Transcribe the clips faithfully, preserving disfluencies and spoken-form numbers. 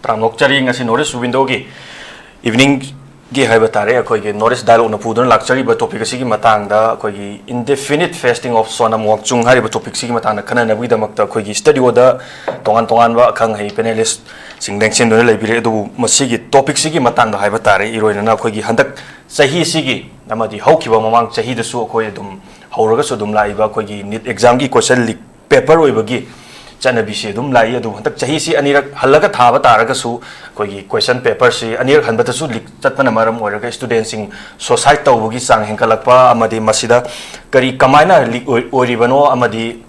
ꯇꯥꯝꯂꯣꯛꯆꯔꯤ꯫ ꯉꯁꯤ North East Window-ꯒꯤ evening-ꯒꯤ ꯍꯥꯏꯕ ꯇꯥꯔꯦ, ꯑꯩꯈꯣꯏꯒꯤ North East Dialogue-ꯅ ꯄꯨꯗꯨꯅ ꯂꯥꯛꯆꯔꯤꯕ topic ꯑꯁꯤꯒꯤ ꯃꯇꯥꯡꯗ, ꯑꯩꯈꯣꯏꯒꯤ indefinite fasting of Sonam Wangchung ꯍꯥꯏꯔꯤꯕ topic-ꯁꯤꯒꯤ ꯃꯇꯥꯡꯗ ꯈꯟꯅꯅꯕꯒꯤꯗꯃꯛꯇ ꯑꯩꯈꯣꯏꯒꯤ studio-ꯗ ꯇꯣꯉꯥꯟ ꯇꯣꯉꯥꯟꯕ ꯑꯈꯪ ꯑꯍꯩ panelist-ꯁꯤꯡ ꯂꯦꯡꯁꯤꯟꯗꯨꯅ ꯂꯩꯕꯤꯔꯦ꯫ ꯑꯗꯨꯕꯨ ꯃꯁꯤꯒꯤ topic-ꯁꯤꯒꯤ ꯃꯇꯥꯡꯗ ꯍꯥꯏꯕ ꯇꯥꯔꯦ, ꯏꯔꯣꯏꯅꯅ ꯑꯩꯈꯣꯏꯒꯤ ꯍꯟꯗꯛ ꯆꯍꯤꯁꯤꯒꯤ ꯑꯃꯗꯤ ꯍꯧꯈꯤꯕ ꯃꯃꯥꯡ ꯆꯍꯤꯗꯁꯨ ꯑꯩꯈꯣꯏ ꯑꯗꯨꯝ ꯍꯧꯔꯒꯁꯨ ꯑꯗꯨꯝ ꯂꯥꯛꯏꯕ ꯑꯩꯈꯣꯏꯒꯤ NEET exam-ꯒꯤ question leak paper ꯑꯣꯏꯕꯒꯤ ꯆꯠꯅꯕꯤꯁꯤ ꯑꯗꯨꯝ ꯂꯥꯛꯏ꯫ ꯑꯗꯨꯕꯨ ꯍꯟꯗꯛ ꯆꯍꯤꯁꯤ ꯑꯅꯤꯔꯛ ꯍꯜꯂꯒ ꯊꯥꯕ ꯇꯥꯔꯒꯁꯨ, ꯑꯩꯈꯣꯏꯒꯤ question paper-ꯁꯤ ꯑꯅꯤꯔꯛ ꯍꯟꯕꯗꯁꯨ leak ꯆꯠꯄꯅ ꯃꯔꯝ ꯑꯣꯏꯔꯒ student-ꯁꯤꯡ suicide ꯇꯧꯕꯒꯤ ꯆꯥꯡ ꯍꯦꯟꯒꯠꯂꯛꯄ, ꯑꯃꯗꯤ ꯃꯁꯤꯗ ꯀꯔꯤ, ꯀꯃꯥꯏꯅ leak ꯑꯣꯏ-, ꯑꯣꯏꯔꯤꯕꯅꯣ, ꯑꯃꯗꯤ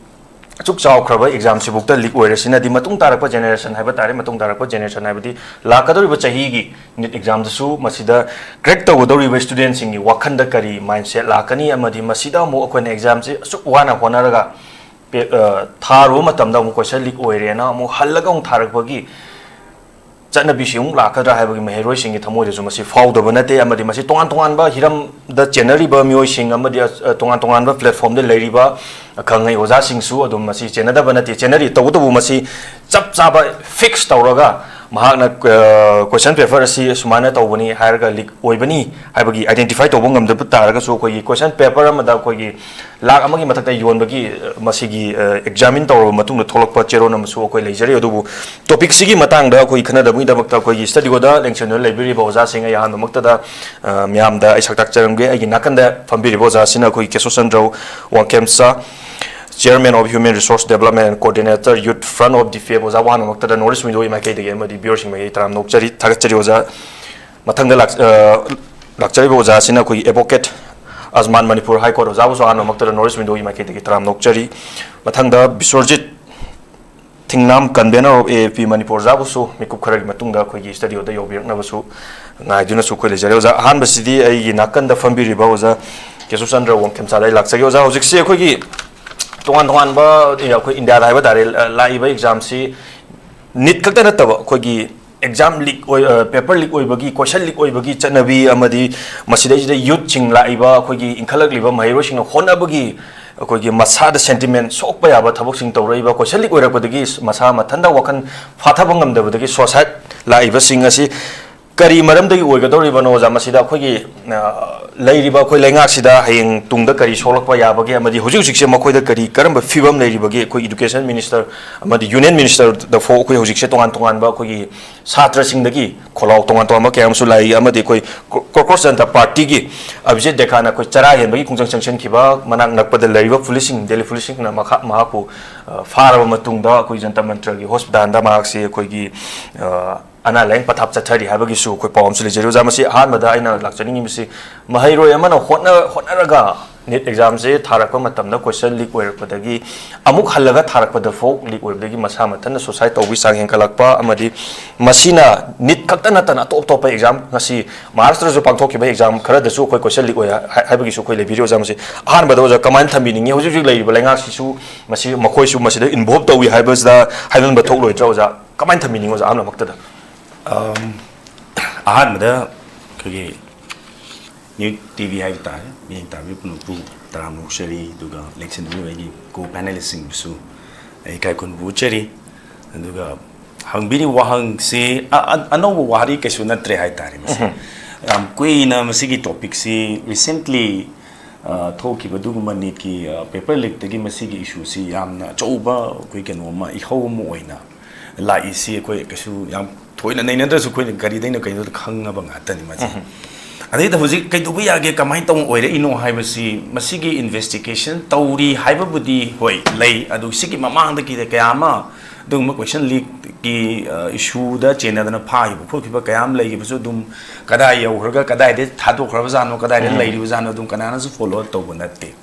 ꯑꯁꯨꯛ ꯆꯥꯎꯈ꯭ꯔꯕ exam-ꯁꯤꯐꯥꯎꯗ leak ꯑꯣꯏꯔꯁꯤꯅꯗꯤ ꯃꯇꯨꯡ ꯇꯥꯔꯛꯄ generation ꯍꯥꯏꯕ ꯇꯥꯔꯦ, ꯃꯇꯨꯡ ꯇꯥꯔꯛꯄ generation ꯍꯥꯏꯕꯗꯤ ꯂꯥꯛꯀꯗꯧꯔꯤꯕ ꯆꯍꯤꯒꯤ NEET exam-ꯗꯁꯨ ꯃꯁꯤꯗ crack ꯇꯧꯒꯗꯧꯔꯤꯕ student-ꯁꯤꯡꯒꯤ ꯋꯥꯈꯜꯗ ꯀꯔꯤ mindset ꯂꯥꯛꯀꯅꯤ, ꯑꯃꯗꯤ ꯃꯁꯤꯗ ꯑꯃꯨꯛ ꯑꯩꯈꯣꯏꯅ exam-ꯁꯤ ꯑꯁꯨꯛ ꯋꯥꯅ ꯍꯣꯠꯅꯔꯒ ꯄꯦ-, ꯑ, ꯊꯥꯔꯨꯕ ꯃꯇꯝꯗ ꯑꯃꯨꯛ question leak ꯑꯣꯏꯔꯦꯅ ꯑꯃꯨꯛ ꯍꯜꯂꯒ ꯑꯃꯨꯛ ꯊꯥꯔꯛꯄꯒꯤ ꯆꯠꯅꯕꯤꯁꯤ ꯑꯃꯨꯛ ꯂꯥꯛꯀꯗ꯭ꯔꯥ ꯍꯥꯏꯕꯒꯤ ꯃꯍꯩꯔꯣꯏꯁꯤꯡꯒꯤ ꯊꯃꯣꯏꯗꯁꯨ ꯃꯁꯤ ꯐꯥꯎꯗꯕ ꯅꯠꯇꯦ꯫ ꯑꯃꯗꯤ ꯃꯁꯤ ꯇꯣꯉꯥꯟ ꯇꯣꯉꯥꯟꯕ ꯍꯤꯔꯝꯗ ꯆꯦꯟꯅꯔꯤꯕ ꯃꯤꯑꯣꯏꯁꯤꯡ ꯑꯃꯗꯤ, ꯑ, ꯇꯣꯉꯥꯟ ꯇꯣꯉꯥꯟꯕ platform-ꯗ ꯂꯩꯔꯤꯕ ꯑꯈꯪ ꯑꯍꯩ ꯑꯣꯖꯥꯁꯤꯡꯁꯨ ꯑꯗꯨꯝ ꯃꯁꯤ ꯆꯦꯟꯅꯗꯕ ꯅꯠꯇꯦ, ꯆꯦꯟꯅꯔꯤ꯫ ꯇꯧꯕꯇꯕꯨ ꯃꯁꯤ ꯆꯞ ꯆꯥꯕ fix ꯇꯧꯔꯒ ꯃꯍꯥꯛꯅ, ꯑ, question paper ꯑꯁꯤ ꯁꯨꯃꯥꯏꯅ ꯇꯧꯕꯅꯤ ꯍꯥꯏꯔꯒ leak ꯑꯣꯏꯕꯅꯤ ꯍꯥꯏꯕꯒꯤ identify ꯇꯧꯕ ꯉꯝꯗꯕ ꯇꯥꯔꯒꯁꯨ, ꯑꯩꯈꯣꯏꯒꯤ question paper ꯑꯃꯗ ꯑꯩꯈꯣꯏꯒꯤ ꯂꯥꯈ ꯑꯃꯒꯤ ꯃꯊꯛꯇ ꯌꯣꯟꯕꯒꯤ, ꯑ, ꯃꯁꯤꯒꯤ, ꯑ, examine ꯇꯧꯔꯕ ꯃꯇꯨꯡꯗ ꯊꯣꯛꯂꯛꯄ ꯆꯦꯔꯣꯜ ꯑꯃꯁꯨ ꯑꯩꯈꯣꯏ ꯂꯩꯖꯔꯤ꯫ ꯑꯗꯨꯕꯨ topic-ꯁꯤꯒꯤ ꯃꯇꯥꯡꯗ ꯑꯩꯈꯣꯏ ꯈꯟꯅꯗꯕꯒꯤꯗꯃꯛꯇ ꯑꯩꯈꯣꯏꯒꯤ studio-ꯗ ꯂꯦꯡꯁꯤꯟꯗꯨꯅ ꯂꯩꯕꯤꯔꯤꯕ ꯑꯣꯖꯥꯁꯤꯡ, ꯑꯩ ꯑꯍꯥꯟꯕꯃꯛꯇꯗ, ꯑ, ꯃꯌꯥꯝꯗ ꯑꯩ ꯁꯛ ꯇꯥꯛꯆꯔꯝꯒꯦ꯫ ꯑꯩꯒꯤ ꯅꯥꯀꯟꯗ ꯐꯝꯕꯤꯔꯤꯕ ꯑꯣꯖꯥꯁꯤꯅ ꯑꯩꯈꯣꯏꯒꯤ ꯀꯦꯁꯣꯆꯟꯗ꯭ꯔ Wangkhemcha, Chairman of Human Resource Development and Coordinator, Youth Front of the F I E B, ꯑꯣꯖꯥꯕꯨ ꯑꯍꯥꯟꯕꯃꯛꯇꯗ North East Window-ꯒꯤ ꯃꯥꯏꯀꯩꯗꯒꯤ ꯑꯃꯗꯤ viewer-ꯁꯤꯡ ꯃꯥꯏꯀꯩ ꯇꯔꯥꯝꯅ ꯑꯣꯛꯆꯔꯤ, ꯊꯥꯒꯠꯆꯔꯤ ꯑꯣꯖꯥ꯫ ꯃꯊꯪꯗ ꯂꯥꯛ-, ꯑ, ꯂꯥꯛꯆꯔꯤꯕ ꯑꯣꯖꯥꯁꯤꯅ ꯑꯩꯈꯣꯏꯒꯤ advocate ꯑꯖꯃꯥꯟ, Manipur High Court, ꯑꯣꯖꯥꯕꯨꯁꯨ ꯑꯍꯥꯟꯕꯃꯛꯇꯗ North East Window-ꯒꯤ ꯃꯥꯏꯀꯩꯗꯒꯤ ꯇꯔꯥꯝꯅ ꯑꯣꯛꯆꯔꯤ꯫ ꯃꯊꯪꯗ ꯕꯤꯁ꯭ꯋꯔꯖꯤꯠ ꯊꯤꯡꯅꯥꯝ, convener of A A P Manipur, ꯑꯣꯖꯥꯕꯨꯁꯨ ꯃꯤꯀꯨꯞ ꯈꯔꯒꯤ ꯃꯇꯨꯡꯗ ꯑꯩꯈꯣꯏꯒꯤ studio-ꯗ ꯌꯧꯕꯤꯔꯛꯅꯕꯁꯨ ꯉꯥꯏꯗꯨꯅꯁꯨ ꯑꯩꯈꯣꯏ ꯂꯩꯖꯔꯦ꯫ ꯑꯣꯖꯥ, ꯑꯍꯥꯟꯕꯁꯤꯗꯤ ꯑꯩꯒꯤ ꯅꯥꯀꯟꯗ ꯐꯝꯕꯤꯔꯤꯕ ꯑꯣꯖꯥ ꯀꯦꯁꯣꯆꯟꯗ꯭ꯔ ꯋꯥꯡꯈꯦꯝꯆꯥꯗ ꯑꯩ ꯂꯥꯛꯆꯒꯦ꯫ ꯑꯣꯖꯥ, ꯍꯧꯖꯤꯛꯁꯤ ꯑꯩꯈꯣꯏꯒꯤ ꯇꯣꯉꯥꯟ ꯇꯣꯉꯥꯟꯕ, ꯑꯩꯈꯣꯏ ꯏꯟꯗꯤꯌꯥꯗ ꯍꯥꯏꯕ ꯇꯥꯔꯦ, ꯂꯥꯛꯏꯕ exam-ꯁꯤ NEET ꯈꯛꯇ ꯅꯠꯇꯕ ꯑꯩꯈꯣꯏꯒꯤ ꯑꯦꯛꯖꯥꯝ ꯂꯤꯛ ꯑꯣꯏ, ꯄꯦꯄꯔ ꯂꯤꯛ ꯑꯣꯏꯕꯒꯤ, ꯀꯣꯏꯁꯟ ꯂꯤꯛ ꯑꯣꯏꯕꯒꯤ ꯆꯠꯅꯕꯤ, ꯑꯃꯗꯤ ꯃꯁꯤꯗꯩꯁꯤꯗ ꯌꯨꯠꯁꯤꯡ, ꯂꯥꯛꯏꯕ ꯑꯩꯈꯣꯏꯒꯤ ꯏꯟꯈꯠꯂꯛꯂꯤꯕ ꯃꯍꯩꯔꯣꯏꯁꯤꯡꯅ ꯍꯣꯠꯅꯕꯒꯤ ꯑꯩꯈꯣꯏꯒꯤ ꯃꯁꯥꯗ ꯁꯦꯟꯇꯤꯃꯦꯟ ꯁꯣꯛꯄ ꯌꯥꯕ ꯊꯕꯛꯁꯤꯡ ꯇꯧꯔꯛꯏꯕ, ꯀꯣꯏꯁꯟ ꯂꯤꯛ ꯑꯣꯏꯔꯛꯄꯗꯒꯤ ꯃꯁꯥ ꯃꯊꯟꯇ ꯋꯥꯈꯜ ꯐꯥꯊꯕ ꯉꯝꯗꯕꯗꯒꯤ ꯁꯣꯁꯥꯏꯠ ꯂꯥꯛꯏꯕꯁꯤꯡ ꯑꯁꯤ ꯀꯔꯤ ꯃꯔꯝꯗꯒꯤ ꯑꯣꯏꯒꯗꯧꯔꯤꯕꯅꯣ, ꯑꯣꯖꯥ? ꯃꯁꯤꯗ ꯑꯩꯈꯣꯏꯒꯤ, ꯑ, ꯂꯩꯔꯤꯕ ꯑꯩꯈꯣꯏ ꯂꯩꯉꯥꯛꯁꯤꯗ ꯍꯌꯦꯡ ꯇꯨꯡꯗ ꯀꯔꯤ ꯁꯣꯛꯂꯛꯄ ꯌꯥꯕꯒꯦ, ꯑꯃꯗꯤ ꯍꯧꯖꯤꯛ ꯍꯧꯖꯤꯛꯁꯦ ꯃꯈꯣꯏꯗ ꯀꯔꯤ, ꯀꯔꯝꯕ ꯐꯤꯕꯝ ꯂꯩꯔꯤꯕꯒꯦ? ꯑꯩꯈꯣꯏ ꯏꯗꯨꯀꯦꯁꯟ ꯃꯤꯅꯤꯁꯇꯔ ꯑꯃꯗꯤ ꯌꯨꯅꯤꯌꯟ ꯃꯤꯅꯤꯁꯇꯔꯗ ꯐꯥꯎ ꯑꯩꯈꯣꯏ ꯍꯧꯖꯤꯛꯁꯦ ꯇꯣꯉꯥꯟ ꯇꯣꯉꯥꯟꯕ ꯑꯩꯈꯣꯏꯒꯤ ꯁꯥꯇ꯭ꯔꯁꯤꯡꯗꯒꯤ ꯈꯣꯜꯂꯥꯎ ꯇꯣꯉꯥꯟ ꯇꯣꯉꯥꯟꯕ ꯀꯌꯥ ꯑꯃꯁꯨ ꯂꯥꯛꯏ, ꯑꯃꯗꯤ ꯑꯩꯈꯣꯏ ꯀꯣ-, ꯀꯣꯀ꯭ꯔꯣꯁ ꯖꯅꯇꯥ ꯄꯥꯔꯇꯤꯒꯤ ꯑꯕꯤꯖꯤꯠ ꯗꯦꯈꯥꯅ ꯑꯩꯈꯣꯏ ꯆꯔꯥ ꯍꯦꯟꯕꯒꯤ ꯈꯣꯡꯖꯪ ꯆꯪꯁꯤꯟꯈꯤꯕ, ꯃꯅꯥꯛ ꯅꯛꯄꯗ ꯂꯩꯔꯤꯕ ꯄꯨꯂꯤꯁꯁꯤꯡ, ꯗꯦꯜꯂꯤ ꯄꯨꯂꯤꯁꯁꯤꯡꯅ ꯃꯈꯥ-, ꯃꯍꯥꯛꯄꯨ, ꯑ, ꯐꯥꯔꯕ ꯃꯇꯨꯡꯗ ꯑꯩꯈꯣꯏ ꯖꯟꯇꯔ ꯃꯟꯇꯔꯒꯤ ꯍꯣꯁꯄꯤꯇꯥꯜꯗ ꯃꯍꯥꯛꯁꯤ ꯑꯩꯈꯣꯏꯒꯤ, ꯑ, ꯑꯅꯥ ꯂꯥꯌꯦꯡ ꯄꯊꯥꯞ ꯆꯠꯊꯔꯤ ꯍꯥꯏꯕꯒꯤꯁꯨ ꯑꯩꯈꯣꯏ ꯄꯥꯎ ꯑꯃꯁꯨ ꯂꯩꯖꯔꯤ꯫ ꯑꯣꯖꯥ, ꯃꯁꯤ ꯑꯍꯥꯟꯕꯗ ꯑꯩꯅ ꯂꯥꯛꯆꯅꯤꯡꯉꯤꯕꯁꯤ, ꯃꯍꯩꯔꯣꯏ ꯑꯃꯅ ꯍꯣꯠꯅ-, ꯍꯣꯠꯅꯔꯒ ꯅꯤꯠ ꯑꯦꯛꯖꯥꯝꯁꯦ ꯊꯥꯔꯛꯄ ꯃꯇꯝꯗ ꯀꯣꯏꯁꯟ ꯂꯤꯛ ꯑꯣꯏꯔꯛꯄꯗꯒꯤ, ꯑꯃꯨꯛ ꯍꯜꯂꯒ ꯊꯥꯔꯛꯄꯗ ꯐꯥꯎ ꯂꯤꯛ ꯑꯣꯏꯕꯗꯒꯤ ꯃꯁꯥ ꯃꯊꯟꯇ ꯁꯨꯁꯥꯏꯠ ꯇꯧꯕꯒꯤ ꯆꯥꯡ ꯍꯦꯟꯒꯠꯂꯛꯄ, ꯑꯃꯗꯤ ꯃꯁꯤꯅ ꯅꯤꯠ ꯈꯛꯇ ꯅꯠꯇꯅ ꯑꯇꯣꯞ ꯑꯇꯣꯞꯄ ꯑꯦꯛꯖꯥꯝ, ꯉꯁꯤ ꯃꯍꯥꯔꯥꯁꯇ꯭ꯔꯁꯨ ꯄꯥꯡꯊꯣꯛꯈꯤꯕ ꯑꯦꯛꯖꯥꯝ ꯈꯔꯗꯁꯨ ꯑꯩꯈꯣꯏ ꯀꯣꯏꯁꯟ ꯂꯤꯛ ꯑꯣꯏ ꯍꯥꯏ-, ꯍꯥꯏꯕꯒꯤꯁꯨ ꯑꯩꯈꯣꯏ ꯂꯩꯕꯤꯔꯤ꯫ ꯑꯣꯖꯥ, ꯃꯁꯤ ꯑꯍꯥꯟꯕꯗ, ꯑꯣꯖꯥ, ꯀꯃꯥꯏꯅ ꯊꯝꯕꯤꯅꯤꯡꯉꯤ? ꯍꯧꯖꯤꯛ ꯍꯧꯖꯤꯛ ꯂꯩꯔꯤꯕ ꯂꯩꯉꯥꯛꯁꯤꯁꯨ ꯃꯁꯤ, ꯃꯈꯣꯏꯁꯨ ꯃꯁꯤꯗ ꯏꯟꯚꯣꯜꯕ ꯇꯧꯏ ꯍꯥꯏꯕꯁꯤꯗ ꯍꯥꯏꯃꯟꯕ ꯊꯣꯛꯂꯣꯏꯗ꯭ꯔꯥ, ꯑꯣꯖꯥ? ꯀꯃꯥꯏꯅ ꯊꯝꯕꯤꯅꯤꯡꯉꯤ, ꯑꯣꯖꯥ, ꯑꯍꯥꯟꯕꯃꯛꯇꯗ? ꯑꯝ, ꯑꯍꯥꯟꯕꯗ ꯑꯩꯈꯣꯏꯒꯤ ꯅ꯭ꯌꯨ ꯇꯤ ꯚꯤ ꯍꯥꯏꯕ ꯇꯥꯔꯦ, ꯃꯤꯠꯌꯦꯡ ꯇꯥꯕꯤꯕ ꯄꯨꯝꯅꯃꯛꯄꯨ ꯇꯔꯥꯝꯅ ꯑꯣꯛꯆꯔꯤ, ꯑꯗꯨꯒ ꯂꯦꯡꯁꯤꯟꯕꯤꯔꯤꯕ ꯑꯩꯒꯤ ꯀꯣ ꯄꯦꯅꯦꯂꯤꯁꯁꯤꯡꯕꯨꯁꯨ ꯑꯩ ꯏꯀꯥꯏ ꯈꯨꯝꯅꯕ ꯎꯠꯆꯔꯤ꯫ ꯑꯗꯨꯒ ꯍꯪꯕꯤꯔꯤꯕ ꯋꯥꯍꯪꯁꯤ ꯑ-, ꯑ-, ꯑꯅꯧꯕ ꯋꯥꯍꯩ ꯀꯩꯁꯨ ꯅꯠꯇ꯭ꯔꯦ ꯍꯥꯏꯇꯥꯔꯦ꯫ ꯃꯁꯤ ꯎꯝ꯫ ꯌꯥꯝ ꯀꯨꯏꯅ ꯃꯁꯤꯒꯤ ꯇꯣꯄꯤꯛꯁꯤ, ꯔꯤꯁꯦꯟꯠꯂꯤ, ꯑ, ꯊꯣꯛꯈꯤꯕ ꯑꯗꯨꯒꯨꯝꯕ ꯅꯤꯠꯀꯤ, ꯑ, ꯄꯦꯄꯔ ꯂꯤꯛꯇꯒꯤ ꯃꯁꯤꯒꯤ ꯏꯁꯨꯁꯤ ꯌꯥꯝꯅ ꯑꯆꯧꯕ ꯑꯩꯈꯣꯏ ꯀꯩꯅꯣ ꯑꯃ, ꯏꯍꯧ ꯑꯃ ꯑꯣꯏꯅ ꯂꯥꯛꯏꯁꯤ ꯑꯩꯈꯣꯏ ꯀꯩꯁꯨ ꯌꯥꯝ ꯊꯣꯏꯅ ꯅꯩꯅꯗ꯭ꯔꯁꯨ ꯑꯩꯈꯣꯏꯅ ꯀꯔꯤꯗꯩꯅꯣ ꯀꯩꯅꯣꯗ ꯈꯪꯉꯕ ꯉꯥꯛꯇꯅꯤ ꯃꯁꯤ꯫ ꯎꯝ꯫ ꯑꯗꯩꯗ ꯍꯧꯖꯤꯛ ꯀꯩꯗꯧꯕ ꯌꯥꯒꯦ, ꯀꯃꯥꯏꯅ ꯇꯧꯅ ꯑꯣꯏꯔꯛꯏꯅꯣ ꯍꯥꯏꯕꯁꯤ ꯃꯁꯤꯒꯤ ꯏꯟꯚꯦꯁꯇꯤꯒꯦꯁꯟ ꯇꯧꯔꯤ ꯍꯥꯏꯕꯕꯨꯗꯤ ꯍꯣꯏ ꯂꯩ, ꯑꯗꯨ ꯁꯤꯒꯤ ꯃꯃꯥꯡꯗꯒꯤ ꯀꯌꯥ ꯑꯃ ꯑꯗꯨꯒꯨꯝꯕ ꯀꯣꯏꯁꯟ ꯂꯤꯛꯀꯤ, ꯑ, ꯏꯁꯨꯗ ꯆꯦꯟꯅꯗꯅ ꯐꯥꯈꯤꯕ ꯈꯣꯠꯈꯤꯕ ꯀꯌꯥ ꯑꯃ ꯂꯩꯈꯤꯕꯁꯨ ꯑꯗꯨꯝ ꯀꯗꯥꯏ ꯌꯧꯈ꯭ꯔꯒ, ꯀꯗꯥꯏꯗ ꯊꯥꯗꯣꯛꯈ꯭ꯔꯕꯖꯥꯠꯅꯣ, ꯀꯗꯥꯏꯗ ꯎꯝ꯫ ꯂꯩꯔꯤꯕꯖꯥꯠꯅꯣ ꯑꯗꯨꯝ ꯀꯅꯥꯅꯁꯨ ꯐꯣꯂꯣ ꯑꯞ ꯇꯧꯕ ꯅꯠꯇꯦ꯫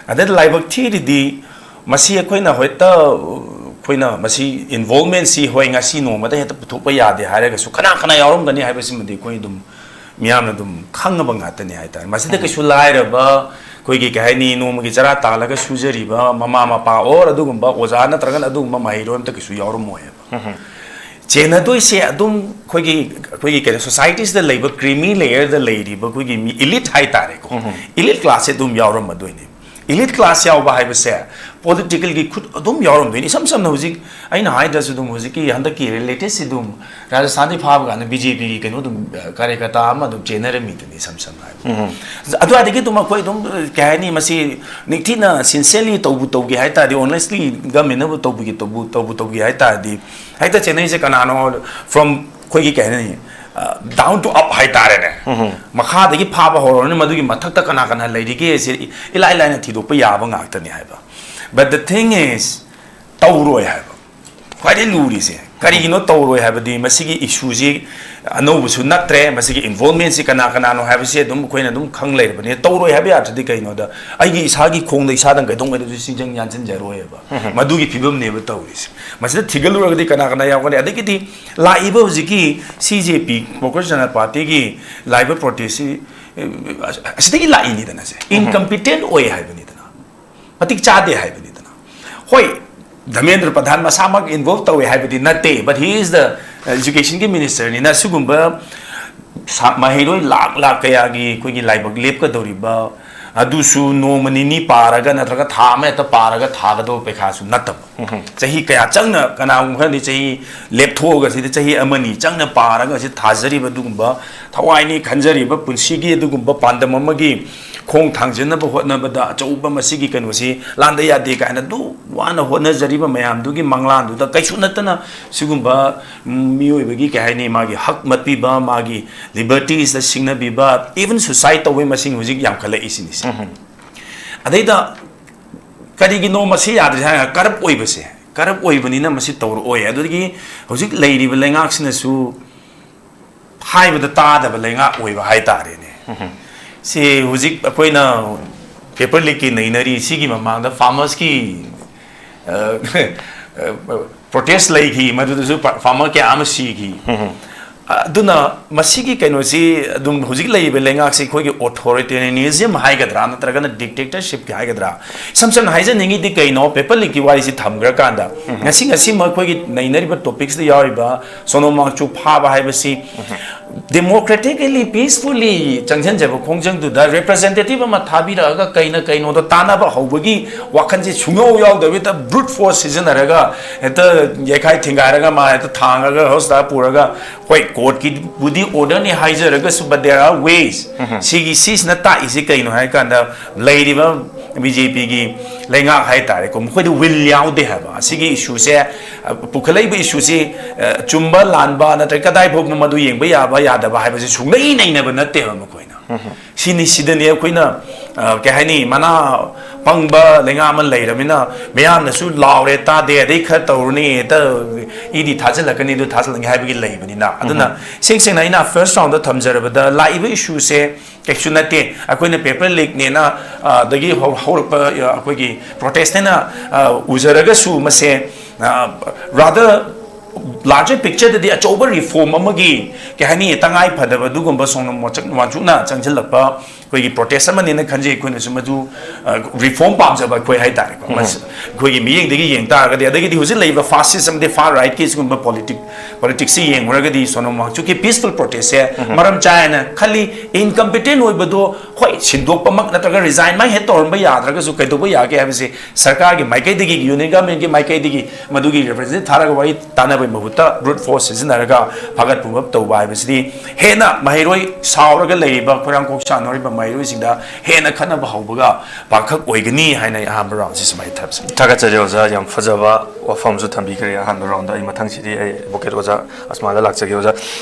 ꯑꯗ ꯂꯥꯏꯕꯛ ꯊꯤꯔꯤꯗꯤ ꯃꯁꯤ ꯑꯩꯈꯣꯏꯅ ꯍꯦꯛꯇ, ꯑꯩꯈꯣꯏꯅ ꯃꯁꯤ ꯏꯟꯚꯣꯜꯕꯃꯦꯟꯁꯤ ꯍꯣꯏ ꯉꯁꯤ ꯅꯣꯡꯃꯗ ꯍꯦꯛꯇ ꯄꯨꯊꯣꯛꯄ ꯌꯥꯗꯦ ꯍꯥꯏꯔꯒꯁꯨ ꯀꯅꯥ ꯀꯅꯥ ꯌꯥꯎꯔꯝꯒꯅꯤ ꯍꯥꯏꯕꯁꯤꯃꯗꯤ ꯑꯩꯈꯣꯏ ꯑꯗꯨꯝ ꯃꯤꯌꯥꯝꯅ ꯑꯗꯨꯝ ꯈꯪꯉꯕ ꯉꯥꯛꯇꯅꯤ ꯍꯥꯏꯇꯥꯔꯦ꯫ ꯃꯁꯤꯗ ꯎꯝ꯫ ꯀꯩꯁꯨ ꯂꯥꯏꯔꯕ, ꯑꯩꯈꯣꯏꯒꯤ ꯀꯩ ꯍꯥꯏꯅꯤ, ꯅꯣꯡꯃꯒꯤ ꯆꯔꯥ ꯇꯥꯜꯂꯒ ꯁꯨꯖꯔꯤꯕ ꯃꯃꯥ ꯃꯄꯥ ꯑꯣꯔ ꯑꯗꯨꯒꯨꯝꯕ ꯑꯣꯖꯥ ꯅꯠꯇ꯭ꯔꯒꯅ ꯑꯗꯨꯒꯨꯝꯕ ꯃꯍꯩꯔꯣꯏ ꯑꯝꯇ ꯀꯩꯁꯨ ꯌꯥꯎꯔꯝꯃꯣꯏ ꯍꯥꯏꯕ꯫ ꯎꯝ꯫ ꯆꯦꯟꯅꯗꯣꯏꯁꯦ ꯑꯗꯨꯝ ꯑꯩꯈꯣꯏꯒꯤ ꯑꯩꯈꯣꯏꯒꯤ ꯀꯩꯅꯣ ꯁꯣꯁꯥꯏꯇꯤꯁꯤꯗ ꯂꯩꯕ ꯀ꯭ꯔꯤꯃꯤ ꯂꯦꯌꯔꯗ ꯂꯩꯔꯤꯕ ꯑꯩꯈꯣꯏꯒꯤ ꯃꯤ ꯏꯂꯤꯠ ꯍꯥꯏꯇꯥꯔꯦꯀꯣ, ꯏꯂꯤꯠ ꯀ꯭ꯂꯥꯁꯁꯦ ꯑꯗꯨꯝ ꯌꯥꯎꯔꯝꯃꯗꯣꯏꯅꯦ꯫ ꯏꯂꯤꯠ ꯀ꯭ꯂꯥꯁ ꯌꯥꯎꯕ ꯍꯥꯏꯕꯁꯦ ꯄꯣꯂꯤꯇꯤꯀꯦꯜꯒꯤ ꯈꯨꯠ ꯑꯗꯨꯝ ꯌꯥꯎꯔꯝꯗꯣꯏꯅꯤ꯫ ꯏꯁꯝ ꯁꯝꯅ ꯍꯧꯖꯤꯛ ꯑꯩꯅ ꯍꯥꯏꯗ꯭ꯔꯁꯨ ꯑꯗꯨꯝ ꯍꯧꯖꯤꯛꯀꯤ ꯍꯟꯗꯛꯀꯤ ꯂꯦꯇꯦꯁꯁꯤ ꯑꯗꯨꯝ ꯔꯥꯖꯁꯊꯥꯟꯗꯒꯤ ꯐꯥꯕ ꯀꯥꯟꯗ ꯕꯤ ꯖꯦ ꯄꯤꯒꯤ ꯀꯩꯅꯣ ꯑꯗꯨꯝ ꯀꯥꯔꯌꯀꯔꯇꯥ ꯑꯃ ꯑꯗꯨꯝ ꯆꯦꯟꯅꯔꯝꯃꯤꯗꯨꯅꯤ ꯏꯁꯝ ꯁꯝꯅ ꯍꯥꯏꯕꯗ꯫ ꯑꯗꯨꯋꯥꯏꯗꯒꯤ ꯑꯗꯨꯝ ꯑꯩꯈꯣꯏ ꯑꯗꯨꯝ ꯀꯩ ꯍꯥꯏꯅꯤ, ꯃꯁꯤ ꯅꯤꯡꯊꯤꯅ ꯁꯤꯟꯁꯤꯌꯔꯂꯤ ꯇꯧꯕꯨ ꯇꯧꯒꯦ ꯍꯥꯏ ꯇꯥꯔꯗꯤ, ꯑꯣꯅꯦꯁꯂꯤ ꯒꯃꯦꯟꯅꯕꯨ ꯇꯧꯕꯒꯤ ꯇꯧꯕꯨ ꯇꯧꯕꯨ ꯇꯧꯒꯦ ꯍꯥꯏ ꯇꯥꯔꯗꯤ, ꯍꯦꯛꯇ ꯆꯦꯟꯅꯩꯁꯦ ꯀꯅꯥꯅꯣ? From ꯑꯩꯈꯣꯏꯒꯤ ꯀꯩ ꯍꯥꯏꯅꯤ, ꯗꯥꯎꯟ ꯇꯨ ꯑꯞ ꯍꯥꯏꯇꯥꯔꯦꯅꯦ꯫ ꯃꯈꯥꯗꯒꯤ ꯐꯥꯕ ꯍꯧꯔꯅꯤ, ꯃꯗꯨꯒꯤ ꯃꯊꯛꯇ ꯀꯅꯥ ꯀꯅꯥ ꯂꯩꯔꯤꯒꯦ ꯁꯤ ꯏꯂꯥꯏ ꯂꯥꯏꯅ ꯊꯤꯗꯣꯛꯄ ꯌꯥꯕ ꯉꯥꯛꯇꯅꯤ ꯍꯥꯏꯕ꯫ But the thing is, ꯇꯧꯔꯣꯏ ꯍꯥꯏꯕ꯫ ꯈ꯭ꯋꯥꯏꯗꯒꯤ ꯂꯨꯔꯤꯁꯦ ꯀꯔꯤꯒꯤꯅꯣ ꯇꯧꯔꯣꯏ ꯍꯥꯏꯕꯗꯤ, ꯃꯁꯤꯒꯤ ꯏꯁꯨꯁꯤ ꯑꯅꯧꯕꯁꯨ ꯅꯠꯇ꯭ꯔꯦ, ꯃꯁꯤꯒꯤ ꯏꯟꯚꯣꯜꯚꯃꯦꯟꯁꯤ ꯀꯅꯥ ꯀꯅꯥꯅꯣ ꯍꯥꯏꯕꯁꯤ ꯑꯗꯨꯝ ꯑꯩꯈꯣꯏꯅ ꯑꯗꯨꯝ ꯈꯪ ꯂꯩꯔꯕꯅꯤ꯫ ꯇꯧꯔꯣꯏ ꯍꯥꯏꯕ ꯌꯥꯗ꯭ꯔꯗꯤ ꯀꯩꯅꯣꯗ, ꯑꯩꯒꯤ ꯏꯁꯥꯒꯤ ꯈꯣꯡꯗ ꯏꯁꯥꯗꯪ ꯀꯩꯗꯧꯉꯩꯗꯁꯨ ꯁꯤꯡꯖꯪ ꯌꯥꯟꯁꯤꯟꯖꯔꯣꯏꯕ꯫ ꯃꯗꯨꯒꯤ ꯐꯤꯕꯝꯅꯦꯕ ꯇꯧꯔꯤꯁꯦ꯫ ꯃꯁꯤꯗ ꯊꯤꯒꯠꯂꯨꯔꯒꯗꯤ ꯀꯅꯥ ꯀꯅꯥ ꯌꯥꯎꯒꯅꯤ? ꯑꯗꯒꯤꯗꯤ ꯂꯥꯛꯏꯕ ꯍꯧꯖꯤꯛꯀꯤ ꯁꯤ ꯖꯦ ꯄꯤ, ꯄ꯭ꯔꯣꯒ꯭ꯔꯦꯁ ꯖꯅꯇꯥ ꯄꯥꯔꯇꯤꯒꯤ ꯂꯥꯛꯏꯕ ꯄ꯭ꯔꯣꯇꯦꯁꯁꯤ, ꯑꯦ, ꯑꯁꯤꯗꯒꯤ ꯂꯥꯛꯏꯅꯤꯗꯅ ꯁꯦ꯫ ꯏꯟꯀꯝꯄꯤꯇꯦꯟ ꯑꯣꯏ ꯍꯥꯏꯕꯅꯤꯗꯅ, ꯃꯇꯤꯛ ꯆꯥꯗꯦ ꯍꯥꯏꯕꯅꯤꯗꯅ꯫ ꯍꯣꯏ, ꯙꯔꯃꯦꯟꯗ꯭ꯔ ꯄ꯭ꯔꯙꯥꯟ ꯃꯁꯥꯃꯛ ꯏꯟꯚꯣꯜꯚ ꯇꯧꯋꯦ ꯍꯥꯏꯕꯗꯤ ꯅꯠꯇꯦ, but he is the educationꯒꯤ ministerꯅꯤꯅ ꯁꯤꯒꯨꯝꯕ ꯁꯥ-, ꯃꯍꯩꯔꯣꯏ ꯂꯥꯛ ꯂꯥꯛ ꯀꯌꯥꯒꯤ ꯑꯩꯈꯣꯏꯒꯤ ꯂꯥꯏꯕꯛ ꯂꯦꯞꯀꯗꯧꯔꯤꯕ, ꯑꯗꯨꯁꯨ ꯅꯣꯡꯃ ꯅꯤꯅꯤ ꯄꯥꯔꯒ ꯅꯠꯇ꯭ꯔꯒ ꯊꯥ ꯑꯃ ꯍꯦꯛꯇ ꯄꯥꯔꯒ ꯊꯥꯒꯗꯧꯕ ꯄꯩꯈꯥꯁꯨ ꯅꯠꯇꯕ꯫ ꯆꯍꯤ ꯀꯌꯥ ꯆꯪꯅ, ꯀꯅꯥꯒꯨꯝꯕ ꯈꯔꯗꯤ ꯆꯍꯤ ꯂꯦꯞꯊꯣꯛꯑꯒ ꯁꯤꯗ ꯆꯍꯤ ꯑꯃꯅꯤ ꯆꯪꯅ ꯄꯥꯔꯒ ꯁꯤ ꯊꯥꯖꯔꯤꯕ ꯑꯗꯨꯒꯨꯝꯕ ꯊꯋꯥꯏꯅꯤ ꯈꯟꯖꯔꯤꯕ ꯄꯨꯟꯁꯤꯒꯤ ꯑꯗꯨꯒꯨꯝꯕ ꯄꯥꯟꯗꯝ ꯑꯃꯒꯤ ꯈꯣꯡ ꯊꯥꯡꯖꯤꯟꯅꯕ ꯍꯣꯠꯅꯕꯗ ꯑꯆꯧꯕ ꯃꯁꯤꯒꯤ ꯀꯩꯅꯣꯁꯤ ꯂꯥꯟꯗ ꯌꯥꯗꯦ ꯀꯥꯏꯅ ꯑꯗꯨ ꯋꯥꯅ ꯍꯣꯠꯅꯖꯔꯤꯕ ꯃꯌꯥꯝꯗꯨꯒꯤ ꯃꯪꯂꯥꯟꯗꯨꯗ ꯀꯩꯁꯨ ꯅꯠꯇꯅ ꯁꯤꯒꯨꯝꯕ, ꯎꯝ, ꯃꯤꯑꯣꯏꯕꯒꯤ ꯀꯩ ꯍꯥꯏꯅꯤ, ꯃꯥꯒꯤ ꯍꯛ ꯃꯠꯄꯤꯕ, ꯃꯥꯒꯤ libertiesꯇ ꯁꯤꯡꯅꯕꯤꯕ, even suicide ꯇꯧꯕꯒꯤ ꯃꯁꯤꯡ ꯍꯧꯖꯤꯛ ꯌꯥꯝꯈꯠꯂꯛꯏꯁꯤꯅꯤꯁꯦ꯫ ꯑꯗꯩꯗ ꯀꯔꯤꯒꯤꯅꯣ ꯃꯁꯤ ꯌꯥꯗ꯭ꯔꯤꯁꯦ ꯍꯥꯏꯔꯒ, ꯀꯔꯞ ꯑꯣꯏꯕꯁꯦ, ꯀꯔꯞ ꯑꯣꯏꯕꯅꯤꯅ ꯃꯁꯤ ꯇꯧꯔꯛꯑꯣꯏ꯫ ꯑꯗꯨꯗꯒꯤ ꯍꯧꯖꯤꯛ ꯂꯩꯔꯤꯕ ꯂꯩꯉꯥꯛꯁꯤꯅꯁꯨ ꯍꯥꯏꯕꯗ ꯇꯥꯗꯕ ꯂꯩꯉꯥꯛ ꯑꯣꯏꯕ ꯍꯥꯏꯇꯥꯔꯦꯅꯦ꯫ ꯁꯤ ꯍꯧꯖꯤꯛ ꯑꯩꯈꯣꯏꯅ ꯄꯦꯄꯔ ꯂꯤꯛꯀꯤ ꯅꯩꯅꯔꯤ, ꯁꯤꯒꯤ ꯃꯃꯥꯡꯗ ꯐꯥꯔꯃꯔꯁꯀꯤ, ꯑ, ꯄ꯭ꯔꯣꯇꯦꯁ ꯂꯩꯈꯤ, ꯃꯗꯨꯗꯁꯨ ꯐꯥꯔꯃꯔ ꯀꯌꯥ ꯑꯃ ꯁꯤꯈꯤ꯫ ꯑꯗꯨꯅ ꯃꯁꯤꯒꯤ ꯀꯩꯅꯣꯁꯤ ꯑꯗꯨꯝ ꯍꯧꯖꯤꯛ ꯂꯩꯔꯤꯕ ꯂꯩꯉꯥꯛꯁꯤ ꯑꯩꯈꯣꯏꯒꯤ authoritarianism ꯍꯥꯏꯒꯗ꯭ꯔꯥ ꯅꯠꯇ꯭ꯔꯒꯅ dictatorshipꯀꯤ ꯍꯥꯏꯒꯗ꯭ꯔꯥ? ꯏꯁꯝ ꯁꯝꯅ ꯍꯥꯏꯖꯅꯤꯡꯉꯤꯗꯤ ꯀꯩꯅꯣ, paper leakꯀꯤ ꯋꯥꯔꯤꯁꯤ ꯊꯝꯈ꯭ꯔꯀꯥꯟꯗ, ꯉꯁꯤ ꯉꯁꯤꯃꯛ ꯑꯩꯈꯣꯏꯒꯤ ꯅꯩꯅꯔꯤꯕ topicsꯇ ꯌꯥꯎꯔꯤꯕ ꯁꯣꯅꯝ ꯋꯥꯡꯆꯨꯛ ꯐꯥꯕ ꯍꯥꯏꯕꯁꯤ democratically, peacefully ꯆꯪꯁꯤꯟꯖꯕ ꯈꯣꯡꯖꯪꯗꯨꯗ representative ꯑꯃ ꯊꯥꯕꯤꯔꯛꯑꯒ ꯀꯩꯅ ꯀꯩꯅꯣꯗꯣ ꯇꯥꯟꯅꯕ ꯍꯧꯕꯒꯤ ꯋꯥꯈꯜꯁꯤ ꯁꯨꯡꯌꯥꯎ ꯌꯥꯎꯗꯕꯤꯗ brute force ꯁꯤꯖꯤꯟꯅꯔꯒ ꯍꯦꯛꯇ ꯌꯩꯈꯥꯏ ꯊꯤꯡꯒꯥꯏꯔꯒ ꯃꯥ ꯍꯦꯛꯇ ꯊꯥꯡꯉꯒ hospitalꯗ ꯄꯨꯔꯒ, ꯍꯣꯏ, courtꯀꯤꯕꯨꯗꯤ orderꯅꯤ ꯍꯥꯏꯖꯔꯒꯁꯨ, but there are ways. ꯁꯤꯒꯤ, ꯁꯤꯁꯤꯅ ꯇꯥꯛꯏꯁꯤ ꯀꯩꯅꯣ ꯍꯥꯏ ꯀꯥꯟꯗ, ꯂꯩꯔꯤꯕ BJPꯒꯤ ꯂꯩꯉꯥꯛ ꯍꯥꯏ ꯇꯥꯔꯦꯀꯣ, ꯃꯈꯣꯏꯗ will ꯌꯥꯎꯗꯦ ꯍꯥꯏꯕ꯫ ꯑꯁꯤꯒꯤ issueꯁꯦ, ꯑ, ꯄꯨꯈꯠꯂꯛꯏꯕ issueꯁꯤ, ꯑ, ꯆꯨꯝꯕ ꯂꯥꯟꯕ ꯅꯠꯇ꯭ꯔꯒ ꯀꯗꯥꯏ ꯐꯥꯎꯕꯅꯣ ꯃꯗꯨ ꯌꯦꯡꯕ ꯌꯥꯕ ꯌꯥꯗꯕ ꯍꯥꯏꯕꯁꯤ ꯁꯨꯡꯅꯩ ꯅꯩꯅꯕ ꯅꯠꯇꯦꯕ ꯃꯈꯣꯏꯅ꯫ ꯁꯤꯅꯤ, ꯁꯤꯗꯅꯤ ꯑꯩꯈꯣꯏꯅ, ꯑ, ꯀꯩ ꯍꯥꯏꯅꯤ, ꯃꯅꯥ ꯄꯪꯕ ꯂꯩꯉꯥꯛ ꯑꯃ ꯂꯩꯔꯕꯅꯤꯅ ꯃꯌꯥꯝꯅꯁꯨ ꯂꯥꯎꯔꯦ ꯇꯥꯗꯦ, ꯑꯗꯩ ꯈꯔ ꯇꯧꯔꯨꯅꯤ, ꯍꯦꯛꯇ ꯏꯗꯤ ꯊꯥꯖꯤꯜꯂꯛꯀꯅꯤ, ꯑꯗꯨ ꯊꯥꯖꯤꯜꯂꯛꯅꯤ ꯍꯥꯏꯕꯒꯤ ꯂꯩꯕꯅꯤꯅ꯫ ꯑꯗꯨꯅ ꯁꯦꯡ ꯁꯦꯡꯅ ꯑꯩꯅ first roundꯗ ꯊꯝꯖꯔꯕꯗ ꯂꯥꯛꯏꯕ issueꯁꯦ ꯀꯩꯁꯨ ꯅꯠꯇꯦ꯫ ꯑꯩꯈꯣꯏꯅ paper leakꯅꯦꯅ, ꯑ, ꯑꯗꯒꯤ ꯍꯧ-, ꯍꯧꯔꯛꯄ, ꯑ, ꯑꯩꯈꯣꯏꯒꯤ protestꯅꯦꯅ, ꯑ, ꯎꯖꯔꯒꯁꯨ ꯃꯁꯦ, ꯑ, rather larger pictureꯗꯗꯤ ꯑꯆꯧꯕ reform ꯑꯃꯒꯤ, ꯀꯩ ꯍꯥꯏꯅꯤ, ꯇꯉꯥꯏ ꯐꯗꯕ ꯑꯗꯨꯒꯨꯝꯕ ꯁꯣꯅꯝ ꯋꯥꯆꯛ-, ꯋꯥꯡꯆꯨꯛꯅ ꯆꯪꯁꯤꯜꯂꯛꯄ ꯑꯩꯈꯣꯏꯒꯤ protest ꯑꯃꯅꯦꯅ ꯈꯟꯖꯩ꯫ ꯑꯩꯈꯣꯏꯅꯁꯨ ꯃꯗꯨ, ꯑ, reform ꯄꯥꯝꯖꯕ ꯑꯩꯈꯣꯏ ꯍꯥꯏ ꯇꯥꯔꯦꯀꯣ꯫ ꯎꯝ꯫ ꯃꯁ-, ꯑꯩꯈꯣꯏꯒꯤ ꯃꯤꯠꯌꯦꯡꯗꯒꯤ ꯌꯦꯡ ꯇꯥꯔꯒꯗꯤ, ꯑꯗꯒꯤꯗꯤ ꯍꯧꯖꯤꯛ ꯂꯩꯔꯤꯕ fascist ꯑꯃꯗꯤ far rightꯀꯤ ꯁꯤꯒꯨꯝꯕ politic, politicsꯁꯤ ꯌꯦꯡꯉꯨꯔꯒꯗꯤ ꯁꯣꯅꯝ ꯋꯥꯡꯆꯨꯛꯀꯤ peaceful protestꯁꯦ ꯎꯝ꯫ ꯃꯔꯝ ꯆꯥꯏ ꯍꯥꯏꯅ ꯈꯜꯂꯤ꯫ Incompetent ꯑꯣꯏꯕꯗꯣ, ꯍꯣꯏ, ꯁꯤꯟꯗꯣꯛꯄꯃꯛ ꯅꯠꯇ꯭ꯔꯒ resignꯃꯛ ꯍꯦꯛ ꯇꯧꯔꯝꯕ ꯌꯥꯗ꯭ꯔꯒꯁꯨ ꯀꯩꯗꯧꯕ ꯌꯥꯒꯦ ꯍꯥꯏꯕꯁꯤ ꯁꯔꯀꯥꯔꯒꯤ ꯃꯥꯏꯀꯩꯗꯒꯤ, union governmentꯀꯤ ꯃꯥꯏꯀꯩꯗꯒꯤ ꯃꯗꯨꯒꯤ representative ꯊꯥꯔꯒ ꯋꯥꯔꯤ ꯇꯥꯟꯅꯕꯒꯤ ꯃꯍꯨꯠꯇ brute force ꯁꯤꯖꯤꯟꯅꯔꯒ ꯐꯥꯒꯠ ꯄꯨꯝꯒꯞ ꯇꯧꯕ ꯍꯥꯏꯕꯁꯤꯗꯤ ꯍꯦꯟꯅ ꯃꯍꯩꯔꯣꯏ ꯁꯥꯎꯔꯒ ꯂꯩꯔꯤꯕ, ꯈꯣꯏꯔꯥꯡ ꯈꯣꯛ ꯁꯥꯟꯅꯔꯤꯕ ꯃꯍꯩꯔꯣꯏꯁꯤꯡꯗ ꯍꯦꯟꯅ ꯈꯠꯅꯕ ꯍꯧꯕꯒ ꯄꯥꯡꯈꯛ ꯑꯣꯏꯒꯅꯤ ꯍꯥꯏꯅ ꯑꯩ ꯑꯍꯥꯟꯕ roundꯁꯤ ꯁꯨꯃꯥꯏꯅ ꯊꯝꯖꯩ꯫ ꯊꯥꯒꯠꯆꯔꯤ ꯑꯣꯖꯥ, ꯌꯥꯝ ꯐꯖꯕ ꯋꯥꯐꯝꯁꯨ ꯊꯝꯕꯤꯈ꯭ꯔꯦ ꯑꯍꯥꯟꯕ roundꯗ꯫ ꯑꯩ ꯃꯊꯪꯁꯤꯗꯤ ꯑꯩ advocate ꯑꯣꯖꯥ ꯑꯁꯃꯥꯗ ꯂꯥꯛꯆꯒꯦ꯫ ꯑꯣꯖꯥ,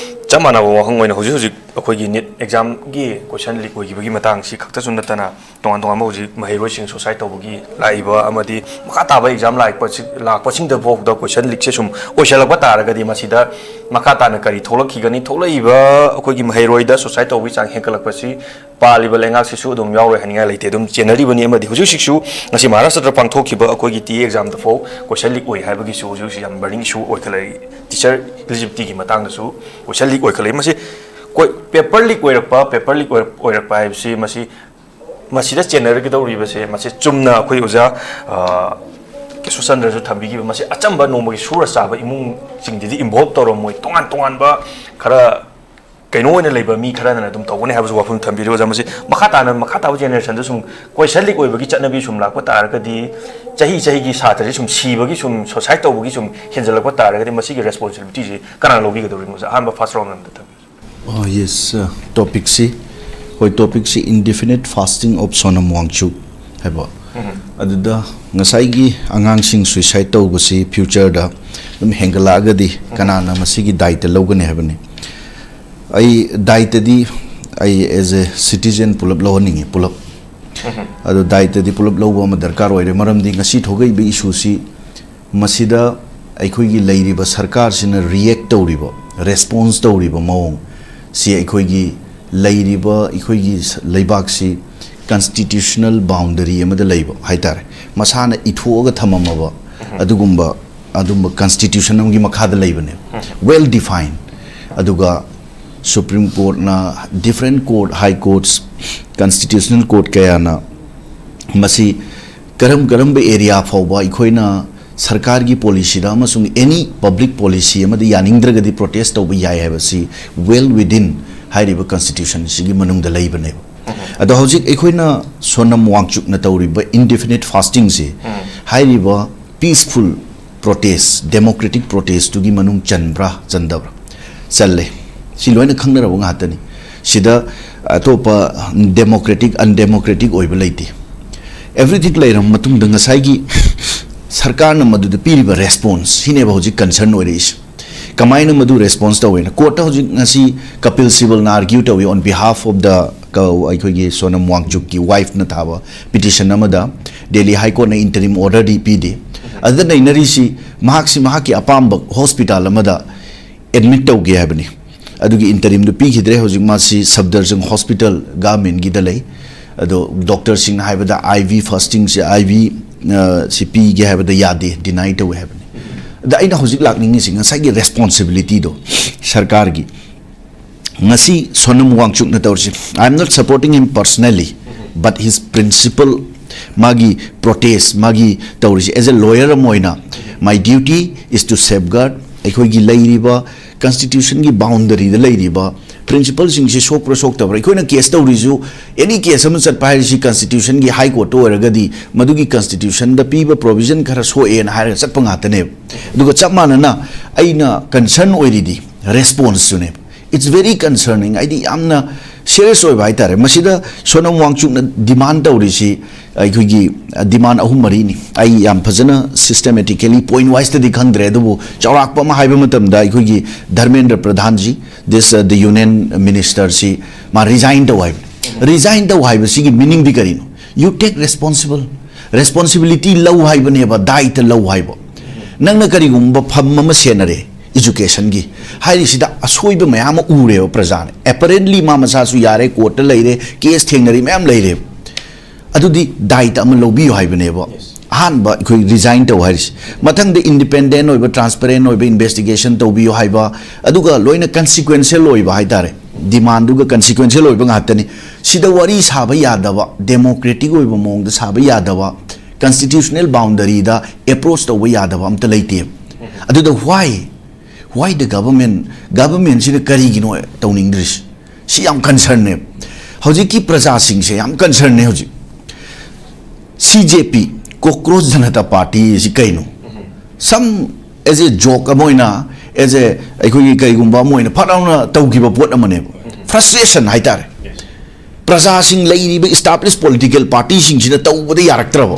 ꯆꯞ ꯃꯥꯟꯅꯕ ꯋꯥꯍꯪ ꯑꯣꯏꯅ ꯍꯧꯖꯤꯛ ꯍꯧꯖꯤꯛ ꯑꯩꯈꯣꯏꯒꯤ ꯅꯤꯠ ꯑꯦꯛꯖꯥꯝꯒꯤ ꯀꯣꯏꯁꯟ ꯂꯤꯛ ꯑꯣꯏꯈꯤꯕꯒꯤ ꯃꯇꯥꯡꯁꯤ ꯈꯛꯇꯁꯨ ꯅꯠꯇꯅ, ꯇꯣꯉꯥꯟ ꯇꯣꯉꯥꯟꯕ ꯍꯧꯖꯤꯛ ꯃꯍꯩꯔꯣꯏꯁꯤꯡ ꯁꯨꯁꯥꯏꯠ ꯇꯧꯕꯒꯤ ꯂꯥꯛꯏꯕ ꯑꯃꯗꯤ ꯃꯈꯥ ꯇꯥꯕ ꯑꯦꯛꯖꯥꯝ ꯂꯥꯛꯄꯁꯤ, ꯂꯥꯛꯄꯁꯤꯡꯗ ꯐꯥꯎꯕꯗ ꯀꯣꯏꯁꯟ ꯂꯤꯛꯁꯦ ꯁꯨꯝ ꯑꯣꯏꯁꯜꯂꯛꯄ ꯇꯥꯔꯒꯗꯤ, ꯃꯁꯤꯗ ꯃꯈꯥ ꯇꯥꯅ ꯀꯔꯤ ꯊꯣꯛꯂꯛꯈꯤꯒꯅꯤ? ꯊꯣꯛꯂꯛꯏꯕ ꯑꯩꯈꯣꯏꯒꯤ ꯃꯍꯩꯔꯣꯏꯗ ꯁꯨꯁꯥꯏꯠ ꯇꯧꯕꯒꯤ ꯆꯥꯡ ꯍꯦꯟꯒꯠꯂꯛꯄꯁꯤ ꯄꯥꯜꯂꯤꯕ ꯂꯩꯉꯥꯛꯁꯤꯁꯨ ꯑꯗꯨꯝ ꯌꯥꯎꯔꯣꯏ ꯍꯥꯏꯅꯤꯡꯉꯥꯏ ꯂꯩꯇꯦ꯫ ꯑꯗꯨꯝ ꯆꯦꯟꯅꯔꯤꯕꯅꯤ꯫ ꯑꯃꯗꯤ ꯍꯧꯖꯤꯛ ꯍꯧꯖꯤꯛꯁꯨ ꯉꯁꯤ ꯃꯍꯥꯔꯥꯁꯇ꯭ꯔꯗ ꯄꯥꯡꯊꯣꯛꯈꯤꯕ ꯑꯩꯈꯣꯏꯒꯤ ꯇꯤ ꯑꯦ ꯑꯦꯛꯖꯥꯝꯗ ꯐꯥꯎ ꯀꯣꯏꯁꯟ ꯂꯤꯛ ꯑꯣꯏ ꯍꯥꯏꯕꯒꯤꯁꯨ ꯍꯧꯖꯤꯛ ꯍꯧꯖꯤꯛ ꯌꯥꯝ ꯕꯔꯅꯤꯡ ꯏꯁꯨ ꯑꯣꯏꯈꯠꯂꯛꯏ꯫ ꯇꯤꯆꯔ ꯏꯂꯤꯖꯤꯕꯤꯂꯤꯇꯤꯒꯤ ꯃꯇꯥꯡꯗꯁꯨ ꯀꯣꯏꯁꯟ ꯂꯤꯛ ꯑꯣꯏꯈꯠꯂꯛꯏ꯫ ꯃꯁꯤ ꯀꯣꯏ-, ꯄꯦꯄꯔ ꯂꯤꯛ ꯑꯣꯏꯔꯛꯄ, ꯄꯦꯄꯔ ꯂꯤꯛ ꯑꯣꯏꯔꯛ-, ꯑꯣꯏꯔꯛꯄ ꯍꯥꯏꯕꯁꯤ ꯃꯁꯤ, ꯃꯁꯤꯗ ꯆꯦꯟꯅꯔꯒꯗꯧꯔꯤꯕꯁꯦ, ꯃꯁꯤ ꯆꯨꯝꯅ ꯑꯩꯈꯣꯏ ꯑꯣꯖꯥ, ꯑ, ꯀꯦꯁꯣꯆꯟꯗ꯭ꯔꯁꯨ ꯊꯝꯕꯤꯈꯤꯕ, ꯃꯁꯤ ꯑꯆꯝꯕ ꯅꯣꯡꯃꯒꯤ ꯁꯨꯔ ꯆꯥꯕ ꯏꯃꯨꯡꯁꯤꯡꯗꯗꯤ ꯏꯟꯚꯣꯜꯕ ꯇꯧꯔꯝꯃꯣꯏ꯫ ꯇꯣꯉꯥꯟ ꯇꯣꯉꯥꯟꯕ ꯈꯔ ꯀꯩꯅꯣ ꯑꯣꯏꯅ ꯂꯩꯕ ꯃꯤ ꯈꯔꯅ ꯑꯗꯨꯝ ꯇꯧꯒꯅꯤ ꯍꯥꯏꯕꯁꯨ ꯋꯥꯐꯝ ꯊꯝꯕꯤꯔꯤ ꯑꯣꯖꯥ꯫ ꯃꯁꯤ ꯃꯈꯥ ꯇꯥꯅ, ꯃꯈꯥ ꯇꯥꯕ ꯖꯦꯅꯦꯔꯦꯁꯟꯗ ꯁꯨꯝ ꯀꯣꯏꯁꯟ ꯂꯤꯛ ꯑꯣꯏꯕꯒꯤ ꯆꯠꯅꯕꯤ ꯁꯨꯝ ꯂꯥꯛꯄ ꯇꯥꯔꯒꯗꯤ, ꯆꯍꯤ ꯆꯍꯤꯒꯤ ꯁꯥꯇ꯭ꯔꯁꯤ ꯁꯨꯝ ꯁꯤꯕꯒꯤ, ꯁꯨꯝ ꯁꯨꯁꯥꯏꯠ ꯇꯧꯕꯒꯤ ꯁꯨꯝ ꯍꯦꯟꯖꯜꯂꯛꯄ ꯇꯥꯔꯒꯗꯤ, ꯃꯁꯤꯒꯤ ꯔꯦꯁꯄꯣꯟꯁꯤꯕꯤꯂꯤꯇꯤꯁꯤ ꯀꯅꯥꯅ ꯂꯧꯕꯤꯒꯗꯧꯔꯤꯅꯣ ꯑꯣꯖꯥ? ꯑꯍꯥꯟꯕ ꯐꯥꯔꯁ ꯔꯥꯎꯟ ꯑꯃꯗ ꯊꯝꯕꯤꯌꯨ꯫ ꯌꯦꯁ, ꯇꯣꯄꯤꯛꯁꯤ, ꯍꯣꯏ, ꯇꯣꯄꯤꯛꯁꯤ Indefinite Fasting of Sonam Wangchuk ꯍꯥꯏꯕ꯫ ꯑꯗꯨꯗ ꯉꯁꯥꯏꯒꯤ ꯑꯉꯥꯡꯁꯤꯡ ꯁꯨꯏꯁꯥꯏꯠ ꯇꯧꯕꯁꯤ ꯐ꯭ꯌꯨꯆꯔꯗ ꯑꯗꯨꯝ ꯍꯦꯟꯒꯠꯂꯛꯑꯒꯗꯤ ꯀꯅꯥꯅ ꯃꯁꯤꯒꯤ ꯗꯥꯏꯇ ꯂꯧꯒꯅꯤ ꯍꯥꯏꯕꯅꯤ꯫ ꯑꯩ ꯗꯥꯏꯇꯗꯤ ꯑꯩ ꯑꯦꯖ ꯑꯦ ꯁꯤꯇꯤꯖꯦꯟ ꯄꯨꯂꯞ ꯂꯧꯍꯟꯅꯤꯡꯉꯤ, ꯄꯨꯂꯞ꯫ ꯑꯗꯣ ꯗꯥꯏꯇꯗꯤ ꯄꯨꯂꯞ ꯂꯧꯕ ꯑꯃ ꯗꯔꯀꯥꯔ ꯑꯣꯏꯔꯦ, ꯃꯔꯝꯗꯤ ꯉꯁꯤ ꯊꯣꯛꯂꯛꯏꯕ ꯏꯁꯨꯁꯤ, ꯃꯁꯤꯗ ꯑꯩꯈꯣꯏꯒꯤ ꯂꯩꯔꯤꯕ ꯁꯔꯀꯥꯔꯁꯤꯅ ꯔꯤꯌꯦꯛ ꯇꯧꯔꯤꯕ, ꯔꯦꯁꯄꯣꯟꯁ ꯇꯧꯔꯤꯕ ꯃꯑꯣꯡ ꯁꯤ, ꯑꯩꯈꯣꯏꯒꯤ ꯂꯩꯔꯤꯕ ꯑꯩꯈꯣꯏꯒꯤ ꯂꯩꯕꯥꯛꯁꯤ ꯀꯟꯁꯇꯤꯇ꯭ꯌꯨꯁꯅꯦꯜ ꯕꯥꯎꯟꯗꯔꯤ ꯑꯃꯗ ꯂꯩꯕ ꯍꯥꯏꯇꯥꯔꯦ, ꯃꯁꯥꯅ ꯏꯊꯣꯛꯑꯒ ꯊꯝꯃꯝꯃꯕ ꯑꯗꯨꯒꯨꯝꯕ, ꯑꯗꯨꯝꯕ ꯀꯟꯁꯇꯤꯇ꯭ꯌꯨꯁꯟ ꯑꯃꯒꯤ ꯃꯈꯥꯗ ꯂꯩꯕꯅꯦ, ꯋꯦꯜ ꯗꯤꯐꯥꯏꯟ꯫ ꯑꯗꯨꯒ ꯁꯨꯄ꯭ꯔꯤꯝ ꯀꯣꯔꯠꯅ, ꯗꯤꯐ꯭ꯔꯦꯟ ꯀꯣꯔꯠ, ꯍꯥꯏ ꯀꯣꯔꯠꯁ, ꯀꯟꯁꯇꯤꯇ꯭ꯌꯨꯁꯅꯦꯜ ꯀꯣꯔꯠ ꯀꯌꯥꯅ ꯃꯁꯤ ꯀꯔꯝ ꯀꯔꯝꯕ ꯑꯦꯔꯤꯌꯥ ꯐꯥꯎꯕ ꯑꯩꯈꯣꯏꯅ ꯁꯔꯀꯥꯔꯒꯤ ꯄꯣꯂꯤꯁꯤꯗ ꯑꯃꯁꯨꯡ ꯑꯦꯅꯤ ꯄꯕ꯭ꯂꯤꯛ ꯄꯣꯂꯤꯁꯤ ꯑꯃꯗ ꯌꯥꯅꯤꯡꯗ꯭ꯔꯒꯗꯤ ꯄ꯭ꯔꯣꯇꯦꯁ ꯇꯧꯕ ꯌꯥꯏ ꯍꯥꯏꯕꯁꯤ ꯋꯦꯜ ꯋꯤꯗꯤꯟ ꯍꯥꯏꯔꯤꯕ ꯀꯟꯁꯇꯤꯇ꯭ꯌꯨꯁꯟꯁꯤꯒꯤ ꯃꯅꯨꯡꯗ ꯂꯩꯕꯅꯦꯕ꯫ ꯑꯗꯣ ꯍꯧꯖꯤꯛ ꯑꯩꯈꯣꯏꯅ ꯁꯣꯅꯝ ꯋꯥꯡꯆꯨꯛꯅ ꯇꯧꯔꯤꯕ ꯏꯟꯗꯤꯐꯤꯅꯤꯠ ꯐꯥꯁꯇꯤꯡꯁꯤ, ꯍꯥꯏꯔꯤꯕ ꯄꯤꯁꯐꯨꯜ ꯄ꯭ꯔꯣꯇꯦꯁ, ꯗꯦꯃꯣꯀ꯭ꯔꯦꯇꯤꯛ ꯄ꯭ꯔꯣꯇꯦꯁꯇꯨꯒꯤ ꯃꯅꯨꯡ ꯆꯟꯕ꯭ꯔꯥ ꯆꯟꯗꯕ꯭ꯔꯥ? ꯆꯜꯂꯦ꯫ ꯁꯤ ꯂꯣꯏꯅ ꯈꯪꯅꯔꯕ ꯉꯥꯛꯇꯅꯤ꯫ ꯁꯤꯗ ꯑꯇꯣꯞꯄ ꯗꯦꯃꯣꯀ꯭ꯔꯦꯇꯤꯛ, ꯑꯟꯗꯦꯃꯣꯀ꯭ꯔꯦꯇꯤꯛ ꯑꯣꯏꯕ ꯂꯩꯇꯦ꯫ ꯑꯦꯚ꯭ꯔꯤꯊꯤꯡ ꯂꯩꯔꯕ ꯃꯇꯨꯡꯗ ꯉꯁꯥꯏꯒꯤ ꯁꯔꯀꯥꯔꯅ ꯃꯗꯨꯗ ꯄꯤꯔꯤꯕ ꯔꯦꯁꯄꯣꯟꯁ, ꯁꯤꯅꯦꯕ ꯍꯧꯖꯤꯛ ꯀꯟꯁꯔꯟ ꯑꯣꯏꯔꯛꯏꯁꯦ꯫ ꯀꯃꯥꯏꯅ ꯃꯗꯨ ꯔꯦꯁꯄꯣꯟꯁ ꯇꯧꯋꯦꯅ ꯀꯣꯔꯠꯇ ꯍꯧꯖꯤꯛ ꯉꯁꯤ ꯀꯄꯤꯜ ꯁꯤꯕꯜꯅ ꯑꯥꯔꯒ꯭ꯌꯨ ꯇꯧꯏ on behalf of the, ꯑꯩꯈꯣꯏꯒꯤ ꯁꯣꯅꯝ ꯋꯥꯡꯆꯨꯛꯀꯤ ꯋꯥꯏꯐꯅ ꯊꯥꯕ ꯄꯤꯇꯤꯁꯟ ꯑꯃꯗ ꯗꯦꯜꯂꯤ ꯍꯥꯏ ꯀꯣꯔꯠꯅ ꯏꯟꯇꯔꯤꯝ ꯑꯣꯔꯗꯔꯗꯤ ꯄꯤꯗꯦ꯫ ꯑꯗꯨꯗ ꯅꯩꯅꯔꯤꯁꯤ ꯃꯍꯥꯛꯁꯤ ꯃꯍꯥꯛꯀꯤ ꯑꯄꯥꯝꯕ ꯍꯣꯁꯄꯤꯇꯥꯜ ꯑꯃꯗ ꯑꯦꯗꯃꯤꯠ ꯇꯧꯒꯦ ꯍꯥꯏꯕꯅꯤ꯫ ꯑꯗꯨꯒꯤ ꯏꯟꯇꯔꯤꯝꯗꯨ ꯄꯤꯈꯤꯗ꯭ꯔꯦ꯫ ꯍꯧꯖꯤꯛ ꯃꯥꯁꯤ ꯁꯐꯗꯔꯖꯪ ꯍꯣꯁꯄꯤꯇꯥꯜ ꯒꯚꯔꯟꯃꯦꯟꯒꯤꯗ ꯂꯩ꯫ ꯑꯗꯣ ꯗꯣꯛꯇꯔꯁꯤꯡꯅ ꯍꯥꯏꯕꯗ ꯑꯥꯏ ꯚꯤ ꯐꯥꯁꯇꯤꯡꯁꯦ, ꯑꯥꯏ ꯚꯤ ꯁꯤ ꯄꯤꯒꯦ ꯍꯥꯏꯕꯗ ꯌꯥꯗꯦ, ꯗꯤꯅꯥꯏ ꯇꯧꯋꯦ ꯍꯥꯏꯕꯅꯤ꯫ ꯑꯗ ꯑꯩꯅ ꯍꯧꯖꯤꯛ ꯂꯥꯛꯅꯤꯡꯉꯤꯁꯤ ꯉꯁꯥꯏꯒꯤ ꯔꯦꯁꯄꯣꯟꯁꯤꯕꯤꯂꯤꯇꯤꯗꯣ ꯁꯔꯀꯥꯔꯒꯤ꯫ ꯉꯁꯤ ꯁꯣꯅꯝ ꯋꯥꯡꯆꯨꯛꯅ ꯇꯧꯔꯤꯁꯤ, I am not supporting him personally, but his principle, ꯃꯥꯒꯤ ꯄ꯭ꯔꯣꯇꯦꯁ, ꯃꯥꯒꯤ ꯇꯧꯔꯤꯁꯤ, as a lawyer ꯑꯃ ꯑꯣꯏꯅ, my duty is to safeguard ꯑꯩꯈꯣꯏꯒꯤ ꯂꯩꯔꯤꯕ ꯀꯟꯁꯇꯤꯇ꯭ꯌꯨꯁꯟꯒꯤ ꯕꯥꯎꯟꯗꯔꯤꯗ ꯂꯩꯔꯤꯕ ꯄ꯭ꯔꯤꯟꯁꯤꯄꯜꯁꯤꯡꯁꯤ ꯁꯣꯛꯄ꯭ꯔꯥ ꯁꯣꯛꯇꯕ꯭ꯔꯥ꯫ ꯑꯩꯈꯣꯏꯅ ꯀꯦꯁ ꯇꯧꯔꯤꯁꯨ, ꯑꯦꯅꯤ ꯀꯦꯁ ꯑꯃ ꯆꯠꯄ ꯍꯥꯏꯔꯤꯁꯤ ꯀꯟꯁꯇꯤꯇ꯭ꯌꯨꯁꯟꯒꯤ ꯍꯥꯏ ꯀꯣꯔꯠꯇ ꯑꯣꯏꯔꯒꯗꯤ ꯃꯗꯨꯒꯤ ꯀꯟꯁꯇꯤꯇ꯭ꯌꯨꯁꯟꯗ ꯄꯤꯕ ꯄ꯭ꯔꯣꯚꯤꯖꯟ ꯈꯔ ꯁꯣꯛꯑꯦꯅ ꯍꯥꯏꯔꯒ ꯆꯠꯄ ꯉꯥꯛꯇꯅꯦꯕ꯫ ꯑꯗꯨꯒ ꯆꯞ ꯃꯥꯟꯅꯅ ꯑꯩꯅ ꯀꯟꯁꯔꯟ ꯑꯣꯏꯔꯤꯗꯤ ꯔꯦꯁꯄꯣꯟꯁꯇꯨꯅꯦꯕ꯫ It's very concerning, ꯍꯥꯏꯗꯤ ꯌꯥꯝꯅ ꯁꯤꯔꯤꯌꯁ ꯑꯣꯏꯕ ꯍꯥꯏꯇꯥꯔꯦ꯫ ꯃꯁꯤꯗ ꯁꯣꯅꯝ ꯋꯥꯡꯆꯨꯛꯅ ꯗꯤꯃꯥꯟ ꯇꯧꯔꯤꯁꯤ ꯑꯩꯈꯣꯏꯒꯤ ꯗꯤꯃꯥꯟ ꯑꯍꯨꯝ ꯃꯔꯤꯅꯤ꯫ ꯑꯩ ꯌꯥꯝ ꯐꯖꯅ ꯁꯤꯁꯇꯦꯃꯦꯇꯤꯀꯦꯂꯤ ꯄꯣꯏꯟꯠ ꯋꯥꯏꯁꯇꯗꯤ ꯈꯪꯗ꯭ꯔꯦ, ꯑꯗꯨꯕꯨ ꯆꯥꯎꯔꯥꯛꯄ ꯑꯃ ꯍꯥꯏꯕ ꯃꯇꯝꯗ ꯑꯩꯈꯣꯏꯒꯤ Dharmendra ꯄ꯭ꯔꯙꯥꯟꯖꯤ, this, uh, the union ministerꯁꯤ, ꯃꯥ ꯔꯤꯖꯥꯏꯟ ꯇꯧ ꯍꯥꯏꯕꯅꯤ꯫ ꯔꯤꯖꯥꯏꯟ ꯇꯧ ꯍꯥꯏꯕꯁꯤꯒꯤ ꯃꯤꯅꯤꯡꯗꯤ ꯀꯔꯤꯅꯣ? You take responsible, ꯔꯦꯁꯄꯣꯟꯁꯤꯕꯤꯂꯤꯇꯤ ꯂꯧ ꯍꯥꯏꯕꯅꯦꯕ, ꯗꯥꯏꯇ ꯂꯧ ꯍꯥꯏꯕ꯫ ꯅꯪꯅ ꯀꯔꯤꯒꯨꯝꯕ ꯐꯝ ꯑꯃ ꯁꯦꯟꯅꯔꯦ ꯏꯖꯨꯀꯦꯁꯟꯒꯤ ꯍꯥꯏꯔꯤꯁꯤꯗ, ꯑꯁꯣꯏꯕ ꯃꯌꯥꯝ ꯑꯃ ꯎꯔꯦꯕ ꯄ꯭ꯔꯖꯥꯅ꯫ ꯑꯦꯄꯔꯦꯟꯂꯤ ꯃꯥ ꯃꯁꯥꯁꯨ ꯌꯥꯔꯦ, ꯀꯣꯔꯠꯇ ꯂꯩꯔꯦ, ꯀꯦꯁ ꯊꯦꯡꯅꯔꯤ ꯃꯌꯥꯝ ꯂꯩꯔꯦꯕ꯫ ꯑꯗꯨꯗꯤ ꯗꯥꯏꯇ ꯑꯃ ꯂꯧꯕꯤꯌꯨ ꯍꯥꯏꯕꯅꯦꯕ꯫ ꯑꯍꯥꯟꯕ ꯑꯩꯈꯣꯏ ꯔꯤꯖꯥꯏꯟ ꯇꯧ ꯍꯥꯏꯔꯤꯁꯤ꯫ ꯃꯊꯪꯗ ꯏꯟꯗꯤꯄꯦꯟꯗꯦꯟ ꯑꯣꯏꯕ, ꯇ꯭ꯔꯥꯟꯁꯄꯦꯔꯦꯟ ꯑꯣꯏꯕ ꯏꯟꯚꯦꯁꯇꯤꯒꯦꯁꯟ ꯇꯧꯕꯤꯌꯨ ꯍꯥꯏꯕ, ꯑꯗꯨꯒ ꯂꯣꯏꯅ ꯀꯟꯁꯤꯀ꯭ꯋꯦꯟꯁꯤꯌꯦꯜ ꯑꯣꯏꯕ ꯍꯥꯏꯇꯥꯔꯦ꯫ ꯗꯤꯃꯥꯟꯗꯨꯒ ꯀꯟꯁꯤꯀ꯭ꯋꯦꯟꯁꯤꯌꯦꯜ ꯑꯣꯏꯕ ꯉꯥꯛꯇꯅꯤ꯫ ꯁꯤꯗ ꯋꯥꯔꯤ ꯁꯥꯕ ꯌꯥꯗꯕ, ꯗꯦꯃꯣꯀ꯭ꯔꯦꯇꯤꯛ ꯑꯣꯏꯕ ꯃꯑꯣꯡꯗ ꯁꯥꯕ ꯌꯥꯗꯕ, ꯀꯟꯁꯇꯤꯇ꯭ꯌꯨꯁꯅꯦꯜ ꯕꯥꯎꯟꯗꯔꯤꯗ ꯑꯦꯄ꯭ꯔꯣꯆ ꯇꯧꯕ ꯌꯥꯗꯕ ꯑꯝꯇ ꯂꯩꯇꯦꯕ꯫ ꯑꯗꯨꯗ why, why the government, ꯒꯚꯔꯟꯃꯦꯟꯁꯤꯅ ꯀꯔꯤꯒꯤꯅꯣ ꯇꯧꯅꯤꯡꯗ꯭ꯔꯤꯁꯤ? ꯁꯤ ꯌꯥꯝ ꯀꯟꯁꯔꯟꯅꯦꯕ꯫ ꯍꯧꯖꯤꯛꯀꯤ ꯄ꯭ꯔꯖꯥꯁꯤꯡꯁꯦ ꯌꯥꯝ ꯀꯟꯁꯔꯟꯅꯦ ꯍꯧꯖꯤꯛ꯫ ꯁꯤ ꯖꯦ ꯄꯤ, ꯀꯣꯀ꯭ꯔꯣꯆ ꯖꯅꯇꯥ ꯄꯥꯔꯇꯤ ꯑꯁꯤ ꯀꯩꯅꯣ? ꯁꯝ, as a joke ꯑꯃ ꯑꯣꯏꯅ, as a ꯑꯩꯈꯣꯏꯒꯤ ꯀꯩꯒꯨꯝꯕ ꯑꯃ ꯑꯣꯏꯅ ꯐꯠ ꯂꯥꯎꯅ ꯇꯧꯈꯤꯕ ꯄꯣꯠ ꯑꯃꯅꯦꯕ꯫ ꯐ꯭ꯔꯁꯇ꯭ꯔꯦꯁꯟ ꯍꯥꯏꯇꯥꯔꯦ꯫ ꯄ꯭ꯔꯖꯥꯁꯤꯡ, ꯂꯩꯔꯤꯕ ꯏꯁꯇꯥꯕ꯭ꯂꯤꯁ ꯄꯣꯂꯤꯇꯤꯀꯦꯜ ꯄꯥꯔꯇꯤꯁꯤꯡꯁꯤꯅ ꯇꯧꯕꯗ ꯌꯥꯔꯛꯇ꯭ꯔꯕ,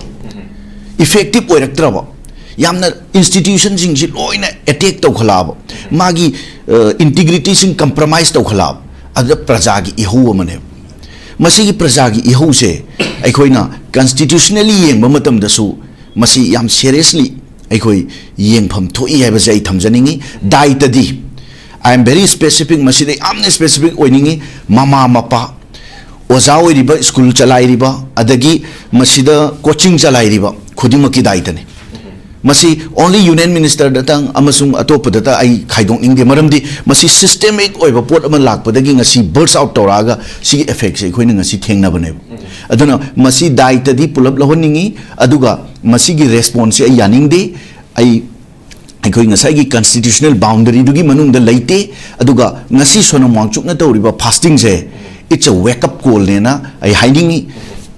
ꯏꯐꯦꯛꯇꯤꯞ ꯑꯣꯏꯔꯛꯇ꯭ꯔꯕ, ꯌꯥꯝꯅ ꯏꯟꯁꯇꯤꯇ꯭ꯌꯨꯁꯟꯁꯤꯡꯁꯤ ꯂꯣꯏꯅ ꯑꯦꯇꯦꯛ ꯇꯧꯈꯠꯂꯛꯑꯕ, ꯃꯥꯒꯤ ꯏꯟꯇꯤꯒ꯭ꯔꯤꯇꯤꯁꯤꯡ ꯀꯝꯄ꯭ꯔꯣꯃꯥꯏꯁ ꯇꯧꯈꯠꯂꯛꯑꯕ, ꯑꯗꯨꯗ ꯄ꯭ꯔꯖꯥꯒꯤ ꯏꯍꯧ ꯑꯃꯅꯦꯕ꯫ ꯃꯁꯤꯒꯤ ꯄ꯭ꯔꯖꯥꯒꯤ ꯏꯍꯧꯁꯦ ꯑꯩꯈꯣꯏꯅ ꯀꯟꯁꯇꯤꯇ꯭ꯌꯨꯁꯅꯦꯜꯂꯤ ꯌꯦꯡꯕ ꯃꯇꯝꯗꯁꯨ ꯃꯁꯤ ꯌꯥꯝ ꯁꯦꯔꯤꯌꯁꯂꯤ ꯑꯩꯈꯣꯏ ꯌꯦꯡꯐꯝ ꯊꯣꯛꯏ ꯍꯥꯏꯕꯁꯦ ꯑꯩ ꯊꯝꯖꯅꯤꯡꯉꯤ꯫ ꯗꯥꯏꯇꯗꯤ, I am very specific, ꯃꯁꯤꯗ ꯌꯥꯝꯅ ꯁ꯭ꯄꯦꯁꯤꯐꯤꯛ ꯑꯣꯏꯅꯤꯡꯉꯤ, ꯃꯃꯥ ꯃꯄꯥ, ꯑꯣꯖꯥ ꯑꯣꯏꯔꯤꯕ, ꯁ꯭ꯀꯨꯜ ꯆꯂꯥꯏꯔꯤꯕ, ꯑꯗꯒꯤ ꯃꯁꯤꯗ ꯀꯣꯆꯤꯡ ꯆꯂꯥꯏꯔꯤꯕ ꯈꯨꯗꯤꯡꯃꯛꯀꯤ ꯗꯥꯏꯇꯅꯤ꯫ ꯃꯁꯤ ꯑꯣꯟꯂꯤ ꯌꯨꯅꯤꯌꯟ ꯃꯤꯅꯤꯁꯇꯔꯗꯇꯪ ꯑꯃꯁꯨꯡ ꯑꯇꯣꯞꯄꯗꯇ ꯑꯩ ꯈꯥꯏꯗꯣꯛꯅꯤꯡꯗꯦ, ꯃꯔꯝꯗꯤ ꯃꯁꯤ ꯁꯤꯁꯇꯦꯃꯤꯛ ꯑꯣꯏꯕ ꯄꯣꯠ ꯑꯃ ꯂꯥꯛꯄꯗꯒꯤ ꯉꯁꯤ ꯕꯔꯁ ꯑꯥꯎꯠ ꯇꯧꯔꯛꯑꯒ ꯁꯤꯒꯤ ꯏꯐꯦꯛꯁꯦ ꯑꯩꯈꯣꯏꯅ ꯉꯁꯤ ꯊꯦꯡꯅꯕꯅꯦꯕ꯫ ꯑꯗꯨꯅ ꯃꯁꯤ ꯗꯥꯏꯇꯗꯤ ꯄꯨꯂꯞ ꯂꯧꯍꯟꯅꯤꯡꯉꯤ, ꯑꯗꯨꯒ ꯃꯁꯤꯒꯤ ꯔꯦꯁꯄꯣꯟꯁꯁꯦ ꯑꯩ ꯌꯥꯅꯤꯡꯗꯦ꯫ ꯑꯩ, ꯑꯩꯈꯣꯏ ꯉꯁꯥꯏꯒꯤ ꯀꯟꯁꯇꯤꯇ꯭ꯌꯨꯁꯅꯦꯜ ꯕꯥꯎꯟꯗꯔꯤꯗꯨꯒꯤ ꯃꯅꯨꯡꯗ ꯂꯩꯇꯦ, ꯑꯗꯨꯒ ꯉꯁꯤ ꯁꯣꯅꯝ ꯋꯥꯡꯆꯨꯛꯅ ꯇꯧꯔꯤꯕ ꯐꯥꯁꯇꯤꯡꯁꯦ, it's a wake up callꯅꯦꯅ ꯑꯩ ꯍꯥꯏꯅꯤꯡꯉꯤ꯫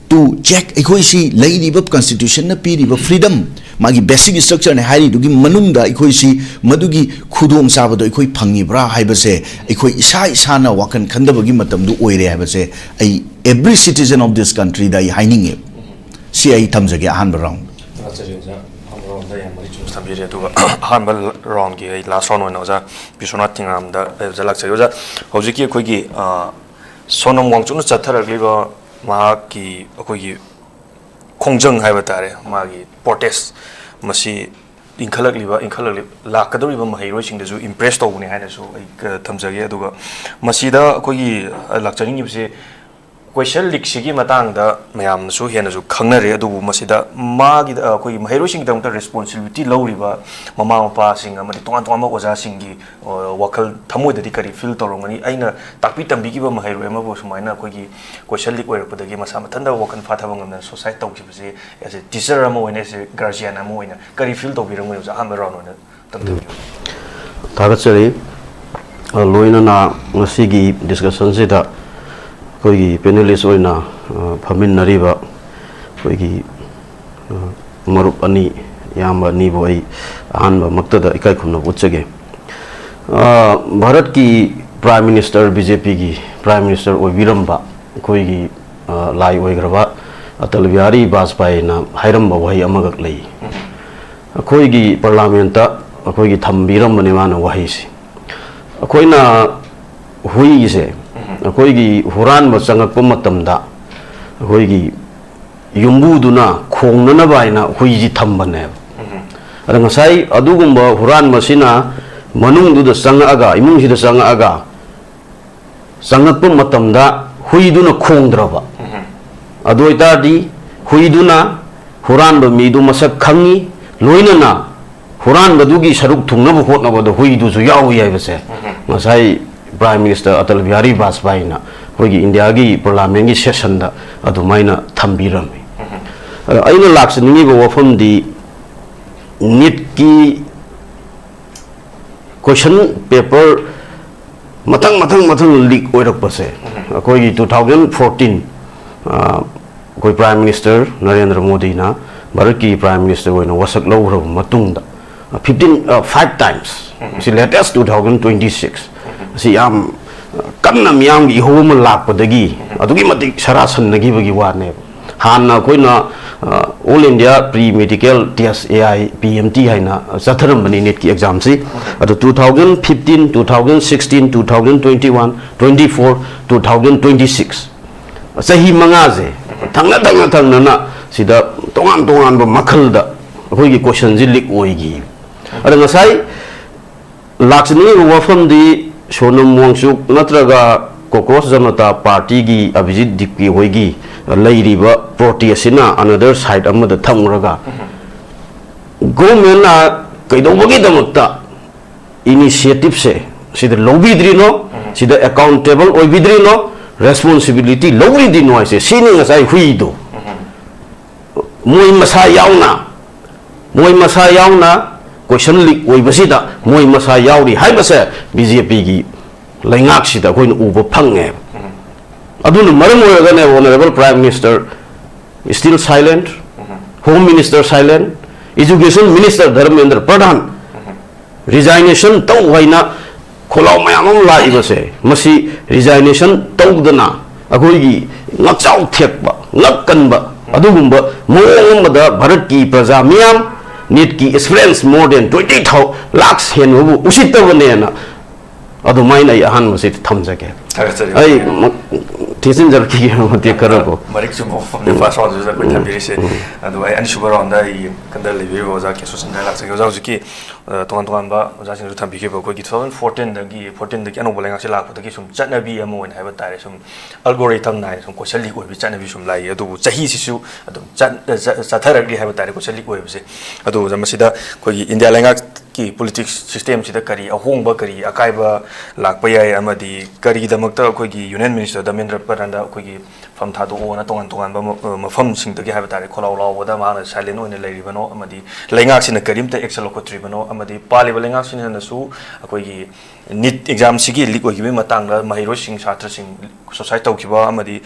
To check ꯑꯩꯈꯣꯏꯁꯤ ꯂꯩꯔꯤꯕ ꯀꯟꯁꯇꯤꯇ꯭ꯌꯨꯁꯟꯅ ꯄꯤꯔꯤꯕ ꯐ꯭ꯔꯤꯗꯝ, ꯃꯥꯒꯤ ꯕꯦꯁꯤꯛ ꯁ꯭ꯇ꯭ꯔꯛꯆꯔꯅꯦ ꯍꯥꯏꯔꯤꯗꯨꯒꯤ ꯃꯅꯨꯡꯗ ꯑꯩꯈꯣꯏꯁꯤ ꯃꯗꯨꯒꯤ ꯈꯨꯗꯣꯡꯆꯥꯕꯗꯣ ꯑꯩꯈꯣꯏ ꯐꯪꯉꯤꯕ꯭ꯔꯥ ꯍꯥꯏꯕꯁꯦ ꯑꯩꯈꯣꯏ ꯏꯁꯥ ꯏꯁꯥꯅ ꯋꯥꯈꯜ ꯈꯟꯗꯕꯒꯤ ꯃꯇꯝꯗꯨ ꯑꯣꯏꯔꯦ ꯍꯥꯏꯕꯁꯦ ꯑꯩ every citizen of this countryꯗ ꯑꯩ ꯍꯥꯏꯅꯤꯡꯉꯦ꯫ ꯁꯤ ꯑꯩ ꯊꯝꯖꯒꯦ ꯑꯍꯥꯟꯕ ꯔꯥꯎꯟ꯫ ꯂꯥꯛꯆꯔꯤ ꯑꯣꯖꯥ, ꯑꯍꯥꯟꯕ ꯔꯥꯎꯟꯗ ꯌꯥꯝ ꯃꯔꯤꯛ ꯆꯨꯝꯅ ꯊꯝꯕꯤꯔꯦ꯫ ꯑꯗꯨꯒ ꯑꯍꯥꯟꯕ ꯔꯥꯎꯟꯒꯤ ꯑꯩ ꯂꯥꯁ ꯔꯥꯎꯟ ꯑꯣꯏꯅ ꯑꯣꯖꯥ ꯕꯤꯁ꯭ꯋꯅꯥꯊ ꯊꯤꯉꯥꯝꯗ ꯑꯩ ꯑꯣꯖꯥ ꯂꯥꯛꯆꯒꯦ꯫ ꯑꯣꯖꯥ, ꯍꯧꯖꯤꯛꯀꯤ ꯑꯩꯈꯣꯏꯒꯤ, ꯑ, ꯁꯣꯅꯝ ꯋꯥꯡꯆꯨꯛꯅ ꯆꯠꯊꯔꯛꯂꯤꯕ ꯃꯍꯥꯛꯀꯤ ꯑꯩꯈꯣꯏꯒꯤ ꯈꯣꯡꯖꯪ ꯍꯥꯏꯕ ꯇꯥꯔꯦ, ꯃꯥꯒꯤ ꯄ꯭ꯔꯣꯇꯦꯁ, ꯃꯁꯤ ꯏꯟꯈꯠꯂꯛꯂꯤꯕ, ꯏꯟꯈꯠꯂꯛꯂꯤ-, ꯂꯥꯛꯀꯗꯧꯔꯤꯕ ꯃꯍꯩꯔꯣꯏꯁꯤꯡꯗꯁꯨ ꯏꯝꯄ꯭ꯔꯦꯁ ꯇꯧꯕꯅꯤ ꯍꯥꯏꯅꯁꯨ ꯑꯩ, ꯑ, ꯊꯝꯖꯒꯦ꯫ ꯑꯗꯨꯒ ꯃꯁꯤꯗ ꯑꯩꯈꯣꯏꯒꯤ, ꯑ, ꯂꯥꯛꯆꯅꯤꯡꯉꯤꯕꯁꯦ, ꯀꯣꯏꯁꯟ ꯂꯤꯛꯁꯤꯒꯤ ꯃꯇꯥꯡꯗ ꯃꯌꯥꯝꯅꯁꯨ ꯍꯦꯟꯅꯁꯨ ꯈꯪꯅꯔꯦ, ꯑꯗꯨꯕꯨ ꯃꯁꯤꯗ ꯃꯥꯒꯤ, ꯑꯩꯈꯣꯏꯒꯤ ꯃꯍꯩꯔꯣꯏꯁꯤꯡꯒꯤꯗꯃꯛꯇ ꯔꯦꯁꯄꯣꯟꯁꯤꯕꯤꯂꯤꯇꯤ ꯂꯧꯔꯤꯕ ꯃꯃꯥ ꯃꯄꯥꯁꯤꯡ ꯑꯃꯗꯤ ꯇꯣꯉꯥꯟ ꯇꯣꯉꯥꯟꯕ ꯑꯣꯖꯥꯁꯤꯡꯒꯤ, ꯑ, ꯋꯥꯈꯜ ꯊꯃꯣꯏꯗꯗꯤ ꯀꯔꯤ ꯐꯤꯜ ꯇꯧꯔꯝꯒꯅꯤ? ꯑꯩꯅ ꯇꯥꯛꯄꯤ ꯇꯝꯕꯤꯈꯤꯕ ꯃꯍꯩꯔꯣꯏ ꯑꯃꯕꯨ ꯁꯨꯃꯥꯏꯅ ꯑꯩꯈꯣꯏꯒꯤ ꯀꯣꯏꯁꯟ ꯂꯤꯛ ꯑꯣꯏꯔꯛꯄꯗꯒꯤ ꯃꯁꯥ ꯃꯊꯟꯇ ꯋꯥꯈꯜ ꯐꯥꯊꯕ ꯉꯝꯗꯅ ꯁꯨꯁꯥꯏꯠ ꯇꯧꯈꯤꯕꯁꯦ, ꯑꯦꯁ ꯑꯦ ꯇꯤꯆꯔ ꯑꯃ ꯑꯣꯏꯅ, ꯑꯦꯁ ꯑꯦ ꯒꯥꯔꯖꯤꯌꯥꯟ ꯑꯃ ꯑꯣꯏꯅ ꯀꯔꯤ ꯐꯤꯜ ꯇꯧꯕꯤꯔꯝꯒꯅꯤ? ꯑꯣꯖꯥ, ꯑꯍꯥꯟꯕ ꯔꯥꯎꯟ ꯑꯣꯏꯅ ꯇꯝꯊꯕꯤꯌꯨ꯫ ꯊꯥꯒꯠꯆꯔꯤ꯫ ꯑ, ꯂꯣꯏꯅꯅ ꯉꯁꯤꯒꯤ ꯗꯤꯁꯀꯁꯟꯁꯤꯗ ꯑꯩꯈꯣꯏꯒꯤ ꯄꯦꯅꯦꯂꯤꯁ ꯑꯣꯏꯅ, ꯑ, ꯐꯝꯃꯤꯟꯅꯔꯤꯕ ꯑꯩꯈꯣꯏꯒꯤ, ꯑ, ꯃꯔꯨꯞ ꯑꯅꯤ, ꯏꯌꯥꯝꯕ ꯑꯅꯤꯕꯨ ꯑꯩ ꯑꯍꯥꯟꯕꯃꯛꯇꯗ ꯏꯀꯥꯏ ꯈꯨꯝꯅꯕ ꯎꯠꯆꯒꯦ꯫ ꯑ, ꯚꯥꯔꯠꯀꯤ ꯄ꯭ꯔꯥꯏꯝ ꯃꯤꯅꯤꯁꯇꯔ, ꯕꯤ ꯖꯦ ꯄꯤꯒꯤ ꯄ꯭ꯔꯥꯏꯝ ꯃꯤꯅꯤꯁꯇꯔ ꯑꯣꯏꯕꯤꯔꯝꯕ ꯑꯩꯈꯣꯏꯒꯤ, ꯑ, ꯂꯥꯏ ꯑꯣꯏꯈ꯭ꯔꯕ ꯑꯇꯜ ꯕꯤꯍꯥꯔꯤ ꯕꯥꯖꯄꯥꯏꯅ ꯍꯥꯏꯔꯝꯕ ꯋꯥꯍꯩ ꯑꯃꯈꯛ ꯂꯩ꯫ ꯑꯩꯈꯣꯏꯒꯤ ꯄꯥꯔꯂꯥꯃꯦꯟꯇ ꯑꯩꯈꯣꯏꯒꯤ ꯊꯝꯕꯤꯔꯝꯕꯅꯦ ꯃꯥꯅ ꯋꯥꯍꯩꯁꯦ꯫ ꯑꯩꯈꯣꯏꯅ ꯍꯨꯏꯁꯦ ꯑꯩꯈꯣꯏꯒꯤ ꯍꯨꯔꯥꯟꯕ ꯆꯪꯉꯛꯄ ꯃꯇꯝꯗ ꯑꯩꯈꯣꯏꯒꯤ ꯌꯨꯝꯕꯨꯗꯨꯅ ꯈꯣꯡꯅꯅꯕ ꯍꯥꯏꯅ ꯍꯨꯏꯁꯤ ꯊꯝꯕꯅꯦꯕ꯫ ꯑꯗ ꯉꯁꯥꯏ ꯑꯗꯨꯒꯨꯝꯕ ꯍꯨꯔꯥꯟꯕꯁꯤꯅ ꯃꯅꯨꯡꯗꯨꯗ ꯆꯪꯉꯛꯑꯒ, ꯏꯃꯨꯡꯁꯤꯗ ꯆꯪꯉꯛꯑꯒ, ꯆꯪꯉꯛꯄ ꯃꯇꯝꯗ ꯍꯨꯏꯗꯨꯅ ꯈꯣꯡꯗ꯭ꯔꯕ, ꯑꯗꯨ ꯑꯣꯏꯇꯥꯔꯗꯤ ꯍꯨꯏꯗꯨꯅ ꯍꯨꯔꯥꯟꯕ ꯃꯤꯗꯨ ꯃꯁꯛ ꯈꯪꯉꯤ, ꯂꯣꯏꯅꯅ ꯍꯨꯔꯥꯟꯕꯗꯨꯒꯤ ꯁꯔꯨꯛ ꯊꯨꯡꯅꯕ ꯍꯣꯠꯅꯕꯗ ꯍꯨꯏꯗꯨꯁꯨ ꯌꯥꯎꯏ ꯍꯥꯏꯕꯁꯦ ꯉꯁꯥꯏ ꯄ꯭ꯔꯥꯏꯝ ꯃꯤꯅꯤꯁꯇꯔ ꯑꯇꯜ ꯕꯤꯍꯥꯔꯤ ꯕꯥꯖꯄꯥꯏꯅ ꯑꯩꯈꯣꯏꯒꯤ ꯏꯟꯗꯤꯌꯥꯒꯤ ꯄꯥꯔꯂꯥꯃꯦꯟꯒꯤ ꯁꯦꯁꯟꯗ ꯑꯗꯨꯃꯥꯏꯅ ꯊꯝꯕꯤꯔꯝꯃꯤ꯫ ꯑꯗ ꯑꯩꯅ ꯂꯥꯛꯆꯅꯤꯡꯉꯤꯕ ꯋꯥꯐꯝꯗꯤ, ꯅꯤꯠꯀꯤ ꯀꯣꯏꯁꯟ ꯄꯦꯄꯔ ꯃꯊꯪ ꯃꯊꯪ ꯃꯊꯪ ꯂꯤꯛ ꯑꯣꯏꯔꯛꯄꯁꯦ, ꯑꯩꯈꯣꯏꯒꯤ ꯇꯨ ꯊꯥꯎꯖꯟ ꯐꯣꯔꯇꯤꯟ, ꯑꯩꯈꯣꯏ ꯄ꯭ꯔꯥꯏꯝ ꯃꯤꯅꯤꯁꯇꯔ ꯅꯔꯦꯟꯗ꯭ꯔ ꯃꯣꯗꯤꯅ ꯚꯥꯔꯠꯀꯤ ꯄ꯭ꯔꯥꯏꯝ ꯃꯤꯅꯤꯁꯇꯔ ꯑꯣꯏꯅ ꯋꯥꯁꯛ ꯂꯧꯈ꯭ꯔꯕ ꯃꯇꯨꯡꯗ, ꯐꯤꯐꯇꯤꯟ, ꯐꯥꯏꯚ ꯇꯥꯏꯝꯁ, ꯁꯤ latest two thousand twenty six ꯑꯁꯤ ꯌꯥꯝ ꯀꯟꯅ ꯃꯤꯌꯥꯝꯒꯤ ꯏꯍꯧ ꯑꯃ ꯂꯥꯛꯄꯗꯒꯤ ꯑꯗꯨꯛꯀꯤ ꯃꯇꯤꯛ ꯁꯔꯥ ꯁꯟꯅꯈꯤꯕꯒꯤ ꯋꯥꯅꯦꯕ꯫ ꯍꯥꯟꯅ ꯑꯩꯈꯣꯏꯅ all India pre medical test, A I P M T ꯍꯥꯏꯅ ꯆꯠꯊꯔꯝꯕꯅꯤ ꯅꯤꯠꯀꯤ ꯑꯦꯛꯖꯥꯝꯁꯤ꯫ ꯑꯗꯣ two thousand fifteen, two thousand sixteen, two thousand twenty one, twenty four, two thousand twenty six, ꯆꯍꯤ ꯃꯉꯥꯁꯦ ꯊꯪꯅ ꯊꯪꯅ ꯊꯪꯅꯅ ꯁꯤꯗ ꯇꯣꯉꯥꯟ ꯇꯣꯉꯥꯟꯕ ꯃꯈꯜꯗ ꯑꯩꯈꯣꯏꯒꯤ ꯀꯣꯏꯁꯟꯁꯤ ꯂꯤꯛ ꯑꯣꯏꯈꯤ꯫ ꯑꯗ ꯉꯁꯥꯏ ꯂꯥꯛꯆꯅꯤꯡꯉꯤꯕ ꯋꯥꯐꯝꯗꯤ, ꯁꯣꯅꯝ ꯋꯥꯡꯆꯨꯛ ꯅꯠꯇ꯭ꯔꯒ ꯀꯣꯀ꯭ꯔꯣꯁ ꯖꯅꯇꯥ ꯄꯥꯔꯇꯤꯒꯤ ꯑꯚꯤꯖꯤꯠ ꯗꯤꯞꯀꯤ ꯍꯣꯏꯒꯤ ꯂꯩꯔꯤꯕ ꯄ꯭ꯔꯣꯇꯦꯁꯁꯤꯅ ꯑꯅꯗꯔ ꯁꯥꯏꯠ ꯑꯃꯗ ꯊꯝꯈ꯭ꯔꯒ, ꯒꯣꯔꯃꯦꯟꯅ ꯀꯩꯗꯧꯕꯒꯤꯗꯃꯛꯇ ꯏꯅꯤꯁꯤꯌꯦꯇꯤꯞꯁꯦ ꯁꯤꯗ ꯂꯧꯕꯤꯗ꯭ꯔꯤꯅꯣ, ꯁꯤꯗ ꯑꯦꯀꯥꯎꯟꯇꯦꯕꯜ ꯑꯣꯏꯕꯤꯗ꯭ꯔꯤꯅꯣ, ꯔꯦꯁꯄꯣꯟꯁꯤꯕꯤꯂꯤꯇꯤ ꯂꯧꯕꯤꯗ꯭ꯔꯤꯅꯣ ꯍꯥꯏꯁꯦ, ꯁꯤꯅꯤ ꯉꯁꯥꯏ ꯍꯨꯏꯗꯣ꯫ ꯃꯣꯏ ꯃꯁꯥ ꯌꯥꯎꯅ, ꯃꯣꯏ ꯃꯁꯥ ꯌꯥꯎꯅ ꯀꯣꯏꯁꯟ ꯂꯤꯛ ꯑꯣꯏꯕꯁꯤꯗ ꯃꯣꯏ ꯃꯁꯥ ꯌꯥꯎꯔꯤ ꯍꯥꯏꯕꯁꯦ ꯕꯤ ꯖꯦ ꯄꯤꯒꯤ ꯂꯩꯉꯥꯛꯁꯤꯗ ꯑꯩꯈꯣꯏꯅ ꯎꯕ ꯐꯪꯉꯦꯕ꯫ ꯑꯗꯨꯅ ꯃꯔꯝ ꯑꯣꯏꯔꯒꯅꯦ, honourable prime minister still silent, home minister silent, education minister Dharmendra Pradhan resignation ꯇꯧ ꯍꯥꯏꯅ ꯈꯣꯜꯂꯥꯎ ꯃꯌꯥꯝ ꯑꯃ ꯂꯥꯛꯏꯕꯁꯦ, ꯃꯁꯤ ꯔꯤꯖꯥꯏꯅꯦꯁꯟ ꯇꯧꯗꯅ ꯑꯩꯈꯣꯏꯒꯤ ꯉꯛꯆꯥꯎ ꯊꯦꯛꯄ, ꯉꯛ ꯀꯟꯕ ꯑꯗꯨꯒꯨꯝꯕ ꯃꯑꯣꯡ ꯑꯃꯗ ꯚꯥꯔꯠꯀꯤ ꯄ꯭ꯔꯖꯥ ꯃꯤꯌꯥꯝ, ꯅꯤꯠꯀꯤ aspirants more than twenty thousand, ꯂꯥꯛ ꯍꯦꯟꯕꯕꯨ ꯎꯁꯤꯠꯇꯕꯅꯦꯅ ꯑꯗꯨꯃꯥꯏꯅ ꯑꯩ ꯑꯍꯥꯟꯕꯁꯤꯗꯤ ꯊꯝꯖꯒꯦ꯫ ꯊꯥꯒꯠꯆꯔꯤ꯫ ꯑꯩ ꯃ-, ꯊꯦꯠꯆꯤꯟꯖꯔꯛꯈꯤꯒꯦ ꯃꯇꯦꯛ ꯈꯔ ꯀꯣ꯫ ꯃꯔꯤꯛ ꯆꯨꯝꯕ ꯋꯥꯐꯝꯅꯤ first round ꯁꯤꯗ ꯑꯩꯈꯣꯏ ꯊꯝꯕꯤꯔꯤꯁꯦ꯫ ꯑꯗꯨꯒ ꯑꯩ ꯑꯅꯤꯁꯨꯕ round ꯗ ꯑꯩꯒꯤ ꯀꯟꯗ ꯂꯩꯕꯤꯔꯤꯕ ꯑꯣꯖꯥ ꯀꯦꯁꯣ ꯁꯟꯖꯥ ꯂꯥꯛꯆꯒꯦ꯫ ꯑꯣꯖꯥ ꯍꯧꯖꯤꯛꯀꯤ, ꯑ, ꯇꯣꯉꯥꯟ ꯇꯣꯉꯥꯟꯕ ꯑꯣꯖꯥꯁꯤꯡꯁꯨ ꯊꯝꯕꯤꯈꯤꯕ ꯑꯩꯈꯣꯏꯒꯤ two thousand fourteen ꯗꯒꯤ, fourteen ꯗꯒꯤ ꯑꯅꯧꯕ ꯂꯩꯉꯥꯛꯁꯦ ꯂꯥꯛꯄꯗꯒꯤ ꯁꯨꯝ ꯆꯠꯅꯕꯤ ꯑꯃ ꯑꯣꯏꯅ ꯍꯥꯏꯕ ꯇꯥꯔꯦ, ꯁꯨꯝ algorithm ꯅꯥꯏꯅ ꯁꯨꯝ question leak ꯑꯣꯏꯕꯒꯤ ꯆꯠꯅꯕꯤ ꯁꯨꯝ ꯂꯥꯛꯏ꯫ ꯑꯗꯨꯕꯨ ꯆꯍꯤꯁꯤꯁꯨ ꯑꯗꯨꯝ ꯆꯠ-, ꯆ-, ꯆꯠꯊꯔꯛꯂꯤ ꯍꯥꯏꯕ ꯇꯥꯔꯦ question leak ꯑꯣꯏꯕꯁꯦ꯫ ꯑꯗꯨ ꯑꯣꯖꯥ, ꯃꯁꯤꯗ ꯑꯩꯈꯣꯏꯒꯤ ꯏꯟꯗꯤꯌꯥ ꯂꯩꯉꯥꯛꯀꯤ politics system ꯁꯤꯗ ꯀꯔꯤ ꯑꯍꯣꯡꯕ, ꯀꯔꯤ ꯑꯀꯥꯏꯕ ꯂꯥꯛꯄ ꯌꯥꯏ, ꯑꯃꯗꯤ ꯀꯔꯤꯒꯤꯗꯃꯛꯇ ꯑꯩꯈꯣꯏꯒꯤ Union Minister ꯙꯔꯃꯦꯟꯗ꯭ꯔ ꯄ꯭ꯔꯙꯥꯟꯗ ꯑꯩꯈꯣꯏꯒꯤ ꯐꯝ ꯊꯥꯗꯣꯛꯑꯣꯅ ꯇꯣꯉꯥꯟ ꯇꯣꯉꯥꯟꯕ ꯃ-, ꯃꯐꯝꯁꯤꯡꯗꯒꯤ ꯍꯥꯏꯕ ꯇꯥꯔꯦ, ꯈꯣꯜꯂꯥꯎ ꯂꯥꯎꯕꯗ ꯃꯍꯥꯛꯅ silent ꯑꯣꯏꯅ ꯂꯩꯔꯤꯕꯅꯣ, ꯑꯃꯗꯤ ꯂꯩꯉꯥꯛꯁꯤꯅ ꯀꯔꯤꯝꯇ action ꯂꯧꯈꯠꯇ꯭ꯔꯤꯕꯅꯣ, ꯑꯃꯗꯤ ꯄꯥꯜꯂꯤꯕ ꯂꯩꯉꯥꯛꯁꯤꯡꯅꯁꯨ ꯑꯩꯈꯣꯏꯒꯤ NEET exam ꯁꯤꯒꯤ leak ꯑꯣꯏꯈꯤꯕꯒꯤ ꯃꯇꯥꯡꯗ ꯃꯍꯩꯔꯣꯏꯁꯤꯡ, ꯁꯥꯇ꯭ꯔꯁꯤꯡ suicide ꯇꯧꯈꯤꯕ ꯑꯃꯗꯤ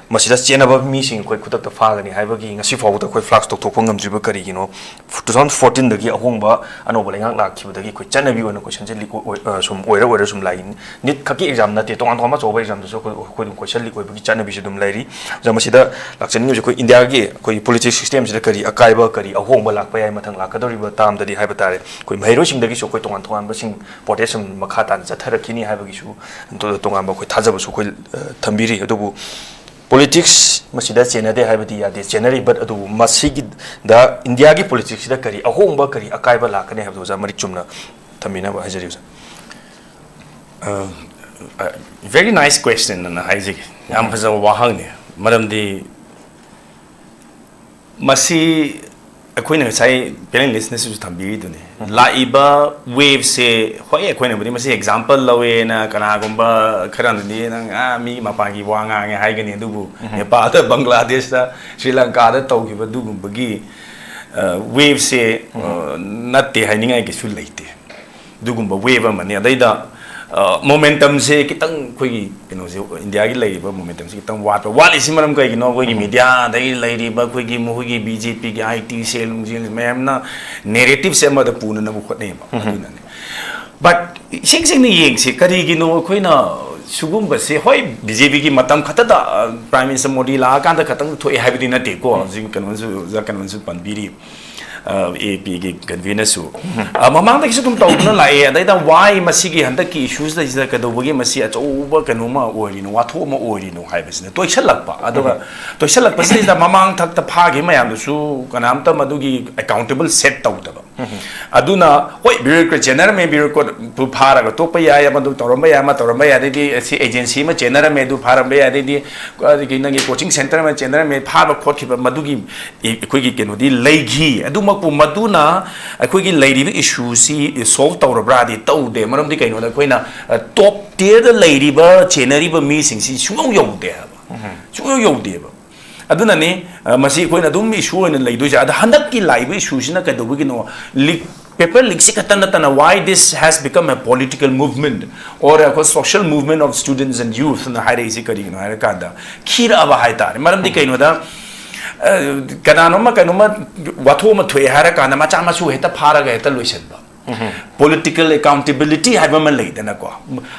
ꯃꯁꯤꯗ ꯆꯦꯟꯅꯕ ꯃꯤꯁꯤꯡ ꯑꯩꯈꯣꯏ ꯈꯨꯗꯛꯇ ꯐꯥꯒꯅꯤ ꯍꯥꯏꯕꯒꯤ ꯉꯁꯤ ꯐꯥꯎꯕꯗ ꯑꯩꯈꯣꯏ flags ꯇꯧꯊꯣꯛꯄ ꯉꯝꯗ꯭ꯔꯤꯕ ꯀꯔꯤꯒꯤꯅꯣ? Two thousand fourteen ꯗꯒꯤ ꯑꯍꯣꯡꯕ ꯑꯅꯧꯕ ꯂꯩꯉꯥꯛ ꯂꯥꯛꯈꯤꯕꯗꯒꯤ ꯑꯩꯈꯣꯏ ꯆꯠꯅꯕꯤ ꯑꯣꯏꯅ question ꯁꯦ leak ꯑꯣꯏ-, ꯑꯣꯏ-, ꯑ, ꯁꯨꯝ ꯑꯣꯏꯔ ꯑꯣꯏꯔ ꯁꯨꯝ ꯂꯥꯛꯏ꯫ NEET ꯈꯛꯀꯤ exam ꯅꯠꯇꯦ, ꯇꯣꯉꯥꯟ ꯇꯣꯉꯥꯟꯕ ꯑꯆꯧꯕ exam ꯗꯁꯨ ꯑꯩꯈꯣꯏ, ꯑꯩꯈꯣꯏ ꯑꯗꯨꯝ question leak ꯑꯣꯏꯕꯒꯤ ꯆꯠꯅꯕꯤꯁꯦ ꯑꯗꯨꯝ ꯂꯩꯔꯤ꯫ ꯑꯣꯖꯥ, ꯃꯁꯤꯗ ꯂꯥꯛꯆꯅꯤꯡꯉꯤꯕꯁꯦ ꯑꯩꯈꯣꯏ ꯏꯟꯗꯤꯌꯥꯒꯤ ꯑꯩꯈꯣꯏ politics system ꯁꯤꯗ ꯀꯔꯤ ꯑꯀꯥꯏꯕ, ꯀꯔꯤ ꯑꯍꯣꯡꯕ ꯂꯥꯛꯄ ꯌꯥꯏ ꯃꯊꯪ ꯂꯥꯛꯀꯗꯧꯔꯤꯕ term ꯗꯗꯤ ꯍꯥꯏꯕ ꯇꯥꯔꯦ꯫ ꯑꯩꯈꯣꯏ ꯃꯍꯩꯔꯣꯏꯁꯤꯡꯗꯒꯤꯁꯨ ꯑꯩꯈꯣꯏ ꯇꯣꯉꯥꯟ ꯇꯣꯉꯥꯟꯕꯁꯤꯡ protest ꯁꯨꯝ ꯃꯈꯥ ꯇꯥꯅ ꯆꯠꯊꯔꯛꯈꯤꯅꯤ ꯍꯥꯏꯕꯒꯤꯁꯨ ꯇꯣ-, ꯇꯣꯉꯥꯟꯕ ꯑꯩꯈꯣꯏ ꯊꯥꯖꯕꯁꯨ ꯑꯩꯈꯣꯏ, ꯑ, ꯊꯝꯕꯤꯔꯤ꯫ ꯑꯗꯨꯕꯨ politics ꯃꯁꯤꯗ ꯆꯦꯟꯅꯗꯦ ꯍꯥꯏꯕꯗꯤ ꯌꯥꯗꯦ, ꯆꯦꯟꯅꯔꯤ, but ꯑꯗꯨꯕꯨ ꯃꯁꯤꯒꯤꯗ ꯏꯟꯗꯤꯌꯥꯒꯤ politics ꯁꯤꯗ ꯀꯔꯤ ꯑꯍꯣꯡꯕ, ꯀꯔꯤ ꯑꯀꯥꯏꯕ ꯂꯥꯛꯀꯅꯤ ꯍꯥꯏꯕꯗꯨ ꯑꯣꯖꯥ ꯃꯔꯤꯛ ꯆꯨꯝꯅ ꯊꯝꯕꯤꯅꯕ ꯍꯥꯏꯖꯔꯤ ꯑꯣꯖꯥ꯫ Very nice question ꯑꯅ ꯍꯥꯏꯖꯒꯦ꯫ ꯌꯥꯝ ꯐꯖꯕ ꯋꯥꯍꯪꯅꯤ꯫ ꯃꯔꯝꯗꯤ ꯃꯁꯤ ꯑꯩꯈꯣꯏꯅ ꯉꯁꯥꯏ panelist ꯅꯁꯨ ꯊꯝꯕꯤꯔꯤꯗꯨꯅꯤ꯫ ꯂꯥꯛꯏꯕ wave ꯁꯦ, ꯍꯣꯏ, ꯑꯩꯈꯣꯏꯅꯕꯨꯗꯤ ꯃꯁꯤ example ꯂꯧꯋꯦꯅ ꯀꯅꯥꯒꯨꯝꯕ ꯈꯔꯅꯗꯤ ꯅꯪ, "ꯑꯥ, ꯃꯤ ꯃꯄꯥꯟꯒꯤ ꯋꯥ ꯉꯥꯡꯉꯦ" ꯍꯥꯏꯒꯅꯤ, ꯑꯗꯨꯕꯨ ꯅꯦꯄꯥꯜꯗ, ꯕꯪꯒ꯭ꯂꯥꯗꯦꯁꯇ, ꯁ꯭ꯔꯤ ꯂꯪꯀꯥꯗ ꯇꯧꯈꯤꯕ ꯑꯗꯨꯒꯨꯝꯕꯒꯤ, ꯑ, wave ꯁꯦ, ꯑ, ꯅꯠꯇꯦ ꯍꯥꯏꯅꯤꯡꯉꯥꯏ ꯀꯩꯁꯨ ꯂꯩꯇꯦ꯫ ꯑꯗꯨꯒꯨꯝꯕ wave ꯑꯃꯅꯤ꯫ ꯑꯗꯩꯗ, ꯑ, momentum ꯁꯦ ꯈꯤꯇꯪ ꯑꯩꯈꯣꯏꯒꯤ ꯀꯩꯅꯣꯁꯦ, ꯏꯟꯗꯤꯌꯥꯒꯤ ꯂꯩꯔꯤꯕ momentum ꯁꯦ ꯈꯤꯇꯪ ꯋꯥꯠꯄ꯫ ꯋꯥꯠꯂꯤꯁꯤ ꯃꯔꯝ ꯀꯩꯒꯤꯅꯣ? ꯑꯩꯈꯣꯏꯒꯤ media ꯗꯒꯤ ꯂꯩꯔꯤꯕ ꯑꯩꯈꯣꯏꯒꯤ ꯃꯈꯣꯏꯒꯤ BJP ꯒꯤ IT cell ꯅꯨꯡꯁꯦꯜ ꯃꯌꯥꯝꯅ narrative ꯁꯦ ꯑꯃꯗ ꯄꯨꯅꯅꯕ ꯍꯣꯠꯅꯩꯌꯦꯕ꯫ ꯑꯗꯨꯅꯅꯦ꯫ But ꯏꯁꯦꯡ ꯁꯦꯡꯅ ꯌꯦꯡꯁꯤ, ꯀꯔꯤꯒꯤꯅꯣ ꯑꯩꯈꯣꯏꯅ ꯁꯤꯒꯨꯝꯕꯁꯦ, ꯍꯣꯏ, BJP ꯒꯤ ꯃꯇꯝ ꯈꯛꯇꯗ, ꯑ, Prime Minister ꯃꯣꯗꯤ ꯂꯥꯛꯑꯀꯥꯟꯗ ꯈꯛꯇꯪ ꯊꯣꯛꯑꯦ ꯍꯥꯏꯕꯗꯤ ꯅꯠꯇꯦꯀꯣ꯫ ꯍꯧꯖꯤꯛ ꯀꯩꯅꯣꯁꯨ, ꯑꯣꯖꯥ ꯀꯩꯅꯣꯁꯨ ꯄꯟꯕꯤꯔꯤ꯫ ꯑꯦ ꯄꯤꯒꯤ ꯀꯟꯚꯤꯅꯔꯁꯨ ꯃꯃꯥꯡꯗꯒꯤꯁꯨ ꯑꯗꯨꯝ ꯇꯧꯗꯨꯅ ꯂꯥꯛꯑꯦ꯫ ꯑꯗꯩꯗ ꯋꯥꯏ ꯃꯁꯤꯒꯤ ꯍꯟꯗꯛꯀꯤ ꯏꯁꯨꯁꯤꯗꯩꯁꯤꯗ ꯀꯩꯗꯧꯕꯒꯤ ꯃꯁꯤ ꯑꯆꯧꯕ ꯀꯩꯅꯣꯝꯃ ꯑꯣꯏꯔꯤꯅꯣ, ꯋꯥꯊꯣꯛ ꯑꯃ ꯑꯣꯏꯔꯤꯅꯣ ꯍꯥꯏꯕꯁꯤꯅ ꯇꯣꯏꯁꯜꯂꯛꯄ꯫ ꯑꯗꯨꯒ ꯇꯣꯏꯁꯜꯂꯛꯄꯁꯤꯗꯩꯗ ꯃꯃꯥꯡ ꯊꯛꯇ ꯐꯥꯈꯤꯕ ꯃꯌꯥꯝꯗꯨꯁꯨ ꯀꯅꯥꯝꯇ ꯃꯗꯨꯒꯤ ꯑꯦꯀꯥꯎꯟꯇꯦꯕꯜ ꯁꯦꯠ ꯇꯧꯗꯕ꯫ ꯑꯗꯨꯅ ꯍꯣꯏ, ꯕ꯭ꯌꯨꯔꯣꯀ꯭ꯔꯦꯠ ꯆꯦꯟꯅꯔꯝꯃꯦ, ꯕ꯭ꯌꯨꯔꯣꯀ꯭ꯔꯦꯠꯇꯨ ꯐꯥꯔꯒ ꯇꯣꯛꯄ ꯌꯥꯏ, ꯑꯃꯗꯨ ꯇꯧꯔꯝꯕ ꯌꯥꯏ, ꯑꯃ ꯇꯧꯔꯝꯕ ꯌꯥꯏ, ꯑꯗꯩꯗꯤ ꯑꯁꯤ ꯑꯦꯖꯦꯟꯁꯤ ꯑꯃ ꯆꯦꯟꯅꯔꯝꯃꯦ, ꯑꯗꯨ ꯐꯥꯔꯝꯕ ꯌꯥꯏ, ꯑꯗꯩꯗꯤ ꯑꯗꯒꯤ ꯅꯪꯒꯤ ꯀꯣꯆꯤꯡ ꯁꯦꯟꯇꯔ ꯑꯃ ꯆꯦꯟꯅꯔꯝꯃꯦ, ꯐꯥꯕ ꯈꯣꯠꯈꯤꯕ ꯃꯗꯨꯒꯤ ꯑꯩꯈꯣꯏꯒꯤ ꯀꯩꯅꯣꯗꯤ ꯂꯩꯈꯤ꯫ ꯑꯗꯨꯃꯛꯄꯨ ꯃꯗꯨꯅ ꯑꯩꯈꯣꯏꯒꯤ ꯂꯩꯔꯤꯕ ꯏꯁꯨꯁꯤ ꯁꯣꯜꯕ ꯇꯧꯔꯕ꯭ꯔꯥꯗꯤ ꯇꯧꯗꯦ꯫ ꯃꯔꯝꯗꯤ ꯀꯩꯅꯣꯗ ꯑꯩꯈꯣꯏꯅ ꯇꯣꯞ ꯇꯤꯌꯔꯗ ꯂꯩꯔꯤꯕ ꯆꯦꯟꯅꯔꯤꯕ ꯃꯤꯁꯤꯡꯁꯤ ꯁꯨꯡꯌꯧ ꯌꯧꯗꯦ ꯍꯥꯏꯕ, ꯁꯨꯡꯌꯧ ꯌꯧꯗꯦꯕ꯫ ꯑꯗꯨꯅꯅꯤ ꯃꯁꯤ ꯑꯩꯈꯣꯏꯅ ꯑꯗꯨꯝ ꯏꯁꯨ ꯑꯣꯏꯅ ꯂꯩꯗꯣꯏꯁꯦ꯫ ꯑꯗ ꯍꯟꯗꯛꯀꯤ ꯂꯥꯛꯏꯕ ꯏꯁꯨꯁꯤꯅ ꯀꯩꯗꯧꯕꯒꯤꯅꯣ? ꯂꯤꯛ ꯄꯦꯄꯔ ꯂꯤꯛꯁꯤ ꯈꯛꯇ ꯅꯠꯇꯅ, why this has become a political movement or a social movement of students and youth ꯅ ꯍꯥꯏꯔꯛꯏꯁꯤ ꯀꯔꯤꯒꯤꯅꯣ ꯍꯥꯏꯔꯀꯥꯟꯗ, ꯈꯤꯔꯛꯑꯕ ꯍꯥꯏꯇꯥꯔꯦ꯫ ꯃꯔꯝꯗꯤ ꯀꯩꯅꯣꯗ, ꯀꯅꯥꯅꯣꯝꯃ ꯀꯩꯅꯣꯝꯃ ꯋꯥꯊꯣꯛ ꯑꯃ ꯊꯣꯛꯑꯦ ꯍꯥꯏꯔꯀꯥꯟꯗ ꯃꯆꯥ ꯃꯁꯨ ꯍꯦꯛꯇ ꯐꯥꯔꯒ ꯍꯦꯛꯇ ꯂꯣꯏꯁꯤꯟꯕ꯫ ꯄꯣꯂꯤꯇꯤꯀꯦꯜ ꯑꯦꯀꯥꯎꯟꯇꯦꯕꯤꯂꯤꯇꯤ ꯍꯥꯏꯕ ꯑꯃ ꯂꯩꯗꯅꯀꯣ꯫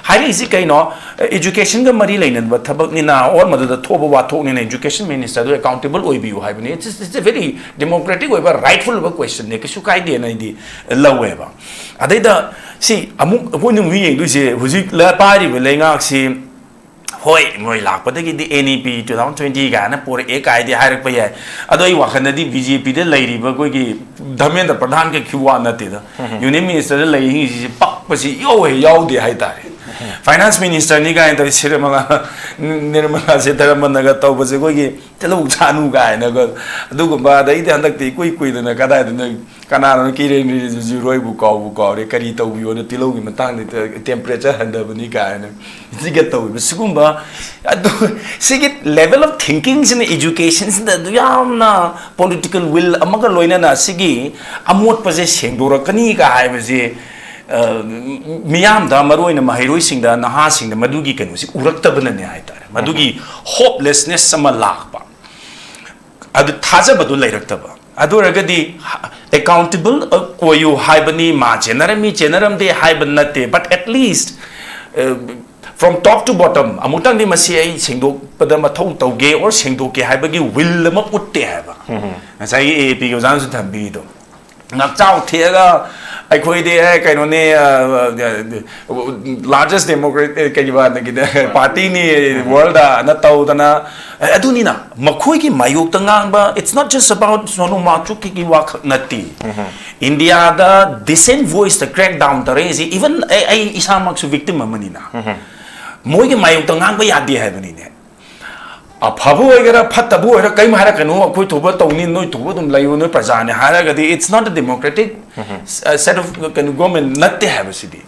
ꯍꯥꯏꯔꯛꯏꯁꯤ ꯀꯩꯅꯣ? ꯑꯦꯖꯨꯀꯦꯁꯟꯒ ꯃꯔꯤ ꯂꯩꯅꯕ ꯊꯕꯛꯅꯤꯅ, ꯑꯣꯔ ꯃꯗꯨꯗ ꯊꯣꯛꯄ ꯋꯥꯊꯣꯛꯅꯤꯅ ꯑꯦꯖꯨꯀꯦꯁꯟ ꯃꯤꯅꯤꯁꯇꯔꯗꯨ ꯑꯦꯀꯥꯎꯟꯇꯦꯕꯜ ꯑꯣꯏꯕꯤꯌꯨ ꯍꯥꯏꯕꯅꯤ꯫ It's, it's a very democratic ꯑꯣꯏꯕ, ꯔꯥꯏꯠꯐꯨꯜ ꯑꯣꯏꯕ ꯀ꯭ꯋꯦꯁꯟꯅꯦ, ꯀꯩꯁꯨ ꯀꯥꯏꯗꯦꯅ ꯑꯩꯗꯤ ꯂꯧꯋꯦꯕ꯫ ꯑꯗꯩꯗ ꯁꯤ ꯑꯃꯨꯛ ꯑꯩꯈꯣꯏꯅ ꯑꯃꯨꯛ ꯌꯦꯡꯗꯣꯏꯁꯦ, ꯍꯧꯖꯤꯛ ꯄꯥꯏꯔꯤꯕ ꯂꯩꯉꯥꯛꯁꯤ, ꯍꯣꯏ, ꯃꯣꯏ ꯂꯥꯛꯄꯗꯒꯤꯗꯤ N E P two thousand twenty ꯀꯥꯏꯅ ꯄꯣꯔꯛꯑꯦ ꯀꯥꯏꯗꯤ ꯍꯥꯏꯔꯛꯄ ꯌꯥꯏ꯫ ꯑꯗꯣ ꯑꯩ ꯋꯥꯈꯜꯗꯗꯤ B J P ꯗ ꯂꯩꯔꯤꯕ ꯑꯩꯈꯣꯏꯒꯤ ꯙꯔꯃꯦꯟꯗ꯭ꯔ ꯄ꯭ꯔꯙꯥꯟ ꯈꯛꯀꯤ ꯋꯥ ꯅꯠꯇꯦꯗ꯫ ꯌꯨꯅꯤꯌꯟ ꯃꯤꯅꯤꯁꯇꯔꯗ ꯂꯩꯔꯤꯁꯤꯡꯁꯤ ꯄꯛꯄꯁꯤ ꯏꯌꯥꯎ ꯍꯦꯛ ꯌꯥꯎꯗꯦ ꯍꯥꯏꯇꯥꯔꯦ꯫ ꯐꯥꯏꯅꯥꯟꯁ ꯃꯤꯅꯤꯁꯇꯔꯅꯤ ꯀꯥꯏꯅ ꯇꯧꯔꯤ ꯁꯤꯔꯃꯂꯥ, ꯅꯤꯔꯃꯂꯥ ꯁꯤꯇꯥꯔꯥꯃꯟꯅꯒ ꯇꯧꯕꯁꯦ ꯑꯩꯈꯣꯏꯒꯤ ꯇꯤꯜꯍꯧ ꯆꯥꯅꯨ ꯀꯥꯏꯅꯒ ꯑꯗꯨꯒꯨꯝꯕ꯫ ꯑꯗꯩꯗꯤ ꯍꯟꯗꯛꯇꯤ ꯏꯀꯨꯏ ꯀꯨꯏꯗꯅ ꯀꯗꯥꯏꯗꯅꯣ ꯀꯅꯥꯅꯣ ꯀꯤꯔꯦꯟ ꯔꯤꯖꯤꯖꯨꯔꯣ, ꯑꯩꯕꯨ ꯀꯥꯎꯕꯨ ꯀꯥꯎꯔꯦ, ꯀꯔꯤ ꯇꯧꯕꯤꯌꯣꯅ ꯇꯤꯜꯍꯧꯒꯤ ꯃꯇꯥꯡꯗ ꯇꯦꯝꯄꯔꯦꯆꯔ ꯍꯟꯊꯕꯅꯤ ꯀꯥꯏꯅ ꯁꯤꯒ ꯇꯧꯔꯤꯕ ꯁꯤꯒꯨꯝꯕ꯫ ꯑꯗꯨ ꯁꯤꯒꯤ ꯂꯦꯚꯦꯜ ꯑꯣꯐ ꯊꯤꯡꯀꯤꯡꯁꯤꯅ ꯑꯦꯖꯨꯀꯦꯁꯟꯁꯤꯗ ꯑꯗꯨ ꯌꯥꯝꯅ ꯄꯣꯂꯤꯇꯤꯀꯦꯜ ꯋꯤꯜ ꯑꯃꯒ ꯂꯣꯏꯅꯅ ꯁꯤꯒꯤ ꯑꯃꯣꯠꯄꯁꯦ ꯁꯦꯡꯗꯣꯔꯛꯀꯅꯤꯒ ꯍꯥꯏꯕꯁꯦ, ꯑ, ꯃꯤꯌꯥꯝꯗ, ꯃꯔꯨꯑꯣꯏꯅ ꯃꯍꯩꯔꯣꯏꯁꯤꯡꯗ, ꯅꯍꯥꯁꯤꯡꯗ ꯃꯗꯨꯒꯤ ꯀꯩꯅꯣꯁꯤ ꯎꯔꯛꯇꯕꯅꯅꯦ ꯍꯥꯏꯇꯥꯔꯦ꯫ ꯃꯗꯨꯒꯤ ꯍꯣꯞꯂꯦꯁꯅꯦꯁ ꯑꯃ ꯂꯥꯛꯄ, ꯑꯗꯨ ꯊꯥꯖꯕꯗꯨ ꯂꯩꯔꯛꯇꯕ꯫ ꯑꯗꯨ ꯑꯣꯏꯔꯒꯗꯤ ꯑꯦꯀꯥꯎꯟꯇꯦꯕꯜ ꯑꯣꯏꯌꯨ ꯍꯥꯏꯕꯅꯤ, ꯃꯥ ꯆꯦꯟꯅꯔꯝꯃꯤ ꯆꯦꯟꯅꯔꯝꯗꯦ ꯍꯥꯏꯕ ꯅꯠꯇꯦ, but at least, ꯑ, from top to bottom ꯑꯃꯨꯛꯇꯪꯗꯤ ꯃꯁꯤ ꯑꯩ ꯁꯦꯡꯗꯣꯛꯄꯗ ꯃꯊꯧ ꯇꯧꯒꯦ or ꯁꯦꯡꯗꯣꯛꯀꯦ ꯍꯥꯏꯕꯒꯤ will ꯑꯃ ꯎꯠꯇꯦ ꯍꯥꯏꯕ꯫ ꯉꯁꯥꯏꯒꯤ A A P ꯒꯤ ꯑꯣꯖꯥꯅꯁꯨ ꯊꯝꯕꯤꯔꯤꯗꯣ, ꯉꯥꯛꯆꯥꯎ ꯊꯦꯛꯑꯒ ꯑꯩꯈꯣꯏꯗꯤ ꯑꯦ ꯀꯩꯅꯣꯅꯦ, largest democratic ꯀꯩꯕ party ꯅꯤ world ꯅ ꯇꯧꯗꯅ, ꯑꯦ, ꯑꯗꯨꯅꯤꯅ ꯃꯈꯣꯏꯒꯤ ꯃꯥꯌꯣꯛꯇ ꯉꯥꯡꯕ, it's not just about Sonu ꯃꯥꯆꯨꯀꯤꯒꯤ ꯋꯥꯈꯛ ꯅꯠꯇꯦ꯫ ꯏꯟꯗꯤꯌꯥꯗ dissent voice ꯇ crack down ꯇꯧꯔꯛꯏꯁꯤ, even ꯑꯩ, ꯑꯩ ꯏꯁꯥꯃꯛꯁꯨ victim ꯑꯃꯅꯤꯅ꯫ ꯃꯣꯏꯒꯤ ꯃꯥꯌꯣꯛꯇ ꯉꯥꯡꯕ ꯌꯥꯗꯦ ꯍꯥꯏꯕꯅꯤꯅꯦ꯫ ꯑꯐꯕ ꯑꯣꯏꯒꯦꯔꯥ ꯐꯠꯇꯕ ꯑꯣꯏꯒꯦꯔꯥ ꯀꯔꯤꯝ ꯍꯥꯏꯔꯛꯀꯅꯨ, ꯑꯩꯈꯣꯏ ꯊꯣꯛꯄ ꯇꯧꯅꯤ, ꯅꯣꯏ ꯊꯣꯛꯄ ꯑꯗꯨꯝ ꯂꯩꯌꯨ, ꯅꯣꯏ ꯄ꯭ꯔꯖꯥꯅꯦ ꯍꯥꯏꯔꯒꯗꯤ, it's not a democratic set of ꯀꯩꯅꯣ government ꯅꯠꯇꯦ ꯍꯥꯏꯕꯁꯤꯗꯤ꯫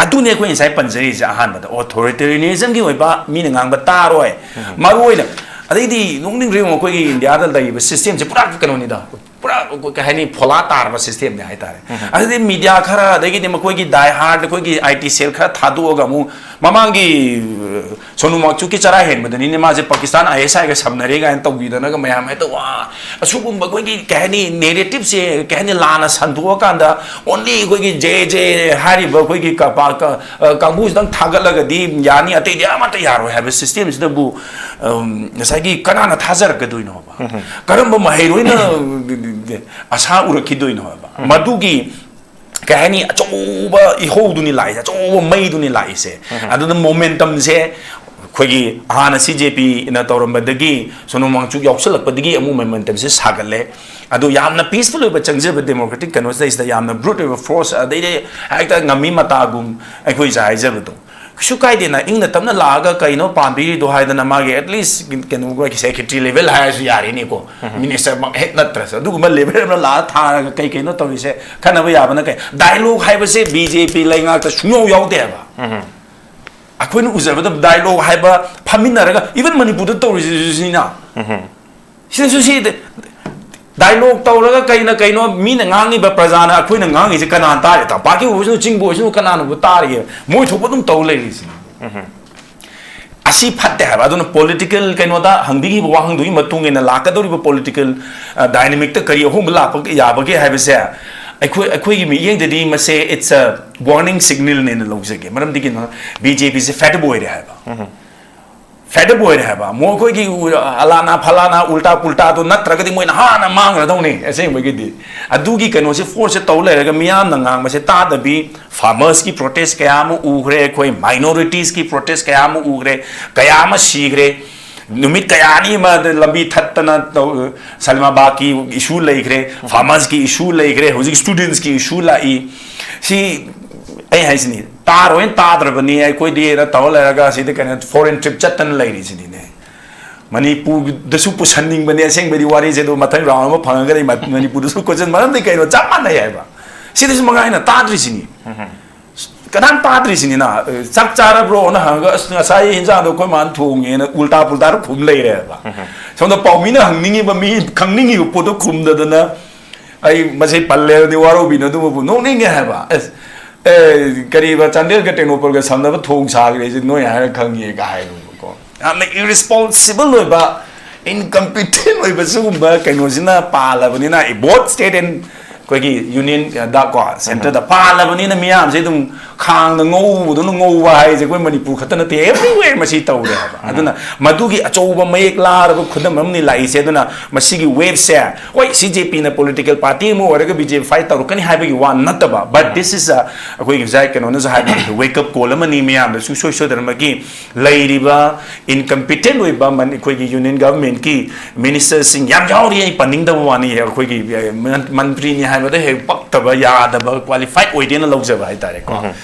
ꯑꯗꯨꯅꯦ ꯑꯩꯈꯣꯏ ꯉꯁꯥꯏ ꯄꯟꯖꯔꯤꯁꯦ ꯑꯍꯥꯟꯕꯗ, authoritarianism ꯒꯤ ꯑꯣꯏꯕ ꯃꯤꯅ ꯉꯥꯡꯕ ꯇꯥꯔꯣꯏ꯫ ꯃꯔꯨ ꯑꯣꯏꯅ, ꯑꯗꯩꯗꯤ ꯅꯣꯛꯅꯤꯡꯗ꯭ꯔ ꯌꯦꯡꯉꯣ, ꯑꯩꯈꯣꯏꯒꯤ ꯏꯟꯗꯤꯌꯥꯗ ꯂꯩꯔꯤꯕ system ꯁꯦ ꯄꯨꯔꯥ ꯀꯩꯅꯣꯅꯤꯗ, ꯄꯨꯔꯥ ꯀꯩ ꯍꯥꯏꯅꯤ, ꯐꯣꯂꯥ ꯇꯥꯔꯕ system ꯅꯦ ꯍꯥꯏꯇꯥꯔꯦ꯫ ꯑꯗꯩꯗꯤ media ꯈꯔ, ꯑꯗꯒꯤꯗꯤ ꯃꯈꯣꯏꯒꯤ die hard ꯑꯩꯈꯣꯏꯒꯤ I T cell ꯈꯔ ꯊꯥꯗꯣꯛꯑꯒ ꯑꯃꯨꯛ ꯃꯃꯥꯡꯒꯤ ꯁꯣꯅꯨ ꯃꯥꯆꯨꯀꯤ ꯆꯔꯥ ꯍꯦꯟꯕꯗꯅꯤꯅꯦ ꯃꯥꯁꯦ ꯄꯥꯀꯤꯁꯇꯥꯟ I S I ꯒ ꯁꯝꯅꯔꯦ ꯀꯥꯏꯅ ꯇꯧꯕꯤꯗꯅꯒ ꯃꯌꯥꯝ ꯍꯦꯛꯇ ꯋꯥ, ꯑꯁꯤꯒꯨꯝꯕ ꯑꯩꯈꯣꯏꯒꯤ ꯀꯩ ꯍꯥꯏꯅꯤ, narrative ꯁꯦ ꯀꯩ ꯍꯥꯏꯅꯤ, ꯂꯥꯟꯅ ꯁꯟꯗꯣꯛꯑꯀꯥꯟꯗ only ꯑꯩꯈꯣꯏꯒꯤ J J ꯍꯥꯏꯔꯤꯕ ꯑꯩꯈꯣꯏꯒꯤ ꯀꯥꯡꯕꯨꯁꯤꯗꯪ ꯊꯥꯒꯠꯂꯒꯗꯤ ꯌꯥꯅꯤ, ꯑꯇꯩꯗꯤ ꯑꯃꯠꯇ ꯌꯥꯔꯣꯏ ꯍꯥꯏꯕ system ꯁꯤꯗꯕꯨ ꯉꯁꯥꯏꯒꯤ ꯀꯅꯥꯅ ꯊꯥꯖꯔꯛꯀꯗꯣꯏꯅꯣꯕ? ꯀꯔꯝꯕ ꯃꯍꯩꯔꯣꯏꯅ ꯑꯁꯥ ꯎꯔꯛꯈꯤꯗꯣꯏꯅꯣ ꯍꯥꯏꯕ? ꯃꯗꯨꯒꯤ ꯀꯩ ꯍꯥꯏꯅꯤ, ꯑꯆꯧꯕ ꯏꯍꯧꯗꯨꯅꯤ ꯂꯥꯛꯏꯁꯦ, ꯑꯆꯧꯕ ꯃꯩꯗꯨꯅꯤ ꯂꯥꯛꯏꯁꯦ꯫ ꯑꯗꯨꯅ momentum ꯁꯦ ꯑꯩꯈꯣꯏꯒꯤ ꯍꯥꯟꯅ C J P ꯅ ꯇꯧꯔꯝꯕꯗꯒꯤ ꯁꯣꯅꯨ ꯃꯥꯡꯆꯨꯛ ꯌꯥꯎꯁꯜꯂꯛꯄꯗꯒꯤ ꯑꯃꯨꯛ momentum ꯁꯦ ꯁꯥꯒꯠꯂꯦ꯫ ꯑꯗꯣ ꯌꯥꯝꯅ peaceful ꯑꯣꯏꯕ ꯆꯪꯖꯕ democratic ꯀꯩꯅꯣꯁꯤꯗꯩꯁꯤꯗ ꯌꯥꯝꯅ brute ꯑꯣꯏꯕ force, ꯑꯗꯩꯗꯤ ꯍꯦꯛꯇ ꯉꯝꯃꯤ ꯃꯇꯥꯒꯨꯝ ꯑꯩꯈꯣꯏꯁꯦ ꯍꯥꯏꯖꯕꯗꯣ꯫ ꯀꯩꯁꯨ ꯀꯥꯏꯗꯦꯅ, ꯏꯪꯅ ꯇꯞꯅ ꯂꯥꯛꯑꯒ ꯀꯩꯅꯣ ꯄꯥꯝꯕꯤꯔꯤꯗꯣ ꯍꯥꯏꯗꯅ ꯃꯥꯒꯤ at least ꯀꯩꯅꯣ secretary level ꯍꯥꯏꯔꯁꯨ ꯌꯥꯔꯦꯅꯦꯀꯣ꯫ Minister ꯃꯛ ꯍꯦꯛ ꯅꯠꯇ꯭ꯔꯁꯨ ꯑꯗꯨꯒꯨꯝꯕ level ꯑꯃ ꯂꯥꯛꯑ ꯊꯥꯔꯒ ꯀꯩ ꯀꯩꯅꯣ ꯇꯧꯔꯤꯁꯦ, ꯈꯟꯅꯕ ꯌꯥꯕꯅ ꯀꯩ? Dialogue ꯍꯥꯏꯕꯁꯦ B J P ꯂꯩꯉꯥꯛꯇ ꯁꯨꯡꯌꯥꯎ ꯌꯥꯎꯗꯦ ꯍꯥꯏꯕ꯫ ꯑꯩꯈꯣꯏꯅ ꯎꯖꯕꯗ dialogue ꯍꯥꯏꯕ ꯐꯝꯃꯤꯟꯅꯔꯒ, even ꯃꯅꯤꯄꯨꯔꯗ ꯇꯧꯔꯤꯁꯤꯁꯨ ꯁꯤꯅ꯫ ꯁꯤꯗꯁꯨ ꯁꯤ dialogue ꯇꯧꯔꯒ ꯀꯩꯅ ꯀꯩꯅꯣ ꯃꯤꯅ ꯉꯥꯡꯉꯤꯕ, ꯄ꯭ꯔꯖꯥꯅ ꯑꯩꯈꯣꯏꯅ ꯉꯥꯡꯉꯤꯁꯦ ꯀꯅꯥꯅ ꯇꯥꯔꯤ? ꯇꯝꯄꯥꯛꯀꯤ ꯑꯣꯏꯁꯅꯨ, ꯆꯤꯡꯕꯨ ꯑꯣꯏꯁꯅꯨ, ꯀꯅꯥꯅꯕꯨ ꯇꯥꯔꯤꯒꯦ? ꯃꯣꯏ ꯊꯣꯛꯄ ꯑꯗꯨꯝ ꯇꯧ ꯂꯩꯔꯤꯁꯤꯅꯤ꯫ ꯑꯁꯤ ꯐꯠꯇꯦ ꯍꯥꯏꯕ꯫ ꯑꯗꯨꯅ political ꯀꯩꯅꯣꯗ ꯍꯪꯕꯤꯈꯤꯕ ꯋꯥꯍꯪꯗꯨꯒꯤ ꯃꯇꯨꯡ ꯏꯟꯅ ꯂꯥꯛꯀꯗꯧꯔꯤꯕ political, ꯑ, dynamic ꯇ ꯀꯔꯤ ꯑꯍꯣꯡꯕ ꯂꯥꯛꯄ ꯌꯥꯕꯒꯦ ꯍꯥꯏꯕꯁꯦ, ꯑꯩꯈꯣꯏ ꯑꯩꯈꯣꯏꯒꯤ ꯃꯤꯠꯌꯦꯡꯗꯗꯤ ꯃꯁꯦ it's a warning signalꯅꯦꯅ ꯂꯧꯖꯒꯦ꯫ ꯃꯔꯝꯗꯤ ꯀꯩꯅꯣ, ꯕꯤ ꯖꯦ ꯄꯤꯁꯦ fed up ꯑꯣꯏꯔꯦ ꯍꯥꯏꯕ꯫ Fed up ꯑꯣꯏꯔꯦ ꯍꯥꯏꯕ꯫ ꯃꯣꯏ ꯑꯩꯈꯣꯏꯒꯤ ꯎ-, ꯑꯂꯥꯅꯥ ꯐꯂꯥꯅꯥ ꯎꯜꯇꯥ ꯄꯨꯜꯇꯥꯗꯣ ꯅꯠꯇ꯭ꯔꯒꯗꯤ ꯃꯣꯏꯅ ꯍꯥꯟꯅ ꯃꯥꯡꯈ꯭ꯔꯗꯧꯅꯤ꯫ ꯑꯁꯦꯡꯕꯒꯤꯗꯤ ꯑꯗꯨꯒꯤ ꯀꯩꯅꯣꯁꯦ, forceꯁꯦ ꯇꯧ ꯂꯩꯔꯒ ꯃꯤꯌꯥꯝꯅ ꯉꯥꯡꯕꯁꯦ ꯇꯥꯗꯕꯤ, farmersꯀꯤ protest ꯀꯌꯥ ꯑꯃ ꯎꯈ꯭ꯔꯦ, ꯑꯩꯈꯣꯏ minoritiesꯀꯤ protest ꯀꯌꯥ ꯑꯃ ꯎꯈ꯭ꯔꯦ, ꯀꯌꯥ ꯑꯃ ꯁꯤꯈ꯭ꯔꯦ꯫ ꯅꯨꯃꯤꯠ ꯀꯌꯥꯅꯤ ꯑꯃ ꯂꯝꯕꯤ ꯊꯠꯇꯅ ꯇꯧ-, ꯁꯂꯤꯃꯥꯕꯥꯗꯀꯤ issue ꯂꯩꯈ꯭ꯔꯦ, farmersꯀꯤ issue ꯂꯩꯈ꯭ꯔꯦ, ꯍꯧꯖꯤꯛ studentsꯀꯤ issue ꯂꯥꯛꯏ꯫ ꯁꯤ ꯑꯩ ꯍꯥꯏꯁꯤꯅꯤ, ꯇꯥꯔꯣꯏꯅ ꯇꯥꯗ꯭ꯔꯕꯅꯤ ꯑꯩꯈꯣꯏꯗꯤꯅ ꯇꯧꯔ ꯂꯩꯔꯒ ꯁꯤꯗ ꯀꯩꯅꯣ, foreign trip ꯆꯠꯇꯅ ꯂꯩꯔꯤꯁꯤꯅꯤꯅꯦ꯫ ꯃꯅꯤꯄꯨꯔꯗꯁꯨ ꯄꯨꯁꯟꯅꯤꯡꯕꯅꯦ ꯑꯁꯦꯡꯕꯗꯤ ꯋꯥꯔꯤꯁꯦ, ꯑꯗꯣ ꯃꯊꯪ round ꯑꯃ ꯐꯪꯉꯒꯗꯤ ꯃ-, ꯃꯅꯤꯄꯨꯔꯗꯁꯨ ꯀꯣꯏꯆꯠ, ꯃꯔꯝꯗꯤ ꯀꯩꯅꯣ, ꯆꯞ ꯃꯥꯟꯅꯩ ꯍꯥꯏꯕ꯫ ꯁꯤꯗꯁꯨ ꯃꯉꯥꯏꯅ ꯇꯥꯗ꯭ꯔꯤꯁꯤꯅꯤ꯫ ꯀꯅꯥꯝ ꯇꯥꯗ꯭ꯔꯤꯁꯤꯅꯤꯅ, ꯑ, "ꯆꯥꯛ ꯆꯥꯔꯕ꯭ꯔꯣꯅ?" ꯍꯪꯉꯒ, "ꯑꯁ, ꯉꯁꯥꯏ ꯏꯟꯖꯥꯡꯗꯣ ꯑꯩꯈꯣꯏ ꯃꯥꯅ ꯊꯣꯡꯉꯦꯅ" ꯎꯜꯇꯥ ꯄꯨꯜꯇꯥꯗ ꯈꯨꯝ ꯂꯩꯔꯦꯕ꯫ ꯁꯣꯝꯗ ꯄꯥꯎꯃꯤꯅ ꯍꯪꯅꯤꯡꯉꯤꯕ, ꯃꯤ ꯈꯪꯅꯤꯡꯉꯤꯕ ꯄꯣꯠꯇꯣ ꯈꯨꯝꯗꯗꯅ, ꯑꯩ ꯃꯁꯤ ꯄꯜꯂꯦꯔꯗꯤ ꯋꯥꯔꯧꯕꯤꯅꯣ, ꯑꯗꯨꯕꯨ ꯅꯣꯛꯅꯤꯡꯉꯦ ꯍꯥꯏꯕ꯫ ꯑꯁ, ꯑꯦ, ꯀꯔꯤꯕ, ꯆꯥꯟꯗꯦꯜꯒ ꯇꯦꯡꯅꯧꯄꯜꯒ ꯁꯝꯅꯕ ꯊꯣꯡ ꯁꯥꯈ꯭ꯔꯦꯁꯦ ꯅꯣꯏ ꯍꯥꯏꯔ ꯈꯪꯉꯦꯒ ꯍꯥꯏꯔꯨꯕꯀꯣ꯫ ꯌꯥꯝꯅ irresponsible ꯑꯣꯏꯕ, incompetent ꯑꯣꯏꯕ ꯁꯤꯒꯨꯝꯕ ꯀꯩꯅꯣꯁꯤꯅ ꯄꯥꯜꯂꯕꯅꯤꯅ, both state and ꯑꯩꯈꯣꯏꯒꯤ union ꯗ ꯀꯣ, centre ꯗ ꯄꯥꯜꯂꯕꯅꯤꯅ ꯃꯤꯌꯥꯝꯁꯦ ꯑꯗꯨꯝ ꯈꯥꯡꯗ ꯉꯧꯕꯗꯧꯅ ꯉꯧꯕ ꯍꯥꯏꯁꯦ ꯑꯩꯈꯣꯏ ꯃꯅꯤꯄꯨꯔ ꯈꯛꯇ ꯅꯠꯇꯦ, everywhere ꯃꯁꯤ ꯇꯧꯔꯦ ꯍꯥꯏꯕ꯫ ꯑꯗꯨꯅ ꯃꯗꯨꯒꯤ ꯑꯆꯧꯕ ꯃꯌꯦꯛ ꯂꯥꯔꯕ ꯈꯨꯗꯝ ꯑꯃꯅꯤ ꯂꯥꯛꯏꯁꯦ꯫ ꯑꯗꯨꯅ ꯃꯁꯤꯒꯤ waveꯁꯦ, ꯍꯣꯏ, ꯁꯤ ꯖꯦ ꯄꯤꯅ political party ꯑꯃ ꯑꯣꯏꯔꯒ ꯕꯤ ꯖꯦ ꯄꯤ fight ꯇꯧꯔꯛꯀꯅꯤ ꯍꯥꯏꯕꯒꯤ ꯋꯥ ꯅꯠꯇꯕ, but this is a, ꯑꯩꯈꯣꯏꯒꯤ ꯉꯁꯥꯏ ꯀꯩꯅꯣꯅꯁꯨ ꯍꯥꯏꯕ wake up call ꯑꯃꯅꯤ ꯃꯌꯥꯝꯗ ꯁꯨꯡꯁꯣꯏ ꯁꯣꯏꯗꯅꯃꯛꯀꯤ ꯂꯩꯔꯤꯕ incompetent ꯑꯣꯏꯕ ꯃꯅꯤ-, ꯑꯩꯈꯣꯏꯒꯤ union governmentꯀꯤ ministerꯁꯤꯡ ꯌꯥꯝ ꯌꯥꯎꯔꯤ꯫ ꯑꯩ ꯄꯟꯅꯤꯡꯗꯕ ꯋꯥꯅꯤ, ꯑꯩꯈꯣꯏꯒꯤ, ꯑꯦ, ꯃꯟ-, ꯃꯟꯇ꯭ꯔꯤꯅꯤ ꯍꯥꯏꯕꯗ ꯍꯦꯛ ꯄꯛꯇꯕ, ꯌꯥꯗꯕ, qualified ꯑꯣꯏꯗꯦꯅ ꯂꯧꯖꯕ ꯍꯥꯏꯇꯥꯔꯦꯀꯣ꯫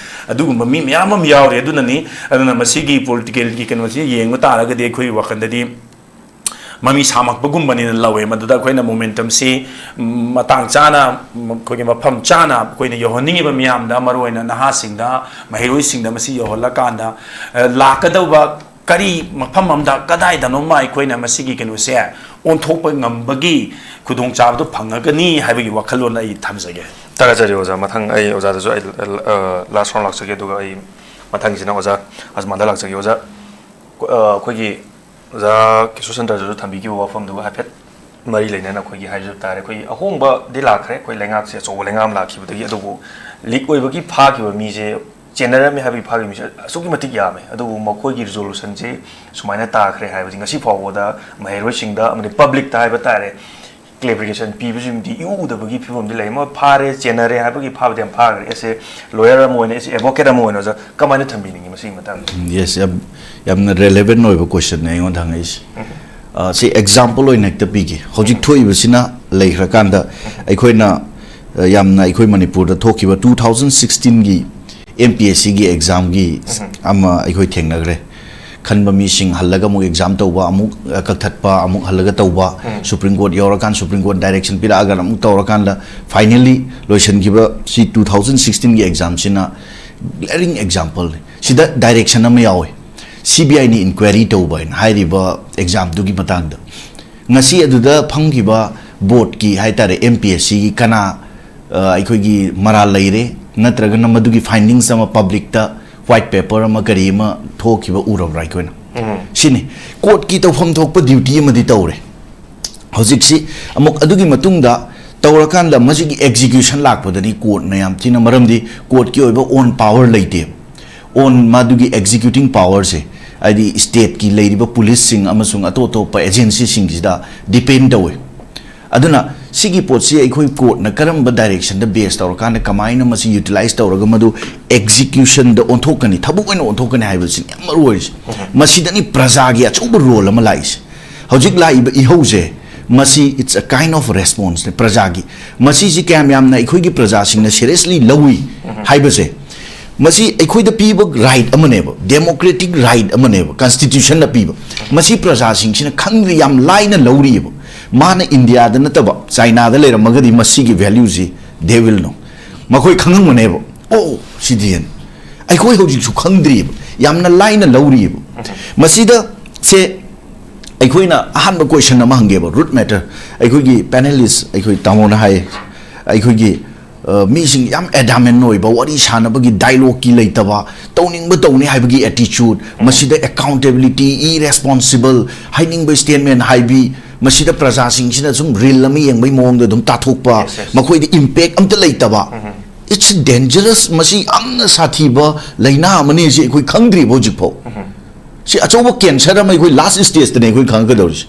ꯑꯗꯨꯒꯨꯝꯕ ꯃꯤ ꯃꯌꯥꯝ ꯑꯃ ꯌꯥꯎꯔꯤ꯫ ꯑꯗꯨꯅꯅꯤ, ꯑꯗꯨꯅ ꯃꯁꯤꯒꯤ politicalꯒꯤ ꯀꯩꯅꯣꯁꯤ ꯌꯦꯡꯕ ꯇꯥꯔꯒꯗꯤ ꯑꯩꯈꯣꯏꯒꯤ ꯋꯥꯈꯜꯗꯗꯤ ꯃꯃꯤ ꯁꯥꯃꯛꯄꯒꯨꯝꯕꯅꯤꯅ ꯂꯧꯋꯦ꯫ ꯃꯗꯨꯗ ꯑꯩꯈꯣꯏꯅ momentumꯁꯤ, ꯎꯝ, ꯃꯇꯥꯡ ꯆꯥꯅ, ꯎꯝ, ꯑꯩꯈꯣꯏꯒꯤ ꯃꯐꯝ ꯆꯥꯅ ꯑꯩꯈꯣꯏꯅ ꯌꯧꯍꯟꯅꯤꯡꯉꯤꯕ ꯃꯤꯌꯥꯝꯗ, ꯃꯔꯨꯑꯣꯏꯅ ꯅꯍꯥꯁꯤꯡꯗ, ꯃꯍꯩꯔꯣꯏꯁꯤꯡꯗ ꯃꯁꯤ ꯌꯧꯍꯜꯂꯀꯥꯟꯗ, ꯑ, ꯂꯥꯛꯀꯗꯧꯕ ꯀꯔꯤ ꯃꯐꯝ ꯑꯃꯗ, ꯀꯗꯥꯏꯗꯅꯣꯃ ꯑꯩꯈꯣꯏꯅ ꯃꯁꯤꯒꯤ ꯀꯩꯅꯣꯁꯦ ꯑꯣꯟꯊꯣꯛꯄ ꯉꯝꯕꯒꯤ ꯈꯨꯗꯣꯡꯆꯥꯕꯗꯨ ꯐꯪꯉꯒꯅꯤ ꯍꯥꯏꯕꯒꯤ ꯋꯥꯈꯜꯂꯣꯟ ꯑꯩ ꯊꯝꯖꯒꯦ꯫ ꯊꯥꯒꯠꯆꯔꯤ ꯑꯣꯖꯥ꯫ ꯃꯊꯪ ꯑꯩ ꯑꯣꯖꯥꯗꯁꯨ ꯑꯩ, ꯑ, last round ꯂꯥꯛꯆꯒꯦ, ꯑꯗꯨꯒ ꯑꯩ ꯃꯊꯪꯒꯤꯁꯤꯅ ꯑꯣꯖꯥ ꯑꯖꯃꯥꯟꯗ ꯂꯥꯛꯆꯒꯦ꯫ ꯑꯣꯖꯥ, ꯑ, ꯑꯩꯈꯣꯏꯒꯤ ꯑꯣꯖꯥ ꯀꯤꯁꯣꯔ ꯆꯟꯗ꯭ꯔꯗꯁꯨ ꯊꯝꯕꯤꯈꯤꯕ ꯋꯥꯐꯝꯗꯨꯒ ꯍꯥꯏꯐꯦꯠ ꯃꯔꯤ ꯂꯩꯅꯅ ꯑꯩꯈꯣꯏꯒꯤ ꯍꯥꯏꯖꯕ ꯇꯥꯔꯦ, ꯑꯩꯈꯣꯏꯒꯤ ꯑꯍꯣꯡꯕꯗꯤ ꯂꯥꯛꯈ꯭ꯔꯦ, ꯑꯩꯈꯣꯏ ꯂꯩꯉꯥꯛꯁꯦ ꯑꯆꯧꯕ ꯂꯩꯉꯥꯛ ꯑꯃ ꯂꯥꯛꯈꯤꯕꯗꯒꯤ꯫ ꯑꯗꯨꯕꯨ ꯂꯤꯛ ꯑꯣꯏꯕꯒꯤ ꯐꯥꯈꯤꯕ ꯃꯤꯁꯦ, ꯆꯦꯟꯅꯔꯝꯃꯦ ꯍꯥꯏꯕꯒꯤ ꯐꯥꯈꯤꯕ ꯃꯤꯁꯦ ꯑꯁꯨꯛꯀꯤ ꯃꯇꯤꯛ ꯌꯥꯝꯃꯦ꯫ ꯑꯗꯨꯕꯨ ꯃꯈꯣꯏꯒꯤ ꯔꯤꯖꯣꯂꯨꯁꯟꯁꯦ ꯁꯨꯃꯥꯏꯅ ꯇꯥꯈ꯭ꯔꯦ ꯍꯥꯏꯕꯁꯤ ꯉꯁꯤ ꯐꯥꯎꯕꯗ ꯃꯍꯩꯔꯣꯏꯁꯤꯡꯗ ꯑꯃꯗꯤ ꯄꯕ꯭ꯂꯤꯛꯇ ꯍꯥꯏꯕ ꯇꯥꯔꯦ, ꯀ꯭ꯂꯦꯔꯤꯐꯤꯀꯦꯁꯟ ꯄꯤꯕꯁꯤꯃꯗꯤ ꯏꯎ ꯎꯗꯕꯒꯤ ꯐꯤꯕꯝꯗꯤ ꯂꯩ꯫ ꯑꯃ ꯐꯥꯔꯦ, ꯆꯦꯟꯅꯔꯦ ꯍꯥꯏꯕꯒꯤ ꯐꯥꯕꯗꯤ ꯌꯥꯝ ꯐꯥꯈ꯭ꯔꯦ꯫ ꯑꯦꯁ ꯑꯦ ꯂꯣꯌꯔ ꯑꯃ ꯑꯣꯏꯅ, ꯑꯦꯁ ꯑꯦ ꯑꯦꯗꯚꯣꯀꯦꯠ ꯑꯃ ꯑꯣꯏꯅ ꯑꯣꯖꯥ ꯀꯃꯥꯏꯅ ꯊꯝꯕꯤꯅꯤꯡꯉꯤ ꯃꯁꯤꯒꯤ ꯃꯇꯥꯡꯗ? ꯌꯦꯁ, ꯌꯥꯝ ꯌꯥꯝꯅ ꯔꯦꯂꯦꯚꯦꯟ ꯑꯣꯏꯕ ꯀꯣꯏꯁꯟꯅꯦ ꯑꯩꯉꯣꯟꯗ ꯍꯪꯉꯛꯏꯁꯦ꯫ ꯑ, ꯁꯤ ꯑꯦꯛꯖꯥꯝꯄꯜ ꯑꯣꯏꯅ ꯍꯦꯛꯇ ꯄꯤꯒꯦ꯫ ꯍꯧꯖꯤꯛ ꯊꯣꯛꯏꯕꯁꯤꯅ ꯂꯩꯈ꯭ꯔꯀꯥꯟꯗ ꯑꯩꯈꯣꯏꯅ, ꯑ, ꯌꯥꯝꯅ ꯑꯩꯈꯣꯏ ꯃꯅꯤꯄꯨꯔꯗ ꯊꯣꯛꯈꯤꯕ ꯇꯨ ꯊꯥꯎꯖꯟ ꯁꯤꯛꯁꯇꯤꯟꯒꯤ ꯑꯦꯝ ꯄꯤ ꯑꯦꯁ ꯁꯤꯒꯤ ꯑꯦꯛꯖꯥꯝꯒꯤ ꯑꯃ ꯑꯩꯈꯣꯏ ꯊꯦꯡꯅꯈ꯭ꯔꯦ꯫ ꯈꯟꯕ ꯃꯤꯁꯤꯡ ꯍꯜꯂꯒ ꯑꯃꯨꯛ ꯑꯦꯛꯖꯥꯝ ꯇꯧꯕ, ꯑꯃꯨꯛ, ꯑ, ꯀꯛꯊꯠꯄ, ꯑꯃꯨꯛ ꯍꯜꯂꯒ ꯇꯧꯕ, ꯁꯨꯄ꯭ꯔꯤꯝ ꯀꯣꯔꯠ ꯌꯧꯔꯀꯥꯟꯗ ꯁꯨꯄ꯭ꯔꯤꯝ ꯀꯣꯔꯠ ꯗꯥꯏꯔꯦꯛꯁꯟ ꯄꯤꯔꯛꯑꯒ ꯑꯃꯨꯛ ꯇꯧꯔꯀꯥꯟꯗ ꯐꯥꯏꯅꯦꯜꯂꯤ ꯂꯣꯏꯁꯤꯟꯈꯤꯕ ꯁꯤ ꯇꯨ ꯊꯥꯎꯖꯟ ꯁꯤꯛꯁꯇꯤꯟꯒꯤ ꯑꯦꯛꯖꯥꯝꯁꯤꯅ ꯒ꯭ꯂꯦꯔꯤꯡ ꯑꯦꯛꯖꯥꯝꯄꯜꯅꯤ꯫ ꯁꯤꯗ ꯗꯥꯏꯔꯦꯛꯁꯟ ꯑꯃ ꯌꯥꯎꯋꯦ, ꯁꯤ ꯕꯤ ꯑꯥꯏꯅ ꯏꯟꯀ꯭ꯋꯥꯏꯔꯤ ꯇꯧꯕ ꯍꯥꯏꯅ ꯍꯥꯏꯔꯤꯕ ꯑꯦꯛꯖꯥꯝꯗꯨꯒꯤ ꯃꯇꯥꯡꯗ꯫ ꯉꯁꯤ ꯑꯗꯨꯗ ꯐꯝꯈꯤꯕ ꯕꯣꯔꯗꯀꯤ ꯍꯥꯏ ꯇꯥꯔꯦ, ꯑꯦꯝ ꯄꯤ ꯑꯦꯁ ꯁꯤꯒꯤ ꯀꯅꯥ, ꯑ, ꯑꯩꯈꯣꯏꯒꯤ ꯃꯔꯥꯜ ꯂꯩꯔꯦ, ꯅꯠꯇ꯭ꯔꯒꯅ ꯃꯗꯨꯒꯤ ꯐꯥꯏꯟꯗꯤꯡꯁ ꯑꯃ ꯄꯕ꯭ꯂꯤꯛꯇ ꯋꯥꯏꯠ ꯄꯦꯄꯔ ꯑꯃ ꯀꯔꯤ ꯑꯃ ꯊꯣꯛꯈꯤꯕ ꯎꯔꯕ꯭ꯔꯥ ꯑꯩꯈꯣꯏꯅ? ꯁꯤꯅꯤ꯫ ꯀꯣꯔꯠꯀꯤ ꯇꯧꯐꯝ ꯊꯣꯛꯄ ꯗ꯭ꯌꯨꯇꯤ ꯑꯃꯗꯤ ꯇꯧꯔꯦ꯫ ꯍꯧꯖꯤꯛꯁꯤ ꯑꯃꯨꯛ ꯑꯗꯨꯒꯤ ꯃꯇꯨꯡꯗ ꯇꯧꯔꯀꯥꯟꯗ ꯃꯁꯤꯒꯤ ꯑꯦꯛꯖꯤꯀ꯭ꯌꯨꯁꯟ ꯂꯥꯛꯄꯗꯅꯤ ꯀꯣꯔꯠꯅ ꯌꯥꯝ ꯊꯤꯅ, ꯃꯔꯝꯗꯤ ꯀꯣꯔꯠꯀꯤ ꯑꯣꯏꯕ ꯑꯣꯟ ꯄꯥꯋꯔ ꯂꯩꯇꯦ꯫ ꯑꯣꯟ ꯃꯥꯗꯨꯒꯤ ꯑꯦꯛꯖꯤꯀ꯭ꯌꯨꯇꯤꯡ ꯄꯥꯋꯔꯁꯦ, ꯍꯥꯏꯗꯤ ꯁ꯭ꯇꯦꯠꯀꯤ ꯂꯩꯔꯤꯕ ꯄꯨꯂꯤꯁꯁꯤꯡ ꯑꯃꯁꯨꯡ ꯑꯇꯣꯞ ꯑꯇꯣꯞꯄ ꯑꯦꯖꯦꯟꯁꯤꯁꯤꯡꯁꯤꯗ ꯗꯤꯄꯦꯟ ꯇꯧꯋꯦ꯫ ꯑꯗꯨꯅ ꯁꯤꯒꯤ ꯄꯣꯠꯁꯤ ꯑꯩꯈꯣꯏ ꯀꯣꯔꯠꯅ ꯀꯔꯝꯕ ꯗꯥꯏꯔꯦꯛꯁꯟꯗ ꯕꯦꯁ ꯇꯧꯔꯀꯥꯟꯗ ꯀꯃꯥꯏꯅ ꯃꯁꯤ ꯌꯨꯇꯤꯂꯥꯏꯁ ꯇꯧꯔꯒ ꯃꯗꯨ ꯑꯦꯛꯖꯤꯀ꯭ꯌꯨꯁꯟꯗ ꯑꯣꯟꯊꯣꯛꯀꯅꯤ, ꯊꯕꯛ ꯑꯣꯏꯅ ꯑꯣꯟꯊꯣꯛꯀꯅꯤ ꯍꯥꯏꯕꯁꯤꯅꯤ ꯌꯥꯝ ꯃꯔꯨ ꯑꯣꯏꯔꯤꯁꯦ꯫ ꯃꯁꯤꯗꯅꯤ ꯄ꯭ꯔꯖꯥꯒꯤ ꯑꯆꯧꯕ ꯔꯣꯜ ꯑꯃ ꯂꯥꯛꯏꯁꯦ꯫ ꯍꯧꯖꯤꯛ ꯂꯥꯛꯏꯕ ꯏꯍꯧꯁꯦ, ꯃꯁꯤ it's a kind of response ꯅꯦ ꯄ꯭ꯔꯖꯥꯒꯤ꯫ ꯃꯁꯤꯁꯤ ꯀꯌꯥꯝ ꯌꯥꯝꯅ ꯑꯩꯈꯣꯏꯒꯤ ꯄ꯭ꯔꯖꯥꯁꯤꯡꯅ ꯁꯦꯔꯤꯌꯁꯂꯤ ꯂꯧꯏ ꯍꯥꯏꯕꯁꯦ, ꯃꯁꯤ ꯑꯩꯈꯣꯏꯗ ꯄꯤꯕ ꯔꯥꯏꯠ ꯑꯃꯅꯦꯕ, ꯗꯦꯃꯣꯀ꯭ꯔꯦꯇꯤꯛ ꯔꯥꯏꯠ ꯑꯃꯅꯦꯕ, ꯀꯟꯁꯇꯤꯇ꯭ꯌꯨꯁꯟꯅ ꯄꯤꯕ꯫ ꯃꯁꯤ ꯄ꯭ꯔꯖꯥꯁꯤꯡꯁꯤꯅ ꯈꯪꯗ꯭ꯔꯤ, ꯌꯥꯝ ꯂꯥꯏꯅ ꯂꯧꯔꯤꯑꯕ꯫ ꯃꯥꯅ ꯏꯟꯗꯤꯌꯥꯗ ꯅꯠꯇꯕ ꯆꯥꯏꯅꯥꯗ ꯂꯩꯔꯝꯃꯒꯗꯤ ꯃꯁꯤꯒꯤ ꯚꯦꯂ꯭ꯌꯨꯁꯤ they will know꯫ ꯃꯈꯣꯏ ꯈꯪꯉꯝꯒꯅꯦꯕ, "ꯑꯣ, ꯁꯤꯗꯤ ꯑꯩꯈꯣꯏ ꯍꯧꯖꯤꯛꯁꯨ ꯈꯪꯗ꯭ꯔꯤꯑꯕ, ꯌꯥꯝꯅ ꯂꯥꯏꯅ ꯂꯧꯔꯤꯑꯕ"꯫ ꯃꯁꯤꯗ ꯁꯦ ꯑꯩꯈꯣꯏꯅ ꯑꯍꯥꯟꯕ ꯀꯣꯏꯁꯟ ꯑꯃ ꯍꯪꯒꯦꯕ, ꯔꯨꯠ ꯃꯦꯇꯔ꯫ ꯑꯩꯈꯣꯏꯒꯤ ꯄꯦꯅꯦꯂꯤꯁ, ꯑꯩꯈꯣꯏ ꯇꯥꯃꯣꯅ ꯍꯥꯏ, ꯑꯩꯈꯣꯏꯒꯤ, ꯑ, ꯃꯤꯁꯤꯡ ꯌꯥꯝ ꯑꯦꯗꯥꯃꯦꯟ ꯑꯣꯏꯕ, ꯋꯥꯔꯤ ꯁꯥꯟꯅꯕꯒꯤ ꯗꯥꯏꯂꯣꯛꯀꯤ ꯂꯩꯇꯕ, ꯇꯧꯅꯤꯡꯕ ꯇꯧꯅꯤ ꯍꯥꯏꯕꯒꯤ ꯑꯦꯇꯤꯆꯨꯠ, ꯃꯁꯤꯗ ꯑꯦꯀꯥꯎꯟꯇꯦꯕꯤꯂꯤꯇꯤ, ꯏꯔꯦꯁꯄꯣꯟꯁꯤꯕꯜ, ꯍꯥꯏꯅꯤꯡꯕ ꯁ꯭ꯇꯦꯠꯃꯦꯟ ꯍꯥꯏꯕꯤ, ꯃꯁꯤꯗ ꯄ꯭ꯔꯖꯥꯁꯤꯡꯁꯤꯅ ꯁꯨꯝ ꯔꯤꯜ ꯑꯃ ꯌꯦꯡꯕꯒꯤ ꯃꯑꯣꯡꯗ ꯑꯗꯨꯝ ꯇꯥꯊꯣꯛꯄ, Yes, yes. ꯃꯈꯣꯏꯗ ꯏꯝꯄꯦꯛ ꯑꯝꯇ ꯂꯩꯇꯕ. It's dangerous. ꯃꯁꯤ ꯌꯥꯝꯅ ꯁꯥꯊꯤꯕ ꯂꯥꯏꯅꯥ ꯑꯃꯅꯤ, ꯁꯤ ꯑꯩꯈꯣꯏ ꯈꯪꯗ꯭ꯔꯤꯕ ꯍꯧꯖꯤꯛꯐꯥꯎ. ꯁꯤ ꯑꯆꯧꯕ ꯀꯦꯟꯁꯔ ꯑꯃ ꯑꯩꯈꯣꯏ ꯂꯥꯁ ꯁ꯭ꯇꯦꯖꯇꯅꯦ ꯑꯩꯈꯣꯏ ꯈꯪꯉꯛꯀꯗꯧꯔꯤꯁꯦ.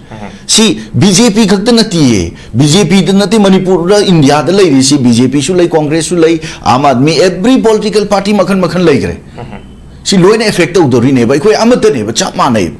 ꯁꯤ ꯕꯤ ꯖꯦ ꯄꯤ ꯈꯛꯇ ꯅꯠꯇꯤꯌꯦ, ꯕꯤ ꯖꯦ ꯄꯤꯗ ꯅꯠꯇꯦ, ꯃꯅꯤꯄꯨꯔꯗ, ꯏꯟꯗꯤꯌꯥꯗ ꯂꯩꯔꯤꯁꯤ ꯕꯤ ꯖꯦ ꯄꯤꯁꯨ ꯂꯩ, ꯀꯣꯡꯒ꯭ꯔꯦꯁꯁꯨ ꯂꯩ, Aam Aadmi, every political party ꯃꯈꯜ ꯃꯈꯜ ꯂꯩꯈ꯭ꯔꯦ. ꯁꯤ ꯂꯣꯏꯅ ꯑꯦꯐꯦꯛ ꯇꯧꯗꯧꯔꯤꯅꯦꯕ, ꯑꯩꯈꯣꯏ ꯑꯃꯠꯇꯅꯦꯕ, ꯆꯞ ꯃꯥꯟꯅꯩꯕ꯫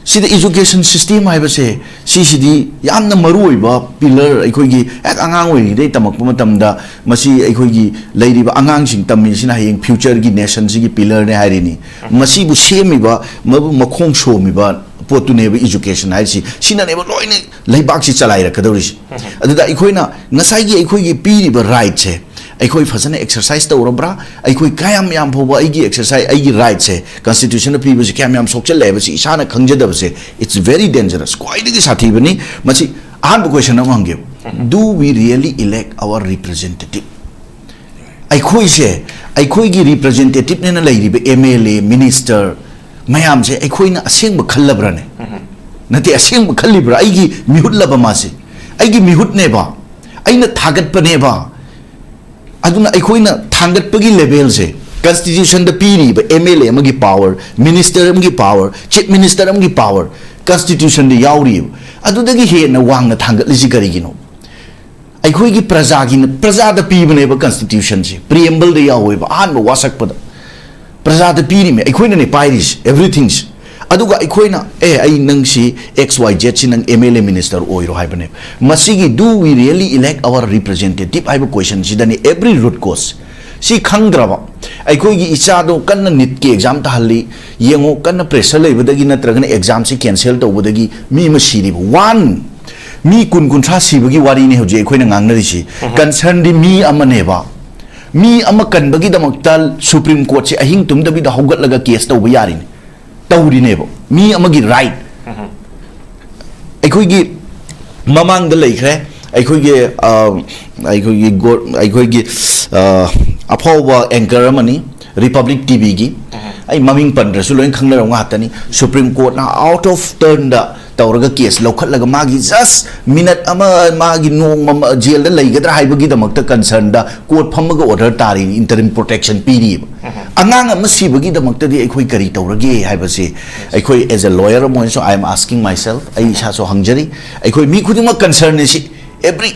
ꯁꯤꯗ ꯏꯖꯨꯀꯦꯁꯟ ꯁꯤꯁꯇꯦꯝ ꯍꯥꯏꯕꯁꯦ, ꯁꯤꯁꯤꯗꯤ ꯌꯥꯝꯅ ꯃꯔꯨ ꯑꯣꯏꯕ ꯄꯤꯂꯔ, ꯑꯩꯈꯣꯏꯒꯤ ꯍꯦꯛ ꯑꯉꯥꯡ ꯑꯣꯏꯔꯤꯉꯩꯗꯩ ꯇꯝꯃꯛꯄ ꯃꯇꯝꯗ, ꯃꯁꯤ ꯑꯩꯈꯣꯏꯒꯤ ꯂꯩꯔꯤꯕ ꯑꯉꯥꯡꯁꯤꯡ ꯇꯝꯃꯤꯁꯤꯅ ꯍꯌꯦꯡ ꯐ꯭ꯌꯨꯆꯔꯒꯤ ꯅꯦꯁꯟꯁꯤꯒꯤ ꯄꯤꯂꯔꯅꯦ ꯍꯥꯏꯔꯤꯅꯤ꯫ ꯃꯁꯤꯕꯨ ꯁꯦꯝꯃꯤꯕ, ꯃꯕꯨ ꯃꯈꯣꯡ ꯁꯣꯝꯃꯤꯕ ꯄꯣꯠꯇꯨꯅꯦꯕ ꯏꯖꯨꯀꯦꯁꯟ ꯍꯥꯏꯔꯤꯁꯤ, ꯁꯤꯅꯅꯦꯕ ꯂꯣꯏꯅ ꯂꯩꯕꯥꯛꯁꯤ ꯆꯂꯥꯏꯔꯛꯀꯗꯧꯔꯤꯁꯤ꯫ ꯑꯗꯨꯗ ꯑꯩꯈꯣꯏꯅ ꯉꯁꯥꯏꯒꯤ ꯑꯩꯈꯣꯏꯒꯤ ꯄꯤꯔꯤꯕ ꯔꯥꯏꯠꯁꯦ ꯑꯩꯈꯣꯏ ꯐꯖꯅ ꯑꯦꯛꯁꯔꯁꯥꯏꯁ ꯇꯧꯔꯕ꯭ꯔꯥ? ꯑꯩꯈꯣꯏ ꯀꯌꯥꯝ ꯌꯥꯝ ꯐꯥꯎꯕ ꯑꯩꯒꯤ ꯑꯦꯛꯁꯔꯁꯥꯏꯁ, ꯑꯩꯒꯤ ꯔꯥꯏꯠꯁꯦ, ꯀꯟꯁꯇꯤꯇ꯭ꯌꯨꯁꯟꯅ ꯄꯤꯕꯁꯦ ꯀꯌꯥꯝ ꯌꯥꯝ ꯁꯣꯛꯆꯜꯂꯦ ꯍꯥꯏꯕꯁꯤ ꯏꯁꯥꯅ ꯈꯪꯖꯗꯕꯁꯦ, it's very dangerous, ꯈ꯭ꯋꯥꯏꯗꯒꯤ ꯁꯥꯊꯤꯕꯅꯤ꯫ ꯃꯁꯤ ꯑꯍꯥꯟꯕ ꯀꯣꯏꯁꯟ ꯑꯃ ꯍꯪꯒꯦꯕ, do we really elect our representative? ꯑꯩꯈꯣꯏꯁꯦ, ꯑꯩꯈꯣꯏꯒꯤ ꯔꯤꯄ꯭ꯔꯖꯦꯟꯇꯦꯇꯤꯞꯅꯦꯅ ꯂꯩꯔꯤꯕ ꯑꯦꯝ ꯑꯦꯜ ꯑꯦ, ꯃꯤꯅꯤꯁꯇꯔ ꯃꯌꯥꯝꯁꯦ ꯑꯩꯈꯣꯏꯅ ꯑꯁꯦꯡꯕ ꯈꯜꯂꯕ꯭ꯔꯅꯦ? ꯅꯠꯇꯦ, ꯑꯁꯦꯡꯕ ꯈꯜꯂꯤꯕ꯭ꯔꯥ? ꯑꯩꯒꯤ ꯃꯤꯍꯨꯠꯂꯕ ꯃꯥꯁꯦ? ꯑꯩꯒꯤ ꯃꯤꯍꯨꯠꯅꯦꯕ, ꯑꯩꯅ ꯊꯥꯒꯠꯄꯅꯦꯕ꯫ ꯑꯗꯨꯅ ꯑꯩꯈꯣꯏꯅ ꯊꯥꯡꯒꯠꯄꯒꯤ ꯂꯦꯚꯦꯜꯁꯦ, ꯀꯟꯁꯇꯤꯇ꯭ꯌꯨꯁꯟꯗ ꯄꯤꯔꯤꯕ ꯑꯦꯝ ꯑꯦꯜ ꯑꯦ ꯑꯃꯒꯤ ꯄꯥꯋꯔ, ꯃꯤꯅꯤꯁꯇꯔ ꯑꯃꯒꯤ ꯄꯥꯋꯔ, ꯆꯤꯐ ꯃꯤꯅꯤꯁꯇꯔ ꯑꯃꯒꯤ ꯄꯥꯋꯔ ꯀꯟꯁꯇꯤꯇ꯭ꯌꯨꯁꯟꯗ ꯌꯥꯎꯔꯤꯕ, ꯑꯗꯨꯗꯒꯤ ꯍꯦꯟꯅ ꯋꯥꯡꯅ ꯊꯥꯡꯒꯠꯂꯤꯁꯤ ꯀꯔꯤꯒꯤꯅꯣ? ꯑꯩꯈꯣꯏꯒꯤ ꯄ꯭ꯔꯖꯥꯒꯤ, ꯄ꯭ꯔꯖꯥꯗ ꯄꯤꯕꯅꯦꯕ ꯀꯟꯁꯇꯤꯇ꯭ꯌꯨꯁꯟꯁꯦ, ꯄ꯭ꯔꯤꯑꯦꯝꯕꯜꯗ ꯌꯥꯎꯋꯦꯕ, ꯑꯍꯥꯟꯕ ꯋꯥꯁꯛꯄꯗ ꯄ꯭ꯔꯖꯥꯗ ꯄꯤꯔꯤꯃꯦ, ꯑꯩꯈꯣꯏꯅꯅꯦ ꯄꯥꯏꯔꯤꯁꯦ, ꯑꯦꯚ꯭ꯔꯤꯊꯤꯡꯁꯦ꯫ ꯑꯗꯨꯒ ꯑꯩꯈꯣꯏꯅ, "ꯑꯦ, ꯑꯩ ꯅꯪ ꯁꯤ ꯑꯦꯛꯁ ꯋꯥꯏ ꯖꯦꯠ ꯁꯤ ꯅꯪ ꯑꯦꯝ ꯑꯦꯜ ꯑꯦ ꯃꯤꯅꯤꯁꯇꯔ ꯑꯣꯏꯔꯣ" ꯍꯥꯏꯕꯅꯦꯕ꯫ ꯃꯁꯤꯒꯤ "Do we really elect our representative?" ꯍꯥꯏꯕ ꯀꯣꯏꯁꯟꯁꯤꯗꯅꯤ ꯑꯦꯚ꯭ꯔꯤ ꯔꯨꯠ ꯀꯣꯁ꯫ ꯁꯤ ꯈꯪꯗ꯭ꯔꯕ, ꯑꯩꯈꯣꯏꯒꯤ ꯏꯆꯥꯗꯣ ꯀꯟꯅ ꯅꯤꯠꯀꯤ ꯑꯦꯛꯖꯥꯝ ꯊꯥꯍꯜꯂꯤ, ꯌꯦꯡꯉꯣ, ꯀꯟꯅ ꯄ꯭ꯔꯦꯁꯔ ꯂꯩꯕꯗꯒꯤ ꯅꯠꯇ꯭ꯔꯒꯅ ꯑꯦꯛꯖꯥꯝꯁꯤ ꯀꯦꯟꯁꯦꯜ ꯇꯧꯕꯗꯒꯤ ꯃꯤ ꯑꯃ ꯁꯤꯔꯤꯕ, ꯋꯥꯟ ꯃꯤ ꯀꯨꯟ ꯀꯨꯟꯊ꯭ꯔꯥ ꯁꯤꯕꯒꯤ ꯋꯥꯔꯤꯅꯤ ꯍꯧꯖꯤꯛ ꯑꯩꯈꯣꯏꯅ ꯉꯥꯡꯅꯔꯤꯁꯤ꯫ ꯀꯟꯁꯔꯟꯗꯤ ꯃꯤ ꯑꯃꯅꯦꯕ꯫ ꯃꯤ ꯑꯃ ꯀꯟꯕꯒꯤꯗꯃꯛꯇ ꯁꯨꯄ꯭ꯔꯤꯝ ꯀꯣꯔꯠꯁꯦ ꯑꯍꯤꯡ ꯇꯨꯝꯗꯕꯤꯗ ꯍꯧꯒꯠꯂꯒ ꯀꯦꯁ ꯇꯧꯕ ꯌꯥꯔꯤꯅꯤ, ꯇꯧꯔꯤꯅꯦꯕ꯫ ꯃꯤ ꯑꯃꯒꯤ ꯔꯥꯏꯠ꯫ ꯑꯩꯈꯣꯏꯒꯤ ꯃꯃꯥꯡꯗ ꯂꯩꯈ꯭ꯔꯦ, ꯑꯩꯈꯣꯏꯒꯤ, ꯑ, ꯑꯩꯈꯣꯏꯒꯤ ꯒꯣ-, ꯑꯩꯈꯣꯏꯒꯤ, ꯑ, ꯑꯐꯥꯎꯕ ꯑꯦꯡꯀꯔ ꯑꯃꯅꯤ, ꯔꯤꯄꯕ꯭ꯂꯤꯛ ꯇꯤ ꯚꯤꯒꯤ꯫ ꯑꯩ ꯃꯃꯤꯡ ꯄꯟꯗ꯭ꯔꯁꯨ ꯂꯣꯏ ꯈꯪꯅꯔꯕ ꯉꯥꯛꯇꯅꯤ꯫ ꯁꯨꯄ꯭ꯔꯤꯝ ꯀꯣꯔꯠꯅ ꯑꯥꯎꯠ ꯑꯣꯐ ꯇꯔꯟꯗ ꯇꯧꯔꯒ ꯀꯦꯁ ꯂꯧꯈꯠꯂꯒ ꯃꯥꯒꯤ ꯖꯁ ꯃꯤꯅꯠ ꯑꯃ, ꯃꯥꯒꯤ ꯅꯣꯡꯃ ꯑꯃ ꯖꯦꯜꯗ ꯂꯩꯒꯗ꯭ꯔꯥ ꯍꯥꯏꯕꯒꯤꯗꯃꯛꯇ ꯀꯟꯁꯔꯟꯗ ꯀꯣꯔꯠ ꯐꯝꯃꯒ ꯑꯣꯔꯗꯔ ꯇꯥꯔꯤ, ꯏꯟꯇꯔꯤꯝ ꯄ꯭ꯔꯣꯇꯦꯛꯁꯟ ꯄꯤꯔꯤꯕ꯫ ꯑꯉꯥꯡ ꯑꯃ ꯁꯤꯕꯒꯤꯗꯃꯛꯇꯗꯤ ꯑꯩꯈꯣꯏ ꯀꯔꯤ ꯇꯧꯔꯒꯦ ꯍꯥꯏꯕꯁꯤ ꯑꯩꯈꯣꯏ as a lawyer ꯑꯃ ꯑꯣꯏꯅꯁꯨ I am asking myself, ꯑꯩ ꯏꯁꯥꯁꯨ ꯍꯪꯖꯔꯤ꯫ ꯑꯩꯈꯣꯏ ꯃꯤ ꯈꯨꯗꯤꯡꯃꯛ ꯀꯟꯁꯔꯟꯅꯤ ꯁꯤ꯫ Every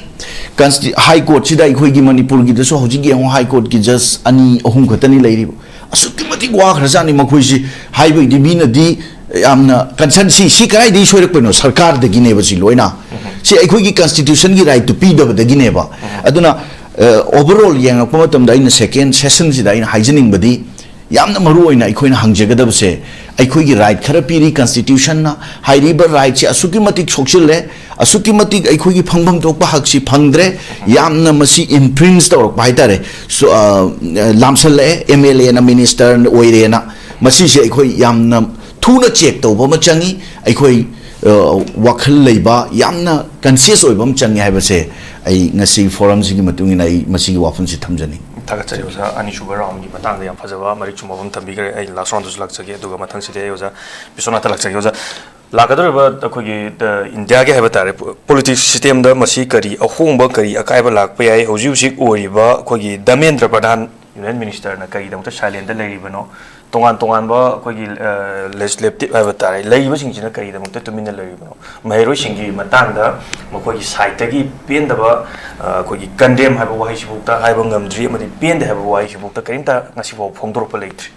ꯀꯟꯁꯇꯤ-, ꯍꯥꯏ ꯀꯣꯔꯠꯁꯤꯗ ꯑꯩꯈꯣꯏꯒꯤ ꯃꯅꯤꯄꯨꯔꯒꯤꯗꯁꯨ ꯍꯧꯖꯤꯛ ꯌꯦꯡꯉꯣ, ꯍꯥꯏ ꯀꯣꯔꯠꯀꯤ ꯖꯁ ꯑꯅꯤ ꯑꯍꯨꯝ ꯈꯛꯇꯅꯤ ꯂꯩꯔꯤꯕ꯫ ꯑꯁꯨꯛꯀꯤ ꯃꯇꯤꯛ ꯋꯥꯈ꯭ꯔꯖꯥꯠꯅꯤ ꯃꯈꯣꯏꯁꯤ꯫ ꯍꯥꯏꯕꯒꯤꯗꯤ ꯃꯤꯅꯗꯤ ꯌꯥꯝꯅ ꯀꯟꯁꯔꯟ ꯁꯤ, ꯁꯤ ꯀꯗꯥꯏꯗꯒꯤ ꯁꯣꯏꯔꯛꯄꯅꯣ? ꯁꯔꯀꯥꯔꯗꯒꯤꯅꯦꯕ ꯁꯤ ꯂꯣꯏꯅ꯫ ꯁꯤ ꯑꯩꯈꯣꯏꯒꯤ ꯀꯟꯁꯇꯤꯇ꯭ꯌꯨꯁꯟꯒꯤ ꯔꯥꯏꯠꯇꯨ ꯄꯤꯗꯕꯗꯒꯤꯅꯦꯕ꯫ ꯑꯗꯨꯅ, ꯑ, ꯑꯣꯚꯔꯑꯣꯜ ꯌꯦꯡꯉꯛꯄ ꯃꯇꯝꯗ ꯑꯩꯅ ꯁꯦꯀꯦꯟ ꯁꯦꯁꯟꯁꯤꯗ ꯑꯩꯅ ꯍꯥꯏꯖꯅꯤꯡꯕꯗꯤ, ꯌꯥꯝꯅ ꯃꯔꯨ ꯑꯣꯏꯅ ꯑꯩꯈꯣꯏꯅ ꯍꯪꯖꯒꯗꯕꯁꯦ, ꯑꯩꯈꯣꯏꯒꯤ ꯔꯥꯏꯠ ꯈꯔ ꯄꯤꯔꯤ ꯀꯟꯁꯇꯤꯇ꯭ꯌꯨꯁꯟꯅ꯫ ꯍꯥꯏꯔꯤꯕ ꯔꯥꯏꯠꯁꯦ ꯑꯁꯨꯛꯀꯤ ꯃꯇꯤꯛ ꯁꯣꯛꯆꯤꯜꯂꯦ, ꯑꯁꯨꯛꯀꯤ ꯃꯇꯤꯛ ꯑꯩꯈꯣꯏꯒꯤ ꯐꯪꯐꯝ ꯊꯣꯛꯄ ꯍꯛꯁꯤ ꯐꯪꯗ꯭ꯔꯦ, ꯌꯥꯝꯅ ꯃꯁꯤ ꯏꯟꯐ꯭ꯔꯤꯟꯖ ꯇꯧꯔꯛꯄ ꯍꯥꯏꯇꯥꯔꯦ꯫ ꯁꯨ-, ꯑ, ꯂꯥꯝꯁꯜꯂꯛꯑꯦ, ꯑꯦꯝ ꯑꯦꯜ ꯑꯦꯅ ꯃꯤꯅꯤꯁꯇꯔ ꯑꯣꯏꯔꯦꯅ꯫ ꯃꯁꯤꯁꯦ ꯑꯩꯈꯣꯏ ꯌꯥꯝꯅ ꯊꯨꯅ ꯆꯦꯛ ꯇꯧꯕ ꯑꯃ ꯆꯪꯉꯤ꯫ ꯑꯩꯈꯣꯏ, ꯑ, ꯋꯥꯈꯜ ꯂꯩꯕ, ꯌꯥꯝꯅ ꯀꯟꯁꯤꯌꯁ ꯑꯣꯏꯕ ꯑꯃ ꯆꯪꯉꯤ ꯍꯥꯏꯕꯁꯦ ꯑꯩ ꯉꯁꯤ ꯐꯣꯔꯝꯁꯤꯒꯤ ꯃꯇꯨꯡ ꯏꯟꯅ ꯑꯩ ꯃꯁꯤꯒꯤ ꯋꯥꯐꯝꯁꯤ ꯊꯝꯖꯅꯤꯡꯏ꯫ ꯊꯥꯒꯠꯆꯔꯤ ꯑꯣꯖꯥ꯫ ꯑꯅꯤꯁꯨꯕ ꯔꯥꯎꯟꯒꯤ ꯃꯇꯥꯡꯗ ꯌꯥꯝ ꯐꯖꯕ ꯃꯔꯤꯛ ꯆꯨꯝꯕ ꯑꯃ ꯊꯝꯕꯤꯈ꯭ꯔꯦ꯫ ꯑꯩ ꯂꯥꯁ ꯔꯥꯎꯟꯗꯁꯨ ꯂꯥꯛꯆꯒꯦ, ꯑꯗꯨꯒ ꯃꯊꯪꯁꯤꯗꯤ ꯑꯩ ꯑꯣꯖꯥ ꯕꯤꯁ꯭ꯋꯥꯅꯥꯊꯇ ꯂꯥꯛꯆꯒꯦ꯫ ꯑꯣꯖꯥ, ꯂꯥꯛꯀꯗꯧꯔꯤꯕ ꯑꯩꯈꯣꯏꯒꯤ, ꯑ, ꯏꯟꯗꯤꯌꯥꯒꯤ ꯍꯥꯏꯕ ꯇꯥꯔꯦ, ꯄꯣ-, ꯄꯣꯂꯤꯇꯤꯛꯁ ꯁꯤꯁꯇꯦꯝꯗ ꯃꯁꯤ ꯀꯔꯤ ꯑꯍꯣꯡꯕ, ꯀꯔꯤ ꯑꯀꯥꯏꯕ ꯂꯥꯛꯄ ꯌꯥꯏ? ꯍꯧꯖꯤꯛ ꯍꯧꯖꯤꯛ ꯑꯣꯏꯔꯤꯕ ꯑꯩꯈꯣꯏꯒꯤ ꯙꯔꯃꯦꯟꯗ꯭ꯔ ꯄ꯭ꯔꯙꯥꯟ ꯌꯨꯅꯤꯌꯟ ꯃꯤꯅꯤꯁꯇꯔꯅ ꯀꯔꯤꯒꯤꯗꯃꯛꯇ ꯁꯥꯏꯂꯦꯟꯗ ꯂꯩꯔꯤꯕꯅꯣ? ꯇꯣꯉꯥꯟ ꯇꯣꯉꯥꯟꯕ ꯑꯩꯈꯣꯏꯒꯤ, ꯑ, ꯂꯦꯖꯤꯁꯂꯦꯇꯤꯚ ꯍꯥꯏꯕ ꯇꯥꯔꯦ, ꯂꯩꯔꯤꯕꯁꯤꯡꯁꯤꯅ ꯀꯔꯤꯒꯤꯗꯃꯛꯇ ꯇꯨꯃꯤꯟꯅ ꯂꯩꯔꯤꯕꯅꯣ? ꯃꯍꯩꯔꯣꯏꯁꯤꯡꯒꯤ ꯃꯇꯥꯡꯗ ꯃꯈꯣꯏꯒꯤ ꯁꯥꯏꯠꯇꯒꯤ ꯄꯦꯟꯗꯕ, ꯑ, ꯑꯩꯈꯣꯏꯒꯤ ꯀꯟꯗꯦꯝ ꯍꯥꯏꯕ ꯋꯥꯍꯩꯁꯤꯐꯥꯎꯗ ꯍꯥꯏꯕ ꯉꯝꯗ꯭ꯔꯤ, ꯑꯃꯗꯤ ꯄꯦꯟꯗꯦ ꯍꯥꯏꯕ ꯋꯥꯍꯩꯁꯤꯐꯥꯎꯗ ꯀꯔꯤꯝꯇ ꯉꯁꯤꯐꯥꯎ ꯐꯣꯡꯗꯣꯔꯛꯄ ꯂꯩꯇ꯭ꯔꯤ꯫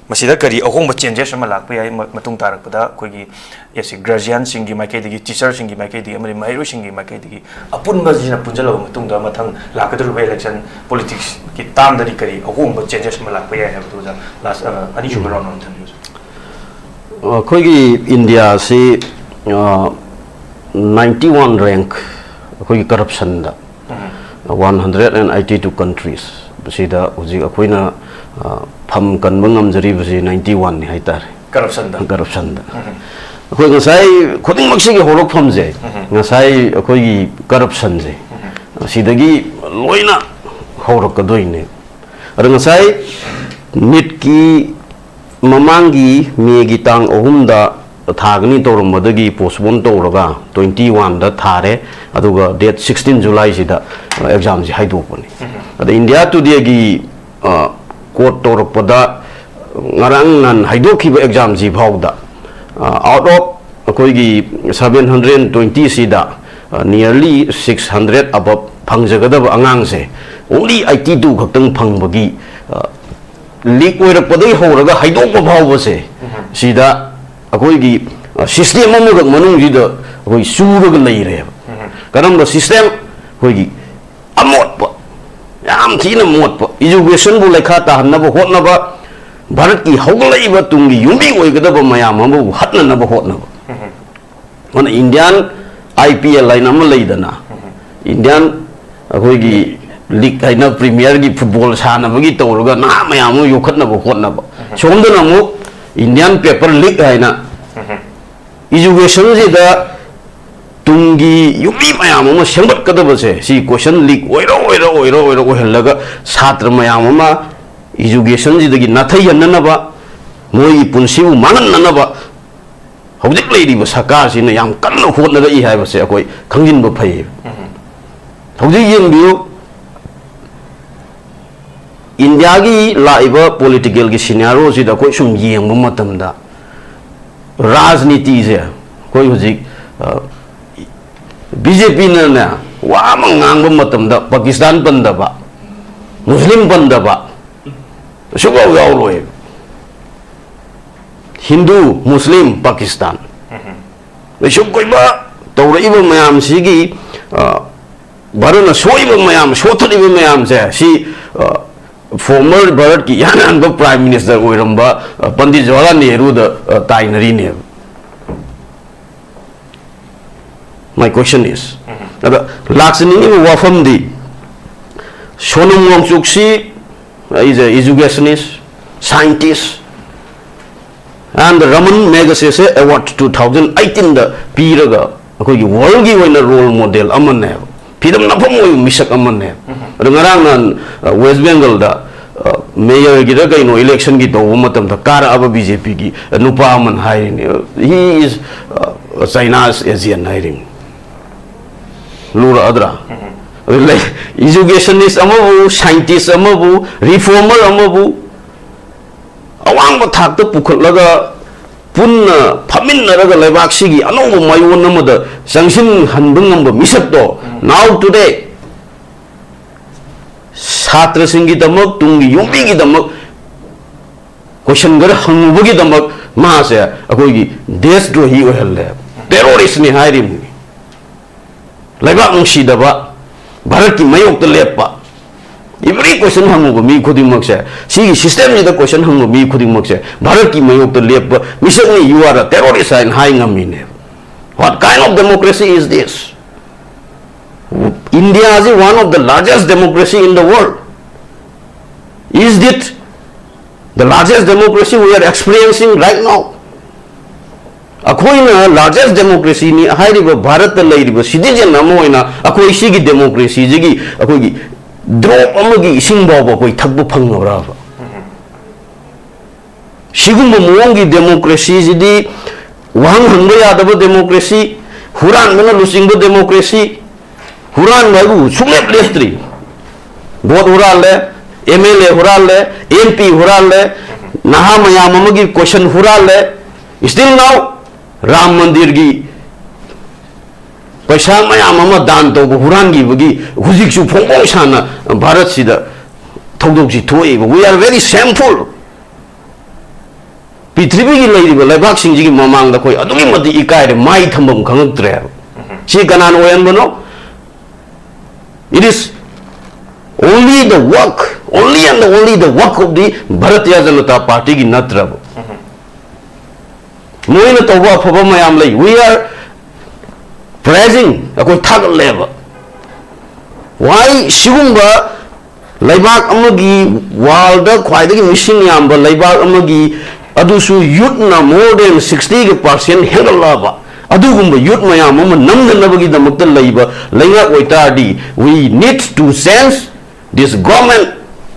ꯃꯁꯤꯗ ꯀꯔꯤ ꯑꯍꯣꯡꯕ ꯆꯦꯟꯖꯦꯁ ꯑꯃ ꯂꯥꯛꯄ ꯌꯥꯏ? ꯃ-, ꯃꯇꯨꯡ ꯇꯥꯔꯛꯄꯗ ꯑꯩꯈꯣꯏꯒꯤ ꯑꯦꯁ ꯁꯤ ꯒꯥꯔꯖꯤꯌꯥꯟꯁꯤꯡꯒꯤ ꯃꯥꯏꯀꯩꯗꯒꯤ, ꯇꯤꯆꯔꯁꯤꯡꯒꯤ ꯃꯥꯏꯀꯩꯗꯒꯤ, ꯑꯃꯗꯤ ꯃꯍꯩꯔꯣꯏꯁꯤꯡꯒꯤ ꯃꯥꯏꯀꯩꯗꯒꯤ ꯑꯄꯨꯟꯕꯁꯤꯅ ꯄꯨꯟꯁꯤꯜꯂꯕ ꯃꯇꯨꯡꯗ ꯃꯊꯪ ꯂꯥꯛꯀꯗꯧꯔꯤꯕ ꯏꯂꯦꯛꯁꯟ ꯄꯣꯂꯤꯇꯤꯛꯁꯀꯤ ꯇꯥꯝꯗꯗꯤ ꯀꯔꯤ ꯑꯍꯣꯡꯕ ꯆꯦꯟꯖꯦꯁ ꯑꯃ ꯂꯥꯛꯄ ꯌꯥꯏ ꯍꯥꯏꯕꯗꯨ ꯑꯣꯖꯥ ꯂꯥꯁ, ꯑ, ꯑꯅꯤꯁꯨꯕ ꯔꯥꯎꯟ ꯑꯃ ꯊꯝꯕꯤꯌꯨ꯫ ꯑꯩꯈꯣꯏꯒꯤ ꯏꯟꯗꯤꯌꯥꯁꯤ, ꯑ, ꯅꯥꯏꯟꯇꯤ ꯋꯥꯟ ꯔꯦꯡꯛ ꯑꯩꯈꯣꯏꯒꯤ ꯀꯔꯞꯁꯟꯗ, ꯎꯝ꯫ One hundred and eighty two countries, ꯃꯁꯤꯗ ꯍꯧꯖꯤꯛ ꯑꯩꯈꯣꯏꯅ, ꯑ, ꯐꯝ ꯀꯟꯕ ꯉꯝꯖꯔꯤꯕꯁꯤ ꯅꯥꯏꯟꯇꯤ ꯋꯥꯟꯅꯤ ꯍꯥꯏꯇꯥꯔꯦ꯫ ꯀꯔꯞꯁꯟꯗ꯫ ꯀꯔꯞꯁꯟꯗ꯫ ꯎꯝ꯫ ꯑꯩꯈꯣꯏ ꯉꯁꯥꯏ ꯈꯨꯗꯤꯡꯃꯛꯁꯤꯒꯤ ꯍꯧꯔꯛꯐꯝꯁꯦ, ꯎꯝ꯫ ꯉꯁꯥꯏ ꯑꯩꯈꯣꯏꯒꯤ ꯀꯔꯞꯁꯟꯁꯦ, ꯎꯝ꯫ ꯑꯁꯤꯗꯒꯤ ꯂꯣꯏꯅ ꯍꯧꯔꯛꯀꯗꯣꯏꯅꯦ꯫ ꯑꯗꯣ ꯉꯁꯥꯏ ꯅꯤꯠꯀꯤ ꯃꯃꯥꯡꯒꯤ ꯃꯦꯒꯤ ꯇꯥꯡ ꯑꯍꯨꯝꯗ ꯊꯥꯒꯅꯤ ꯇꯧꯔꯝꯕꯗꯒꯤ postpone ꯇꯧꯔꯒ twenty one ꯗ ꯊꯥꯔꯦ꯫ ꯑꯗꯨꯒ date sixteen July ꯁꯤꯗ ꯑꯦꯛꯖꯥꯝꯁꯤ ꯍꯥꯏꯗꯣꯛꯄꯅꯤ꯫ ꯑꯗ India Today ꯒꯤ ꯀꯣꯠ ꯇꯧꯔꯛꯄꯗ, ꯉꯔꯥꯡ ꯅꯍꯥꯟ ꯍꯥꯏꯗꯣꯛꯈꯤꯕ ꯑꯦꯛꯖꯥꯝꯁꯤ ꯐꯥꯎꯗ, out of ꯑꯩꯈꯣꯏꯒꯤ seven hundred twenty ꯁꯤꯗ nearly six hundred above ꯐꯪꯖꯒꯗꯕ ꯑꯉꯥꯡꯁꯦ only eighty two ꯈꯛꯇꯪ ꯐꯪꯕꯒꯤ, ꯂꯤꯛ ꯑꯣꯏꯔꯛꯄꯗꯒꯤ ꯍꯧꯔꯒ ꯍꯥꯏꯗꯣꯛꯄ ꯐꯥꯎꯕꯁꯦ, ꯁꯤꯗ ꯑꯩꯈꯣꯏꯒꯤ system ꯑꯃꯈꯛ ꯃꯅꯨꯡꯁꯤꯗ ꯑꯩꯈꯣꯏ ꯆꯨꯔꯒ ꯂꯩꯔꯦꯕ꯫ ꯀꯔꯝꯕ system? ꯑꯩꯈꯣꯏꯒꯤ ꯑꯃꯣꯠꯄ, ꯌꯥꯝ ꯊꯤꯅ ꯃꯣꯠꯄ, education ꯕꯨ ꯂꯩꯈꯥ ꯇꯥꯍꯟꯅꯕ ꯍꯣꯠꯅꯕ, ꯚꯥꯔꯠꯀꯤ ꯍꯧꯒꯠꯂꯛꯏꯕ ꯇꯨꯡꯒꯤ ꯌꯨꯝꯕꯤ ꯑꯣꯏꯒꯗꯕ ꯃꯌꯥꯝ ꯑꯃꯕꯨ ꯍꯠꯅꯅꯕ ꯍꯣꯠꯅꯕ꯫ ꯑꯗꯨꯅ Indian I P L ꯍꯥꯏꯅ ꯑꯃ ꯂꯩꯗꯅ, Indian ꯑꯩꯈꯣꯏꯒꯤ ꯂꯤꯛ ꯍꯥꯏꯅ Premier ꯒꯤ football ꯁꯥꯟꯅꯕꯒꯤ ꯇꯧꯔꯒ ꯅꯍꯥ ꯃꯌꯥꯝ ꯑꯃ ꯌꯣꯛꯈꯠꯅꯕ ꯍꯣꯠꯅꯕ꯫ ꯁꯣꯝꯗꯅ ꯑꯃꯨꯛ Indian Paper League ꯍꯥꯏꯅ education ꯁꯤꯗ ꯇꯨꯡꯒꯤ ꯌꯨꯝꯕꯤ ꯃꯌꯥꯝ ꯑꯃ ꯁꯦꯝꯒꯠꯀꯗꯕꯁꯦ, ꯁꯤ question ꯂꯤꯛ ꯑꯣꯏꯔ ꯑꯣꯏꯔ ꯑꯣꯏꯔ ꯑꯣꯏꯔ ꯑꯣꯏꯍꯜꯂꯒ ꯁꯥꯇ꯭ꯔ ꯃꯌꯥꯝ ꯑꯃ education ꯁꯤꯗꯒꯤ ꯅꯥꯊꯩꯍꯟꯅꯅꯕ, ꯃꯣꯏꯒꯤ ꯄꯨꯟꯁꯤꯕꯨ ꯃꯥꯡꯍꯟꯅꯅꯕ ꯍꯧꯖꯤꯛ ꯂꯩꯔꯤꯕ ꯁꯔꯀꯥꯔꯁꯤꯅ ꯌꯥꯝ ꯀꯟꯅ ꯍꯣꯠꯅꯔꯛꯏ ꯍꯥꯏꯕꯁꯦ ꯑꯩꯈꯣꯏ ꯈꯪꯖꯤꯟꯕ ꯐꯩꯌꯦꯕ꯫ ꯍꯧꯖꯤꯛ ꯌꯦꯡꯕꯤꯌꯨ, India ꯒꯤ ꯂꯥꯛꯏꯕ political ꯒꯤ scenario ꯁꯤꯗ ꯑꯩꯈꯣꯏ ꯁꯨꯝ ꯌꯦꯡꯕ ꯃꯇꯝꯗ, ꯔꯥꯖꯅꯤꯇꯤꯁꯦ ꯑꯩꯈꯣꯏ ꯍꯧꯖꯤꯛ, ꯑ, B J P ꯅꯅꯦ, ꯋꯥ ꯑꯃ ꯉꯥꯡꯕ ꯃꯇꯝꯗ Pakistan ꯄꯟꯗꯕ, Muslim ꯄꯟꯗꯕ ꯁꯨꯡꯌꯥꯎ ꯌꯥꯎꯔꯣꯏ꯫ ꯍꯤꯟꯗꯨ, ꯃꯨꯁꯂꯤꯝ, ꯄꯥꯀꯤꯁꯇꯥꯟ꯫ ꯂꯩꯁꯨꯝ ꯀꯣꯏꯕ ꯇꯧꯔꯛꯏꯕ ꯃꯌꯥꯝꯁꯤꯒꯤ, ꯑ, ꯚꯥꯔꯠꯅ ꯁꯣꯛꯏꯕ ꯃꯌꯥꯝ, ꯁꯣꯠꯊꯔꯤꯕ ꯃꯌꯥꯝꯁꯦ, ꯁꯤ, ꯑ, former ꯚꯥꯔꯠꯀꯤ ꯏꯍꯥꯟ ꯍꯥꯟꯕ Prime Minister ꯑꯣꯏꯔꯝꯕ, ꯑ, ꯄꯟꯗꯤꯠ ꯖꯋꯥꯍꯔꯂꯥꯜ ꯅꯦꯍꯔꯨꯗ, ꯑ, ꯇꯥꯏꯅꯔꯤꯅꯦꯕ꯫ My question is, ꯑꯗ ꯂꯥꯛꯆꯅꯤꯡꯉꯤꯕ ꯋꯥꯐꯝꯗꯤ, Sonam ꯋꯥꯡꯆꯨꯛꯁꯤ is a educationist, scientist, and Raman Magsaysay Award two thousand eighteen ꯗ ꯄꯤꯔꯒ ꯑꯩꯈꯣꯏꯒꯤ world ꯒꯤ ꯑꯣꯏꯅ role model ꯑꯃꯅꯦꯕ, ꯐꯤꯗꯝ ꯅꯐꯝ ꯑꯣꯏꯕ ꯃꯤꯁꯛ ꯑꯃꯅꯦꯕ꯫ ꯑꯗꯣ ꯉꯔꯥꯡ ꯅꯍꯥꯟ, ꯑ, West Bengal ꯗ ꯃꯦꯌꯔꯒꯤꯗ ꯀꯩꯅꯣ ꯏꯂꯦꯛꯁꯟꯒꯤ ꯇꯧꯕ ꯃꯇꯝꯗ ꯀꯥꯔꯛꯑꯕ ꯕꯤ ꯖꯦ ꯄꯤꯒꯤ ꯅꯨꯄꯥ ꯑꯃꯅ ꯍꯥꯏꯔꯤꯅꯦ, "He is China's agent" ꯍꯥꯏꯔꯤꯅꯤ꯫ ꯂꯨꯔꯛꯑꯗ꯭ꯔꯥ? ꯑꯗꯨ ꯂꯩ, ꯏꯖꯨꯀꯦꯁꯅꯤꯁ ꯑꯃꯕꯨ, ꯁꯥꯏꯟꯇꯤꯁ ꯑꯃꯕꯨ, ꯔꯤꯐꯣꯔꯃꯔ ꯑꯃꯕꯨ ꯑꯋꯥꯡꯕ ꯊꯥꯛꯇ ꯄꯨꯈꯠꯂꯒ ꯄꯨꯟꯅ ꯐꯝꯃꯤꯟꯅꯔꯒ ꯂꯩꯕꯥꯛꯁꯤꯒꯤ ꯑꯅꯧꯕ ꯃꯌꯣꯟ ꯑꯃꯗ ꯆꯪꯁꯤꯟꯍꯟꯕ ꯉꯝꯕ ꯃꯤꯁꯛꯇꯣ, now today ꯁꯥꯇ꯭ꯔꯁꯤꯡꯒꯤꯗꯃꯛ, ꯇꯨꯡꯒꯤ ꯌꯨꯝꯕꯤꯒꯤꯗꯃꯛ ꯀꯣꯏꯁꯟ ꯈꯔ ꯍꯪꯉꯨꯕꯒꯤꯗꯃꯛ ꯃꯥꯁꯦ ꯑꯩꯈꯣꯏꯒꯤ ꯗꯦꯁꯗ꯭ꯔꯣꯍꯤ ꯑꯣꯏꯍꯜꯂꯦ, ꯇꯦꯔꯣꯔꯤꯁ꯭ꯠꯅꯤ ꯍꯥꯏꯔꯤꯕꯅꯤ꯫ ꯂꯩꯕꯥꯛ ꯅꯨꯡꯁꯤꯗꯕ, ꯚꯥꯔꯠꯀꯤ ꯃꯥꯌꯣꯛꯇ ꯂꯦꯞꯄ, every question ꯍꯪꯉꯨꯕ ꯃꯤ ꯈꯨꯗꯤꯡꯃꯛꯁꯦ, ꯁꯤꯒꯤ ꯁꯤꯁꯇꯦꯝꯁꯤꯗ ꯀꯣꯏꯁꯟ ꯍꯪꯕ ꯃꯤ ꯈꯨꯗꯤꯡꯃꯛꯁꯦ ꯚꯥꯔꯠꯀꯤ ꯃꯥꯌꯣꯛꯇ ꯂꯦꯞꯄ ꯃꯤꯁꯛꯅꯤ, you are a terrorist ꯍꯥꯏꯅ ꯍꯥꯏ ꯉꯝꯃꯤꯅꯦꯕ꯫ What kind of democracy is this? India is one of the largest democracy in the world. Is it the largest democracy we are experiencing right now? ꯑꯩꯈꯣꯏꯅ largest ꯗꯦꯃꯣꯀ꯭ꯔꯦꯁꯤꯅꯤ ꯍꯥꯏꯔꯤꯕ ꯚꯥꯔꯠꯇ ꯂꯩꯔꯤꯕ citizen ꯑꯃ ꯑꯣꯏꯅ ꯑꯩꯈꯣꯏ ꯁꯤꯒꯤ ꯗꯦꯃꯣꯀ꯭ꯔꯦꯁꯤꯁꯤꯒꯤ ꯑꯩꯈꯣꯏꯒꯤ ꯗ꯭ꯔꯣꯞ ꯑꯃꯒꯤ ꯏꯁꯤꯡ ꯐꯥꯎꯕ ꯑꯩꯈꯣꯏ ꯊꯛꯄ ꯐꯪꯉꯕ꯭ꯔꯕ? ꯁꯤꯒꯨꯝꯕ ꯃꯑꯣꯡꯒꯤ ꯗꯦꯃꯣꯀ꯭ꯔꯦꯁꯤꯁꯤꯗꯤ ꯋꯥꯍꯪ ꯍꯪꯕ ꯌꯥꯗꯕ ꯗꯦꯃꯣꯀ꯭ꯔꯦꯁꯤ, ꯍꯨꯔꯥꯟꯕꯅ ꯂꯨꯆꯤꯡꯕ ꯗꯦꯃꯣꯀ꯭ꯔꯦꯁꯤ, ꯍꯨꯔꯥꯟꯕ ꯍꯥꯏꯕꯨ ꯁꯨꯡꯂꯦꯞ ꯂꯦꯞꯇ꯭ꯔꯤ꯫ ꯚꯣꯠ ꯍꯨꯔꯥꯜꯂꯦ, ꯑꯦꯝ ꯑꯦꯜ ꯑꯦ ꯍꯨꯔꯥꯜꯂꯦ, ꯑꯦꯝ ꯄꯤ ꯍꯨꯔꯥꯜꯂꯦ, ꯅꯍꯥ ꯃꯌꯥꯝ ꯑꯃꯒꯤ ꯀꯣꯏꯁꯟ ꯍꯨꯔꯥꯜꯂꯦ, still now ꯔꯥꯝ ꯃꯟꯗꯤꯔꯒꯤ ꯄꯩꯁꯥ ꯃꯌꯥꯝ ꯑꯃ ꯗꯥꯟ ꯇꯧꯕ ꯍꯨꯔꯥꯟꯈꯤꯕꯒꯤ ꯍꯧꯖꯤꯛꯁꯨ ꯐꯣꯡꯐꯣꯡ ꯁꯥꯅ ꯚꯥꯔꯠꯁꯤꯗ ꯊꯧꯗꯣꯛꯁꯤ ꯊꯣꯛꯏꯕ꯫ We are very shameful. ꯄ꯭ꯔꯤꯊꯤꯕꯤꯒꯤ ꯂꯩꯔꯤꯕ ꯂꯩꯕꯥꯛꯁꯤꯡꯁꯤꯒꯤ ꯃꯃꯥꯡꯗ ꯑꯩꯈꯣꯏ ꯑꯗꯨꯛꯀꯤ ꯃꯇꯤꯛ ꯏꯀꯥꯏꯔꯦ, ꯃꯥꯏ ꯊꯝꯐꯝ ꯈꯪꯉꯛꯇ꯭ꯔꯦ ꯍꯥꯏꯕ꯫ ꯁꯤ ꯀꯅꯥꯅ ꯑꯣꯏꯍꯟꯕꯅꯣ? It is only the work, only and only the work of the Bharatiya Janata Party ꯒꯤ ꯅꯠꯇ꯭ꯔꯕ? ꯃꯣꯏꯅ ꯇꯧꯕ ꯑꯐꯕ ꯃꯌꯥꯝ ꯂꯩ, we are praising, ꯑꯩꯈꯣꯏ ꯊꯥꯒꯠꯂꯦꯕ꯫ Why ꯁꯤꯒꯨꯝꯕ ꯂꯩꯕꯥꯛ ꯑꯃꯒꯤ, ꯋꯥꯔꯜꯗ ꯈ꯭ꯋꯥꯏꯗꯒꯤ ꯃꯤꯁꯤꯡ ꯌꯥꯝꯕ ꯂꯩꯕꯥꯛ ꯑꯃꯒꯤ, ꯑꯗꯨꯁꯨ ꯌꯨꯠꯅ more than sixty ꯒ percent ꯍꯦꯟꯒꯠꯂꯛꯑꯕ, ꯑꯗꯨꯒꯨꯝꯕ ꯌꯨꯠ ꯃꯌꯥꯝ ꯑꯃ ꯅꯝꯗꯅꯕꯒꯤꯗꯃꯛꯇ ꯂꯩꯕ ꯂꯩꯉꯥꯛ ꯑꯣꯏꯇꯥꯔꯗꯤ, we need to change this government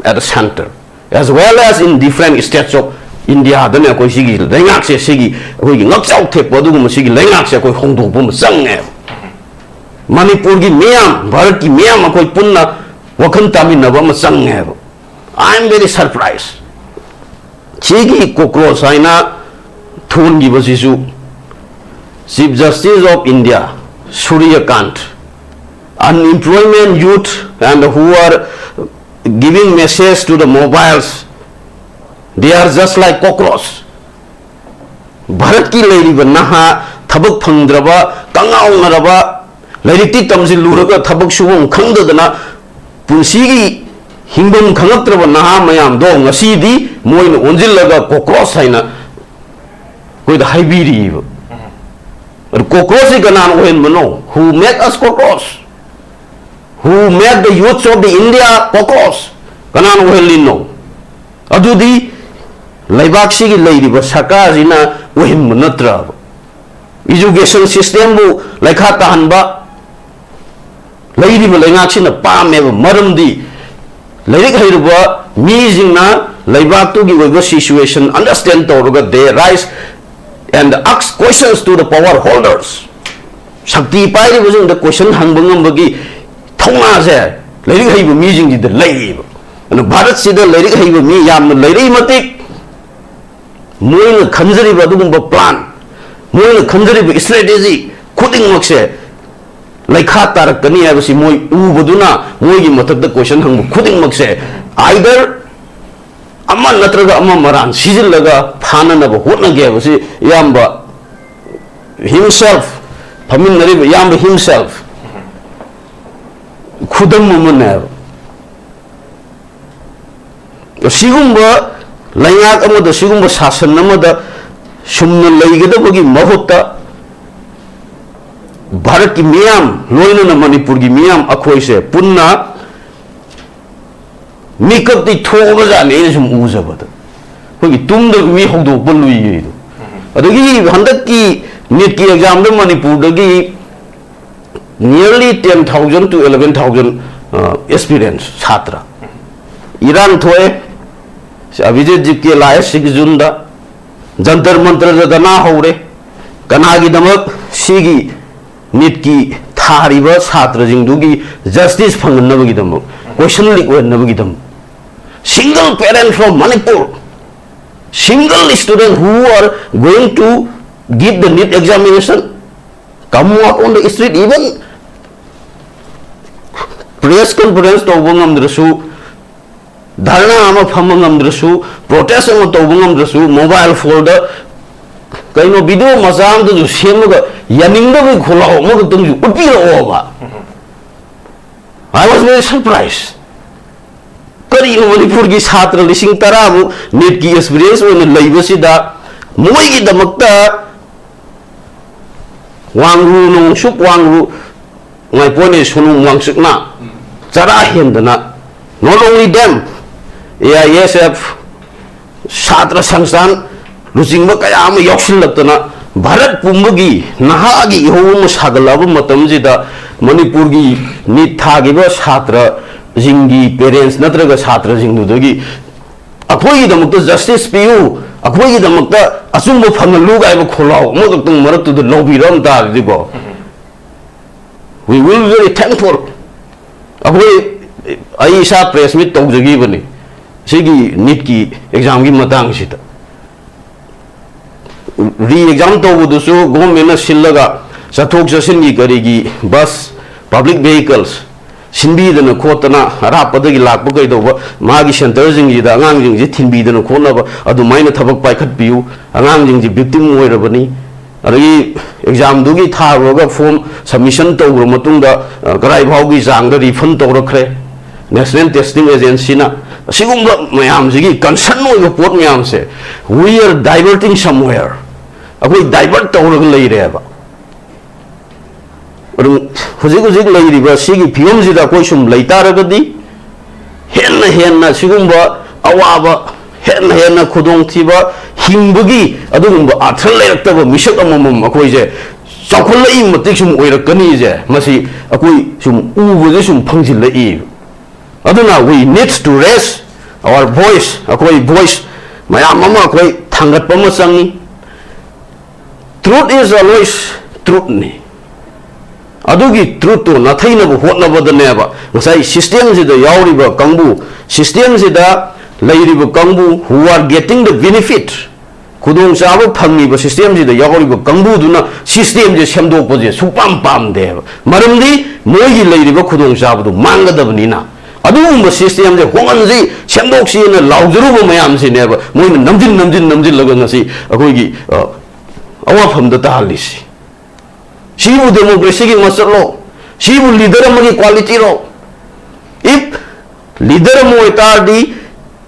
at the center, as well as in different states of India ꯗꯅꯦ ꯑꯩꯈꯣꯏ ꯁꯤꯒꯤ ꯂꯩꯉꯥꯛꯁꯦ, ꯁꯤꯒꯤ ꯑꯩꯈꯣꯏꯒꯤ ꯉꯛꯆꯥꯎ ꯊꯦꯛꯄ ꯑꯗꯨꯒꯨꯝꯕ ꯁꯤꯒꯤ ꯂꯩꯉꯥꯛꯁꯦ ꯑꯩꯈꯣꯏ ꯍꯣꯡꯗꯣꯛꯄ ꯑꯃ ꯆꯪꯉꯦꯕ꯫ ꯃꯅꯤꯄꯨꯔꯒꯤ ꯃꯤꯌꯥꯝ, ꯚꯥꯔꯠꯀꯤ ꯃꯤꯌꯥꯝ ꯑꯩꯈꯣꯏ ꯄꯨꯟꯅ ꯋꯥꯈꯜ ꯇꯥꯃꯤꯟꯅꯕ ꯑꯃ ꯆꯪꯉꯦꯕ꯫ I am very surprised꯫ ꯁꯤꯒꯤ cockroach ꯍꯥꯏꯅ ꯊꯣꯟꯈꯤꯕꯁꯤꯁꯨ Chief Justice of India, Surya Kant, unemployment youth and who are giving message to the mobiles, they are just like cockroach꯫ ꯚꯥꯔꯠꯀꯤ ꯂꯩꯔꯤꯕ ꯅꯍꯥ, ꯊꯕꯛ ꯐꯪꯗ꯭ꯔꯕ, ꯀꯉꯥꯎꯅꯔꯕ, ꯂꯥꯏꯔꯤꯛꯇꯤ ꯇꯝꯁꯤꯜꯂꯨꯔꯒ ꯊꯕꯛ ꯁꯨꯐꯝ ꯈꯪꯗꯗꯅ ꯄꯨꯟꯁꯤꯒꯤ ꯍꯤꯡꯐꯝ ꯈꯪꯉꯛꯇ꯭ꯔꯕ ꯅꯍꯥ ꯃꯌꯥꯝꯗꯣ ꯉꯁꯤꯗꯤ ꯃꯣꯏꯅ ꯑꯣꯟꯁꯤꯜꯂꯒ cockroach ꯍꯥꯏꯅ ꯑꯩꯈꯣꯏꯗ ꯍꯥꯏꯕꯤꯔꯤꯕ꯫ ꯑꯗꯨ cockroach ꯁꯤ ꯀꯅꯥꯅ ꯑꯣꯏꯍꯟꯕꯅꯣ? Who make us cockroach? Who make the youths of the India cockroach? ꯀꯅꯥꯅ ꯑꯣꯏꯍꯜꯂꯤꯅꯣ? ꯑꯗꯨꯗꯤ ꯂꯩꯕꯥꯛꯁꯤꯒꯤ ꯂꯩꯔꯤꯕ ꯁꯔꯀꯥꯔꯁꯤꯅ ꯑꯣꯏꯍꯟꯕ ꯅꯠꯇ꯭ꯔꯕ? Education system ꯕꯨ ꯂꯩꯈꯥ ꯇꯥꯍꯟꯕ ꯂꯩꯔꯤꯕ ꯂꯩꯉꯥꯛꯁꯤꯅ ꯄꯥꯝꯃꯦꯕ꯫ ꯃꯔꯝꯗꯤ ꯂꯥꯏꯔꯤꯛ ꯍꯩꯔꯕ ꯃꯤꯁꯤꯡꯅ ꯂꯩꯕꯥꯛꯇꯨꯒꯤ ꯑꯣꯏꯕ situation understand ꯇꯧꯔꯒ they rise and ask questions to the power holders꯫ ꯁꯛꯇꯤ ꯄꯥꯏꯔꯤꯕꯁꯤꯡꯗ question ꯍꯪꯕ ꯉꯝꯕꯒꯤ ꯊꯧꯅꯥꯁꯦ ꯂꯥꯏꯔꯤꯛ ꯍꯩꯕ ꯃꯤꯁꯤꯡꯁꯤꯗ ꯂꯩꯌꯦꯕ꯫ ꯑꯗꯨꯅ ꯚꯥꯔꯠꯁꯤꯗ ꯂꯥꯏꯔꯤꯛ ꯍꯩꯕ ꯃꯤ ꯌꯥꯝꯅ ꯂꯩꯔꯛꯏ ꯃꯇꯤꯛ ꯃꯣꯏꯅ ꯈꯟꯖꯔꯤꯕ ꯑꯗꯨꯒꯨꯝꯕ plan, ꯃꯣꯏꯅ ꯈꯟꯖꯔꯤꯕ strategy ꯈꯨꯗꯤꯡꯃꯛꯁꯦ ꯂꯩꯈꯥ ꯇꯥꯔꯛꯀꯅꯤ ꯍꯥꯏꯕꯁꯤ ꯃꯣꯏ ꯎꯕꯗꯨꯅ ꯃꯣꯏꯒꯤ ꯃꯊꯛꯇ question ꯍꯪꯕ ꯈꯨꯗꯤꯡꯃꯛꯁꯦ either ꯑꯃ ꯅꯠꯇ꯭ꯔꯒ ꯑꯃ ꯃꯔꯥꯟ ꯁꯤꯖꯤꯜꯂꯒ ꯐꯥꯅꯅꯕ ꯍꯣꯠꯅꯒꯦ ꯍꯥꯏꯕꯁꯤ ꯏꯌꯥꯝꯕ himself, ꯐꯝꯃꯤꯟꯅꯔꯤꯕ ꯏꯌꯥꯝꯕ himself ꯈꯨꯗꯝ ꯑꯃꯅꯦꯕ꯫ ꯁꯤꯒꯨꯝꯕ ꯂꯩꯉꯥꯛ ꯑꯃꯗ, ꯁꯤꯒꯨꯝꯕ ꯁꯥꯁꯟ ꯑꯃꯗ ꯁꯨꯝꯅ ꯂꯩꯒꯗꯕꯒꯤ ꯃꯍꯨꯠꯇ ꯚꯥꯔꯠꯀꯤ ꯃꯤꯌꯥꯝ, ꯂꯣꯏꯅꯅ ꯃꯅꯤꯄꯨꯔꯒꯤ ꯃꯤꯌꯥꯝ ꯑꯩꯈꯣꯏꯁꯦ ꯄꯨꯟꯅ ꯃꯤꯀꯞꯇꯤ ꯊꯣꯛꯑꯕꯖꯥꯠꯅꯤ꯫ ꯑꯩꯅ ꯁꯨꯝ ꯎꯖꯕꯗ ꯑꯩꯈꯣꯏꯒꯤ ꯇꯨꯝꯗꯕ ꯃꯤ ꯍꯧꯗꯣꯛꯄ ꯂꯨꯏꯌꯦꯗꯣ꯫ ꯑꯗꯒꯤ ꯍꯟꯗꯛꯀꯤ NEET ꯀꯤ exam ꯗ ꯃꯅꯤꯄꯨꯔꯗꯒꯤ nearly ten thousand to eleven thousand aspirants, ꯁꯥꯇ꯭ꯔ, ꯏꯔꯥꯡ ꯊꯣꯛꯑꯦ꯫ ꯑꯚꯤꯖꯤꯠ ꯖꯤꯞꯀꯦ ꯂꯥꯛꯑꯦ ꯁꯤꯛꯁ ꯖꯨꯟꯗ꯫ ꯖꯟꯇꯔ ꯃꯟꯇꯔꯗ ꯙꯔꯅꯥ ꯍꯧꯔꯦ꯫ ꯀꯅꯥꯒꯤꯗꯃꯛ? ꯁꯤꯒꯤ ꯅꯤꯠꯀꯤ ꯊꯥꯔꯤꯕ ꯁꯥꯇ꯭ꯔꯁꯤꯡꯗꯨꯒꯤ ꯖꯁꯇꯤꯁ ꯐꯪꯍꯟꯅꯕꯒꯤꯗꯃꯛ, ꯀꯣꯏꯁꯟ ꯂꯤꯛ ꯑꯣꯏꯍꯟꯅꯕꯒꯤꯗꯃꯛ꯫ Single parent from Manipur, single student who are going to give the NEET examination, come out on the street, even press conference ꯇꯧꯕ ꯉꯝꯗ꯭ꯔꯁꯨ, ꯙꯔꯅꯥ ꯑꯃ ꯐꯝꯕ ꯉꯝꯗ꯭ꯔꯁꯨ, ꯄ꯭ꯔꯣꯇꯦꯁ ꯑꯃ ꯇꯧꯕ ꯉꯝꯗ꯭ꯔꯁꯨ, ꯃꯣꯕꯥꯏꯜ ꯐꯣꯟꯗ ꯀꯩꯅꯣ ꯚꯤꯗꯤꯑꯣ ꯃꯆꯥ ꯑꯃꯗꯁꯨ ꯁꯦꯝꯃꯒ ꯌꯥꯅꯤꯡꯗꯕꯒꯤ ꯈꯣꯜꯂꯥꯎ ꯑꯃꯈꯛꯇꯪꯁꯨ ꯎꯠꯄꯤꯔꯛꯑꯣꯕ꯫ I was very surprised. ꯀꯔꯤꯅꯣ ꯃꯅꯤꯄꯨꯔꯒꯤ ꯁꯥꯇ꯭ꯔ ꯂꯤꯁꯤꯡ ꯇꯔꯥꯃꯨꯛ ꯅꯤꯠꯀꯤ ꯑꯦꯛꯁꯄꯤꯔꯤꯌꯦꯟꯁ ꯑꯣꯏꯅ ꯂꯩꯕꯁꯤꯗ ꯃꯣꯏꯒꯤꯗꯃꯛꯇ ꯋꯥꯡꯔꯨ ꯅꯣꯡꯁꯨꯛ ꯋꯥꯡꯔꯨ ꯉꯥꯏꯄꯣꯅꯦ ꯁꯣꯅꯨ ꯋꯥꯡꯆꯨꯛꯅ ꯆꯔꯥ ꯍꯦꯟꯗꯅ, not only them, A I S F, ꯁꯥꯇ꯭ꯔ ꯁꯪꯁꯊꯥꯟ ꯂꯨꯆꯤꯡꯕ ꯀꯌꯥ ꯑꯃ ꯌꯥꯎꯁꯤꯜꯂꯛꯇꯅ ꯚꯥꯔꯠ ꯄꯨꯝꯕꯒꯤ ꯅꯍꯥꯒꯤ ꯏꯍꯧ ꯑꯃ ꯁꯥꯒꯠꯂꯛꯑꯕ ꯃꯇꯝꯁꯤꯗ ꯃꯅꯤꯄꯨꯔꯒꯤ ꯅꯤꯠ ꯊꯥꯈꯤꯕ ꯁꯥꯇ꯭ꯔꯁꯤꯡꯒꯤ ꯄꯦꯔꯦꯟꯁ ꯅꯠꯇ꯭ꯔꯒ ꯁꯥꯇ꯭ꯔꯁꯤꯡꯗꯨꯗꯒꯤ ꯑꯩꯈꯣꯏꯒꯤꯗꯃꯛꯇ ꯖꯁꯇꯤꯁ ꯄꯤꯌꯨ, ꯑꯩꯈꯣꯏꯒꯤꯗꯃꯛꯇ ꯑꯆꯨꯝꯕ ꯐꯪꯍꯜꯂꯨ ꯀꯥꯏꯕ ꯈꯣꯜꯂꯥꯎ ꯑꯃꯈꯛꯇꯪ ꯃꯔꯛꯇꯨꯗ ꯂꯧꯕꯤꯔꯝ ꯇꯥꯔꯗꯤꯀꯣ, we will be very thankful. ꯑꯩꯈꯣꯏ, ꯑꯩ ꯏꯁꯥ ꯄ꯭ꯔꯦꯁ ꯃꯤꯠ ꯇꯧꯖꯈꯤꯕꯅꯤ ꯁꯤꯒꯤ ꯅꯤꯠꯀꯤ ꯑꯦꯛꯖꯥꯝꯒꯤ ꯃꯇꯥꯡꯁꯤꯗ꯫ ꯔꯤ ꯑꯦꯛꯖꯥꯝ ꯇꯧꯕꯗꯨꯁꯨ ꯒꯣꯔꯃꯦꯟꯅ ꯁꯤꯜꯂꯒ ꯆꯠꯊꯣꯛ ꯆꯠꯁꯤꯟꯒꯤ ꯀꯔꯤꯒꯤ ꯕꯁ, ꯄꯕ꯭ꯂꯤꯛ ꯚꯦꯍꯤꯀꯜꯁ ꯁꯤꯟꯕꯤꯗꯅ ꯈꯣꯠꯇꯅ ꯑꯔꯥꯞꯄꯗꯒꯤ ꯂꯥꯛꯄ ꯀꯩꯗꯧꯕ ꯃꯥꯒꯤ ꯁꯦꯟꯇꯔꯁꯤꯡꯁꯤꯗ ꯑꯉꯥꯡꯁꯤꯡꯁꯤ ꯊꯤꯟꯕꯤꯗꯅ ꯈꯣꯠꯅꯕ ꯑꯗꯨꯃꯥꯏꯅ ꯊꯕꯛ ꯄꯥꯏꯈꯠꯄꯤꯌꯨ꯫ ꯑꯉꯥꯡꯁꯤꯡꯁꯤ ꯚꯤꯛꯇꯤꯝ ꯑꯣꯏꯔꯕꯅꯤ꯫ ꯑꯗꯒꯤ ꯑꯦꯛꯖꯥꯝꯗꯨꯒꯤ ꯊꯥꯔꯨꯔꯒ ꯐꯣꯝ ꯁꯕꯃꯤꯁꯟ ꯇꯧꯈ꯭ꯔ ꯃꯇꯨꯡꯗ, ꯑ, ꯀꯗꯥꯏ ꯐꯥꯎꯒꯤ ꯆꯥꯡꯗ ꯔꯤꯐꯟ ꯇꯧꯔꯛꯈ꯭ꯔꯦ ꯅꯦꯁꯅꯦꯜ ꯇꯦꯁꯇꯤꯡ ꯑꯦꯖꯦꯟꯁꯤꯅ? ꯑꯁꯤꯒꯨꯝꯕ ꯃꯌꯥꯝꯁꯤꯒꯤ ꯀꯟꯁꯔꯟ ꯑꯣꯏꯕ ꯄꯣꯠ ꯃꯌꯥꯝꯁꯦ, we are diverting somewhere, ꯑꯩꯈꯣꯏ ꯗꯥꯏꯚꯔꯠ ꯇꯧꯔꯒ ꯂꯩꯔꯦꯕ꯫ ꯑꯗꯨꯝ ꯍꯧꯖꯤꯛ ꯍꯧꯖꯤꯛ ꯂꯩꯔꯤꯕ ꯁꯤꯒꯤ ꯐꯤꯕꯝꯁꯤꯗ ꯑꯩꯈꯣꯏ ꯁꯨꯝ ꯂꯩꯇꯥꯔꯒꯗꯤ, ꯍꯦꯟꯅ ꯍꯦꯟꯅ ꯁꯤꯒꯨꯝꯕ ꯑꯋꯥꯕ, ꯍꯦꯟꯅ ꯍꯦꯟꯅ ꯈꯨꯗꯣꯡꯊꯤꯕ, ꯍꯤꯡꯕꯒꯤ ꯑꯗꯨꯒꯨꯝꯕ ꯑꯥꯔꯊ ꯂꯩꯔꯛꯇꯕ ꯃꯤꯁꯛ ꯑꯃꯃꯝ ꯑꯩꯈꯣꯏꯁꯦ ꯆꯥꯎꯈꯠꯂꯛꯏ ꯃꯇꯤꯛ ꯁꯨꯝ ꯑꯣꯏꯔꯛꯀꯅꯤꯁꯦ, ꯃꯁꯤ ꯑꯩꯈꯣꯏ ꯁꯨꯝ ꯎꯕꯗ ꯁꯨꯝ ꯐꯪꯖꯤꯜꯂꯛꯏ꯫ ꯑꯗꯨꯅ we need to raise our voice, ꯑꯩꯈꯣꯏ voice ꯃꯌꯥꯝ ꯑꯃ ꯑꯩꯈꯣꯏ ꯊꯥꯡꯒꯠꯄ ꯑꯃ ꯆꯪꯉꯤ꯫ Truth is always truthꯅꯤ꯫ ꯑꯗꯨꯒꯤ truthꯇꯣ ꯅꯥꯊꯩꯅꯕ ꯍꯣꯠꯅꯕꯗꯅꯦꯕ ꯉꯁꯥꯏ systemꯁꯤꯗ ꯌꯥꯎꯔꯤꯕ ꯀꯥꯡꯕꯨ, systemꯁꯤꯗ ꯂꯩꯔꯤꯕ ꯀꯥꯡꯕꯨ who are getting the benefit, ꯈꯨꯗꯣꯡꯆꯥꯕ ꯐꯪꯉꯤꯕ systemꯁꯤꯗ ꯌꯥꯎꯔꯤꯕ ꯀꯥꯡꯕꯨꯗꯨꯅ systemꯁꯦ ꯁꯦꯝꯗꯣꯛꯄꯁꯦ ꯁꯨꯡꯄꯥꯝ ꯄꯥꯝꯗꯦꯕ꯫ ꯃꯔꯝꯗꯤ ꯃꯣꯏꯒꯤ ꯂꯩꯔꯤꯕ ꯈꯨꯗꯣꯡꯆꯥꯕꯗꯨ ꯃꯥꯡꯒꯗꯕꯅꯤꯅ꯫ ꯑꯗꯨꯒꯨꯝꯕ systemꯁꯦ ꯍꯣꯡꯍꯟꯁꯤ, ꯁꯦꯝꯗꯣꯛꯁꯤꯅ ꯂꯥꯎꯖꯔꯨꯕ ꯃꯌꯥꯝꯁꯤꯅꯦꯕ ꯃꯣꯏꯅ ꯅꯝꯖꯤꯟ, ꯅꯝꯖꯤꯟ, ꯅꯝꯖꯤꯜꯂꯒ ꯉꯁꯤ ꯑꯩꯈꯣꯏꯒꯤ, ꯑ, ꯑꯋꯥꯐꯝꯗ ꯇꯥꯍꯜꯂꯤꯁꯤ꯫ ꯁꯤꯕꯨ democracyꯒꯤ ꯃꯁꯛꯂꯣ? ꯁꯤꯕꯨ leader ꯑꯃꯒꯤ qualityꯔꯣ? If leader ꯑꯃ ꯑꯣꯏꯇꯥꯔꯗꯤ,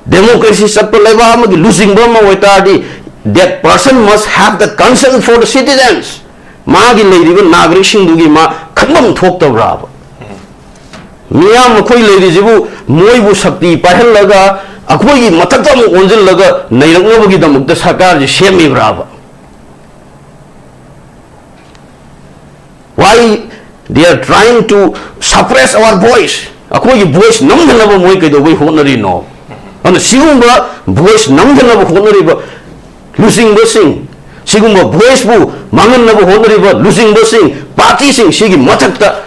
democracy ꯆꯠꯄ ꯂꯩꯕꯥꯛ ꯑꯃꯒꯤ ꯂꯨꯆꯤꯡꯕ ꯑꯃ ꯑꯣꯏꯇꯥꯔꯗꯤ, that person must have the concern for the citizens. ꯃꯥꯒꯤ ꯂꯩꯔꯤꯕ ꯅꯥꯒꯔꯤꯛꯁꯤꯡꯗꯨꯒꯤ ꯃꯥ ꯈꯟꯐꯝ ꯊꯣꯛꯇꯕ꯭ꯔꯥꯕ? ꯃꯤꯌꯥꯝ ꯑꯩꯈꯣꯏ ꯂꯩꯔꯤꯁꯤꯕꯨ ꯃꯣꯏꯕꯨ ꯁꯛꯇꯤ ꯄꯥꯏꯍꯜꯂꯒ ꯑꯩꯈꯣꯏꯒꯤ ꯃꯊꯛꯇ ꯑꯃꯨꯛ ꯑꯣꯟꯁꯤꯜꯂꯒ ꯅꯩꯔꯛꯅꯕꯒꯤꯗꯃꯛꯇ ꯁꯔꯀꯥꯔꯁꯤ ꯁꯦꯝꯃꯤꯕ꯭ꯔꯥꯕ? Why they are trying to suppress our voice? ꯑꯩꯈꯣꯏꯒꯤ voice ꯅꯝꯗꯅꯕ ꯃꯣꯏ ꯀꯩꯗꯧꯕꯩ ꯍꯣꯠꯅꯔꯤꯅꯣ? ꯑꯗꯨꯅ ꯁꯤꯒꯨꯝꯕ voice ꯅꯝꯗꯅꯕ ꯍꯣꯠꯅꯔꯤꯕ ꯂꯨꯆꯤꯡꯕꯁꯤꯡ, ꯁꯤꯒꯨꯝꯕ voiceꯄꯨ ꯃꯥꯡꯍꯟꯅꯕ ꯍꯣꯠꯅꯔꯤꯕ ꯂꯨꯆꯤꯡꯕꯁꯤꯡ, partyꯁꯤꯡ, ꯁꯤꯒꯤ ꯃꯊꯛꯇ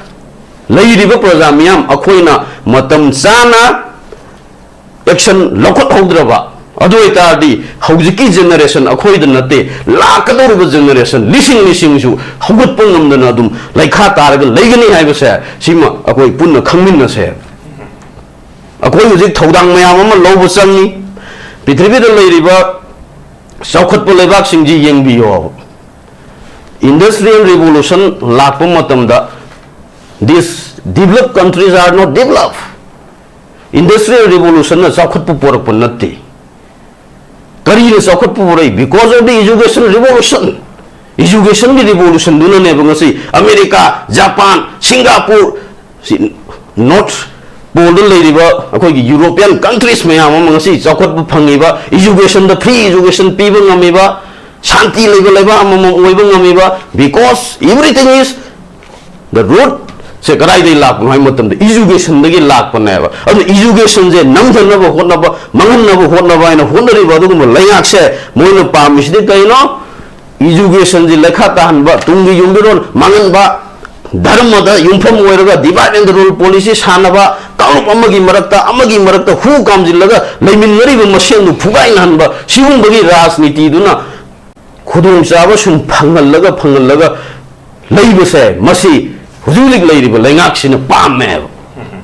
ꯂꯩꯔꯤꯕ ꯄ꯭ꯔꯖꯥ ꯃꯤꯌꯥꯝ ꯑꯩꯈꯣꯏꯅ ꯃꯇꯝ ꯆꯥꯅ action ꯂꯧꯈꯠꯍꯧꯗ꯭ꯔꯕ, ꯑꯗꯨ ꯑꯣꯏꯇꯥꯔꯗꯤ ꯍꯧꯖꯤꯛꯀꯤ generation ꯑꯩꯈꯣꯏꯗ ꯅꯠꯇꯦ, ꯂꯥꯛꯀꯗꯧꯔꯤꯕ generation ꯂꯤꯁꯤꯡ ꯂꯤꯁꯤꯡꯁꯨ ꯍꯧꯒꯠꯄ ꯉꯝꯗꯅ ꯑꯗꯨꯝ ꯂꯩꯈꯥ ꯇꯥꯔꯒ ꯂꯩꯒꯅꯤ ꯍꯥꯏꯕꯁꯦ ꯁꯤꯃ ꯑꯩꯈꯣꯏ ꯄꯨꯟꯅ ꯈꯪꯃꯤꯟꯅꯁꯦ꯫ ꯑꯩꯈꯣꯏ ꯍꯧꯖꯤꯛ ꯊꯧꯗꯥꯡ ꯃꯌꯥꯝ ꯑꯃ ꯂꯧꯕ ꯆꯪꯉꯤ꯫ ꯄ꯭ꯔꯤꯊꯤꯕꯤꯗ ꯂꯩꯔꯤꯕ ꯆꯥꯎꯈꯠꯄ ꯂꯩꯕꯥꯛꯁꯤꯡꯁꯤ ꯌꯦꯡꯕꯤꯌꯣ꯫ Industrial revolution ꯂꯥꯛꯄ ꯃꯇꯝꯗ, these developed countries are not developed. Industrial revolutionꯅ ꯆꯥꯎꯈꯠꯄ ꯄꯣꯔꯛꯄ ꯅꯠꯇꯦ꯫ ꯀꯔꯤꯅ ꯆꯥꯎꯈꯠꯄ ꯄꯣꯔꯛꯏ? Because of the education revolution. Educationꯒꯤ revolutionꯗꯨꯅꯅꯦꯕ ꯉꯁꯤ ꯑꯃꯦꯔꯤꯀꯥ, ꯖꯄꯥꯟ, ꯁꯤꯡꯒꯥꯄꯨꯔ, ꯁꯤ North Poleꯗ ꯂꯩꯔꯤꯕ ꯑꯩꯈꯣꯏꯒꯤ European countries ꯃꯌꯥꯝ ꯑꯃ ꯉꯁꯤ ꯆꯥꯎꯈꯠꯄ ꯐꯪꯉꯤꯕ, educationꯗ free education ꯄꯤꯕ ꯉꯝꯃꯤꯕ, ꯁꯥꯟꯇꯤ ꯂꯩꯕ ꯂꯩꯕꯥꯛ ꯑꯃꯃꯝ ꯑꯣꯏꯕ ꯉꯝꯃꯤꯕ, because everything is the root ꯁꯦ ꯀꯗꯥꯏꯗꯒꯤ ꯂꯥꯛꯄꯅꯣ ꯍꯥꯏꯕ ꯃꯇꯝꯗ educationꯗꯒꯤ ꯂꯥꯛꯄꯅꯦꯕ꯫ ꯑꯗꯨꯅ educationꯁꯦ ꯅꯝꯊꯅꯕ ꯍꯣꯠꯅꯕ, ꯃꯥꯡꯍꯟꯅꯕ ꯍꯣꯠꯅꯕ ꯍꯥꯏꯅ ꯍꯣꯠꯅꯔꯤꯕ ꯑꯗꯨꯒꯨꯝꯕ ꯂꯩꯉꯥꯛꯁꯦ ꯃꯣꯏꯅ ꯄꯥꯝꯃꯤꯁꯤꯗꯤ ꯀꯩꯅꯣ? Educationꯁꯤ ꯂꯩꯈꯥ ꯇꯥꯍꯟꯕ, ꯇꯨꯡꯒꯤ ꯌꯨꯝꯕꯤꯔꯣꯜ ꯃꯥꯡꯍꯟꯕ, ꯙꯔꯃꯗ ꯌꯨꯝꯐꯝ ꯑꯣꯏꯔꯒ divide and rule policy ꯁꯥꯟꯅꯕ, ꯀꯥꯡꯂꯨꯞ ꯑꯃꯒꯤ ꯃꯔꯛꯇ ꯑꯃꯒꯤ ꯃꯔꯛꯇ ꯍꯨ ꯀꯥꯝꯖꯤꯜꯂꯒ ꯂꯩꯃꯤꯟꯅꯔꯤꯕ ꯃꯁꯦꯟꯗꯨ ꯐꯨꯒꯥꯏꯅꯍꯟꯕ, ꯁꯤꯒꯨꯝꯕꯒꯤ ꯔꯥꯖꯅꯤꯇꯤꯗꯨꯅ ꯈꯨꯗꯣꯡꯆꯥꯕ ꯁꯨꯝ ꯐꯪꯍꯜꯂꯒ ꯐꯪꯍꯜꯂꯒ ꯂꯩꯕꯁꯦ, ꯃꯁꯤ ꯍꯧꯖꯤꯛ ꯍꯧꯖꯤꯛ ꯂꯩꯔꯤꯕ ꯂꯩꯉꯥꯛꯁꯤꯅ ꯄꯥꯝꯃꯦꯕ꯫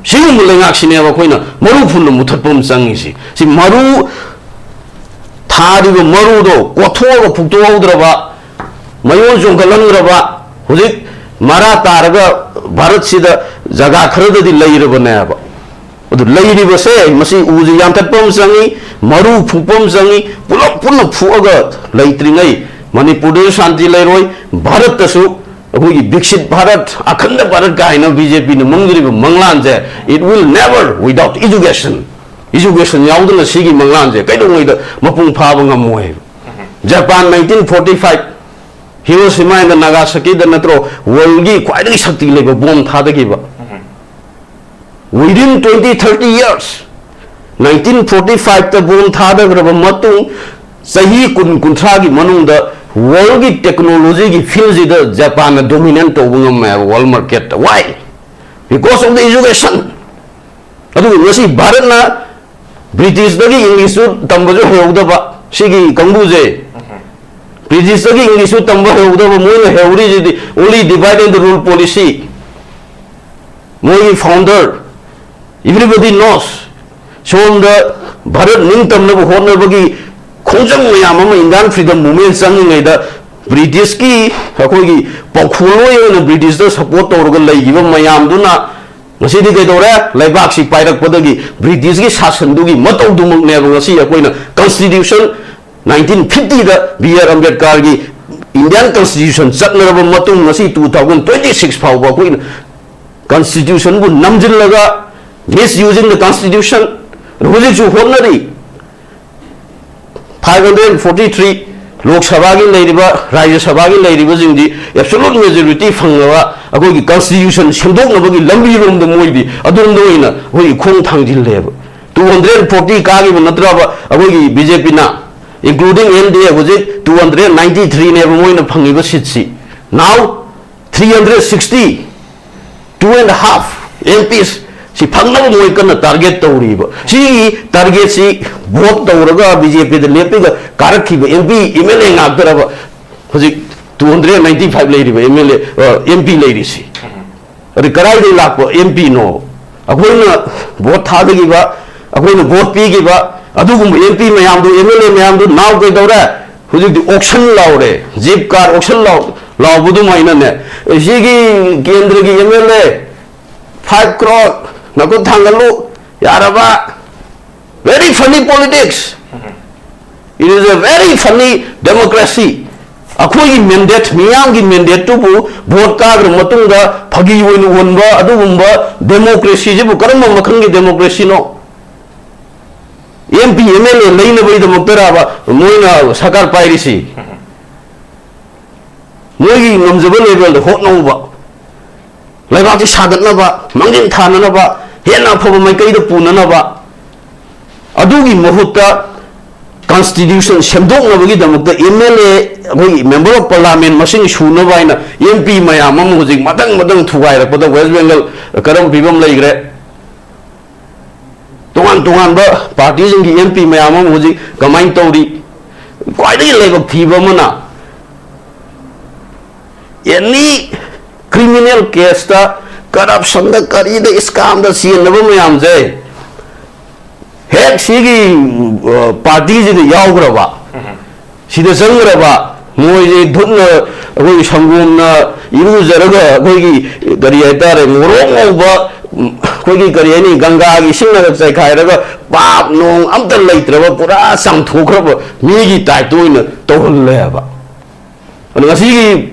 ꯁꯤꯒꯨꯝꯕ ꯂꯩꯉꯥꯛꯁꯤꯅꯦꯕ ꯑꯩꯈꯣꯏꯅ ꯃꯔꯨ ꯐꯨꯟꯅ ꯃꯨꯊꯠꯄ ꯑꯃ ꯆꯪꯉꯤꯁꯤ꯫ ꯁꯤ ꯃꯔꯨ ꯊꯥꯔꯤꯕ ꯃꯔꯨꯗꯣ ꯀꯣꯊꯣꯛꯑꯒ ꯐꯨꯛꯇꯣꯛꯍꯧꯗ꯭ꯔꯕ, ꯃꯌꯣꯟ ꯆꯣꯡꯈꯠꯍꯟꯈ꯭ꯔꯕ, ꯍꯧꯖꯤꯛ ꯃꯔꯥ ꯇꯥꯔꯒ ꯚꯥꯔꯠꯁꯤꯗ ꯖꯒꯥ ꯈꯔꯗꯗꯤ ꯂꯩꯔꯕꯅꯦꯕ꯫ ꯑꯗꯨ ꯂꯩꯔꯤꯕꯁꯦ, ꯃꯁꯤ ꯎꯁꯦ ꯌꯥꯟꯊꯠꯄ ꯑꯃ ꯆꯪꯉꯤ, ꯃꯔꯨ ꯐꯨꯛꯄ ꯑꯃ ꯆꯪꯉꯤ, ꯄꯨꯂꯞ ꯄꯨꯟꯅ ꯐꯨꯛꯑꯒ ꯂꯩꯇ꯭ꯔꯤꯉꯩ ꯃꯅꯤꯄꯨꯔꯗꯁꯨ ꯁꯥꯟꯇꯤ ꯂꯩꯔꯣꯏ, ꯚꯥꯔꯠꯇꯁꯨ ꯑꯩꯈꯣꯏꯒꯤ ꯕꯤꯛꯁꯤꯠ ꯚꯥꯔꯠ, ꯑꯈꯟꯗ ꯚꯥꯔꯠꯀ ꯍꯥꯏꯅ ꯕꯤ ꯖꯦ ꯄꯤꯅ ꯃꯪꯗ꯭ꯔꯤꯕ ꯃꯪꯂꯥꯟꯁꯦ, it will never without education, education ꯌꯥꯎꯗꯅ ꯁꯤꯒꯤ ꯃꯪꯂꯥꯟꯁꯦ ꯀꯩꯗꯧꯉꯩꯗ ꯃꯄꯨꯡ ꯐꯥꯕ ꯉꯝꯃꯣꯏ꯫ Japan nineteen forty five Hiroshima and Nagasaki ꯗ ꯅꯠꯇ꯭ꯔꯣ world ꯒꯤ ꯈ꯭ꯋꯥꯏꯗꯒꯤ ꯁꯛꯇꯤ ꯂꯩꯕ ꯕꯣꯝ ꯊꯥꯗꯈꯤꯕ? Within twenty thirty years, nineteen forty five ꯇ ꯕꯣꯝ ꯊꯥꯗꯈ꯭ꯔꯕ ꯃꯇꯨꯡ ꯆꯍꯤ ꯀꯨꯟ ꯀꯨꯟꯊ꯭ꯔꯥꯒꯤ ꯃꯅꯨꯡꯗ world ꯒꯤ technology ꯒꯤ field ꯁꯤꯗ ꯖꯄꯥꯟꯅ dominate ꯇꯧꯕ ꯉꯝꯃꯦ ꯍꯥꯏꯕ world market ꯇ꯫ Why? Because of the education. ꯑꯗꯨꯕꯨ ꯉꯁꯤ ꯚꯥꯔꯠꯅ ꯕ꯭ꯔꯤꯇꯤꯁꯇꯒꯤ ꯏꯪꯂꯤꯁꯁꯨ ꯇꯝꯕꯁꯨ ꯍꯩꯍꯧꯗꯕ ꯁꯤꯒꯤ ꯀꯥꯡꯕꯨꯁꯦ, ꯕ꯭ꯔꯤꯇꯤꯁꯇꯒꯤ ꯏꯪꯂꯤꯁꯁꯨ ꯇꯝꯕ ꯍꯩꯍꯧꯗꯕ, ꯃꯣꯏꯅ ꯍꯩꯍꯧꯔꯤꯁꯤꯗꯤ only divide and rule policy꯫ ꯃꯣꯏꯒꯤ founder, everybody knows, ꯁꯣꯝꯗ ꯚꯥꯔꯠ ꯅꯤꯡꯇꯝꯅꯕ ꯍꯣꯠꯅꯕꯒꯤ ꯈꯣꯡꯖꯪ ꯃꯌꯥꯝ ꯑꯃ Indian freedom movement ꯆꯪꯂꯤꯉꯩꯗ ꯕ꯭ꯔꯤꯇꯤꯁꯀꯤ ꯑꯩꯈꯣꯏꯒꯤ ꯄꯥꯎꯈꯣꯜꯂꯣꯏ ꯑꯣꯏꯅ ꯕ꯭ꯔꯤꯇꯤꯁꯇ support ꯇꯧꯔꯒ ꯂꯩꯈꯤꯕ ꯃꯌꯥꯝꯗꯨꯅ ꯉꯁꯤꯗꯤ ꯀꯩꯗꯧꯔꯦ? ꯂꯩꯕꯥꯛꯁꯤ ꯄꯥꯏꯔꯛꯄꯗꯒꯤ ꯕ꯭ꯔꯤꯇꯤꯁꯀꯤ ꯁꯥꯁꯟꯗꯨꯒꯤ ꯃꯇꯧꯗꯨꯃꯛꯅꯦꯕ ꯉꯁꯤ ꯑꯩꯈꯣꯏꯅ constitution nineteen fifty ꯗ ꯕꯤ ꯑꯥꯔ ꯑꯝꯕꯦꯗꯀꯔꯒꯤ Indian constitution ꯆꯠꯅꯔꯕ ꯃꯇꯨꯡ ꯉꯁꯤ two thousand twenty six ꯐꯥꯎꯕ ꯑꯩꯈꯣꯏꯅ constitution ꯕꯨ ꯅꯝꯁꯤꯜꯂꯒ misusing the constitution ꯍꯧꯖꯤꯛꯁꯨ ꯍꯣꯠꯅꯔꯤ꯫ Five hundred forty three ꯂꯣꯛ ꯁꯚꯥꯒꯤ ꯂꯩꯔꯤꯕ, ꯔꯥꯖ꯭ꯌ ꯁꯚꯥꯒꯤ ꯂꯩꯔꯤꯕꯁꯤꯡꯗꯤ absolute majority ꯐꯪꯅꯕ ꯑꯩꯈꯣꯏꯒꯤ constitution ꯁꯦꯝꯗꯣꯛꯅꯕꯒꯤ ꯂꯝꯕꯤꯔꯣꯝꯗ ꯃꯣꯏꯗꯤ ꯑꯗꯣꯝꯗ ꯑꯣꯏꯅ ꯑꯩꯈꯣꯏꯒꯤ ꯈꯣꯡ ꯊꯥꯡꯖꯤꯜꯂꯦꯕ꯫ Two hundred forty ꯀꯥꯈꯤꯕ ꯅꯠꯇ꯭ꯔꯕ ꯑꯩꯈꯣꯏꯒꯤ B J P ꯅ, including N D A, ꯍꯧꯖꯤꯛ two hundred ninety three ꯅꯦꯕ ꯃꯣꯏꯅ ꯐꯪꯉꯤꯕ seat ꯁꯤ꯫ Now three hundred sixty, two and half M Ps ꯁꯤ ꯐꯪꯅꯕ ꯃꯣꯏ ꯀꯟꯅ target ꯇꯧꯔꯤꯕ꯫ ꯁꯤꯒꯤ target ꯁꯤ vote ꯇꯧꯔꯒ B J P the ꯂꯦꯞꯄꯤꯒ ꯀꯥꯔꯛꯈꯤꯕ M P, M L A ꯉꯥꯛꯇꯔꯕ ꯍꯧꯖꯤꯛ two hundred ninety five ꯂꯩꯔꯤꯕ M L A, ꯑ, M P ꯂꯩꯔꯤꯁꯤ? ꯑꯗꯩ ꯀꯗꯥꯏꯗꯒꯤ ꯂꯥꯛꯄ M P ꯅꯣ? ꯑꯩꯈꯣꯏꯅ vote ꯊꯥꯗꯈꯤꯕ, ꯑꯩꯈꯣꯏꯅ vote ꯄꯤꯈꯤꯕ ꯑꯗꯨꯒꯨꯝꯕ M P ꯃꯌꯥꯝꯗꯨ, M L A ꯃꯌꯥꯝꯗꯨ now ꯀꯩꯗꯧꯔꯦ? ꯍꯧꯖꯤꯛꯇꯤ auction ꯂꯥꯎꯔꯦ, ꯖꯤꯞ ꯀꯥꯔ auction ꯂꯥꯎ-, ꯂꯥꯎꯕ ꯑꯗꯨꯃꯥꯏꯅꯅꯦ꯫ ꯁꯤꯒꯤ ꯀꯦꯟꯗ꯭ꯔꯒꯤ M L A five crore ꯅꯈꯨꯠ ꯊꯥꯡꯒꯠꯂꯨ, ꯌꯥꯔꯕ? Very funny politics. It is a very funny democracy꯫ ꯑꯩꯈꯣꯏꯒꯤ mandate, ꯃꯤꯌꯥꯝꯒꯤ mandate ꯇꯨꯕꯨ vote ꯀꯥꯈ꯭ꯔ ꯃꯇꯨꯡꯗ ꯐꯥꯒꯤ ꯑꯣꯏꯅ ꯎꯍꯟꯕ ꯑꯗꯨꯒꯨꯝꯕ democracyꯁꯤꯕꯨ ꯀꯔꯝꯕ ꯃꯈꯜꯒꯤ democracyꯅꯣ? M P, M L A ꯂꯩꯅꯕꯒꯤꯗꯃꯛꯇꯔꯕ ꯃꯣꯏꯅ ꯁꯔꯀꯥꯔ ꯄꯥꯏꯔꯤꯁꯤ? ꯃꯣꯏꯒꯤ ꯉꯝꯖꯕ levelꯗ ꯍꯣꯠꯅꯧꯕ, ꯂꯩꯕꯥꯛꯁꯤ ꯁꯥꯒꯠꯅꯕ, ꯃꯥꯡꯖꯤꯜ ꯊꯥꯅꯅꯕ, ꯍꯦꯟꯅ ꯑꯐꯕ ꯃꯥꯏꯀꯩꯗ ꯄꯨꯅꯅꯕ꯫ ꯑꯗꯨꯒꯤ ꯃꯍꯨꯠꯇ constitution ꯁꯦꯝꯗꯣꯛꯅꯕꯒꯤꯗꯃꯛꯇ M L A, ꯑꯩꯈꯣꯏꯒꯤ member of parliament ꯃꯁꯤꯡ ꯁꯨꯅꯕ ꯍꯥꯏꯅ M P ꯃꯌꯥꯝ ꯑꯃ ꯍꯧꯖꯤꯛ ꯃꯊꯪ ꯃꯊꯪ ꯊꯨꯒꯥꯏꯔꯛꯄꯗ West Bengal ꯀꯔꯝꯕ ꯐꯤꯕꯝ ꯂꯩꯈ꯭ꯔꯦ? ꯇꯣꯉꯥꯟ ꯇꯣꯉꯥꯟꯕ partyꯁꯤꯡꯒꯤ M P ꯃꯌꯥꯝ ꯑꯃ ꯍꯧꯖꯤꯛ ꯀꯃꯥꯏꯅ ꯇꯧꯔꯤ? ꯈ꯭ꯋꯥꯏꯗꯒꯤ ꯂꯥꯏꯕꯛ ꯊꯤꯕ ꯑꯃꯅ, any criminal caseꯇ, corruptionꯗ, ꯀꯔꯤꯗ, scamꯗ ꯆꯦꯟꯅꯕ ꯃꯌꯥꯝꯁꯦ ꯍꯦꯛ ꯁꯤꯒꯤ, ꯑ, partyꯁꯤꯗ ꯌꯥꯎꯈ꯭ꯔꯕ, ꯁꯤꯗ ꯆꯪꯈ꯭ꯔꯕ, ꯃꯣꯏꯁꯦ ꯙꯨꯠꯅ, ꯑꯩꯈꯣꯏꯒꯤ ꯁꯪꯒꯣꯝꯅ ꯏꯔꯨꯖꯔꯒ, ꯑꯩꯈꯣꯏꯒꯤ ꯀꯔꯤ ꯍꯥꯏꯇꯥꯔꯦ, ꯉꯣꯔꯣꯛ ꯉꯧꯕ, ꯎꯝ, ꯑꯩꯈꯣꯏꯒꯤ ꯀꯔꯤ ꯍꯥꯏꯅꯤ, ꯒꯪꯒꯥꯒꯤ ꯏꯁꯤꯡꯅꯒ ꯆꯥꯏꯈꯥꯏꯔꯒ ꯄꯥꯞ ꯅꯣꯡ ꯑꯝꯇ ꯂꯩꯇ꯭ꯔꯕ, ꯄꯨꯔꯥ ꯆꯥꯝꯊꯣꯛꯈ꯭ꯔꯕ ꯃꯤꯒꯤ typeꯇ ꯑꯣꯏꯅ ꯇꯧꯍꯜꯂꯦ ꯍꯥꯏꯕ꯫ ꯑꯗꯣ ꯉꯁꯤꯒꯤ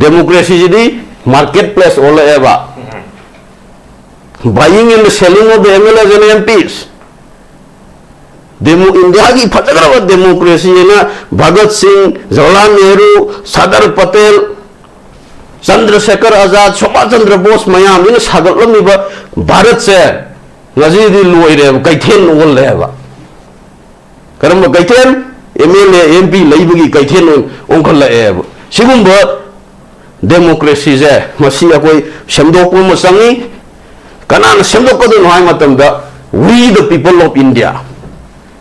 democracyꯁꯤꯗꯤ market place ꯑꯣꯜꯂꯛꯑꯦꯕ꯫ Buying and selling of the M L As and M Ps꯫ Demo-, Indiaꯒꯤ ꯐꯖꯈ꯭ꯔꯕ democracy ꯍꯥꯏꯅ ꯚꯒꯠ ꯁꯤꯡ, ꯖꯋꯥꯍꯔꯂꯥꯜ ꯅꯦꯍꯔꯨ, ꯁꯔꯗꯥꯔ ꯄꯇꯦꯜ, ꯆꯟꯗ꯭ꯔꯁꯦꯀꯔ ꯑꯖꯥꯗ, ꯁꯨꯚꯥꯁ ꯆꯟꯗ꯭ꯔ ꯕꯣꯁ ꯃꯌꯥꯝꯁꯤꯅ ꯁꯥꯒꯠꯂꯝꯃꯤꯕ ꯚꯥꯔꯠꯁꯦ ꯉꯁꯤꯗꯤ ꯂꯣꯏꯔꯦꯕ, ꯀꯩꯊꯦꯜ ꯑꯣꯜꯂꯦꯕ꯫ ꯀꯔꯝꯕ ꯀꯩꯊꯦꯜ? ꯑꯦꯝ ꯑꯦꯜ ꯑꯦ, ꯑꯦꯝ ꯄꯤ ꯂꯩꯕꯒꯤ ꯀꯩꯊꯦꯜ ꯑꯣꯟ-, ꯑꯣꯟꯈꯠꯂꯛꯑꯦꯕ꯫ ꯁꯤꯒꯨꯝꯕ ꯗꯦꯃꯣꯀ꯭ꯔꯦꯁꯤꯁꯦ, ꯃꯁꯤ ꯑꯩꯈꯣꯏ ꯁꯦꯝꯗꯣꯛꯄ ꯑꯃ ꯆꯪꯉꯤ꯫ ꯀꯅꯥꯅ ꯁꯦꯝꯗꯣꯛꯀꯗꯣꯏꯅꯣ ꯍꯥꯏ ꯃꯇꯝꯗ, We the People of India,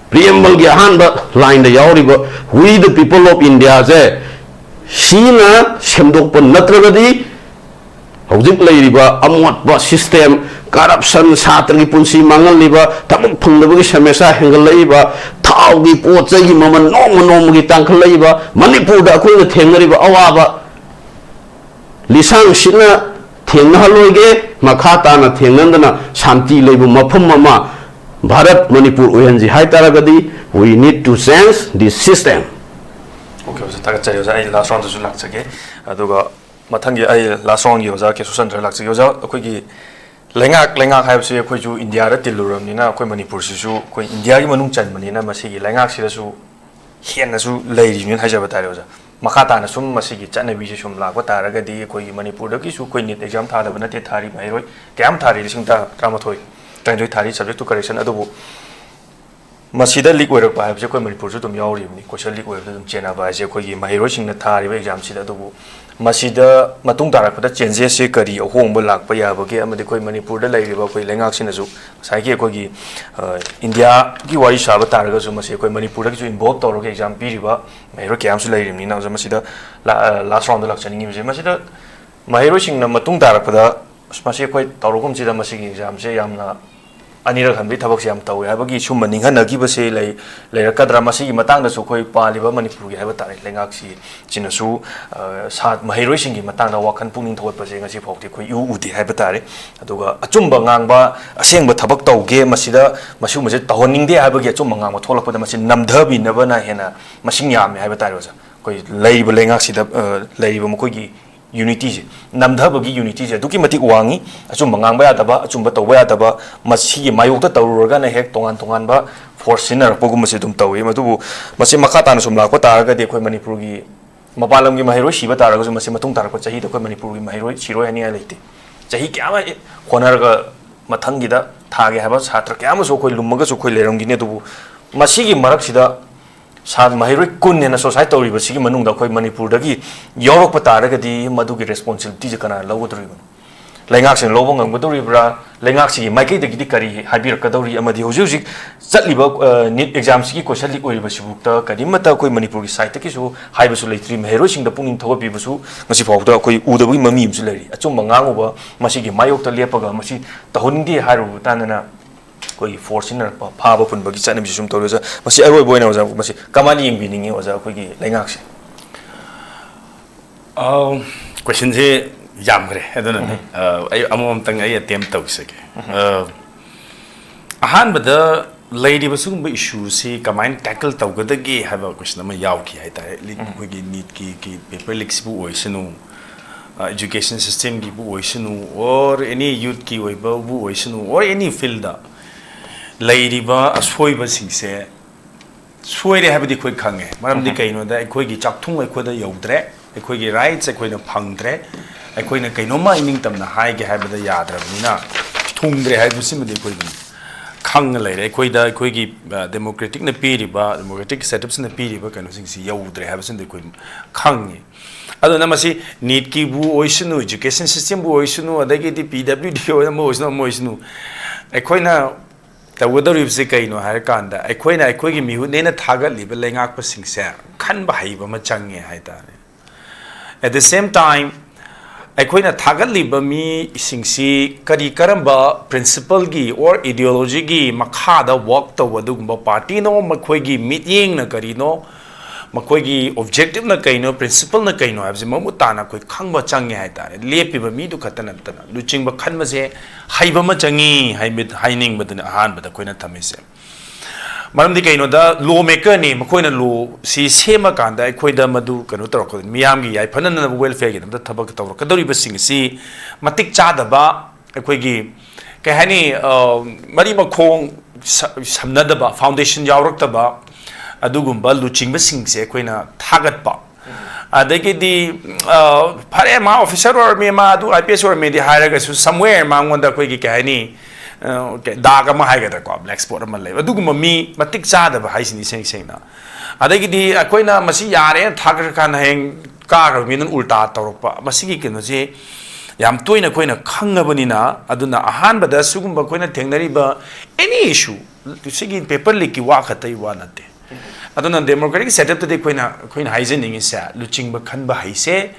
ꯄ꯭ꯔꯤꯑꯦꯝꯕꯜꯒꯤ ꯑꯍꯥꯟꯕ ꯂꯥꯏꯟꯗ ꯌꯥꯎꯔꯤꯕ We the People of Indiaꯁꯦ, ꯁꯤꯅ ꯁꯦꯝꯗꯣꯛꯄ ꯅꯠꯇ꯭ꯔꯒꯗꯤ ꯍꯧꯖꯤꯛ ꯂꯩꯔꯤꯕ ꯑꯃꯣꯠꯄ system, corruption, ꯁꯥꯇ꯭ꯔꯒꯤ ꯄꯨꯟꯁꯤ ꯃꯥꯡꯍꯜꯂꯤꯕ, ꯊꯕꯛ ꯐꯪꯗꯕꯒꯤ ꯁꯃꯁ꯭ꯌꯥ ꯍꯦꯟꯒꯠꯂꯛꯏꯕ, ꯊꯥꯎꯒꯤ ꯄꯣꯠ ꯆꯩꯒꯤ ꯃꯃꯜ ꯅꯣꯡꯃ ꯅꯣꯡꯃꯒꯤ ꯇꯥꯡꯈꯠꯂꯛꯏꯕ, ꯃꯅꯤꯄꯨꯔꯗ ꯑꯩꯈꯣꯏꯅ ꯊꯦꯡꯅꯔꯤꯕ ꯑꯋꯥꯕ, ꯂꯤꯁꯥꯡ ꯁꯤꯠꯅ ꯊꯦꯡꯅꯍꯜꯂꯣꯏꯒꯦ, ꯃꯈꯥ ꯇꯥꯅ ꯊꯦꯡꯅꯗꯅ ꯁꯥꯟꯇꯤ ꯂꯩꯕ ꯃꯐꯝ ꯑꯃ ꯚꯥꯔꯠ ꯃꯅꯤꯄꯨꯔ ꯑꯣꯏꯍꯟꯁꯤ ꯍꯥꯏ ꯇꯥꯔꯒꯗꯤ, we need to change this system꯫ Okay ꯑꯣꯖꯥ, ꯊꯥꯒꯠꯆꯔꯤ ꯑꯣꯖꯥ꯫ ꯑꯩ ꯂꯥꯁ ꯔꯥꯎꯟꯗꯁꯨ ꯂꯥꯛꯆꯒꯦ, ꯑꯗꯨꯒ ꯃꯊꯪꯒꯤ ꯑꯩ ꯂꯥꯁ ꯔꯥꯎꯟꯒꯤ ꯑꯣꯖꯥ ꯀꯦꯁꯣ ꯆꯟꯗ꯭ꯔ ꯂꯥꯛꯆꯒꯦ꯫ ꯑꯣꯖꯥ, ꯑꯩꯈꯣꯏꯒꯤ ꯂꯩꯉꯥꯛ, ꯂꯩꯉꯥꯛ ꯍꯥꯏꯕꯁꯤ ꯑꯩꯈꯣꯏꯁꯨ ꯏꯟꯗꯤꯌꯥꯗ ꯇꯤꯜꯂꯨꯔꯕꯅꯤꯅ, ꯑꯩꯈꯣꯏ ꯃꯅꯤꯄꯨꯔꯁꯤꯁꯨ ꯑꯩꯈꯣꯏ ꯏꯟꯗꯤꯌꯥꯒꯤ ꯃꯅꯨꯡ ꯆꯟꯕꯅꯤꯅ, ꯃꯁꯤꯒꯤ ꯂꯩꯉꯥꯛꯁꯤꯗꯁꯨ ꯍꯦꯟꯅꯁꯨ ꯂꯩꯔꯤꯕꯅꯤꯅ ꯍꯥꯏꯖꯕ ꯇꯥꯔꯦ ꯑꯣꯖꯥ꯫ ꯃꯈꯥ ꯇꯥꯅ ꯁꯨꯝ ꯃꯁꯤꯒꯤ ꯆꯠꯅꯕꯤꯁꯦ ꯁꯨꯝ ꯂꯥꯛꯄ ꯇꯥꯔꯒꯗꯤ, ꯑꯩꯈꯣꯏꯒꯤ ꯃꯅꯤꯄꯨꯔꯗꯒꯤꯁꯨ ꯑꯩꯈꯣꯏ ꯅꯤꯠ ꯑꯦꯛꯖꯥꯝ ꯊꯥꯗꯕ ꯅꯠꯇꯦ, ꯊꯥꯔꯤ ꯃꯍꯩꯔꯣꯏ ꯀꯌꯥꯝ ꯊꯥꯔꯤ, ꯂꯤꯁꯤꯡ ꯇꯔꯥ, ꯇꯔꯥꯃꯥꯊꯣꯏ, ꯇꯔꯥꯅꯤꯊꯣꯏ ꯊꯥꯔꯤ, subject to correction꯫ ꯑꯗꯨꯕꯨ ꯃꯁꯤꯗ ꯂꯤꯛ ꯑꯣꯏꯔꯛꯄ ꯍꯥꯏꯕꯁꯦ ꯑꯩꯈꯣꯏ ꯃꯅꯤꯄꯨꯔꯁꯨ ꯑꯗꯨꯝ ꯌꯥꯎꯔꯤꯕꯅꯤ, ꯀꯣꯏꯁꯟ ꯂꯤꯛ ꯑꯣꯏꯕꯗ ꯑꯗꯨꯝ ꯆꯦꯟꯅꯕ ꯍꯥꯏꯁꯦ ꯑꯩꯈꯣꯏꯒꯤ ꯃꯍꯩꯔꯣꯏꯁꯤꯡꯅ ꯊꯥꯔꯤꯕ ꯑꯦꯛꯖꯥꯝꯁꯤꯗ꯫ ꯑꯗꯨꯕꯨ ꯃꯁꯤꯗ ꯃꯇꯨꯡ ꯇꯥꯔꯛꯄꯗ ꯆꯦꯟꯖꯦꯁꯁꯦ ꯀꯔꯤ ꯑꯍꯣꯡꯕ ꯂꯥꯛꯄ ꯌꯥꯕꯒꯦ, ꯑꯃꯗꯤ ꯑꯩꯈꯣꯏ ꯃꯅꯤꯄꯨꯔꯗ ꯂꯩꯔꯤꯕ ꯑꯩꯈꯣꯏ ꯂꯩꯉꯥꯛꯁꯤꯅꯁꯨ ꯉꯁꯥꯏꯒꯤ ꯑꯩꯈꯣꯏꯒꯤ, ꯑ, ꯏꯟꯗꯤꯌꯥꯒꯤ ꯋꯥꯔꯤ ꯁꯥꯕ ꯇꯥꯔꯒꯁꯨ, ꯃꯁꯤ ꯑꯩꯈꯣꯏ ꯃꯅꯤꯄꯨꯔꯗꯒꯤꯁꯨ ꯏꯟꯚꯣꯜꯕ ꯇꯧꯔꯒ ꯑꯦꯛꯖꯥꯝ ꯄꯤꯔꯤꯕ ꯃꯍꯩꯔꯣꯏ ꯀꯌꯥ ꯑꯃꯁꯨ ꯂꯩꯔꯤꯕꯅꯤꯅ, ꯑꯣꯖꯥ, ꯃꯁꯤꯗ ꯂꯥ-, ꯑ, ꯂꯥꯁ ꯔꯥꯎꯟꯗ ꯂꯥꯛꯆꯅꯤꯡꯉꯤꯕꯁꯦ, ꯃꯁꯤꯗ ꯃꯍꯩꯔꯣꯏꯁꯤꯡꯅ ꯃꯇꯨꯡ ꯇꯥꯔꯛꯄꯗ, "ꯑꯁ, ꯃꯁꯤ ꯑꯩꯈꯣꯏ ꯇꯧꯔꯒꯨꯝꯁꯤꯗ, ꯃꯁꯤꯒꯤ ꯑꯦꯛꯖꯥꯝꯁꯦ ꯌꯥꯝꯅ ꯑꯅꯤꯔꯛ ꯍꯟꯕꯒꯤ ꯊꯕꯛꯁꯦ ꯌꯥꯝ ꯇꯧꯋꯦ" ꯍꯥꯏꯕꯒꯤ ꯁꯨꯝꯕ ꯅꯤꯡꯍꯟꯅꯈꯤꯕꯁꯦ ꯂꯩ-, ꯂꯩꯔꯛꯀꯗ꯭ꯔꯥ? ꯃꯁꯤꯒꯤ ꯃꯇꯥꯡꯗꯁꯨ ꯑꯩꯈꯣꯏ ꯄꯥꯜꯂꯤꯕ ꯃꯅꯤꯄꯨꯔꯒꯤ ꯍꯥꯏꯕ ꯇꯥꯔꯦ, ꯂꯩꯉꯥꯛꯁꯤ, ꯁꯤꯅꯁꯨ, ꯑ, ꯁꯥ-, ꯃꯍꯩꯔꯣꯏꯁꯤꯡꯒꯤ ꯃꯇꯥꯡꯗ ꯋꯥꯈꯜ ꯄꯨꯛꯅꯤꯡ ꯊꯧꯒꯠꯄꯁꯦ ꯉꯁꯤ ꯐꯥꯎꯗꯤ ꯑꯩꯈꯣꯏ ꯏꯎ ꯎꯗꯦ ꯍꯥꯏꯕ ꯇꯥꯔꯦ꯫ ꯑꯗꯨꯒ ꯑꯆꯨꯝꯕ ꯉꯥꯡꯕ, ꯑꯁꯦꯡꯕ ꯊꯕꯛ ꯇꯧꯒꯦ, ꯃꯁꯤꯗ, ꯃꯁꯤꯒꯨꯝꯕꯁꯦ ꯇꯧꯍꯟꯅꯤꯡꯗꯦ ꯍꯥꯏꯕꯒꯤ ꯑꯆꯨꯝꯕ ꯉꯥꯡꯕ ꯊꯣꯛꯂꯛꯄꯗ, ꯃꯁꯤ ꯅꯝꯊꯕꯤꯅꯕꯅ ꯍꯦꯟꯅ ꯃꯁꯤꯡ ꯌꯥꯝꯃꯦ ꯍꯥꯏꯕ ꯇꯥꯔꯦ, ꯑꯣꯖꯥ꯫ ꯑꯩꯈꯣꯏ ꯂꯩꯔꯤꯕ ꯂꯩꯉꯥꯛꯁꯤꯗ, ꯑ, ꯂꯩꯔꯤꯕ ꯃꯈꯣꯏꯒꯤ ꯌꯨꯅꯤꯇꯤꯁꯦ, ꯅꯝꯊꯕꯒꯤ ꯌꯨꯅꯤꯇꯤꯁꯦ ꯑꯗꯨꯛꯀꯤ ꯃꯇꯤꯛ ꯋꯥꯡꯉꯤ꯫ ꯑꯆꯨꯝꯕ ꯉꯥꯡꯕ ꯌꯥꯗꯕ, ꯑꯆꯨꯝꯕ ꯇꯧꯕ ꯌꯥꯗꯕ, ꯃꯁꯤꯒꯤ ꯃꯥꯌꯣꯛꯇ ꯇꯧꯔꯨꯔꯒꯅ ꯍꯦꯛ ꯇꯣꯉꯥꯟ ꯇꯣꯉꯥꯟꯕ ꯐꯣꯔꯁ ꯁꯤꯖꯤꯟꯅꯔꯛꯄꯒꯨꯝꯕꯁꯦ ꯑꯗꯨꯝ ꯇꯧꯏ꯫ ꯑꯗꯨꯕꯨ ꯃꯁꯤ ꯃꯈꯥ ꯇꯥꯅ ꯁꯨꯝ ꯂꯥꯛꯄ ꯇꯥꯔꯒꯗꯤ, ꯑꯩꯈꯣꯏ ꯃꯅꯤꯄꯨꯔꯒꯤ ꯃꯄꯥꯟ ꯂꯝꯒꯤ ꯃꯍꯩꯔꯣꯏ ꯁꯤꯕ ꯇꯥꯔꯒꯁꯨ ꯃꯁꯤ ꯃꯇꯨꯡ ꯇꯥꯔꯛꯄ ꯆꯍꯤꯗ ꯑꯩꯈꯣꯏ ꯃꯅꯤꯄꯨꯔꯒꯤ ꯃꯍꯩꯔꯣꯏ ꯁꯤꯔꯣꯏ ꯍꯥꯏꯅꯤꯡꯉꯥꯏ ꯂꯩꯇꯦ꯫ ꯆꯍꯤ ꯀꯌꯥ ꯑꯃ ꯍꯣꯠꯅꯔꯒ ꯃꯊꯪꯒꯤꯗ ꯊꯥꯒꯦ ꯍꯥꯏꯕ ꯁꯥꯇ꯭ꯔ ꯀꯌꯥ ꯑꯃꯁꯨ ꯑꯩꯈꯣꯏ ꯂꯨꯝꯃꯒꯁꯨ ꯑꯩꯈꯣꯏ ꯂꯩꯔꯝꯈꯤꯅꯤ꯫ ꯑꯗꯨꯕꯨ ꯃꯁꯤꯒꯤ ꯃꯔꯛꯁꯤꯗ ꯁꯥ-, ꯃꯍꯩꯔꯣꯏ ꯀꯨꯟ ꯍꯦꯟꯅ suicide ꯇꯧꯔꯤꯕꯁꯤꯒꯤ ꯃꯅꯨꯡꯗ ꯑꯩꯈꯣꯏ ꯃꯅꯤꯄꯨꯔꯗꯒꯤ ꯌꯥꯎꯔꯛꯄ ꯇꯥꯔꯒꯗꯤ ꯃꯗꯨꯒꯤ responsibilityꯁꯦ ꯀꯅꯥꯅ ꯂꯧꯒꯗꯧꯔꯤꯕꯅꯣ? ꯂꯩꯉꯥꯛꯁꯤꯅ ꯂꯧꯕ ꯉꯝꯒꯗꯧꯔꯤꯕ꯭ꯔꯥ? ꯂꯩꯉꯥꯛꯁꯤꯒꯤ ꯃꯥꯏꯀꯩꯗꯒꯤꯗꯤ ꯀꯔꯤ ꯍꯥꯏꯕꯤꯔꯛꯀꯗꯧꯔꯤ? ꯑꯃꯗꯤ ꯍꯧꯖꯤꯛ ꯍꯧꯖꯤꯛ ꯆꯠꯂꯤꯕ, ꯑ, NEET examꯁꯤꯒꯤ question leak ꯑꯣꯏꯔꯤꯕꯁꯤꯕꯨꯛꯇ ꯀꯔꯤꯃꯠꯇ ꯑꯩꯈꯣꯏ ꯃꯅꯤꯄꯨꯔꯒꯤ sideꯇꯒꯤꯁꯨ ꯍꯥꯏꯕꯁꯨ ꯂꯩꯇ꯭ꯔꯤ, ꯃꯍꯩꯔꯣꯏꯁꯤꯡꯗ ꯄꯨꯛꯅꯤꯡ ꯊꯧꯒꯠꯄꯤꯕꯁꯨ ꯉꯁꯤ ꯐꯥꯎꯕꯗ ꯑꯩꯈꯣꯏ ꯎꯗꯕꯒꯤ ꯃꯃꯤ ꯑꯃꯁꯨ ꯂꯩꯔꯤ꯫ ꯑꯆꯨꯝꯕ ꯉꯥꯡꯉꯨꯕ, ꯃꯁꯤꯒꯤ ꯃꯥꯌꯣꯛꯇ ꯂꯦꯞꯄꯒ ꯃꯁꯤ ꯇꯧꯍꯟꯅꯤꯡꯗꯦ ꯍꯥꯏꯔꯨꯕ ꯇꯥꯗꯅ ꯑꯩꯈꯣꯏꯒꯤ force ꯁꯤꯖꯤꯟꯅꯔꯛꯄ, ꯐꯥꯕ ꯄꯨꯟꯕꯒꯤ ꯆꯠꯅꯕꯤꯁꯨ ꯁꯨꯝ ꯇꯧꯔꯤ꯫ ꯑꯣꯖꯥ, ꯃꯁꯤ ꯑꯔꯣꯏꯕ ꯑꯣꯏꯅ ꯑꯣꯖꯥ, ꯃꯁꯤ ꯀꯃꯥꯏꯅ ꯌꯦꯡꯕꯤꯅꯤꯡꯉꯤ ꯑꯣꯖꯥ, ꯑꯩꯈꯣꯏꯒꯤ ꯂꯩꯉꯥꯛꯁꯦ? ꯑ, questionꯁꯦ ꯌꯥꯝꯈ꯭ꯔꯦ, ꯑꯗꯨꯅꯅꯦ, ꯎꯝ꯫ ꯑ, ꯑꯩ ꯑꯃꯃꯝꯇꯪ ꯑꯩ attempt ꯇꯧꯖꯒꯦ꯫ ꯎꯝ꯫ ꯑ, ꯑꯍꯥꯟꯕꯗ ꯂꯩꯔꯤꯕ ꯁꯤꯒꯨꯝꯕ issueꯁꯤ ꯀꯃꯥꯏꯅ tackle ꯇꯧꯒꯗꯒꯦ ꯍꯥꯏꯕ question ꯑꯃ ꯌꯥꯎꯈꯤ ꯍꯥꯏꯇꯥꯔꯦ꯫ ꯂꯤ-, ꯎꯝ꯫ ꯑꯩꯈꯣꯏꯒꯤ NEETꯀꯤ, ꯀꯤ paper leakꯁꯤꯕꯨ ꯑꯣꯏꯁꯅꯨ, ꯑ, education systemꯒꯤꯕꯨ ꯑꯣꯏꯁꯅꯨ, or any youthꯀꯤ ꯑꯣꯏꯕꯕꯨ ꯑꯣꯏꯁꯅꯨ, or any fieldꯗ ꯂꯩꯔꯤꯕ ꯑꯁꯣꯏꯕꯁꯤꯡꯁꯦ ꯁꯣꯏꯔꯦ ꯍꯥꯏꯕꯗꯤ ꯑꯩꯈꯣꯏ ꯈꯪꯉꯦ꯫ ꯃꯔꯝꯗꯤ ꯎꯝ꯫ ꯀꯩꯅꯣꯗ ꯑꯩꯈꯣꯏꯒꯤ ꯆꯥꯛꯊꯨꯡ ꯑꯩꯈꯣꯏꯗ ꯌꯧꯗ꯭ꯔꯦ, ꯑꯩꯈꯣꯏꯒꯤ rights ꯑꯩꯈꯣꯏꯅ ꯐꯪꯗ꯭ꯔꯦ, ꯑꯩꯈꯣꯏꯅ ꯀꯩꯅꯣꯝꯃ ꯏꯅꯤꯡꯇꯝꯅ ꯍꯥꯏꯒꯦ ꯍꯥꯏꯕꯗ ꯌꯥꯗ꯭ꯔꯕꯅꯤꯅ ꯊꯨꯡꯗ꯭ꯔꯦ ꯍꯥꯏꯕꯁꯤꯃꯗꯤ ꯑꯩꯈꯣꯏ ꯑꯗꯨꯝ ꯈꯪꯅ ꯂꯩꯔꯦ꯫ ꯑꯩꯈꯣꯏꯗ ꯑꯩꯈꯣꯏꯒꯤ, ꯑ, democraticꯅ ꯄꯤꯔꯤꯕ, democratic setupꯁꯤꯅ ꯄꯤꯔꯤꯕ ꯀꯩꯅꯣꯁꯤꯡꯁꯤ ꯌꯧꯗ꯭ꯔꯦ ꯍꯥꯏꯕꯁꯤꯃꯗꯤ ꯑꯩꯈꯣꯏ ꯈꯪꯉꯤ꯫ ꯑꯗꯨꯅ ꯃꯁꯤ NEETꯀꯤꯕꯨ ꯑꯣꯏꯁꯅꯨ, education systemꯕꯨ ꯑꯣꯏꯁꯅꯨ, ꯑꯗꯒꯤꯗꯤ PWD ꯑꯣꯏ-, ꯑꯃ ꯑꯣꯏꯁꯅꯨ, ꯑꯃ ꯑꯣꯏꯁꯅꯨ, ꯑꯩꯈꯣꯏꯅ ꯇꯧꯒꯗꯧꯔꯤꯕꯁꯤ ꯀꯩꯅꯣ ꯍꯥꯏꯔꯀꯥꯟꯗ, ꯑꯩꯈꯣꯏꯅ ꯑꯩꯈꯣꯏꯒꯤ ꯃꯤꯍꯨꯠꯅꯦꯅ ꯊꯥꯒꯠꯂꯤꯕ ꯂꯩꯉꯥꯛꯄꯁꯤꯡꯁꯦ ꯈꯟꯕ ꯍꯩꯕ ꯑꯃ ꯆꯪꯉꯦ ꯍꯥꯏꯇꯥꯔꯦ꯫ At the same time, ꯑꯩꯈꯣꯏꯅ ꯊꯥꯒꯠꯂꯤꯕ ꯃꯤꯁꯤꯡꯁꯤ ꯀꯔꯤ ꯀꯔꯝꯕ principleꯒꯤ or ideologyꯒꯤ ꯃꯈꯥꯗ work ꯇꯧꯕ ꯑꯗꯨꯒꯨꯝꯕ partyꯅꯣ, ꯃꯈꯣꯏꯒꯤ ꯃꯤꯠꯌꯦꯡꯅ ꯀꯔꯤꯅꯣ, ꯃꯈꯣꯏꯒꯤ objectiveꯅ ꯀꯩꯅꯣ, principleꯅ ꯀꯩꯅꯣ ꯍꯥꯏꯕꯁꯦ ꯃꯃꯨꯠ ꯇꯥꯅ ꯑꯩꯈꯣꯏ ꯈꯪꯕ ꯆꯪꯉꯦ ꯍꯥꯏꯇꯥꯔꯦ꯫ ꯂꯦꯞꯄꯤꯕ ꯃꯤꯗꯨ ꯈꯛꯇ ꯅꯠꯇꯅ ꯂꯨꯆꯤꯡꯕ ꯈꯟꯕꯁꯦ ꯍꯩꯕ ꯑꯃ ꯆꯪꯉꯤ ꯍꯥꯏꯕ-, ꯍꯥꯏꯅꯤꯡꯕꯗꯨꯅ ꯑꯍꯥꯟꯕꯗ ꯑꯩꯈꯣꯏꯅ ꯊꯝꯃꯤꯁꯦ꯫ ꯃꯔꯝꯗꯤ ꯀꯩꯅꯣꯗ, law makerꯅꯤ, ꯃꯈꯣꯏꯅ lawꯁꯤ ꯁꯦꯝꯃꯀꯥꯟꯗ ꯑꯩꯈꯣꯏꯗ ꯃꯗꯨ ꯀꯩꯅꯣ ꯇꯧꯔꯛꯀꯗꯣꯏꯅꯤ, ꯃꯤꯌꯥꯝꯒꯤ ꯌꯥꯏꯐꯅꯅꯕ welfareꯒꯤꯗꯃꯛꯇ ꯊꯕꯛ ꯇꯧꯔꯛꯀꯗꯧꯔꯤꯕꯁꯤꯡ ꯑꯁꯤ ꯃꯇꯤꯛ ꯆꯥꯗꯕ, ꯑꯩꯈꯣꯏꯒꯤ ꯀꯩ ꯍꯥꯏꯅꯤ, ꯑ, ꯃꯔꯤ ꯃꯈꯣꯡ ꯁ-, ꯁꯝꯅꯗꯕ, foundation ꯌꯥꯎꯔꯛꯇꯕ ꯑꯗꯨꯒꯨꯝꯕ ꯂꯨꯆꯤꯡꯕꯁꯤꯡꯁꯦ ꯑꯩꯈꯣꯏꯅ ꯊꯥꯒꯠꯄ꯫ ꯑꯗꯒꯤꯗꯤ, ꯑ, ꯐꯔꯦ, ꯃꯥ officer ꯑꯣꯏꯔꯝꯃꯤ, ꯃꯥ ꯑꯗꯨ I P S ꯑꯣꯏꯔꯝꯃꯤꯗꯤ ꯍꯥꯏꯔꯒꯁꯨ, somewhere ꯃꯉꯣꯟꯗ ꯑꯩꯈꯣꯏꯒꯤ, ꯀꯩ ꯍꯥꯏꯅꯤ, ꯑ, ꯀꯩ, dark ꯑꯃ ꯍꯥꯏꯒꯗ꯭ꯔꯥꯀꯣ, black spot ꯑꯃ ꯂꯩꯕ, ꯑꯗꯨꯒꯨꯝꯕ ꯃꯤ ꯃꯇꯤꯛ ꯆꯥꯗꯕ ꯍꯥꯏꯁꯤꯅꯤ, ꯏꯁꯦꯡ ꯁꯦꯡꯅ꯫ ꯑꯗꯒꯤꯗꯤ ꯑꯩꯈꯣꯏꯅ ꯃꯁꯤ ꯌꯥꯔꯦꯅ ꯊꯥꯈ꯭ꯔꯀꯥꯟꯗ, ꯍꯌꯦꯡ ꯀꯥꯈ꯭ꯔꯕ ꯃꯤꯗꯨꯅ ꯎꯜꯇꯥ ꯇꯧꯔꯛꯄ, ꯃꯁꯤꯒꯤ ꯀꯩꯅꯣꯁꯦ ꯌꯥꯝ ꯇꯣꯏꯅ ꯑꯩꯈꯣꯏꯅ ꯈꯪꯉꯕꯅꯤꯅ꯫ ꯑꯗꯨꯅ ꯑꯍꯥꯟꯕꯗ ꯁꯤꯒꯨꯝꯕ ꯑꯩꯈꯣꯏꯅ ꯊꯦꯡꯅꯔꯤꯕ any issue, ꯁꯤꯒꯤ paper leakꯀꯤ ꯋꯥ ꯈꯛꯇꯒꯤ ꯋꯥ ꯅꯠꯇꯦ꯫ ꯑꯗꯨꯅ democratic setupꯇꯗꯤ ꯑꯩꯈꯣꯏꯅ, ꯑꯩꯈꯣꯏꯅ ꯍꯥꯏꯖꯅꯤꯡꯉꯤꯁꯦ, ꯂꯨꯆꯤꯡꯕ ꯈꯟꯕ ꯍꯩꯁꯦ,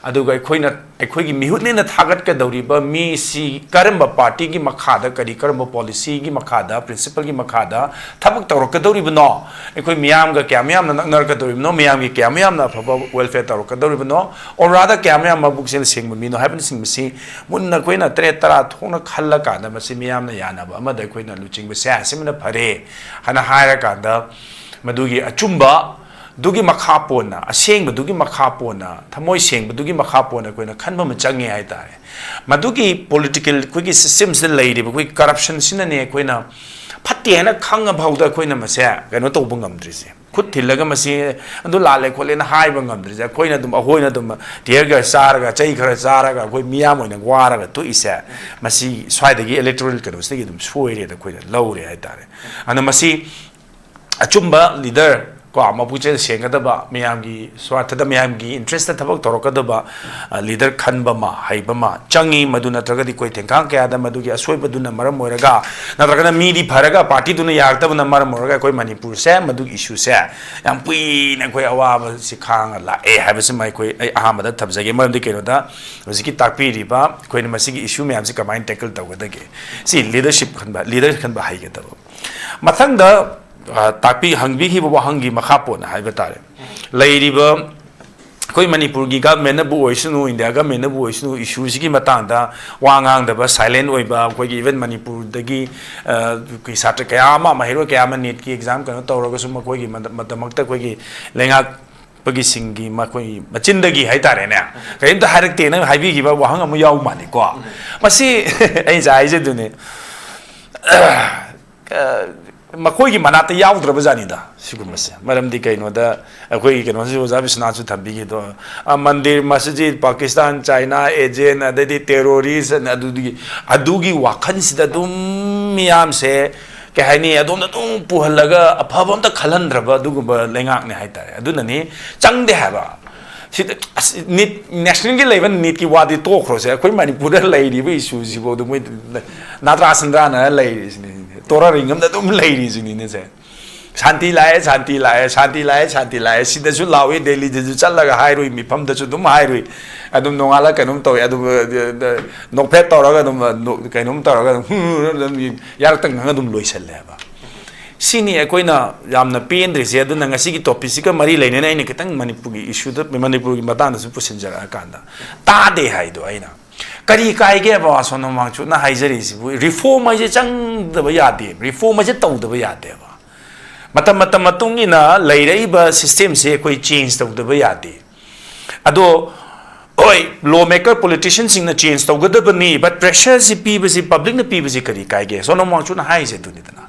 ꯑꯗꯨꯒ ꯑꯩꯈꯣꯏꯅ, ꯑꯩꯈꯣꯏꯒꯤ ꯃꯤꯍꯨꯠꯅꯦꯅ ꯊꯥꯒꯠꯀꯗꯧꯔꯤꯕ ꯃꯤꯁꯤ ꯀꯔꯝꯕ partyꯒꯤ ꯃꯈꯥꯗ, ꯀꯔꯤ, ꯀꯔꯝꯕ policyꯒꯤ ꯃꯈꯥꯗ, principleꯒꯤ ꯃꯈꯥꯗ ꯊꯕꯛ ꯇꯧꯔꯛꯀꯗꯧꯔꯤꯕꯅꯣ, ꯑꯩꯈꯣꯏ ꯃꯤꯌꯥꯝꯒ ꯀꯌꯥꯝ ꯌꯥꯝꯅ ꯅꯛꯅꯔꯛꯀꯗꯧꯔꯤꯕꯅꯣ, ꯃꯤꯌꯥꯝꯒꯤ ꯀꯌꯥꯝ ꯌꯥꯝꯅ ꯑꯐꯕ welfare ꯇꯧꯔꯛꯀꯗꯧꯔꯤꯕꯅꯣ, or rather ꯀꯌꯥꯝ ꯌꯥꯝ ꯃꯕꯨꯛꯆꯦꯜ ꯁꯦꯡꯕ ꯃꯤꯅꯣ ꯍꯥꯏꯕꯅꯆꯤꯡꯕꯁꯤ ꯃꯨꯟꯅ ꯑꯩꯈꯣꯏꯅ ꯇꯔꯦꯠ ꯇꯔꯥ ꯊꯣꯛꯅ ꯈꯜꯂꯀꯥꯟꯗ, ꯃꯁꯤ ꯃꯤꯌꯥꯝꯅ ꯌꯥꯅꯕ ꯑꯃꯗ ꯑꯩꯈꯣꯏꯅ ꯂꯨꯆꯤꯡꯕꯁꯦ ꯑꯁꯤꯃꯅ ꯐꯔꯦ ꯍꯥꯏꯅ ꯍꯥꯏꯔꯀꯥꯟꯗ, ꯃꯗꯨꯒꯤ ꯑꯆꯨꯝꯕ ꯗꯨꯒꯤ ꯃꯈꯥ ꯄꯣꯟꯅ, ꯑꯁꯦꯡꯕꯗꯨꯒꯤ ꯃꯈꯥ ꯄꯣꯟꯅ, ꯊꯃꯣꯏ ꯁꯦꯡꯕꯗꯨꯒꯤ ꯃꯈꯥ ꯄꯣꯟꯅ ꯑꯩꯈꯣꯏꯅ ꯈꯟꯕ ꯑꯃ ꯆꯪꯉꯦ ꯍꯥꯏꯇꯥꯔꯦ꯫ ꯃꯗꯨꯒꯤ political ꯑꯩꯈꯣꯏꯒꯤ systemꯁꯤꯗ ꯂꯩꯔꯤꯕ ꯑꯩꯈꯣꯏꯒꯤ corruptionꯁꯤꯅꯅꯦ, ꯑꯩꯈꯣꯏꯅ ꯐꯠꯇꯦ ꯍꯥꯏꯅ ꯈꯪꯉ ꯐꯥꯎꯗ ꯑꯩꯈꯣꯏꯅ ꯃꯁꯦ ꯀꯩꯅꯣ ꯇꯧꯕ ꯉꯝꯗ꯭ꯔꯤꯁꯦ, ꯈꯨꯠ ꯊꯤꯜꯂꯒ ꯃꯁꯤ ꯑꯗꯨ ꯂꯥꯜꯂꯦ ꯈꯣꯠꯂꯦꯅ ꯍꯥꯏꯕ ꯉꯝꯗ꯭ꯔꯤꯁꯦ, ꯑꯩꯈꯣꯏꯅ ꯑꯗꯨꯝ, ꯑꯩꯈꯣꯏꯅ ꯑꯗꯨꯝ tear gas ꯆꯥꯔꯒ, ꯆꯩ ꯈꯔ ꯆꯥꯔꯒ, ꯑꯩꯈꯣꯏ ꯃꯤꯌꯥꯝ ꯑꯣꯏꯅ ꯋꯥꯔꯒ ꯇꯣꯛꯏꯁꯦ, ꯃꯁꯤ ꯁ꯭ꯋꯥꯏꯗꯒꯤ electoral ꯀꯩꯅꯣꯁꯤꯗꯒꯤ ꯑꯗꯨꯝ ꯁꯣꯏꯔꯦꯅ ꯑꯩꯈꯣꯏꯅ ꯂꯧꯔꯦ ꯍꯥꯏꯇꯥꯔꯦ꯫ ꯑꯗꯨꯅ ꯃꯁꯤ ꯑꯆꯨꯝꯕ leader ꯀꯣ, ꯃꯄꯨꯛꯆꯦꯜ ꯁꯦꯡꯒꯗꯕ, ꯃꯌꯥꯝꯒꯤ ꯁ꯭ꯋꯥꯔꯊꯗ, ꯃꯌꯥꯝꯒꯤ interestꯇ ꯊꯕꯛ ꯇꯧꯔꯛꯀꯗꯕ, ꯑ, leader ꯈꯟꯕ ꯑꯃ, ꯍꯩꯕ ꯑꯃ ꯆꯪꯉꯤ꯫ ꯃꯗꯨ ꯅꯠꯇ꯭ꯔꯒꯗꯤ ꯑꯩꯈꯣꯏ ꯊꯦꯡꯈꯥꯡ ꯀꯌꯥꯗ ꯃꯗꯨꯒꯤ ꯑꯁꯣꯏꯕꯗꯨꯅ ꯃꯔꯝ ꯑꯣꯏꯔꯒ, ꯅꯠꯇ꯭ꯔꯒꯅ ꯃꯤꯗꯤ ꯐꯔꯒ partyꯗꯨꯅ ꯌꯥꯔꯛꯇꯕꯅ ꯃꯔꯝ ꯑꯣꯏꯔꯒ ꯑꯩꯈꯣꯏ ꯃꯅꯤꯄꯨꯔꯁꯦ, ꯃꯗꯨꯒꯤ issueꯁꯦ ꯌꯥꯝ ꯀꯨꯏꯅ ꯑꯩꯈꯣꯏ ꯑꯋꯥꯕꯁꯤ ꯈꯥꯡꯉ ꯂꯥꯛꯑꯦ ꯍꯥꯏꯕꯁꯤꯃ ꯑꯩꯈꯣꯏ, ꯑꯩ ꯑꯍꯥꯟꯕꯗ ꯊꯝꯖꯒꯦ꯫ ꯃꯔꯝꯗꯤ ꯀꯩꯅꯣꯗ, ꯍꯧꯖꯤꯛꯀꯤ ꯇꯥꯛꯄꯤꯔꯤꯕ ꯑꯩꯈꯣꯏꯅ ꯃꯁꯤꯒꯤ issue ꯃꯌꯥꯝꯁꯤ ꯀꯃꯥꯏꯅ tackle ꯇꯧꯒꯗꯒꯦ? ꯁꯤ leadership ꯈꯟꯕ, leader ꯈꯟꯕ ꯍꯩꯒꯗꯕ꯫ ꯃꯊꯪꯗ, ꯑ, ꯇꯥꯛꯄꯤ-, ꯍꯪꯕꯤꯈꯤꯕ ꯋꯥꯍꯪꯒꯤ ꯃꯈꯥ ꯄꯣꯟꯅ ꯍꯥꯏꯕ ꯇꯥꯔꯦ, ꯂꯩꯔꯤꯕ ꯑꯩꯈꯣꯏ ꯃꯅꯤꯄꯨꯔꯒꯤ governmentꯅꯕꯨ ꯑꯣꯏꯁꯅꯨ, India governmentꯅꯕꯨ ꯑꯣꯏꯁꯅꯨ, issueꯁꯤꯒꯤ ꯃꯇꯥꯡꯗ ꯋꯥ ꯉꯥꯡꯗꯕ, silent ꯑꯣꯏꯕ, ꯑꯩꯈꯣꯏꯒꯤ even ꯃꯅꯤꯄꯨꯔꯗꯒꯤ, ꯑ, ꯑꯩꯈꯣꯏ ꯁꯥꯇ꯭ꯔ ꯀꯌꯥ ꯑꯃ, ꯃꯍꯩꯔꯣꯏ ꯀꯌꯥ ꯑꯃ NEETꯀꯤ exam ꯀꯩꯅꯣ ꯇꯧꯔꯒꯁꯨ ꯃꯈꯣꯏꯒꯤ ꯃꯗ-, ꯃꯗꯃꯛꯇ ꯑꯩꯈꯣꯏꯒꯤ ꯂꯩꯉꯥꯛ ꯄꯒꯤ ꯁꯤꯡꯒꯤ ꯃꯈꯣꯏ ꯃꯆꯤꯟꯗꯒꯤ ꯍꯥꯏꯇꯥꯔꯦꯅꯦ, ꯀꯔꯤꯝꯇ ꯍꯥꯏꯔꯛꯇꯦ꯫ ꯅꯪ ꯍꯥꯏꯕꯤꯈꯤꯕ ꯋꯥꯍꯪ ꯑꯃ ꯌꯥꯎ ꯃꯥꯜꯂꯤꯀꯣ꯫ ꯃꯁꯤ ꯑꯩ ꯉꯁꯥꯏ ꯍꯥꯏꯖꯗꯨꯅꯦ꯫ ꯑ, ꯃꯈꯣꯏꯒꯤ ꯃꯅꯥꯛꯇ ꯌꯥꯎꯗ꯭ꯔꯕ ꯖꯥꯠꯅꯤꯗ ꯁꯤꯒꯨꯝꯕꯁꯦ꯫ ꯃꯔꯝꯗꯤ ꯀꯩꯅꯣꯗ, ꯑꯩꯈꯣꯏꯒꯤ ꯀꯩꯅꯣꯁꯨ ꯑꯣꯖꯥ ꯕꯤꯁ꯭ꯋꯅꯥꯊꯁꯨ ꯊꯝꯕꯤꯈꯤꯗꯣ, ꯑ, ꯃꯟꯗꯤꯔ, ꯃꯁꯖꯤꯗ, ꯄꯥꯀꯤꯁꯇꯥꯟ, ꯆꯥꯏꯅꯥ ꯑꯦꯖꯦꯟ, ꯑꯗꯩꯗꯤ ꯇꯦꯔꯣꯔꯤꯁ, ꯑꯗꯨꯗꯒꯤ, ꯑꯗꯨꯒꯤ ꯋꯥꯈꯜꯁꯤꯗ ꯑꯗꯨꯝ ꯃꯤꯌꯥꯝꯁꯦ, ꯀꯩ ꯍꯥꯏꯅꯤ, ꯑꯗꯣꯝꯗ ꯑꯗꯨꯝ ꯄꯨꯍꯜꯂꯒ ꯑꯐꯕ ꯑꯝꯇ ꯈꯜꯍꯟꯗ꯭ꯔꯕ ꯑꯗꯨꯒꯨꯝꯕ ꯂꯩꯉꯥꯛꯅꯦ ꯍꯥꯏꯇꯥꯔꯦ꯫ ꯑꯗꯨꯅꯅꯤ ꯆꯪꯗꯦ ꯍꯥꯏꯕ꯫ ꯁꯤꯗ ꯑꯁ, ꯅꯤꯠ, ꯅꯦꯁꯅꯦꯜꯒꯤ ꯂꯩꯕ ꯅꯤꯠꯀꯤ ꯋꯥꯗꯤ ꯇꯣꯛꯈ꯭ꯔꯣꯁꯦ, ꯑꯩꯈꯣꯏ ꯃꯅꯤꯄꯨꯔꯗ ꯂꯩꯔꯤꯕ ꯏꯁꯨꯁꯤꯐꯥꯎꯗ ꯃꯣꯏ ꯅꯥꯗ꯭ꯔꯥ ꯁꯟꯗ꯭ꯔꯥꯅ ꯂꯩꯔꯤꯁꯤꯅꯤ, ꯇꯣꯔꯥ ꯔꯤꯡ ꯑꯃꯗ ꯑꯗꯨꯝ ꯂꯩꯔꯤꯁꯤꯅꯤꯅꯦꯁꯦ꯫ ꯁꯥꯟꯇꯤ ꯂꯥꯛꯑꯦ, ꯁꯥꯟꯇꯤ ꯂꯥꯛꯑꯦ, ꯁꯥꯟꯇꯤ ꯂꯥꯛꯑꯦ, ꯁꯥꯟꯇꯤ ꯂꯥꯛꯑꯦ꯫ ꯁꯤꯗꯁꯨ ꯂꯥꯎꯏ, ꯗꯦꯜꯂꯤꯗꯁꯨ ꯆꯠꯂꯒ ꯍꯥꯏꯔꯨꯏ, ꯃꯤꯐꯝꯗꯁꯨ ꯑꯗꯨꯝ ꯍꯥꯏꯔꯨꯏ꯫ ꯑꯗꯨꯝ ꯅꯣꯡꯉꯥꯜꯂ ꯀꯩꯅꯣꯝ ꯇꯧꯏ, ꯑꯗꯨꯝ, ꯑ, ꯑ, ꯅꯣꯛꯐꯦꯠ ꯇꯧꯔꯒ ꯑꯗꯨꯝ, ꯑ, ꯅꯣ-, ꯀꯩꯅꯣꯝ ꯇꯧꯔꯒ ꯑꯗꯨꯝ, ꯑꯗꯨꯝ ꯌꯥꯔꯛꯇꯪ ꯉꯥꯡꯉ ꯑꯗꯨꯝ ꯂꯣꯏꯁꯜꯂꯦ ꯍꯥꯏꯕ꯫ ꯁꯤꯅꯤ ꯑꯩꯈꯣꯏꯅ ꯌꯥꯝꯅ ꯄꯦꯟꯗ꯭ꯔꯤꯁꯦ꯫ ꯑꯗꯨꯅ ꯉꯁꯤꯒꯤ ꯇꯣꯄꯤꯛꯁꯤꯒ ꯃꯔꯤ ꯂꯩꯅꯅ ꯑꯩꯅ ꯈꯤꯇꯪ ꯃꯅꯤꯄꯨꯔꯒꯤ ꯏꯁꯨꯗ, ꯃꯅꯤꯄꯨꯔꯒꯤ ꯃꯇꯥꯡꯗꯁꯨ ꯄꯨꯁꯤꯟꯖꯔꯛꯑꯀꯥꯟꯗ, ꯇꯥꯗꯦ ꯍꯥꯏꯗꯣ ꯑꯩꯅ꯫ ꯀꯔꯤ ꯀꯥꯏꯒꯦꯕ ꯁꯣꯅꯝ ꯋꯥꯡꯆꯨꯛꯅ ꯍꯥꯏꯖꯔꯤꯁꯤꯕꯨ? ꯔꯤꯐꯣꯔꯝ ꯍꯥꯏꯁꯦ ꯆꯪꯗꯕ ꯌꯥꯗꯦ, ꯔꯤꯐꯣꯔꯝ ꯍꯥꯏꯁꯦ ꯇꯧꯗꯕ ꯌꯥꯗꯦꯕ꯫ ꯃꯇꯝ, ꯃꯇꯝ ꯃꯇꯨꯡ ꯏꯟꯅ ꯂꯩꯔꯛꯏꯕ ꯁꯤꯁꯇꯦꯝꯁꯦ ꯑꯩꯈꯣꯏ ꯆꯦꯟꯖ ꯇꯧꯗꯕ ꯌꯥꯗꯦ꯫ ꯑꯗꯣ, ꯍꯣꯏ, ꯂꯣ ꯃꯦꯀꯔ ꯄꯣꯂꯤꯇꯤꯁꯤꯌꯟꯁꯤꯡꯅ ꯆꯦꯟꯖ ꯇꯧꯒꯗꯕꯅꯤ, but ꯄ꯭ꯔꯦꯁꯔꯁꯤ ꯄꯤꯕꯁꯤ, ꯄꯕ꯭ꯂꯤꯛꯅ ꯄꯤꯕꯁꯤ ꯀꯔꯤ ꯀꯥꯏꯒꯦ? ꯁꯣꯅꯝ ꯋꯥꯡꯆꯨꯛꯅ ꯍꯥꯏꯔꯤꯁꯦ ꯑꯗꯨꯅꯤꯗꯅ꯫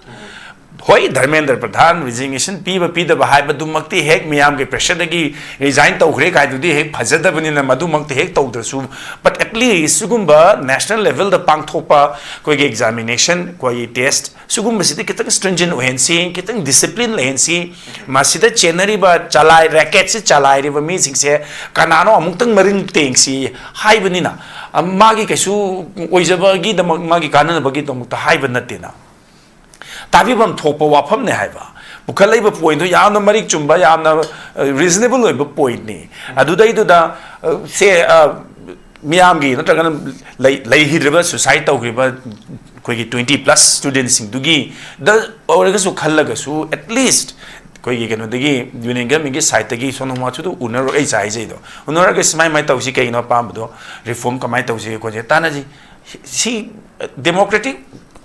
ꯍꯣꯏ, ꯙꯔꯃꯦꯟꯗ꯭ꯔ ꯄ꯭ꯔꯙꯥꯟ ꯔꯤꯖꯤꯒꯅꯦꯁꯟ ꯄꯤꯕ ꯄꯤꯗꯕ ꯍꯥꯏꯕꯗꯨꯃꯛꯇꯤ ꯍꯦꯛ ꯃꯤꯌꯥꯝꯒꯤ ꯄ꯭ꯔꯦꯁꯔꯗꯒꯤ ꯔꯤꯖꯥꯏꯟ ꯇꯧꯈ꯭ꯔꯦ ꯀꯥꯏꯗꯨꯗꯤ ꯍꯦꯛ ꯐꯖꯗꯕꯅꯤꯅ, ꯃꯗꯨꯃꯛꯇꯤ ꯍꯦꯛ ꯇꯧꯗ꯭ꯔꯁꯨ, but at least ꯁꯤꯒꯨꯝꯕ ꯅꯦꯁꯅꯦꯜ ꯂꯦꯚꯦꯜꯗ ꯄꯥꯡꯊꯣꯛꯄ ꯑꯩꯈꯣꯏꯒꯤ ꯑꯦꯛꯖꯥꯃꯤꯅꯦꯁꯟ, ꯑꯩꯈꯣꯏꯒꯤ ꯇꯦꯁ, ꯁꯤꯒꯨꯝꯕꯁꯤꯗꯤ ꯈꯤꯇꯪ ꯁ꯭ꯇ꯭ꯔꯤꯟꯖꯦꯟ ꯑꯣꯏꯍꯟꯁꯤ, ꯈꯤꯇꯪ ꯗꯤꯁꯤꯄ꯭ꯂꯤꯟ ꯂꯩꯍꯟꯁꯤ꯫ ꯃꯁꯤꯗ ꯆꯦꯟꯅꯔꯤꯕ ꯆꯂꯥꯏ, ꯔꯦꯀꯦꯠꯁꯤ ꯆꯂꯥꯏꯔꯤꯕ ꯃꯤꯁꯤꯡꯁꯦ ꯀꯅꯥꯅꯣ ꯑꯃꯨꯛꯇꯪ ꯃꯔꯤꯡ ꯇꯦꯡꯁꯤ ꯍꯥꯏꯕꯅꯤꯅ, ꯑ, ꯃꯥꯒꯤ ꯀꯩꯁꯨ ꯑꯣꯏꯖꯕꯒꯤꯗꯃꯛ, ꯃꯥꯒꯤ ꯀꯥꯟꯅꯅꯕꯒꯤꯗꯃꯛꯇ ꯍꯥꯏꯕ ꯅꯠꯇꯦꯅ꯫ ꯇꯥꯕꯤꯐꯝ ꯊꯣꯛꯄ ꯋꯥꯐꯝꯅꯦ ꯍꯥꯏꯕ꯫ ꯄꯨꯈꯠꯂꯛꯏꯕ ꯄꯣꯏꯟꯗꯣ ꯌꯥꯝꯅ ꯃꯔꯤꯛ ꯆꯨꯝꯕ, ꯌꯥꯝꯅ, ꯑ, ꯔꯤꯖꯅꯦꯕꯜ ꯑꯣꯏꯕ ꯄꯣꯏꯟꯠꯅꯤ꯫ ꯑꯗꯨꯗꯩꯗꯨꯗ, ꯑ, ꯁꯦ, ꯑ, ꯃꯤꯌꯥꯝꯒꯤ ꯅꯠꯇ꯭ꯔꯒꯅ ꯂꯩ-, ꯂꯩꯈꯤꯗ꯭ꯔꯤꯕ, ꯁꯨꯁꯥꯏꯠ ꯇꯧꯈ꯭ꯔꯤꯕ ꯑꯩꯈꯣꯏꯒꯤ twenty plus ꯁ꯭ꯇꯨꯗꯦꯟꯠꯁꯤꯡꯗꯨꯒꯤ ꯗ ꯑꯣꯏꯔꯒꯁꯨ ꯈꯜꯂꯒꯁꯨ, at least ꯑꯩꯈꯣꯏꯒꯤ ꯀꯩꯅꯣꯗꯒꯤ, ꯌꯨꯅꯤꯌꯟ ꯒꯚꯔꯟꯃꯦꯟꯠꯀꯤ ꯁꯥꯏꯠꯇꯒꯤ ꯁꯣꯅꯝ ꯋꯥꯡꯆꯨꯛꯇꯨ ꯎꯅꯔꯨꯔ ꯑꯩ ꯆꯥꯏꯖꯩꯗꯣ꯫ ꯎꯅꯔꯒ ꯁꯨꯃꯥꯏ ꯁꯨꯃꯥꯏ ꯇꯧꯁꯤ, ꯀꯩꯅꯣ ꯑꯄꯥꯝꯕꯗꯣ, ꯔꯤꯐꯣꯔꯝ ꯀꯃꯥꯏꯅ ꯇꯧꯁꯤ ꯈꯣꯠꯁꯤ ꯇꯥꯟꯅꯁꯤ꯫ ꯁꯤ ꯗꯦꯃꯣꯀ꯭ꯔꯦꯇꯤꯛ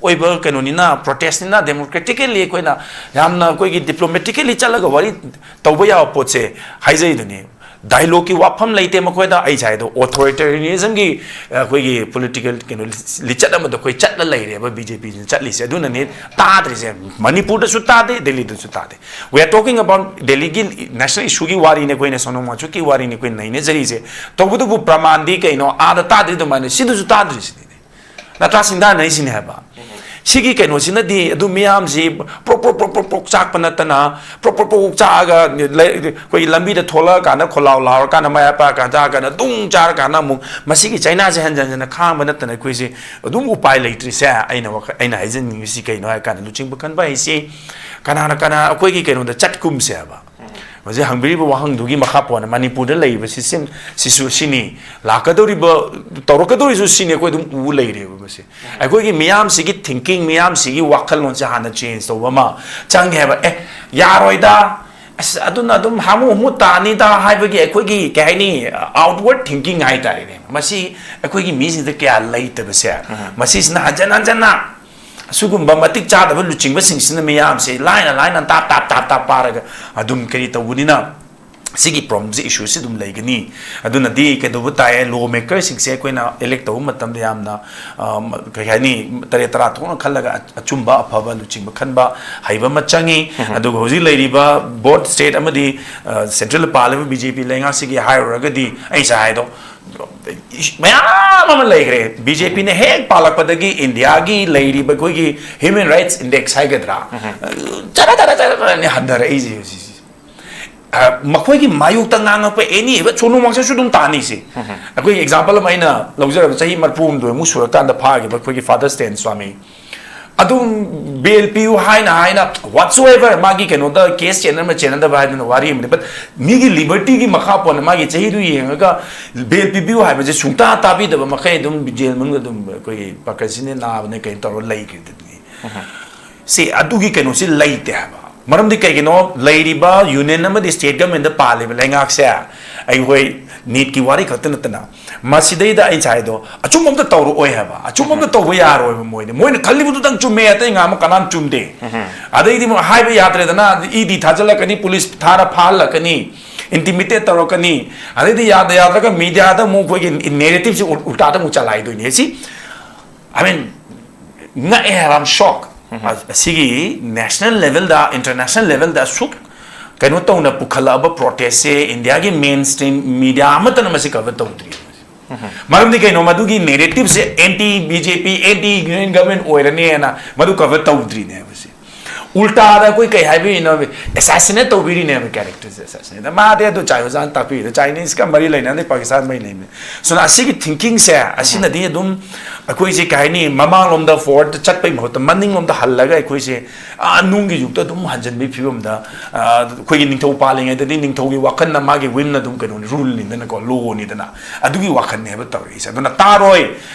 ꯑꯣꯏꯕ ꯀꯩꯅꯣꯅꯤꯅ, ꯄ꯭ꯔꯣꯇꯦꯁꯅꯤꯅ, ꯗꯦꯃꯣꯀ꯭ꯔꯦꯇꯤꯀꯦꯜꯂꯤ ꯑꯩꯈꯣꯏꯅ ꯌꯥꯝꯅ ꯑꯩꯈꯣꯏꯒꯤ ꯗꯤꯄ꯭ꯂꯣꯃꯦꯇꯤꯀꯦꯜꯂꯤ ꯆꯠꯂꯒ ꯋꯥꯔꯤ ꯇꯧꯕ ꯌꯥꯕ ꯄꯣꯠꯁꯦ ꯍꯥꯏꯖꯩꯗꯨꯅꯤ꯫ ꯗꯥꯏꯂꯣꯒꯀꯤ ꯋꯥꯐꯝ ꯂꯩꯇꯦ ꯃꯈꯣꯏꯗ꯫ ꯑꯩ ꯉꯁꯥꯏꯗꯣ ꯑꯣꯊꯣꯔꯤꯇꯦꯔꯤꯌꯥꯅꯤꯖꯝꯒꯤ ꯑꯩꯈꯣꯏꯒꯤ ꯄꯣꯂꯤꯇꯤꯀꯦꯜ ꯀꯩꯅꯣ ꯂꯤꯆꯠ ꯑꯃꯗ ꯑꯩꯈꯣꯏ ꯆꯠꯂ ꯂꯩꯔꯦꯕ ꯕꯤ ꯖꯦ ꯄꯤꯁꯤꯅ ꯆꯠꯂꯤꯁꯦ꯫ ꯑꯗꯨꯅꯅꯦ ꯇꯥꯗ꯭ꯔꯤꯁꯦ꯫ ꯃꯅꯤꯄꯨꯔꯗꯁꯨ ꯇꯥꯗꯦ, ꯗꯦꯜꯂꯤꯗꯁꯨ ꯇꯥꯗꯦ꯫ We are talking about ꯗꯦꯜꯂꯤꯒꯤ ꯅꯦꯁꯅꯦꯜ ꯏꯁꯨꯒꯤ ꯋꯥꯔꯤꯅꯦ ꯑꯩꯈꯣꯏꯅ, ꯁꯣꯅꯝ ꯋꯥꯡꯆꯨꯛꯀꯤ ꯋꯥꯔꯤꯅꯦ ꯑꯩꯈꯣꯏꯅ ꯅꯩꯅꯖꯔꯤꯁꯦ꯫ ꯇꯧꯕꯇꯕꯨ ꯄ꯭ꯔꯃꯥꯟꯗꯤ ꯀꯩꯅꯣ? ꯑꯥꯗ ꯇꯥꯗ꯭ꯔꯤ ꯑꯗꯨꯃꯥꯏꯅ ꯁꯤꯗꯁꯨ ꯇꯥꯗ꯭ꯔꯤꯁꯤꯅꯤ꯫ ꯅꯠꯇ꯭ꯔꯥ? ꯁꯤꯡꯊꯥꯅꯔꯤꯁꯤꯅꯦ ꯍꯥꯏꯕ꯫ ꯁꯤꯒꯤ ꯀꯩꯅꯣꯁꯤꯅꯗꯤ ꯑꯗꯨ ꯃꯤꯌꯥꯝꯁꯤ ꯄ꯭ꯔꯣꯛ ꯄ꯭ꯔꯣꯛ ꯄ꯭ꯔꯣꯛ ꯄ꯭ꯔꯣꯛ ꯄ꯭ꯔꯣꯛ ꯆꯥꯛꯄ ꯅꯠꯇꯅ, ꯄ꯭ꯔꯣꯛ ꯄ꯭ꯔꯣꯛ ꯄ꯭ꯔꯣꯛ ꯄ꯭ꯔꯣꯛ ꯆꯥꯛꯑꯒ ꯂꯩ-, ꯑꯩꯈꯣꯏꯒꯤ ꯂꯝꯕꯤꯗ ꯊꯣꯛꯂꯛꯑꯀꯥꯟꯗ ꯈꯣꯜꯂꯥꯎ ꯂꯥꯎꯔꯀꯥꯟꯗ ꯃꯌꯥ ꯄꯥꯛꯀꯥꯟ ꯆꯥꯔꯀꯥꯟꯗ ꯑꯗꯨꯝ ꯆꯥꯔꯀꯥꯟꯗ ꯑꯃꯨꯛ ꯃꯁꯤꯒꯤ ꯆꯩꯅꯥꯁꯦ ꯍꯟꯖꯟ ꯍꯟꯖꯟꯅ ꯈꯥꯡꯕ ꯅꯠꯇꯅ ꯑꯩꯈꯣꯏꯁꯦ ꯑꯗꯨꯝ ꯎꯄꯥꯏ ꯂꯩꯇ꯭ꯔꯤꯁꯦ꯫ ꯑꯩꯅ ꯋꯥꯈꯜ, ꯑꯩꯅ ꯍꯥꯏꯖꯅꯤꯡꯉꯤꯁꯤ ꯀꯩꯅꯣ ꯍꯥꯏ ꯀꯥꯟꯗ ꯂꯨꯆꯤꯡꯕ ꯈꯟꯕ ꯍꯥꯏꯁꯤ ꯀꯅꯥꯅ ꯀꯅꯥ ꯑꯩꯈꯣꯏꯒꯤ ꯀꯩꯅꯣꯗ ꯆꯠꯀꯨꯝꯁꯦ ꯍꯥꯏꯕ꯫ ꯍꯧꯖꯤꯛ ꯍꯪꯕꯤꯔꯤꯕ ꯋꯥꯍꯪꯗꯨꯒꯤ ꯃꯈꯥ ꯄꯣꯟꯅ ꯃꯅꯤꯄꯨꯔꯗ ꯂꯩꯔꯤꯕ ꯁꯤꯁꯇꯦꯝ ꯁꯤꯁꯨ ꯁꯤꯅꯤ, ꯂꯥꯛꯀꯗꯧꯔꯤꯕ, ꯇꯧꯔꯛꯀꯗꯧꯔꯤꯁꯨ ꯁꯤꯅꯤ, ꯑꯩꯈꯣꯏ ꯑꯗꯨꯝ ꯎ ꯂꯩꯔꯦꯕ ꯃꯁꯤ꯫ ꯑꯩꯈꯣꯏꯒꯤ ꯃꯤꯌꯥꯝꯁꯤꯒꯤ ꯊꯤꯡꯀꯤꯡ, ꯃꯤꯌꯥꯝꯁꯤꯒꯤ ꯋꯥꯈꯜꯂꯣꯟꯁꯦ ꯍꯥꯟꯅ ꯆꯦꯟꯖ ꯇꯧꯕ ꯑꯃ ꯆꯪꯉꯦ ꯍꯥꯏꯕ꯫ ꯑꯦ, ꯌꯥꯔꯣꯏꯗ, ꯑꯁ, ꯑꯗꯨꯅ ꯑꯗꯨꯝ ꯍꯥꯃꯨ ꯍꯥꯃꯨ ꯇꯥꯅꯤꯗ ꯍꯥꯏꯕꯒꯤ ꯑꯩꯈꯣꯏꯒꯤ, ꯀꯩ ꯍꯥꯏꯅꯤ, ꯑꯥꯎꯠꯋꯥꯔꯗ ꯊꯤꯡꯀꯤꯡ ꯍꯥꯏꯇꯥꯔꯦꯅꯦ, ꯃꯁꯤ ꯑꯩꯈꯣꯏꯒꯤ ꯃꯤꯁꯤꯡꯗ ꯀꯌꯥ ꯂꯩꯇꯕꯁꯦ, ꯃꯁꯤꯁꯤꯅ ꯍꯟꯖꯟ ꯍꯟꯖꯟꯅ ꯑꯁꯤꯒꯨꯝꯕ ꯃꯇꯤꯛ ꯆꯥꯗꯕ ꯂꯨꯆꯤꯡꯕꯁꯤꯡꯁꯤꯅ ꯃꯤꯌꯥꯝꯁꯦ ꯂꯥꯏꯅ ꯂꯥꯏꯅ ꯇꯥꯞ ꯇꯥꯞ ꯇꯥꯞ ꯇꯥꯞ ꯄꯥꯔꯒ ꯑꯗꯨꯝ ꯀꯔꯤ ꯇꯧꯕꯅꯤꯅ ꯁꯤꯒꯤ ꯄ꯭ꯔꯣꯕ꯭ꯂꯦꯝꯁꯦ, ꯏꯁꯨꯁꯤ ꯑꯗꯨꯝ ꯂꯩꯒꯅꯤ꯫ ꯑꯗꯨꯅꯗꯤ ꯀꯩꯗꯧꯕ ꯇꯥꯏ, ꯂꯣ ꯃꯦꯀꯔꯁꯤꯡꯁꯦ ꯑꯩꯈꯣꯏꯅ ꯏꯂꯦꯛ ꯇꯧꯕ ꯃꯇꯝꯗ ꯌꯥꯝꯅ, ꯑ, ꯀꯩ ꯍꯥꯏꯅꯤ, ꯇꯔꯦꯠ ꯇꯔꯥ ꯊꯣꯛꯅ ꯈꯜꯂꯒ ꯑ-, ꯑꯆꯨꯝꯕ ꯑꯐꯕ ꯂꯨꯆꯤꯡꯕ ꯈꯟꯕ ꯍꯩꯕ ꯑꯃ ꯆꯪꯉꯤ꯫ ꯑꯗꯨꯒ ꯍꯧꯖꯤꯛ ꯂꯩꯔꯤꯕ ꯕꯣꯠ ꯁ꯭ꯇꯦꯠ ꯑꯃꯗꯤ, ꯑ, ꯁꯦꯟꯇ꯭ꯔꯦꯜꯗ ꯄꯥꯜꯂꯤꯕ ꯕꯤ ꯖꯦ ꯄꯤ ꯂꯩꯉꯥꯛꯁꯤꯒꯤ ꯍꯥꯏꯔꯨꯔꯒꯗꯤ ꯑꯩ ꯉꯁꯥꯏ ꯍꯥꯏꯗꯣ ꯃꯌꯥꯝ ꯑꯃ ꯂꯩꯈ꯭ꯔꯦ꯫ ꯕꯤ ꯖꯦ ꯄꯤꯅ ꯍꯦꯛ ꯄꯥꯜꯂꯛꯄꯗꯒꯤ ꯏꯟꯗꯤꯌꯥꯒꯤ ꯂꯩꯔꯤꯕ ꯑꯩꯈꯣꯏꯒꯤ ꯍ꯭ꯌꯨꯃꯦꯟ ꯔꯥꯏꯠꯁ ꯏꯟꯗꯦꯛꯁ ꯍꯥꯏꯒꯗ꯭ꯔꯥ, ꯆꯔꯥ ꯆꯔꯥ ꯆꯔꯥ ꯆꯔꯥꯅꯤ ꯍꯟꯊꯔꯛꯏꯁꯦ ꯍꯧꯖꯤꯛꯁꯦ꯫ ꯑ, ꯃꯈꯣꯏꯒꯤ ꯃꯥꯌꯣꯛꯇ ꯉꯥꯡꯉꯛꯄ ꯑꯦꯅꯤ ꯏꯚꯟ ꯁꯣꯅꯨ ꯃꯥꯡꯁꯥꯁꯨ ꯑꯗꯨꯝ ꯇꯥꯅꯤꯁꯦ꯫ ꯑꯩꯈꯣꯏ ꯑꯦꯛꯖꯥꯝꯄꯜ ꯑꯃ ꯑꯩꯅ ꯂꯧꯖꯔꯕ, ꯆꯍꯤ ꯃꯔꯤꯐꯨ ꯍꯨꯝꯗꯣꯏꯃꯨꯛ ꯁꯨꯔꯀꯥꯟꯗ ꯐꯥꯈꯤꯕ ꯑꯩꯈꯣꯏꯒꯤ ꯐꯥꯗꯔ ꯁ꯭ꯇꯦꯟ ꯁ꯭ꯋꯥꯃꯤ, ꯑꯗꯨꯝ ꯕꯦꯜ ꯄꯤꯌꯨ ꯍꯥꯏꯅ ꯍꯥꯏꯅ whatsoever ꯃꯥꯒꯤ ꯀꯩꯅꯣꯗ ꯀꯦꯁ ꯆꯦꯟꯅꯕ ꯆꯦꯟꯅꯗꯕ ꯍꯥꯏꯗꯅ ꯋꯥꯔꯤ ꯑꯃꯅꯤ꯫ But ꯃꯤꯒꯤ ꯂꯤꯕꯔꯇꯤꯒꯤ ꯃꯈꯥ ꯄꯣꯟꯅ ꯃꯥꯒꯤ ꯆꯍꯤꯗꯨ ꯌꯦꯡꯉꯒ ꯕꯦꯜ ꯄꯤꯕꯤꯌꯨ ꯍꯥꯏꯕꯁꯦ ꯁꯨꯡꯇꯥ ꯇꯥꯕꯤꯗꯕ ꯃꯈꯩ ꯑꯗꯨꯝ ꯖꯦꯜ ꯃꯅꯨꯡꯗ ꯑꯗꯨꯝ ꯑꯩꯈꯣꯏꯒꯤ ꯄꯥꯔꯀꯤꯟꯁꯟꯅ ꯅꯥꯕꯅꯦ ꯀꯩꯅꯣ ꯇꯧꯔꯒ ꯂꯩꯈ꯭ꯔꯤꯗꯨꯅꯤ꯫ ꯁꯤ ꯑꯗꯨꯒꯤ ꯀꯩꯅꯣꯁꯤ ꯂꯩꯇꯦ ꯍꯥꯏꯕ꯫ ꯃꯔꯝꯗꯤ ꯀꯩꯒꯤꯅꯣ? ꯂꯩꯔꯤꯕ ꯌꯨꯅꯤꯌꯟ ꯑꯃꯗꯤ ꯁ꯭ꯇꯦꯠ ꯒꯃꯦꯟꯗ ꯄꯥꯜꯂꯤꯕ ꯂꯩꯉꯥꯛꯁꯦ ꯑꯩꯈꯣꯏ ꯅꯤꯠꯀꯤ ꯋꯥꯔꯤ ꯈꯛꯇ ꯅꯠꯇꯅ ꯃꯁꯤꯗꯩꯗ ꯑꯩ ꯉꯁꯥꯏꯗꯣ ꯑꯆꯨꯝꯕ ꯑꯝꯇ ꯇꯧꯔꯛꯑꯣꯏ ꯍꯥꯏꯕ, ꯑꯆꯨꯝꯕ ꯑꯝꯇ ꯇꯧꯕ ꯌꯥꯔꯣꯏꯕ꯫ ꯃꯣꯏꯗꯤ, ꯃꯣꯏꯅ ꯈꯜꯂꯤꯕꯗꯨꯗꯪ ꯆꯨꯝꯃꯦ, ꯑꯇꯩ ꯉꯥꯡꯕ ꯀꯅꯥꯝ ꯆꯨꯝꯗꯦ꯫ ꯑꯗꯩꯗꯤ ꯑꯃꯨꯛ ꯍꯥꯏꯕ ꯌꯥꯗ꯭ꯔꯦꯗꯅ, ꯏ ꯗꯤ ꯊꯥꯖꯤꯜꯂꯛꯀꯅꯤ, ꯄꯨꯂꯤꯁ ꯊꯥꯔ ꯐꯥꯍꯜꯂꯛꯀꯅꯤ꯫ Intimidate ꯇꯧꯔꯛꯀꯅꯤ, ꯑꯗꯩꯗꯤ ꯌꯥꯗ ꯌꯥꯗ꯭ꯔꯒ ꯃꯤꯗꯤꯌꯥꯗ ꯑꯃꯨꯛ ꯑꯩꯈꯣꯏꯒꯤ ꯅꯦꯔꯦꯇꯤꯞꯁꯤ ꯎꯜꯇꯥꯗ ꯑꯃꯨꯛ ꯆꯂꯥꯏꯗꯣꯏꯅꯦ꯫ ꯁꯤ, I mean, ꯉꯛꯑꯦ ꯍꯥꯏꯕ, I'm shocked꯫ ꯑ-, ꯑꯁꯤꯒꯤ ꯅꯦꯁꯅꯦꯜ ꯂꯦꯚꯦꯜꯗ, ꯏꯟꯇꯔꯅꯦꯁꯅꯦꯜ ꯂꯦꯚꯦꯜꯗ ꯑꯁꯨꯛ ꯀꯩꯅꯣ ꯇꯧꯅ ꯄꯨꯈꯠꯂꯛꯑꯕ ꯄ꯭ꯔꯣꯇꯦꯁꯁꯦ ꯏꯟꯗꯤꯌꯥꯒꯤ ꯃꯦꯟ ꯁ꯭ꯇ꯭ꯔꯤꯝ ꯃꯤꯗꯤꯌꯥ ꯑꯃꯠꯇꯅ ꯃꯁꯤ ꯀꯚꯔ ꯇꯧꯗ꯭ꯔꯤ꯫ ꯃꯔꯝꯗꯤ ꯀꯩꯅꯣ? ꯃꯗꯨꯒꯤ ꯅꯦꯔꯦꯇꯤꯞꯁꯦ ꯑꯦꯟꯇꯤ ꯕꯤ ꯖꯦ ꯄꯤ, ꯑꯦꯟꯇꯤ ꯌꯨꯅꯤꯌꯟ ꯒꯚꯔꯟꯃꯦꯟ ꯑꯣꯏꯔꯅꯦꯅ ꯃꯗꯨ ꯀꯚꯔ ꯇꯧꯗ꯭ꯔꯤꯅꯦꯕ꯫ ꯁꯤ ꯎꯜꯇꯥꯗ ꯑꯩꯈꯣꯏ ꯀꯩ ꯍꯥꯏꯕꯤꯔꯤꯅꯣ? ꯑꯦꯁꯥꯁꯤꯅꯦꯠ ꯇꯧꯕꯤꯔꯤꯅꯦꯕ ꯀꯦꯔꯦꯛꯇꯔꯁꯦ꯫ ꯑꯦꯁꯥꯁꯤꯅꯦꯠ ꯃꯥꯗꯤ ꯑꯗꯨ ꯆꯥꯏ ꯑꯣꯖꯥꯅ ꯇꯥꯛꯄꯤꯔꯤꯗꯣ, ꯆꯥꯏꯅꯤꯁꯀ ꯃꯔꯤ ꯂꯩꯅꯗꯦ, ꯄꯥꯀꯤꯁꯇꯥꯟ ꯃꯔꯤ ꯂꯩꯅꯩ꯫ ꯁꯨꯅ ꯑꯁꯤꯒꯤ ꯊꯤꯡꯀꯤꯡꯁꯦ ꯑꯁꯤꯅꯗꯤ ꯑꯗꯨꯝ ꯑꯩꯈꯣꯏꯁꯦ ꯀꯩ ꯍꯥꯏꯅꯤ, ꯃꯃꯥꯡꯂꯣꯝꯗ ꯐꯣꯔꯋꯥꯔꯗ ꯆꯠꯄꯩ ꯃꯍꯨꯠꯇ ꯃꯅꯤꯡꯂꯣꯝꯗ ꯍꯜꯂꯒ ꯑꯩꯈꯣꯏꯁꯦ, ꯑꯥ, ꯅꯨꯡꯒꯤ ꯌꯨꯒꯇ ꯑꯗꯨꯝ ꯍꯟꯖꯤꯟꯕꯒꯤ ꯐꯤꯕꯝꯗ, ꯑꯥ, ꯑꯩꯈꯣꯏꯒꯤ ꯅꯤꯡꯊꯧ ꯄꯥꯜꯂꯤꯉꯩꯗꯗꯤ ꯅꯤꯡꯊꯧꯒꯤ ꯋꯥꯈꯜꯅ ꯃꯥꯒꯤ ꯋꯤꯜꯅ ꯑꯗꯨꯝ ꯀꯩꯅꯣꯅꯤ, ꯔꯨꯜꯅꯤꯗꯅꯀꯣ, ꯂꯣꯅꯤꯗꯅ, ꯑꯗꯨꯒꯤ ꯋꯥꯈꯜꯅꯦꯕ ꯇꯧꯔꯛꯏꯁꯦ꯫ ꯑꯗꯨꯅ ꯇꯥꯔꯣꯏ,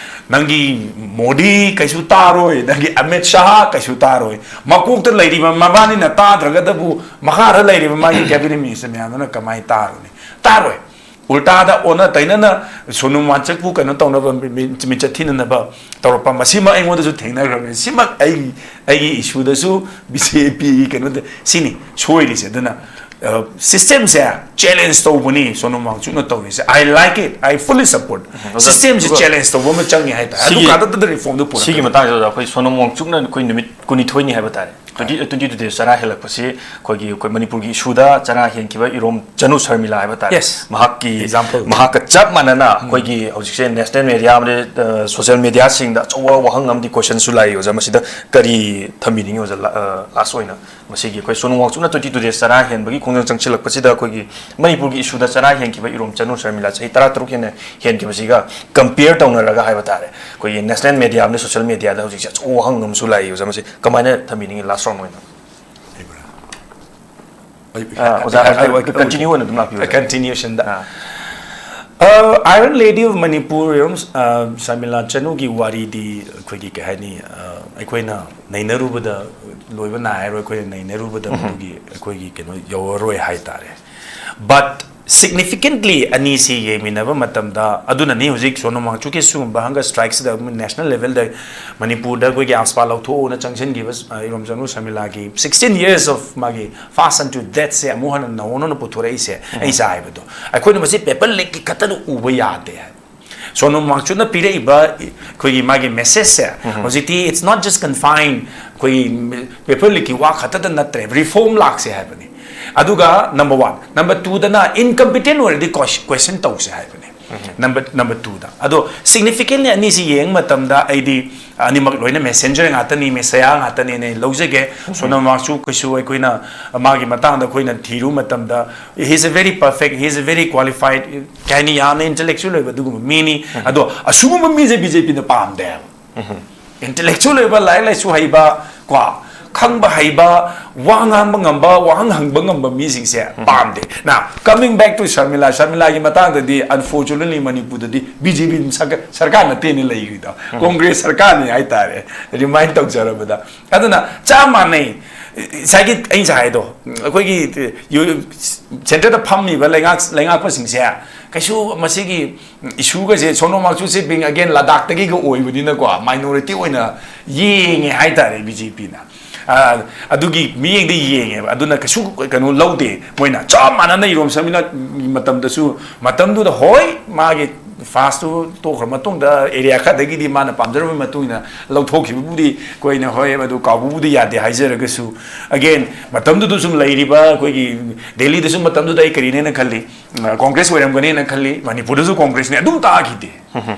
ꯅꯪꯒꯤ ꯃꯣꯗꯤ ꯀꯩꯁꯨ ꯇꯥꯔꯣꯏ, ꯅꯪꯒꯤ ꯑꯃꯤꯠ ꯁꯥꯍ ꯀꯩꯁꯨ ꯇꯥꯔꯣꯏ꯫ ꯃꯀꯣꯛꯇ ꯂꯩꯔꯤꯕ ꯃꯕꯥꯅꯤꯅ ꯇꯥꯗ꯭ꯔꯒꯗꯕꯨ ꯃꯈꯥꯗ ꯂꯩꯔꯤꯕ ꯃꯥꯒꯤ ꯀꯦꯕꯤꯅꯦꯠ ꯃꯤꯅꯤꯁꯇꯔ ꯃꯌꯥꯝꯗꯨꯅ ꯀꯃꯥꯏꯅ ꯇꯥꯔꯨꯅꯤ? ꯇꯥꯔꯣꯏ꯫ ꯎꯜꯇꯥꯗ ꯑꯣꯟꯅ ꯇꯩꯅꯅ ꯁꯣꯅꯨ ꯋꯥꯡꯆꯛꯄꯨ ꯀꯩꯅꯣ ꯇꯧꯅꯕ, ꯃꯤ-, ꯃꯤꯡꯆꯠ ꯊꯤꯅꯅꯕ ꯇꯧꯔꯛꯄ, ꯃꯁꯤꯃ ꯑꯩꯉꯣꯟꯗꯁꯨ ꯊꯦꯡꯅꯈ꯭ꯔꯕꯅꯤ꯫ ꯁꯤꯃꯛ ꯑꯩ, ꯑꯩꯒꯤ ꯏꯁꯨꯗꯁꯨ ꯕꯤ ꯖꯦ ꯄꯤꯒꯤ ꯀꯩꯅꯣꯗ ꯁꯤꯅꯤ ꯁꯣꯏꯔꯤꯁꯦ꯫ ꯑꯗꯨꯅ, ꯑ, ꯁꯤꯁꯇꯦꯝꯁꯦ ꯆꯦꯂꯦꯟꯖ ꯇꯧꯕꯅꯤ ꯁꯣꯅꯨ ꯋꯥꯡꯆꯨꯛꯅ ꯇꯧꯔꯤꯁꯦ꯫ I like it, I fully support꯫ ꯑꯣꯖꯥ, ꯁꯤꯁꯇꯦꯝꯁꯦ ꯑꯗꯨꯒ ꯆꯦꯂꯦꯟꯖ ꯇꯧꯕ ꯑꯃ ꯆꯪꯉꯦ ꯍꯥꯏꯇꯥꯔꯦ꯫ ꯑꯗꯨ ꯁꯤꯒꯤ, ꯀꯥꯟꯗꯗ ꯔꯤꯐꯣꯔꯝꯗꯨ ꯁꯤꯒꯤ ꯄꯨꯔꯛꯀꯗꯕꯅꯤ꯫ ꯃꯇꯥꯡꯁꯤꯗ ꯑꯩꯈꯣꯏ ꯁꯣꯅꯨ ꯋꯥꯡꯆꯨꯛꯅ ꯑꯩꯈꯣꯏ ꯅꯨꯃꯤꯠ ꯀꯨꯟꯅꯤꯊꯣꯏꯅꯤ ꯍꯥꯏꯕ ꯇꯥꯔꯦ, ꯇ꯭ꯋꯦꯟꯇꯤ, ꯇ꯭ꯋꯦꯟꯇꯤ ꯇꯨ ꯗꯦꯖ ꯆꯔꯥ ꯍꯦꯜꯂꯛꯄꯁꯤ ꯑꯩꯈꯣꯏꯒꯤ, ꯑꯩꯈꯣꯏ ꯃꯅꯤꯄꯨꯔꯒꯤ ꯏꯁꯨꯗ ꯆꯔꯥ ꯍꯦꯟꯈꯤꯕ ꯏꯔꯣꯝ ꯆꯅꯨ ꯁꯔꯃꯤꯂꯥ ꯍꯥꯏꯕ ꯇꯥꯔꯦ꯫ Yes. ꯃꯍꯥꯛꯀꯤ, Example. ꯃꯍꯥꯛꯀ ꯆꯞ ꯃꯥꯟꯅꯅ ꯑꯩꯈꯣꯏꯒꯤ ꯍꯧꯖꯤꯛꯁꯦ ꯅꯦꯁꯅꯦꯜ ꯃꯦꯗꯤꯌꯥ ꯑꯃꯗꯤ, ꯑ, ꯁꯣꯁꯤꯌꯦꯜ ꯃꯦꯗꯤꯌꯥꯁꯤꯡꯗ ꯑꯆꯧꯕ ꯋꯥꯍꯪ ꯑꯃꯗꯤ ꯀꯣꯏꯁꯟꯁꯨ ꯂꯥꯛꯏ ꯑꯣꯖꯥ꯫ ꯃꯁꯤꯗ ꯀꯔꯤ ꯊꯝꯕꯤꯅꯤꯡꯉꯤ ꯑꯣꯖꯥ? ꯂꯥ-, ꯑ, ꯂꯥꯁ ꯑꯣꯏꯅ ꯃꯁꯤꯒꯤ ꯑꯩꯈꯣꯏ ꯁꯣꯅꯨ ꯋꯥꯡꯆꯨꯛꯅ ꯇ꯭ꯋꯦꯟꯇꯤ ꯇꯨ ꯗꯦꯖ ꯆꯔꯥ ꯍꯦꯟꯕꯒꯤ ꯈꯣꯡꯖꯪ ꯆꯪꯁꯤꯜꯂꯛꯄꯁꯤꯗ ꯑꯩꯈꯣꯏꯒꯤ ꯃꯅꯤꯄꯨꯔꯒꯤ ꯏꯁꯨꯗ ꯆꯔꯥ ꯍꯦꯟꯈꯤꯕ ꯏꯔꯣꯝ ꯆꯅꯨ ꯁꯔꯃꯤꯂꯥ ꯆꯍꯤ ꯇꯔꯥꯇꯔꯨꯛ ꯍꯦꯟꯅ ꯍꯦꯟꯈꯤꯕꯁꯤꯒ ꯀꯝꯄꯤꯌꯔ ꯇꯧꯅꯔꯒ ꯍꯥꯏꯕ ꯇꯥꯔꯦ, ꯑꯩꯈꯣꯏꯒꯤ ꯅꯦꯁꯅꯦꯜ ꯃꯦꯗꯤꯌꯥ ꯑꯃꯗꯤ ꯁꯣꯁꯤꯌꯦꯜ ꯃꯦꯗꯤꯌꯥꯗ ꯍꯧꯖꯤꯛꯁꯦ ꯑꯆꯧꯕ ꯋꯥꯍꯪ ꯑꯃꯁꯨ ꯂꯥꯛꯏ ꯑꯣꯖꯥ꯫ ꯃꯁꯤ ꯀꯃꯥꯏꯅ ꯊꯝꯕꯤꯅꯤꯡꯉꯤ ꯂꯥꯁ ꯔꯥꯎꯟ ꯑꯣꯏꯅ? ꯑꯥ, ꯑꯣꯖꯥ, ꯑꯩ, ꯑꯩ, ꯑꯩ, ꯀꯟꯇꯤꯅ꯭ꯌꯨ ꯑꯣꯏꯅ ꯑꯗꯨꯝ ꯂꯥꯛꯄꯤꯌꯨ, ꯑꯣꯖꯥ꯫ Continuation ꯗ꯫ ꯑꯥ꯫ ꯑ, Iron Lady of Manipur, ꯌꯦꯔꯨꯝ, ꯑ, ꯁꯔꯃꯤꯂꯥ ꯆꯅꯨꯒꯤ ꯋꯥꯔꯤꯗꯤ ꯑꯩꯈꯣꯏꯒꯤ ꯀꯩ ꯍꯥꯏꯅꯤ, ꯑ, ꯑꯩꯈꯣꯏꯅ ꯅꯩꯅꯔꯨꯕꯗ ꯂꯣꯏꯕ ꯅꯥꯏꯔꯔꯣꯏ, ꯑꯩꯈꯣꯏꯅ ꯅꯩꯅꯔꯨꯕꯗ ꯎꯝ꯫ ꯃꯗꯨꯒꯤ ꯑꯩꯈꯣꯏꯒꯤ ꯀꯩꯅꯣ ꯌꯧꯔꯔꯣꯏ ꯍꯥꯏꯇꯥꯔꯦ꯫ But significantly ꯑꯅꯤꯁꯤ ꯌꯦꯡꯃꯤꯟꯅꯕ ꯃꯇꯝꯗ, ꯑꯗꯨꯅꯅꯤ ꯍꯧꯖꯤꯛ ꯁꯣꯅꯝ ꯋꯥꯡꯆꯨꯛꯀꯤ ꯁꯤꯒꯨꯝꯕ hunger strikeꯁꯤꯗ national levelꯗ ꯃꯅꯤꯄꯨꯔꯗ ꯑꯩꯈꯣꯏꯒꯤ AFSPA ꯂꯧꯊꯣꯛꯎꯅ ꯆꯪꯁꯤꯟꯈꯤꯕ, ꯑ, ꯏꯔꯣꯝꯆꯥ ꯁꯔꯃꯤꯂꯥꯒꯤ sixteen years of ꯃꯥꯒꯤ fast unto deathꯁꯦ ꯑꯃꯨꯛ ꯍꯟꯅ ꯅꯧꯍꯧꯅꯅ ꯄꯨꯊꯣꯔꯛꯏꯁꯦ, ꯑꯩ ꯉꯁꯥꯏ ꯍꯥꯏꯕꯗꯣ, ꯑꯩꯈꯣꯏꯅ ꯃꯁꯤ paper leakꯀꯤ ꯈꯛꯇꯗ ꯎꯕ ꯌꯥꯗꯦ ꯍꯥꯏꯕ꯫ ꯁꯣꯅꯝ ꯋꯥꯡꯆꯨꯛꯅ ꯄꯤꯔꯛꯏꯕ ꯑꯩꯈꯣꯏꯒꯤ ꯃꯥꯒꯤ messageꯁꯦ ꯍꯧꯖꯤꯛꯇꯤ it's not just confined ꯑꯩꯈꯣꯏꯒꯤ paper leakꯀꯤ ꯋꯥ ꯈꯛꯇꯗ ꯅꯠꯇ꯭ꯔꯦ, reform ꯂꯥꯛꯁꯦ ꯍꯥꯏꯕꯅꯤ꯫ ꯑꯗꯨꯒ number one, number twoꯗꯅ incompetent ꯑꯣꯏꯔꯗꯤ ques-, question ꯇꯧꯁꯦ ꯍꯥꯏꯕꯅꯤ꯫ Number, number twoꯗ꯫ ꯑꯗꯣ significantly ꯑꯅꯤꯁꯤ ꯌꯦꯡꯕ ꯃꯇꯝꯗ ꯑꯩꯗꯤ ꯑꯅꯤꯃꯛ ꯂꯣꯏꯅ messenger ꯉꯥꯛꯇꯅꯤ, messiah ꯉꯥꯛꯇꯅꯤꯅ ꯂꯧꯖꯒꯦ꯫ ꯁꯣꯅꯝ ꯋꯥꯡꯆꯨꯛ ꯀꯩꯁꯨ ꯑꯩꯈꯣꯏꯅ ꯃꯥꯒꯤ ꯃꯇꯥꯡꯗ ꯑꯩꯈꯣꯏꯅ ꯊꯤꯔꯨꯕ ꯃꯇꯝꯗ, he is a very perfect, he is a very qualified, ꯀꯩ ꯍꯥꯏꯅꯤ, ꯌꯥꯝꯅ intellectual ꯑꯣꯏꯕ ꯑꯗꯨꯒꯨꯝꯕ ꯃꯤꯅꯤ꯫ ꯑꯗꯣ ꯑꯁꯤꯒꯨꯝꯕ ꯃꯤꯁꯦ BJPꯅ ꯄꯥꯝꯗꯦ ꯍꯥꯏꯕ꯫ Intellectual ꯑꯣꯏꯕ, ꯂꯥꯏꯔꯤꯛ ꯂꯥꯏꯁꯨ ꯍꯩꯕ, ꯀꯣ, ꯈꯪꯕ ꯍꯩꯕ, ꯋꯥ ꯉꯥꯡꯕ ꯉꯝꯕ, ꯋꯥꯍꯪ ꯍꯪꯕ ꯉꯝꯕ ꯃꯤꯁꯤꯡꯁꯦ ꯄꯥꯝꯗꯦ꯫ Now, coming back to Sharmila, ꯁꯔꯃꯤꯂꯥꯒꯤ ꯃꯇꯥꯡꯗꯗꯤ unfortunately ꯃꯅꯤꯄꯨꯔꯗꯗꯤ BJP ꯁꯔꯀꯥꯔ ꯅꯠꯇꯦꯅ ꯂꯩꯈ꯭ꯔꯤꯗꯣ, Congress ꯁꯔꯀꯥꯔꯅꯤ ꯍꯥꯏꯇꯥꯔꯦ, remind ꯇꯧꯖꯔꯕꯗ꯫ ꯑꯗꯨꯅ ꯆꯞ ꯃꯥꯟꯅꯩ꯫ ꯉꯁꯥꯏꯒꯤ ꯑꯩ ꯉꯁꯥꯏ ꯍꯥꯏꯗꯣ, ꯑꯩꯈꯣꯏꯒꯤ centreꯗ ꯐꯝꯃꯤꯕ ꯂꯩꯉꯥꯛ-, ꯂꯩꯉꯥꯛꯄꯁꯤꯡꯁꯦ ꯀꯩꯁꯨ ꯃꯁꯤꯒꯤ issueꯒꯁꯦ, ꯁꯣꯅꯝ ꯋꯥꯡꯆꯨꯛꯁꯦ being again ꯂꯗꯥꯛꯇꯒꯤꯒ ꯑꯣꯏꯕꯅꯤꯅꯀꯣ, minority ꯑꯣꯏꯅ ꯌꯦꯡꯉꯦ ꯍꯥꯏꯇꯥꯔꯦ BJPꯅ꯫ ꯑ, ꯑꯗꯨꯒꯤ ꯃꯤꯠꯌꯦꯡꯗ ꯌꯦꯡꯉꯦꯕ꯫ ꯑꯗꯨꯅ ꯀꯩꯁꯨ ꯀꯩꯅꯣ ꯂꯧꯗꯦ꯫ ꯃꯣꯏꯅ ꯆꯞ ꯃꯥꯟꯅꯅ ꯏꯔꯣꯝ ꯁꯔꯃꯤꯂꯥ ꯃꯇꯝꯗꯁꯨ, ꯃꯇꯝꯗꯨꯗ ꯍꯣꯏ ꯃꯥꯒꯤ fastꯇꯨ ꯇꯣꯛꯈ꯭ꯔ ꯃꯇꯨꯡꯗ area ꯈꯔꯗꯒꯤꯗꯤ ꯃꯥꯅ ꯄꯥꯝꯖꯔꯕꯒꯤ ꯃꯇꯨꯡ ꯏꯟꯅ ꯂꯧꯊꯣꯛꯈꯤꯕꯕꯨꯗꯤ ꯑꯩꯈꯣꯏꯅ ꯍꯣꯏ ꯑꯗꯨ ꯀꯥꯎꯕꯕꯨꯗꯤ ꯌꯥꯗꯦ ꯍꯥꯏꯖꯔꯒꯁꯨ, again ꯃꯇꯝꯗꯨꯗ ꯁꯨꯝ ꯂꯩꯔꯤꯕ ꯑꯩꯈꯣꯏꯒꯤ ꯗꯦꯜꯂꯤꯗꯁꯨ ꯃꯇꯝꯗꯨꯗ ꯑꯩ ꯀꯔꯤꯅꯦꯅ ꯈꯜꯂꯤ, ꯑ, Congress ꯑꯣꯏꯔꯝꯒꯅꯦꯅ ꯈꯜꯂꯤ, ꯃꯅꯤꯄꯨꯔꯗꯁꯨ Congressꯅꯤ, ꯑꯗꯨꯝ ꯇꯥꯈꯤꯗꯦ꯫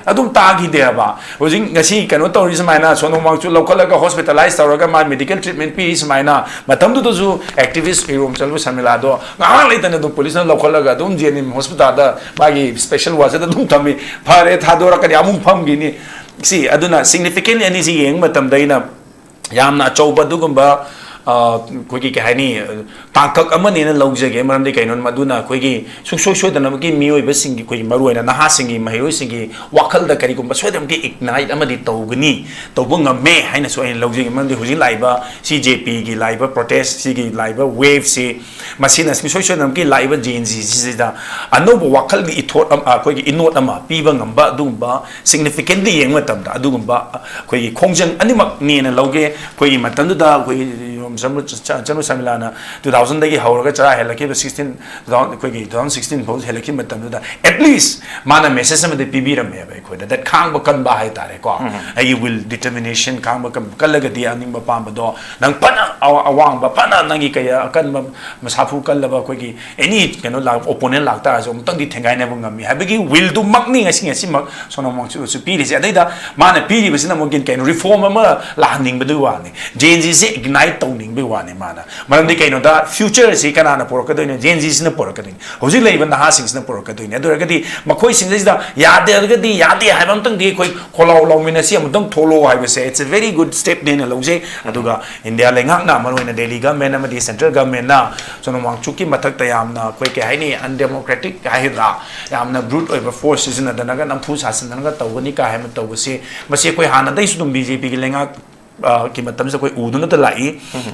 ꯑꯗꯨꯝ ꯇꯥꯈꯤꯗꯦꯕ꯫ ꯍꯧꯖꯤꯛ ꯉꯁꯤ ꯀꯩꯅꯣ ꯇꯧꯔꯤ ꯁꯨꯃꯥꯏꯅ, ꯁꯣꯅꯝ ꯋꯥꯡꯆꯨꯛ ꯂꯧꯈꯠꯂꯒ hospitalize ꯇꯧꯔꯒ ꯃꯥ medical treatment ꯄꯤꯔꯤ ꯁꯨꯃꯥꯏꯅ, ꯃꯇꯝꯗꯨꯗꯁꯨ activist ꯏꯔꯣꯝꯆꯥ ꯁꯔꯃꯤꯂꯥꯗꯣ ꯉꯥꯏꯍꯥꯛ ꯂꯩꯇꯅ ꯑꯗꯨꯝ policeꯅ ꯂꯧꯈꯠꯂꯒ ꯑꯗꯨꯝ JNM hospitalꯗ ꯃꯥꯒꯤ special wardꯁꯤꯗ ꯑꯗꯨꯝ ꯊꯝꯃꯤ꯫ ꯐꯔꯦ, ꯊꯥꯗꯣꯔꯛꯀꯅꯤ, ꯑꯃꯨꯛ ꯐꯝꯈꯤꯅꯤ꯫ ꯁꯤ ꯑꯗꯨꯅ significantly ꯑꯅꯤꯁꯤ ꯌꯦꯡꯕ ꯃꯇꯝꯗ ꯑꯩꯅ ꯌꯥꯝꯅ ꯑꯆꯧꯕ ꯑꯗꯨꯒꯨꯝꯕ, ꯑ, ꯑꯩꯈꯣꯏꯒꯤ ꯀꯩ ꯍꯥꯏꯅꯤ, ꯑ, ꯇꯥꯡꯀꯛ ꯑꯃꯅꯦꯅ ꯂꯧꯖꯒꯦ꯫ ꯃꯔꯝꯗꯤ ꯀꯩꯅꯣ, ꯃꯗꯨꯅ ꯑꯩꯈꯣꯏꯒꯤ ꯁꯨꯡꯁꯣꯏ ꯁꯣꯏꯗꯅꯃꯛꯀꯤ ꯃꯤꯑꯣꯏꯕꯁꯤꯡꯒꯤ, ꯑꯩꯈꯣꯏꯒꯤ ꯃꯔꯨꯑꯣꯏꯅ ꯅꯍꯥꯁꯤꯡꯒꯤ, ꯃꯍꯩꯔꯣꯏꯁꯤꯡꯒꯤ ꯋꯥꯈꯜꯗ ꯀꯔꯤꯒꯨꯝꯕ ꯁꯣꯏꯗꯅꯃꯛꯀꯤ ignite ꯑꯃꯗꯤ ꯇꯧꯒꯅꯤ, ꯇꯧꯕ ꯉꯝꯃꯦ ꯍꯥꯏꯅꯁꯨ ꯑꯩꯅ ꯂꯧꯖꯒꯦ꯫ ꯃꯔꯝꯗꯤ ꯍꯧꯖꯤꯛ ꯂꯥꯛꯏꯕ ꯁꯤ ꯖꯦ ꯄꯤꯒꯤ ꯂꯥꯛꯏꯕ protest, ꯁꯤꯒꯤ ꯂꯥꯛꯏꯕ wave ꯁꯤ, ꯃꯁꯤꯅ ꯁꯨꯡꯁꯣꯏ ꯁꯣꯏꯗꯅꯃꯛꯀꯤ ꯂꯥꯛꯏꯕ Gen Zꯁꯤꯗ ꯑꯅꯧꯕ ꯋꯥꯈꯜꯒꯤ ꯏꯊꯣꯠ ꯑꯃ, ꯑꯩꯈꯣꯏꯒꯤ ꯏꯅꯣꯠ ꯑꯃ ꯄꯤꯕ ꯉꯝꯕ, ꯑꯗꯨꯒꯨꯝꯕ significantly ꯌꯦꯡꯕ ꯃꯇꯝꯗ ꯑꯗꯨꯒꯨꯝꯕ ꯑꯩꯈꯣꯏꯒꯤ ꯈꯣꯡꯖꯪ ꯑꯅꯤꯃꯛꯅꯦꯅ ꯂꯧꯒꯦ꯫ ꯑꯩꯈꯣꯏꯒꯤ ꯃꯇꯝꯗꯨꯗ ꯑꯩꯈꯣꯏꯒꯤ ꯆꯅꯨ ꯁꯃꯤꯂꯥꯅ two thousandꯗꯒꯤ ꯍꯧꯔꯒ ꯆꯔꯥ ꯍꯦꯜꯂꯛꯈꯤꯕ sixteen, ꯑꯩꯈꯣꯏꯒꯤ two thousand sixteen ꯐꯥꯎ ꯍꯦꯜꯂꯛꯈꯤꯕ ꯃꯇꯝꯗꯨꯗ, at least ꯃꯥꯅ message ꯑꯃꯗꯤ ꯄꯤꯕꯤꯔꯝꯃꯦꯕ ꯑꯩꯈꯣꯏꯗ, that ꯈꯥꯡꯕ ꯀꯟꯕ ꯍꯥꯏꯇꯥꯔꯦꯀꯣ꯫ ꯑꯩꯒꯤ will, determination, ꯈꯥꯡꯕ ꯀꯟ-, ꯀꯜꯂꯒꯗꯤ ꯑꯅꯤꯡꯕ ꯄꯥꯝꯕꯗꯣ ꯅꯪ ꯐꯅ ꯑꯋꯥ-, ꯑꯋꯥꯡꯕ, ꯐꯅ ꯅꯪꯒꯤ ꯀꯩ ꯑꯀꯟꯕ, ꯃꯁꯥꯐꯨ ꯀꯜꯂꯕ ꯑꯩꯈꯣꯏꯒꯤ any ꯀꯩꯅꯣ ꯂꯥꯛ-, opponent ꯂꯥꯛꯇꯥꯔꯁꯨ ꯑꯃꯨꯛꯇꯪꯗꯤ ꯊꯦꯡꯒꯥꯏꯅꯕ ꯉꯝꯃꯤ ꯍꯥꯏꯕꯒꯤ willꯗꯨꯃꯛꯅꯤ ꯉꯁꯤ, ꯉꯁꯤꯃꯛ ꯁꯣꯅꯝ ꯋꯥꯡꯆꯨꯛꯁꯨ ꯄꯤꯔꯤꯁꯦ꯫ ꯑꯗꯩꯗ ꯃꯥꯅ ꯄꯤꯔꯤꯕꯁꯤꯅ ꯑꯃꯨꯛ ꯀꯩꯅꯣ, reform ꯑꯃ ꯂꯥꯛꯍꯟꯅꯤꯡꯕꯗꯨꯒꯤ ꯋꯥꯅꯤ, Gen Zꯁꯦ ignite ꯇꯧꯅꯤꯡꯕꯒꯤ ꯋꯥꯅꯤ ꯃꯥꯅ꯫ ꯃꯔꯝꯗꯤ ꯀꯩꯅꯣꯗ, future ꯑꯁꯤ ꯀꯅꯥꯅ ꯄꯨꯔꯛꯀꯗꯣꯏꯅꯣ? Gen Zꯁꯤꯅ ꯄꯨꯔꯛꯀꯗꯣꯏꯅꯤ꯫ ꯍꯧꯖꯤꯛ ꯂꯩꯔꯤꯕ ꯅꯍꯥꯁꯤꯡꯁꯤꯅ ꯄꯨꯔꯛꯀꯗꯣꯏꯅꯤ꯫ ꯑꯗꯨ ꯑꯣꯏꯔꯒꯗꯤ ꯃꯈꯣꯏꯁꯤꯡꯁꯤꯗ ꯌꯥꯗꯦ ꯍꯥꯏꯔꯒꯗꯤ ꯌꯥꯗꯦ ꯍꯥꯏꯕ ꯑꯝꯇꯪꯗꯤ ꯑꯩꯈꯣꯏ ꯈꯣꯜꯂꯥꯎ ꯂꯥꯎꯃꯤꯟꯅꯁꯤ, ꯑꯃꯨꯛꯇꯪ ꯊꯣꯛꯂꯛꯑꯣ ꯍꯥꯏꯕꯁꯦ, it's a very good stepꯅꯦꯅ ꯂꯧꯖꯩ꯫ ꯑꯗꯨꯒ India ꯂꯩꯉꯥꯛꯅ, ꯃꯔꯨꯑꯣꯏꯅ Delhi government ꯑꯃꯗꯤ central governmentꯅ ꯁꯣꯅꯝ ꯋꯥꯡꯆꯨꯛꯀꯤ ꯃꯊꯛꯇ ꯌꯥꯝꯅ ꯑꯩꯈꯣꯏ ꯀꯩ ꯍꯥꯏꯅꯤ, undemocratic ꯍꯥꯏꯒꯗ꯭ꯔꯥ, ꯌꯥꯝꯅ brute ꯑꯣꯏꯕ force ꯁꯤꯖꯤꯟꯅꯗꯅꯒ ꯅꯝꯐꯨ ꯁꯥꯁꯤꯟꯅꯔꯒ ꯇꯧꯒꯅꯤ ꯀꯥ ꯍꯥꯏꯅ ꯇꯧꯕꯁꯦ, ꯃꯁꯤ ꯑꯩꯈꯣꯏ ꯍꯥꯟꯅꯗꯩꯁꯨ ꯑꯗꯨꯝ BJPꯒꯤ ꯂꯩꯉꯥꯛ ꯑ, ꯀꯤ ꯃꯇꯝꯁꯤꯗ ꯑꯩꯈꯣꯏ ꯎꯗꯨꯅꯇ ꯂꯥꯛꯏ꯫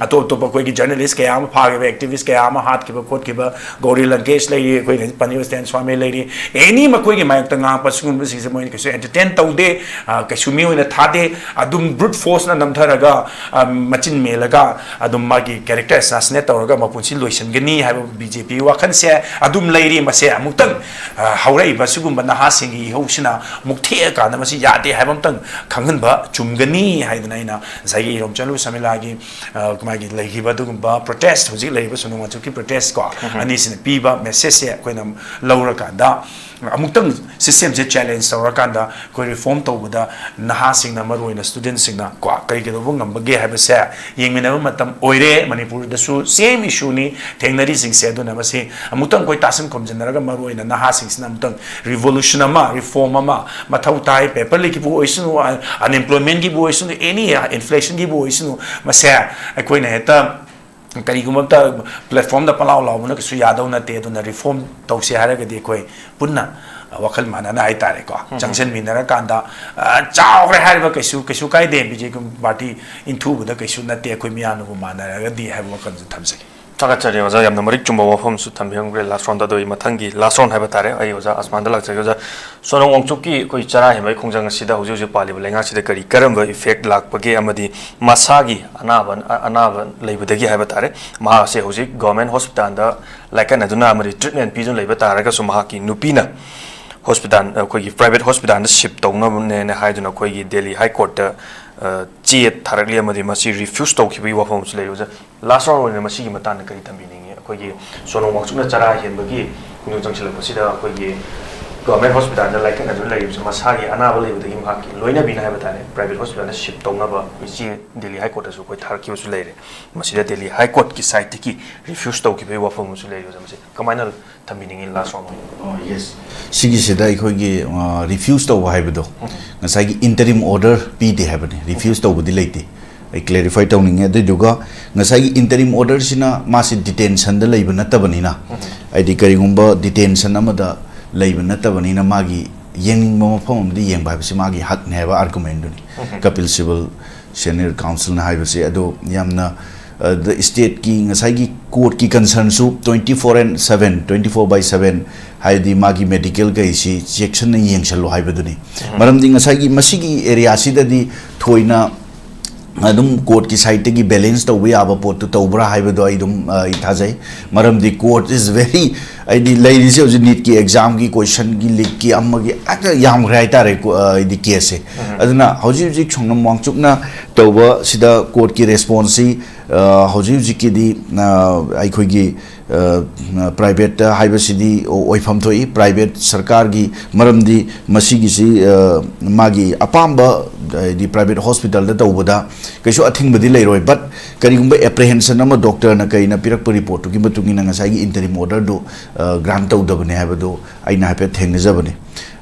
ꯑꯇꯣꯞ ꯑꯇꯣꯞꯄ ꯑꯩꯈꯣꯏꯒꯤ journalist ꯀꯌꯥ ꯑꯃ ꯐꯥꯈꯤꯕ, activist ꯀꯌꯥ ꯑꯃ ꯍꯥꯠꯈꯤꯕ ꯈꯣꯠꯈꯤꯕ, ꯒꯧꯔꯤ ꯂꯪꯀꯦꯁ ꯂꯩꯔꯤ, ꯑꯩꯈꯣꯏ ꯄꯅꯤꯔ ꯁꯇꯦꯟ ꯁ꯭ꯋꯥꯃꯤ ꯂꯩꯔꯤ, any ꯃꯈꯣꯏꯒꯤ ꯃꯥꯌꯣꯛꯇ ꯉꯥꯡꯉꯛꯄ ꯁꯤꯒꯨꯝꯕꯁꯤꯡꯁꯦ ꯃꯣꯏꯅ ꯀꯩꯁꯨ entertain ꯇꯧꯗꯦ, ꯑ, ꯀꯩꯁꯨ ꯃꯤꯑꯣꯏꯅ ꯊꯥꯗꯦ꯫ ꯑꯗꯨꯝ brute forceꯅ ꯅꯝꯊꯔꯒ, ꯑ, ꯃꯆꯤꯟ ꯃꯦꯜꯂꯒ ꯑꯗꯨꯝ ꯃꯥꯒꯤ character assassinate ꯇꯧꯔꯒ ꯃꯄꯨꯟꯁꯤ ꯂꯣꯏꯁꯤꯟꯒꯅꯤ ꯍꯥꯏꯕ BJPꯒꯤ ꯋꯥꯈꯜꯁꯦ ꯑꯗꯨꯝ ꯂꯩꯔꯤ꯫ ꯃꯁꯦ ꯑꯃꯨꯛꯇꯪ, ꯑ, ꯍꯧꯔꯛꯏꯕ ꯁꯤꯒꯨꯝꯕ ꯅꯍꯥꯁꯤꯡꯒꯤ ꯏꯍꯧꯁꯤꯅ ꯑꯃꯨꯛ ꯊꯦꯛꯑꯀꯥꯟꯗ ꯃꯁꯤ ꯌꯥꯗꯦ ꯍꯥꯏꯕ ꯑꯃꯇꯪ ꯈꯪꯍꯟꯕ ꯆꯨꯝꯒꯅꯤ ꯍꯥꯏꯗꯅ ꯑꯩꯅ ꯉꯁꯥꯏꯒꯤ ꯏꯔꯣꯝꯆꯟ ꯁꯃꯤꯂꯥꯒꯤ, ꯑ, ꯃꯥꯒꯤ ꯂꯩꯈꯤꯕ ꯑꯗꯨꯒꯨꯝꯕ protest, ꯍꯧꯖꯤꯛ ꯂꯩꯔꯤꯕ ꯁꯣꯅꯝ ꯋꯥꯡꯆꯨꯛꯀꯤ protest ꯀꯣ, ꯑꯅꯤꯁꯤꯅ ꯄꯤꯕ messageꯁꯦ ꯑꯩꯈꯣꯏꯅ ꯂꯧꯔꯀꯥꯟꯗ, ꯑꯃꯨꯛꯇꯪ system ꯁꯦ challenge ꯇꯧꯔꯀꯥꯟꯗ ꯑꯩꯈꯣꯏ reform ꯇꯧꯕꯗ ꯅꯍꯥꯁꯤꯡꯅ, ꯃꯔꯨꯑꯣꯏꯅ student ꯁꯤꯡꯅ ꯀꯣ, ꯀꯔꯤ ꯀꯩꯗꯧꯕ ꯉꯝꯕꯒꯦ ꯍꯥꯏꯕꯁꯦ ꯌꯦꯡꯃꯤꯟꯅꯕ ꯃꯇꯝ ꯑꯣꯏꯔꯦ꯫ ꯃꯅꯤꯄꯨꯔꯗꯁꯨ same issue ꯅꯤ ꯊꯦꯡꯅꯔꯤꯁꯤꯡꯁꯦ꯫ ꯑꯗꯨꯅ ꯃꯁꯤ ꯑꯃꯨꯛꯇꯪ ꯑꯩꯈꯣꯏ ꯇꯥꯁꯤꯟ ꯈꯣꯝꯖꯤꯟꯅꯔꯒ, ꯃꯔꯨꯑꯣꯏꯅ ꯅꯍꯥꯁꯤꯡꯁꯤꯅ ꯑꯃꯨꯛꯇꯪ revolution ꯑꯃ, reform ꯑꯃ ꯃꯊꯧ ꯇꯥꯏ꯫ Paper leak ꯀꯤꯕꯨ ꯑꯣꯏꯁꯅꯨ, unemployment ꯀꯤꯕꯨ ꯑꯣꯏꯁꯅꯨ, any inflation ꯒꯤꯕꯨ ꯑꯣꯏꯁꯅꯨ, ꯃꯁꯦ ꯑꯩꯈꯣꯏꯅ ꯍꯦꯛꯇ ꯀꯔꯤꯒꯨꯝꯕ ꯑꯃꯇ platform ꯗ ꯄꯂꯥꯎ ꯂꯥꯎꯕꯅ ꯀꯩꯁꯨ ꯌꯥꯗꯧ ꯅꯠꯇꯦ꯫ ꯑꯗꯨꯅ reform ꯇꯧꯁꯦ ꯍꯥꯏꯔꯒꯗꯤ ꯑꯩꯈꯣꯏ ꯄꯨꯟꯅ ꯋꯥꯈꯜ ꯃꯥꯟꯅꯅ ꯍꯥꯏꯇꯥꯔꯦꯀꯣ, ꯎꯝ꯫ ꯆꯪꯁꯤꯟꯃꯤꯟꯅꯔꯀꯥꯟꯗ, ꯑ, ꯆꯥꯎꯈ꯭ꯔꯦ ꯍꯥꯏꯔꯤꯕ ꯀꯩꯁꯨ, ꯀꯩꯁꯨ ꯀꯥꯏꯗꯦ, ꯕꯤ ꯖꯦ ꯄꯤ ꯄꯥꯔꯇꯤ ꯏꯟꯊꯨꯕꯗ ꯀꯩꯁꯨ ꯅꯠꯇꯦ, ꯑꯩꯈꯣꯏ ꯃꯤꯌꯥꯝꯅꯕꯨ ꯃꯥꯟꯅꯔꯒꯗꯤ ꯍꯥꯏꯕ ꯋꯥꯈꯜꯁꯨ ꯊꯝꯖꯒꯦ꯫ ꯊꯥꯒꯠꯆꯔꯤ ꯑꯣꯖꯥ, ꯌꯥꯝꯅ ꯃꯔꯤꯛ ꯆꯨꯝꯕ ꯋꯥꯐꯝꯁꯨ ꯊꯝꯕꯤꯔꯝꯈ꯭ꯔꯦ꯫ Last round ꯗ ꯑꯗꯣ ꯑꯩ ꯃꯊꯪꯒꯤ last round ꯍꯥꯏꯕ ꯇꯥꯔꯦ, ꯑꯩ ꯑꯣꯖꯥ ꯑꯁꯃꯥꯟꯗ ꯂꯥꯛꯆꯒꯦ꯫ ꯑꯣꯖꯥ, ꯁꯣꯅꯝ ꯋꯥꯡꯆꯨꯞꯀꯤ ꯑꯩꯈꯣꯏ ꯆꯔꯥ ꯍꯦꯟꯕꯒꯤ ꯈꯣꯡꯖꯪ ꯑꯁꯤꯗ ꯍꯧꯖꯤꯛ ꯍꯧꯖꯤꯛ ꯄꯥꯜꯂꯤꯕ ꯂꯩꯉꯥꯛꯁꯤꯗ ꯀꯔꯤ ꯀꯔꯝꯕ effect ꯂꯥꯛꯄꯒꯦ, ꯑꯃꯗꯤ ꯃꯁꯥꯒꯤ ꯑꯅꯥꯕ, ꯑꯅꯥꯕ ꯂꯩꯕꯗꯒꯤ ꯍꯥꯏꯕ ꯇꯥꯔꯦ, ꯃꯍꯥꯛ ꯑꯁꯦ ꯍꯧꯖꯤꯛ government hospital ꯗ ꯂꯥꯏꯀꯠꯅꯗꯨꯅ ꯑꯃꯗꯤ treatment ꯄꯤꯗꯨꯅ ꯂꯩꯕ ꯇꯥꯔꯒꯁꯨ, ꯃꯍꯥꯛꯀꯤ ꯅꯨꯄꯤꯅ hospital, ꯑꯩꯈꯣꯏꯒꯤ private hospital ꯗ shift ꯇꯧꯅꯕꯅꯦꯅ ꯍꯥꯏꯗꯨꯅ ꯑꯩꯈꯣꯏꯒꯤ Delhi High Court ꯇ, ꯑ, ꯆꯦ ꯊꯥꯔꯛꯂꯤ ꯑꯃꯗꯤ ꯃꯁꯤ refuse ꯇꯧꯈꯤꯕꯒꯤ ꯋꯥꯐꯝ ꯑꯃꯁꯨ ꯂꯩꯔꯤ꯫ ꯑꯣꯖꯥ, last round ꯑꯣꯏꯅ ꯃꯁꯤꯒꯤ ꯃꯇꯥꯡꯗ ꯀꯔꯤ ꯊꯝꯕꯤꯅꯤꯡꯉꯤ? ꯑꯩꯈꯣꯏꯒꯤ ꯁꯣꯅꯝ ꯋꯥꯡꯆꯨꯞꯅ ꯆꯔꯥ ꯍꯦꯟꯕꯒꯤ ꯈꯣꯡꯖꯪ ꯆꯪꯁꯤꯜꯂꯛꯄꯁꯤꯗ ꯑꯩꯈꯣꯏꯒꯤ government hospital ꯗ ꯂꯥꯏꯀꯠꯅꯗꯨꯅ ꯂꯩꯔꯤꯕꯁꯤ ꯃꯁꯥꯒꯤ ꯑꯅꯥꯕ ꯂꯩꯕꯗꯒꯤ ꯃꯍꯥꯛꯀꯤ ꯂꯣꯏꯅꯕꯤꯅ ꯍꯥꯏꯕ ꯇꯥꯔꯦ, private hospital ꯗ shift ꯇꯧꯅꯕ ꯑꯩꯈꯣꯏ ꯆꯦ Delhi High Court ꯇꯁꯨ ꯑꯩꯈꯣꯏ ꯊꯥꯔꯛꯈꯤꯕꯁꯨ ꯂꯩꯔꯦ꯫ ꯃꯁꯤꯗ Delhi High Court ꯀꯤ side ꯇꯒꯤ refuse ꯇꯧꯈꯤꯕꯒꯤ ꯋꯥꯐꯝ ꯑꯃꯁꯨ ꯂꯩꯔꯤ꯫ ꯑꯣꯖꯥ, ꯃꯁꯤ ꯀꯃꯥꯏꯅ ꯊꯝꯕꯤꯅꯤꯡꯉꯤ last round ꯑꯣꯏꯅ? ꯑꯣ, yes꯫ ꯁꯤꯒꯤꯁꯤꯗ ꯑꯩꯈꯣꯏꯒꯤ, ꯑ, refuse ꯇꯧꯕ ꯍꯥꯏꯕꯗꯣ, ꯎꯝ꯫ ꯉꯁꯥꯏꯒꯤ interim order ꯄꯤꯗꯦ ꯍꯥꯏꯕꯅꯤ, refuse ꯇꯧꯕꯗꯤ ꯂꯩꯇꯦ꯫ ꯑꯩ clarify ꯇꯧꯅꯤꯡꯉꯦ꯫ ꯑꯗꯨꯏꯗꯨꯒ ꯉꯁꯥꯏꯒꯤ interim order ꯁꯤꯅ ꯃꯥꯁꯤ detention ꯗ ꯂꯩꯕ ꯅꯠꯇꯕꯅꯤꯅ, ꯎꯝ꯫ ꯍꯥꯏꯗꯤ ꯀꯔꯤꯒꯨꯝꯕ detention ꯑꯃꯗ ꯂꯩꯕ ꯅꯠꯇꯕꯅꯤꯅ, ꯃꯥꯒꯤ ꯌꯦꯡꯅꯤꯡꯕ ꯃꯐꯝ ꯑꯃꯗ ꯌꯦꯡꯕ ꯍꯥꯏꯕꯁꯤ ꯃꯥꯒꯤ ꯍꯛꯅꯦ ꯍꯥꯏꯕ argument ꯗꯨꯅꯤ꯫ ꯎꯝ꯫ Kapil Sibal Senior Counsel ꯅ ꯍꯥꯏꯕꯁꯦ꯫ ꯑꯗꯣ ꯌꯥꯝꯅ, ꯑ, the state ꯀꯤ ꯉꯁꯥꯏꯒꯤ court ꯀꯤ concern ꯁꯨ twenty four and seven, twenty four by seven, ꯍꯥꯏꯗꯤ ꯃꯥꯒꯤ medical ꯀꯩꯁꯤ ꯆꯦꯛꯁꯤꯟꯅ ꯌꯦꯡꯁꯜꯂꯨ ꯍꯥꯏꯕꯗꯨꯅꯤ꯫ ꯎꯝ꯫ ꯃꯔꯝꯗꯤ ꯉꯁꯥꯏꯒꯤ ꯃꯁꯤꯒꯤ area ꯁꯤꯗꯗꯤ ꯊꯣꯏꯅ ꯑꯗꯨꯝ ꯀꯣꯔꯠꯀꯤ ꯁꯥꯏꯠꯇꯒꯤ ꯕꯦꯂꯦꯟꯁ ꯇꯧꯕ ꯌꯥꯕ ꯄꯣꯠꯇꯨ ꯇꯧꯕ꯭ꯔꯥ ꯍꯥꯏꯕꯗꯣ ꯑꯩ ꯑꯗꯨꯝ, ꯑ, ꯑꯩ ꯊꯥꯖꯩ꯫ ꯃꯔꯝꯗꯤ court is very, ꯍꯥꯏꯗꯤ ꯂꯩꯔꯤꯁꯦ ꯍꯧꯖꯤꯛ ꯅꯤꯠꯀꯤ ꯑꯦꯛꯖꯥꯝꯒꯤ ꯀꯣꯏꯁꯟꯒꯤ ꯂꯤꯛꯀꯤ ꯑꯃꯒꯤ ꯍꯦꯛꯇ ꯌꯥꯝꯈ꯭ꯔꯦ ꯍꯥꯏꯇꯥꯔꯦ, ꯀꯣ-, ꯑ, ꯍꯥꯏꯗꯤ ꯀꯦꯁꯁꯦ꯫ ꯑꯗꯨꯅ ꯍꯧꯖꯤꯛ ꯍꯧꯖꯤꯛ ꯁꯣꯡꯅꯝ ꯋꯥꯡꯆꯨꯞꯅ ꯇꯧꯕ ꯁꯤꯗ ꯀꯣꯔꯠꯀꯤ ꯔꯦꯁꯄꯣꯟꯁꯁꯤ, ꯑ, ꯍꯧꯖꯤꯛ ꯍꯧꯖꯤꯛꯀꯤꯗꯤ, ꯑ, ꯑꯩꯈꯣꯏꯒꯤ, ꯑ, ꯄ꯭ꯔꯥꯏꯚꯦꯠꯇ ꯍꯥꯏꯕꯁꯤꯗꯤ ꯑꯣꯏꯐꯝ ꯊꯣꯛꯏ, ꯄ꯭ꯔꯥꯏꯚꯦꯠ ꯁꯔꯀꯥꯔꯒꯤ, ꯃꯔꯝꯗꯤ ꯃꯁꯤꯒꯤꯁꯤ, ꯑ, ꯃꯥꯒꯤ ꯑꯄꯥꯝꯕ, ꯍꯥꯏꯗꯤ ꯄ꯭ꯔꯥꯏꯚꯦꯠ ꯍꯣꯁꯄꯤꯇꯥꯜꯗ ꯇꯧꯕꯗ ꯀꯩꯁꯨ ꯑꯊꯤꯡꯕꯗꯤ ꯂꯩꯔꯣꯏ꯫ But ꯀꯔꯤꯒꯨꯝꯕ ꯑꯦꯄ꯭ꯔꯤꯍꯦꯟꯁꯟ ꯑꯃ ꯗꯣꯛꯇꯔꯅ ꯀꯩꯅ ꯄꯤꯔꯛꯄ ꯔꯤꯄꯣꯔꯠꯇꯨꯒꯤ ꯃꯇꯨꯡ ꯏꯟꯅ ꯉꯁꯥꯏꯒꯤ interim order ꯗꯨ, ꯑ, grant ꯇꯧꯗꯕꯅꯦ ꯍꯥꯏꯕꯗꯨ ꯑꯩꯅ ꯍꯥꯏꯐꯦꯠ ꯊꯦꯡꯅꯖꯕꯅꯤ꯫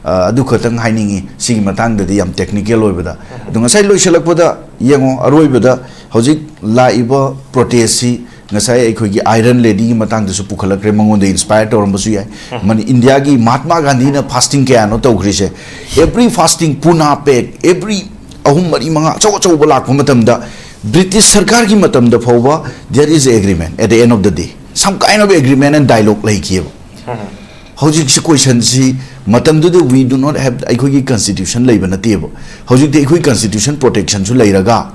ꯑ, ꯑꯗꯨ ꯈꯛꯇꯪ ꯍꯥꯏꯅꯤꯡꯉꯤ ꯁꯤꯒꯤ ꯃꯇꯥꯡꯗꯗꯤ, ꯌꯥꯝ technical ꯑꯣꯏꯕꯗ꯫ ꯑꯗꯣ ꯉꯁꯥꯏ ꯂꯣꯏꯁꯤꯜꯂꯛꯄꯗ ꯌꯦꯡꯉꯣ, ꯑꯔꯣꯏꯕꯗ ꯍꯧꯖꯤꯛ ꯂꯥꯛꯏꯕ protest ꯁꯤ ꯉꯁꯥꯏ ꯑꯩꯈꯣꯏꯒꯤ Iron Lady ꯒꯤ ꯃꯇꯥꯡꯗꯁꯨ ꯄꯨꯈꯠꯂꯛꯈ꯭ꯔꯦ, ꯃꯉꯣꯟꯗ inspire ꯇꯧꯔꯝꯕꯁꯨ ꯌꯥꯏ꯫ ꯃꯅꯤ-, ꯏꯟꯗꯤꯌꯥꯒꯤ ꯃꯍꯥꯇꯃꯥ ꯒꯥꯟꯙꯤꯅ fasting ꯀꯌꯥꯅꯣ ꯇꯧꯈ꯭ꯔꯤꯁꯦ? Every fasting, Pune Pact, every ꯑꯍꯨꯝ, ꯃꯔꯤ, ꯃꯉꯥ ꯑꯆꯧ ꯑꯆꯧꯕ ꯂꯥꯛꯄ ꯃꯇꯝꯗ, ꯕ꯭ꯔꯤꯇꯤꯁ ꯁꯔꯀꯥꯔꯒꯤ ꯃꯇꯝꯗ ꯐꯥꯎꯕ there is a agreement at the end of the day, some kind of agreement and dialogue ꯂꯩꯈꯤꯑꯕ꯫ ꯍꯧꯖꯤꯛꯁꯤ ꯀꯣꯏꯁꯟꯁꯤ ꯃꯇꯝꯗꯨꯗ we do not have, ꯑꯩꯈꯣꯏꯒꯤ constitution ꯂꯩꯕ ꯅꯠꯇꯦꯕ꯫ ꯍꯧꯖꯤꯛꯇꯤ ꯑꯩꯈꯣꯏ constitution protection ꯁꯨ ꯂꯩꯔꯒ,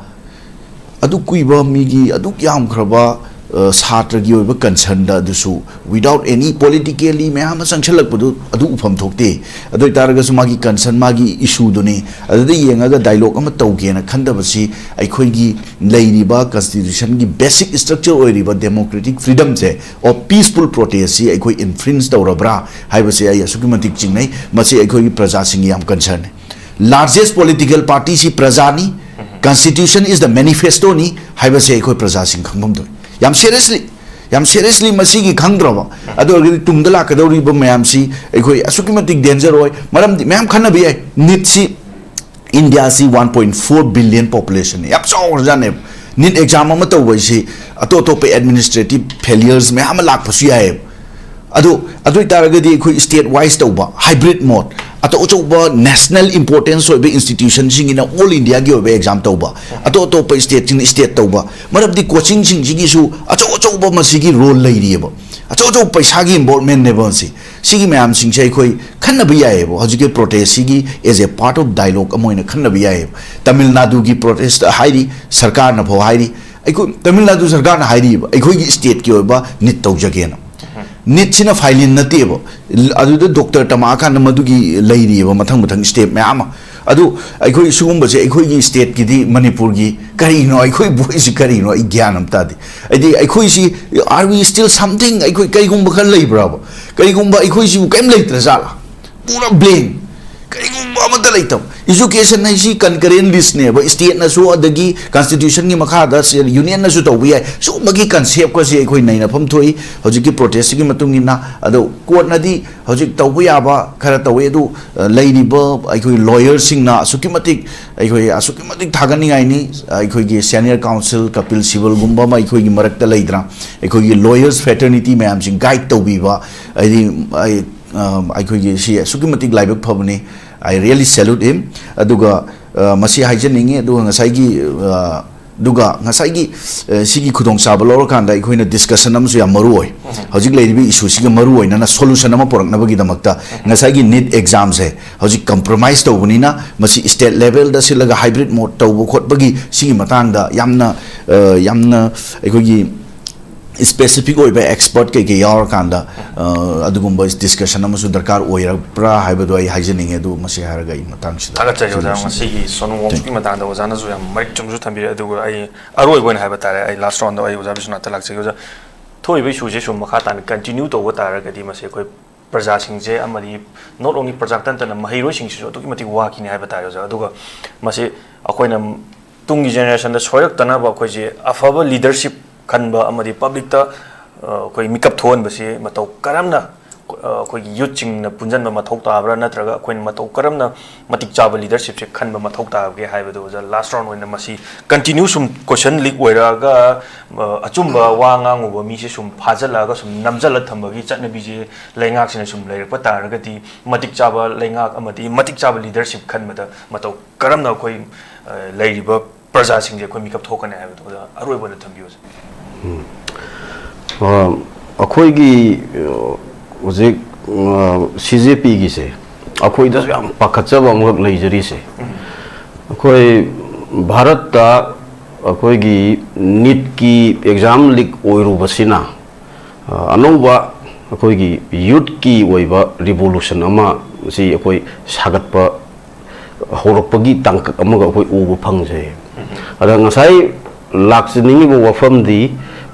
ꯑꯗꯨꯛ ꯀꯨꯏꯕ ꯃꯤꯒꯤ ꯑꯗꯨꯛ ꯌꯥꯝꯈ꯭ꯔꯕ, ꯑ, ꯁꯥꯇ꯭ꯔꯒꯤ ꯑꯣꯏꯕ concern ꯗ ꯑꯗꯨꯁꯨ without any politically ꯃꯌꯥꯝ ꯑꯃ ꯆꯪꯁꯜꯂꯛꯄꯗꯨ ꯑꯗꯨ ꯎꯐꯝ ꯊꯣꯛꯇꯦ꯫ ꯑꯗꯨ ꯑꯣꯏꯇꯥꯔꯒꯁꯨ ꯃꯥꯒꯤ concern, ꯃꯥꯒꯤ issue ꯗꯨꯅꯤ꯫ ꯑꯗꯨꯗ ꯌꯦꯡꯉꯒ dialogue ꯑꯃ ꯇꯧꯒꯦꯅ ꯈꯟꯗꯕꯁꯤ ꯑꯩꯈꯣꯏꯒꯤ ꯂꯩꯔꯤꯕ constitution ꯒꯤ basic structure ꯑꯣꯏꯔꯤꯕ democratic freedom say of peaceful protest ꯁꯤ ꯑꯩꯈꯣꯏ infringe ꯇꯧꯔꯕ꯭ꯔꯥ ꯍꯥꯏꯕꯁꯤ ꯑꯩ ꯑꯁꯨꯛꯀꯤ ꯃꯇꯤꯛ ꯆꯤꯡꯅꯩ꯫ ꯃꯁꯤ ꯑꯩꯈꯣꯏꯒꯤ ꯄ꯭ꯔꯖꯥꯁꯤꯡꯒꯤ ꯌꯥꯝ concern ꯅꯤ꯫ Largest political party ꯁꯤ ꯄ꯭ꯔꯖꯥꯅꯤ, constitution is the manifesto ꯅꯤ ꯍꯥꯏꯕꯁꯦ ꯑꯩꯈꯣꯏ ꯄ꯭ꯔꯖꯥꯁꯤꯡ ꯈꯪꯐꯝ ꯊꯣꯛꯏ꯫ ꯌꯥꯝ seriously, ꯌꯥꯝ seriously ꯃꯁꯤꯒꯤ ꯈꯪꯗ꯭ꯔꯕ, ꯑꯗꯨ ꯑꯣꯏꯔꯒꯗꯤ ꯇꯨꯡꯗ ꯂꯥꯛꯀꯗꯧꯔꯤꯕ ꯃꯌꯥꯝꯁꯤ ꯑꯩꯈꯣꯏ ꯑꯁꯨꯛꯀꯤ ꯃꯇꯤꯛ danger ꯑꯣꯏ꯫ ꯃꯔꯝꯗꯤ ꯃꯌꯥꯝ ꯈꯟꯅꯕ ꯌꯥꯏ, ꯅꯤꯠꯁꯤ ꯏꯟꯗꯤꯌꯥꯁꯤ one point four billion population ꯅꯤ, ꯌꯥꯝ ꯆꯥꯎꯈ꯭ꯔꯖꯥꯠꯅꯦꯕ꯫ ꯅꯤꯠ exam ꯑꯃ ꯇꯧꯕ ꯍꯥꯏꯁꯤ ꯑꯇꯣꯞ ꯑꯇꯣꯞꯄ administrative failures ꯃꯌꯥꯝ ꯑꯃ ꯂꯥꯛꯄꯁꯨ ꯌꯥꯏꯑꯕ꯫ ꯑꯗꯨ, ꯑꯗꯨ ꯑꯣꯏꯇꯥꯔꯒꯗꯤ ꯑꯩꯈꯣꯏ state wise ꯇꯧꯕ hybrid mode, ꯑꯆꯧ ꯑꯆꯧꯕ national importance ꯑꯣꯏꯕ institution ꯁꯤꯡꯒꯤꯅ all India ꯒꯤ ꯑꯣꯏꯕ exam ꯇꯧꯕ, ꯑꯇꯣꯞ ꯑꯇꯣꯞꯄ state ꯁꯤꯡꯅ state ꯇꯧꯕ, ꯃꯔꯝꯗꯤ coaching ꯁꯤꯡꯁꯤꯒꯤꯁꯨ ꯑꯆꯧ ꯑꯆꯧꯕ ꯃꯁꯤꯒꯤ role ꯂꯩꯔꯤꯑꯕ, ꯑꯆꯧ ꯑꯆꯧꯕ ꯄꯩꯁꯥꯒꯤ involvement ꯅꯦꯕ ꯃꯁꯤ꯫ ꯁꯤꯒꯤ ꯃꯌꯥꯝꯁꯤꯡꯁꯦ ꯑꯩꯈꯣꯏ ꯈꯟꯅꯕ ꯌꯥꯏꯑꯕ꯫ ꯍꯧꯖꯤꯛꯀꯤ ꯄ꯭ꯔꯣꯇꯦꯁꯁꯤꯒꯤ as a part of dialogue ꯑꯃ ꯑꯣꯏꯅ ꯈꯟꯅꯕ ꯌꯥꯏꯑꯕ꯫ ꯇꯥꯃꯤꯜ ꯅꯥꯗꯨꯒꯤ ꯄ꯭ꯔꯣꯇꯦꯁꯇ ꯍꯥꯏꯔꯤ, ꯁꯔꯀꯥꯔꯅ ꯐꯥꯎ ꯍꯥꯏꯔꯤ, ꯑꯩꯈꯣꯏ ꯇꯥꯃꯤꯜ ꯅꯥꯗꯨ ꯁꯔꯀꯥꯔꯅ ꯍꯥꯏꯔꯤꯕ ꯑꯩꯈꯣꯏꯒꯤ ꯁ꯭ꯇꯦꯠꯀꯤ ꯑꯣꯏꯕ ꯅꯤꯠ ꯇꯧꯖꯒꯦꯅ꯫ ꯅꯤꯠꯁꯤꯅ ꯐꯥꯏꯂꯤꯟ ꯅꯠꯇꯦꯕ꯫ ꯑꯗꯨꯗ ꯗꯣꯛꯇꯔ ꯇꯝꯃꯛꯑꯀꯥꯟꯗ ꯃꯗꯨꯒꯤ ꯂꯩꯔꯤꯑꯕ ꯃꯊꯪ ꯃꯊꯪ ꯁ꯭ꯇꯦꯞ ꯃꯌꯥꯝ ꯑꯃ꯫ ꯑꯗꯨ ꯑꯩꯈꯣꯏ ꯁꯤꯒꯨꯝꯕꯁꯦ ꯑꯩꯈꯣꯏꯒꯤ ꯁ꯭ꯇꯦꯠꯀꯤꯗꯤ, ꯃꯅꯤꯄꯨꯔꯒꯤ ꯀꯔꯤꯅꯣ, ꯑꯩꯈꯣꯏ ꯚꯣꯏꯁꯁꯤ ꯀꯔꯤꯅꯣ, ꯑꯩ ꯒ꯭ꯌꯥꯟ ꯑꯃ ꯇꯥꯗꯦ꯫ ꯍꯥꯏꯗꯤ ꯑꯩꯈꯣꯏꯁꯤ, are we still something? ꯑꯩꯈꯣꯏ ꯀꯔꯤꯒꯨꯝꯕ ꯈꯔ ꯂꯩꯕ꯭ꯔꯥꯕ? ꯀꯔꯤꯒꯨꯝꯕ ꯑꯩꯈꯣꯏꯁꯤꯕꯨ ꯀꯔꯤꯝ ꯂꯩꯇ꯭ꯔꯖꯥꯠꯂꯥ? ꯄꯨꯔꯥ ꯕ꯭ꯂꯦꯡ, ꯀꯔꯤꯒꯨꯝꯕ ꯑꯃꯠꯇ ꯂꯩꯇꯕ꯫ ꯏꯖꯨꯀꯦꯁꯟ ꯍꯥꯏꯁꯤ ꯀꯟꯀꯔꯦꯟ ꯂꯤꯁꯅꯦꯕ, ꯁ꯭ꯇꯦꯠꯅꯁꯨ ꯑꯗꯒꯤ ꯀꯟꯁꯇꯤꯇ꯭ꯌꯨꯁꯟꯒꯤ ꯃꯈꯥꯗ ꯁꯦ-, ꯌꯨꯅꯤꯌꯟꯅꯁꯨ ꯇꯧꯕ ꯌꯥꯏ꯫ ꯁꯤꯒꯨꯝꯕꯒꯤ ꯀꯟꯁꯦꯞꯀꯁꯦ ꯑꯩꯈꯣꯏ ꯅꯩꯅꯐꯝ ꯊꯣꯛꯏ ꯍꯧꯖꯤꯛꯀꯤ ꯄ꯭ꯔꯣꯇꯦꯁꯁꯤꯒꯤ ꯃꯇꯨꯡ ꯏꯟꯅ꯫ ꯑꯗꯣ ꯀꯣꯔꯠꯅꯗꯤ ꯍꯧꯖꯤꯛ ꯇꯧꯕ ꯌꯥꯕ ꯈꯔ ꯇꯧꯋꯤ, ꯑꯗꯨ, ꯑ, ꯂꯩꯔꯤꯕ ꯑꯩꯈꯣꯏ ꯂꯣꯌꯔꯁꯤꯡꯅ ꯑꯁꯨꯛꯀꯤ ꯃꯇꯤꯛ, ꯑꯩꯈꯣꯏ ꯑꯁꯨꯛꯀꯤ ꯃꯇꯤꯛ ꯊꯥꯒꯠꯅꯤꯡꯉꯥꯏꯅꯤ꯫ ꯑꯩꯈꯣꯏꯒꯤ ꯁꯦꯅꯤꯌꯔ ꯀꯥꯎꯟꯁꯤꯜ ꯀꯄꯤꯜ ꯁꯤꯕꯜꯒꯨꯝꯕ ꯑꯃ ꯑꯩꯈꯣꯏꯒꯤ ꯃꯔꯛꯇ ꯂꯩꯗ꯭ꯔꯥ, ꯑꯩꯈꯣꯏꯒꯤ ꯂꯣꯌꯔꯁ ꯐ꯭ꯔꯦꯇꯔꯅꯤꯇꯤ ꯃꯌꯥꯝꯁꯤꯡ ꯒꯥꯏꯗ ꯇꯧꯕꯤꯕ, ꯍꯥꯏꯗꯤ, ꯑꯩ, ꯑ, ꯑꯩꯈꯣꯏꯒꯤ ꯁꯤ ꯑꯁꯨꯛꯀꯤ ꯃꯇꯤꯛ ꯂꯥꯏꯕꯛ ꯐꯕꯅꯤ꯫ I really salute him꯫ ꯑꯗꯨꯒ, ꯑ, ꯃꯁꯤ ꯍꯥꯏꯖꯅꯤꯡꯉꯤ꯫ ꯑꯗꯨꯒ ꯉꯁꯥꯏꯒꯤ, ꯑ, ꯑꯗꯨꯒ ꯉꯁꯥꯏꯒꯤ, ꯑ, ꯁꯤꯒꯤ ꯈꯨꯗꯣꯡꯆꯥꯕ ꯂꯧꯔꯀꯥꯟꯗ ꯑꯩꯈꯣꯏꯅ ꯗꯤꯁꯀꯁꯟ ꯑꯃꯁꯨ ꯌꯥꯝ ꯃꯔꯨ ꯑꯣꯏ꯫ ꯍꯧꯖꯤꯛ ꯂꯩꯔꯤꯕ ꯏꯁꯨꯁꯤꯒ ꯃꯔꯨ ꯑꯣꯏꯅꯅ ꯁꯣꯂꯨꯁꯟ ꯑꯃ ꯄꯨꯔꯛꯅꯕꯒꯤꯗꯃꯛꯇ ꯉꯁꯥꯏꯒꯤ ꯅꯤꯠ ꯑꯦꯛꯖꯥꯝꯁꯦ ꯍꯧꯖꯤꯛ ꯀꯝꯄ꯭ꯔꯣꯃꯥꯏꯁ ꯇꯧꯕꯅꯤꯅ, ꯃꯁꯤ ꯁ꯭ꯇꯦꯠ ꯂꯦꯚꯦꯜꯗ ꯁꯤꯜꯂꯒ ꯍꯥꯏꯕ꯭ꯔꯤꯠ ꯃꯣꯗ ꯇꯧꯕ ꯈꯣꯠꯄꯒꯤ ꯁꯤꯒꯤ ꯃꯇꯥꯡꯗ ꯌꯥꯝꯅ, ꯑ, ꯌꯥꯝꯅ ꯑꯩꯈꯣꯏꯒꯤ ꯁ꯭ꯄꯦꯁꯤꯐꯤꯛ ꯑꯣꯏꯕ ꯑꯦꯛꯁꯄꯔꯠ ꯀꯩꯀꯩ ꯌꯥꯎꯔꯀꯥꯟꯗ, ꯑ, ꯑꯗꯨꯒꯨꯝꯕ ꯗꯤꯁꯀꯁꯟ ꯑꯃꯁꯨ ꯗꯔꯀꯥꯔ ꯑꯣꯏꯔꯛꯄ꯭ꯔꯥ ꯍꯥꯏꯕꯗꯣ ꯑꯩ ꯍꯥꯏꯖꯅꯤꯡꯉꯦ꯫ ꯑꯗꯨ ꯃꯁꯤ ꯍꯥꯏꯔꯒ ꯑꯩ ꯃꯇꯥꯡꯁꯤꯗ ꯊꯥꯒꯠꯆꯔꯤ ꯑꯣꯖꯥ꯫ ꯂꯣꯏꯁꯤꯟꯖꯔꯒꯦ꯫ ꯉꯁꯤꯒꯤ ꯁꯣꯅꯨ ꯋꯣꯡꯆꯨꯛꯀꯤ ꯃꯇꯥꯡꯗ ꯑꯣꯖꯥꯅꯁꯨ ꯌꯥꯝ ꯃꯔꯤꯛ ꯆꯨꯝꯁꯨ ꯊꯝꯕꯤꯔꯦ꯫ ꯑꯗꯨꯒ ꯑꯩ ꯑꯔꯣꯏꯕ ꯑꯣꯏꯅ ꯍꯥꯏꯕ ꯇꯥꯔꯦ, ꯑꯩ ꯂꯥꯁ ꯔꯥꯎꯟꯗ ꯑꯩ ꯑꯣꯖꯥ ꯕꯤꯁ꯭ꯋꯅꯥꯊꯇ ꯂꯥꯛꯆꯒꯦ꯫ ꯑꯣꯖꯥ, ꯊꯣꯛꯏꯕ ꯏꯁꯨꯁꯦ ꯁꯨꯝ ꯃꯈꯥ ꯇꯥꯅ ꯀꯟꯇꯤꯅ꯭ꯌꯨ ꯇꯧꯕ ꯇꯥꯔꯒꯗꯤ ꯃꯁꯤ ꯑꯩꯈꯣꯏ ꯄ꯭ꯔꯖꯥꯁꯤꯡꯁꯦ ꯑꯃꯗꯤ not only ꯄ꯭ꯔꯖꯥ ꯅꯠꯇꯅ ꯃꯍꯩꯔꯣꯏꯁꯤꯡꯁꯤꯁꯨ ꯑꯗꯨꯛꯀꯤ ꯃꯇꯤꯛ ꯋꯥꯈꯤꯅꯤ ꯍꯥꯏꯕ ꯇꯥꯔꯦ ꯑꯣꯖꯥ꯫ ꯑꯗꯨꯒ ꯃꯁꯤ ꯑꯩꯈꯣꯏꯅ ꯇꯨꯡꯒꯤ ꯖꯦꯅꯦꯔꯦꯁꯟꯗ ꯁꯣꯏꯔꯛꯇꯅꯕ ꯑꯩꯈꯣꯏꯁꯦ ꯑꯐꯕ ꯂꯤꯗꯔꯁꯤꯞ ꯈꯟꯕ ꯑꯃꯗꯤ ꯄꯕ꯭ꯂꯤꯛꯇ, ꯑ, ꯑꯩꯈꯣꯏ ꯃꯤꯀꯞ ꯊꯣꯛꯍꯟꯕꯁꯤ ꯃꯇꯧ ꯀꯔꯝꯅ, ꯑ, ꯑꯩꯈꯣꯏꯒꯤ ꯌꯨꯠꯁꯤꯡꯅ ꯄꯨꯟꯁꯤꯟꯕ ꯃꯊꯧ ꯇꯥꯕ꯭ꯔꯥ, ꯅꯠꯇ꯭ꯔꯒ ꯑꯩꯈꯣꯏꯅ ꯃꯇꯧ ꯀꯔꯝꯅ ꯃꯇꯤꯛ ꯆꯥꯕ ꯂꯤꯗꯔꯁꯤꯞꯁꯦ ꯈꯟꯕ ꯃꯊꯧ ꯇꯥꯕꯒꯦ ꯍꯥꯏꯕꯗꯨ ꯑꯣꯖꯥ, ꯂꯥꯁ ꯔꯥꯎꯟ ꯑꯣꯏꯅ ꯃꯁꯤ ꯀꯟꯇꯤꯅ꯭ꯌꯨ ꯁꯨꯝ ꯀꯣꯏꯁꯟ ꯂꯤꯛ ꯑꯣꯏꯔꯛꯑꯒ, ꯑ, ꯑꯆꯨꯝꯕ ꯋꯥ ꯉꯥꯡꯉꯨꯕ ꯃꯤꯁꯦ ꯁꯨꯝ ꯐꯥꯖꯤꯜꯂꯛꯑꯒ ꯁꯨꯝ ꯅꯝꯖꯜꯂ ꯊꯝꯕꯒꯤ ꯆꯠꯅꯕꯤꯁꯦ ꯂꯩꯉꯥꯛꯁꯤꯅ ꯁꯨꯝ ꯂꯩꯔꯛꯄ ꯇꯥꯔꯒꯗꯤ ꯃꯇꯤꯛ ꯆꯥꯕ ꯂꯩꯉꯥꯛ ꯑꯃꯗꯤ ꯃꯇꯤꯛ ꯆꯥꯕ ꯂꯤꯗꯔꯁꯤꯞ ꯈꯟꯕꯗ ꯃꯇꯧ ꯀꯔꯝꯅ ꯑꯩꯈꯣꯏ, ꯑ, ꯂꯩꯔꯤꯕ ꯄ꯭ꯔꯖꯥꯁꯤꯡꯁꯦ ꯑꯩꯈꯣꯏ ꯃꯤꯀꯞ ꯊꯣꯛꯀꯅꯤ ꯍꯥꯏꯕꯗꯨ ꯑꯣꯖꯥ ꯑꯔꯣꯏꯕ ꯑꯣꯏꯅ ꯊꯝꯕꯤꯌꯨ ꯑꯣꯖꯥ꯫ ꯎꯝ꯫ ꯑ, ꯑꯩꯈꯣꯏꯒꯤ, ꯑ, ꯍꯧꯖꯤꯛ ꯁꯤ ꯖꯦ ꯄꯤꯒꯤꯁꯦ ꯑꯩꯈꯣꯏꯗꯁꯨ ꯌꯥꯝ ꯄꯥꯈꯠꯆꯕ ꯑꯃꯈꯛ ꯂꯩꯖꯔꯤꯁꯦ, ꯑꯩꯈꯣꯏ ꯚꯥꯔꯠꯇ ꯑꯩꯈꯣꯏꯒꯤ ꯅꯤꯠꯀꯤ ꯑꯦꯛꯖꯥꯝ ꯂꯤꯛ ꯑꯣꯏꯔꯨꯕꯁꯤꯅ, ꯑ, ꯑꯅꯧꯕ ꯑꯩꯈꯣꯏꯒꯤ ꯌꯨꯠꯀꯤ ꯑꯣꯏꯕ ꯔꯤꯚꯣꯂꯨꯁꯟ ꯑꯃ ꯁꯤ ꯑꯩꯈꯣꯏ ꯁꯥꯒꯠꯄ ꯍꯧꯔꯛꯄꯒꯤ ꯇꯥꯡꯀꯛ ꯑꯃꯒ ꯑꯩꯈꯣꯏ ꯎꯕ ꯐꯪꯖꯩ꯫ ꯑꯗ ꯉꯁꯥꯏ ꯂꯥꯛꯆꯅꯤꯡꯉꯤꯕ ꯋꯥꯐꯝꯗꯤ,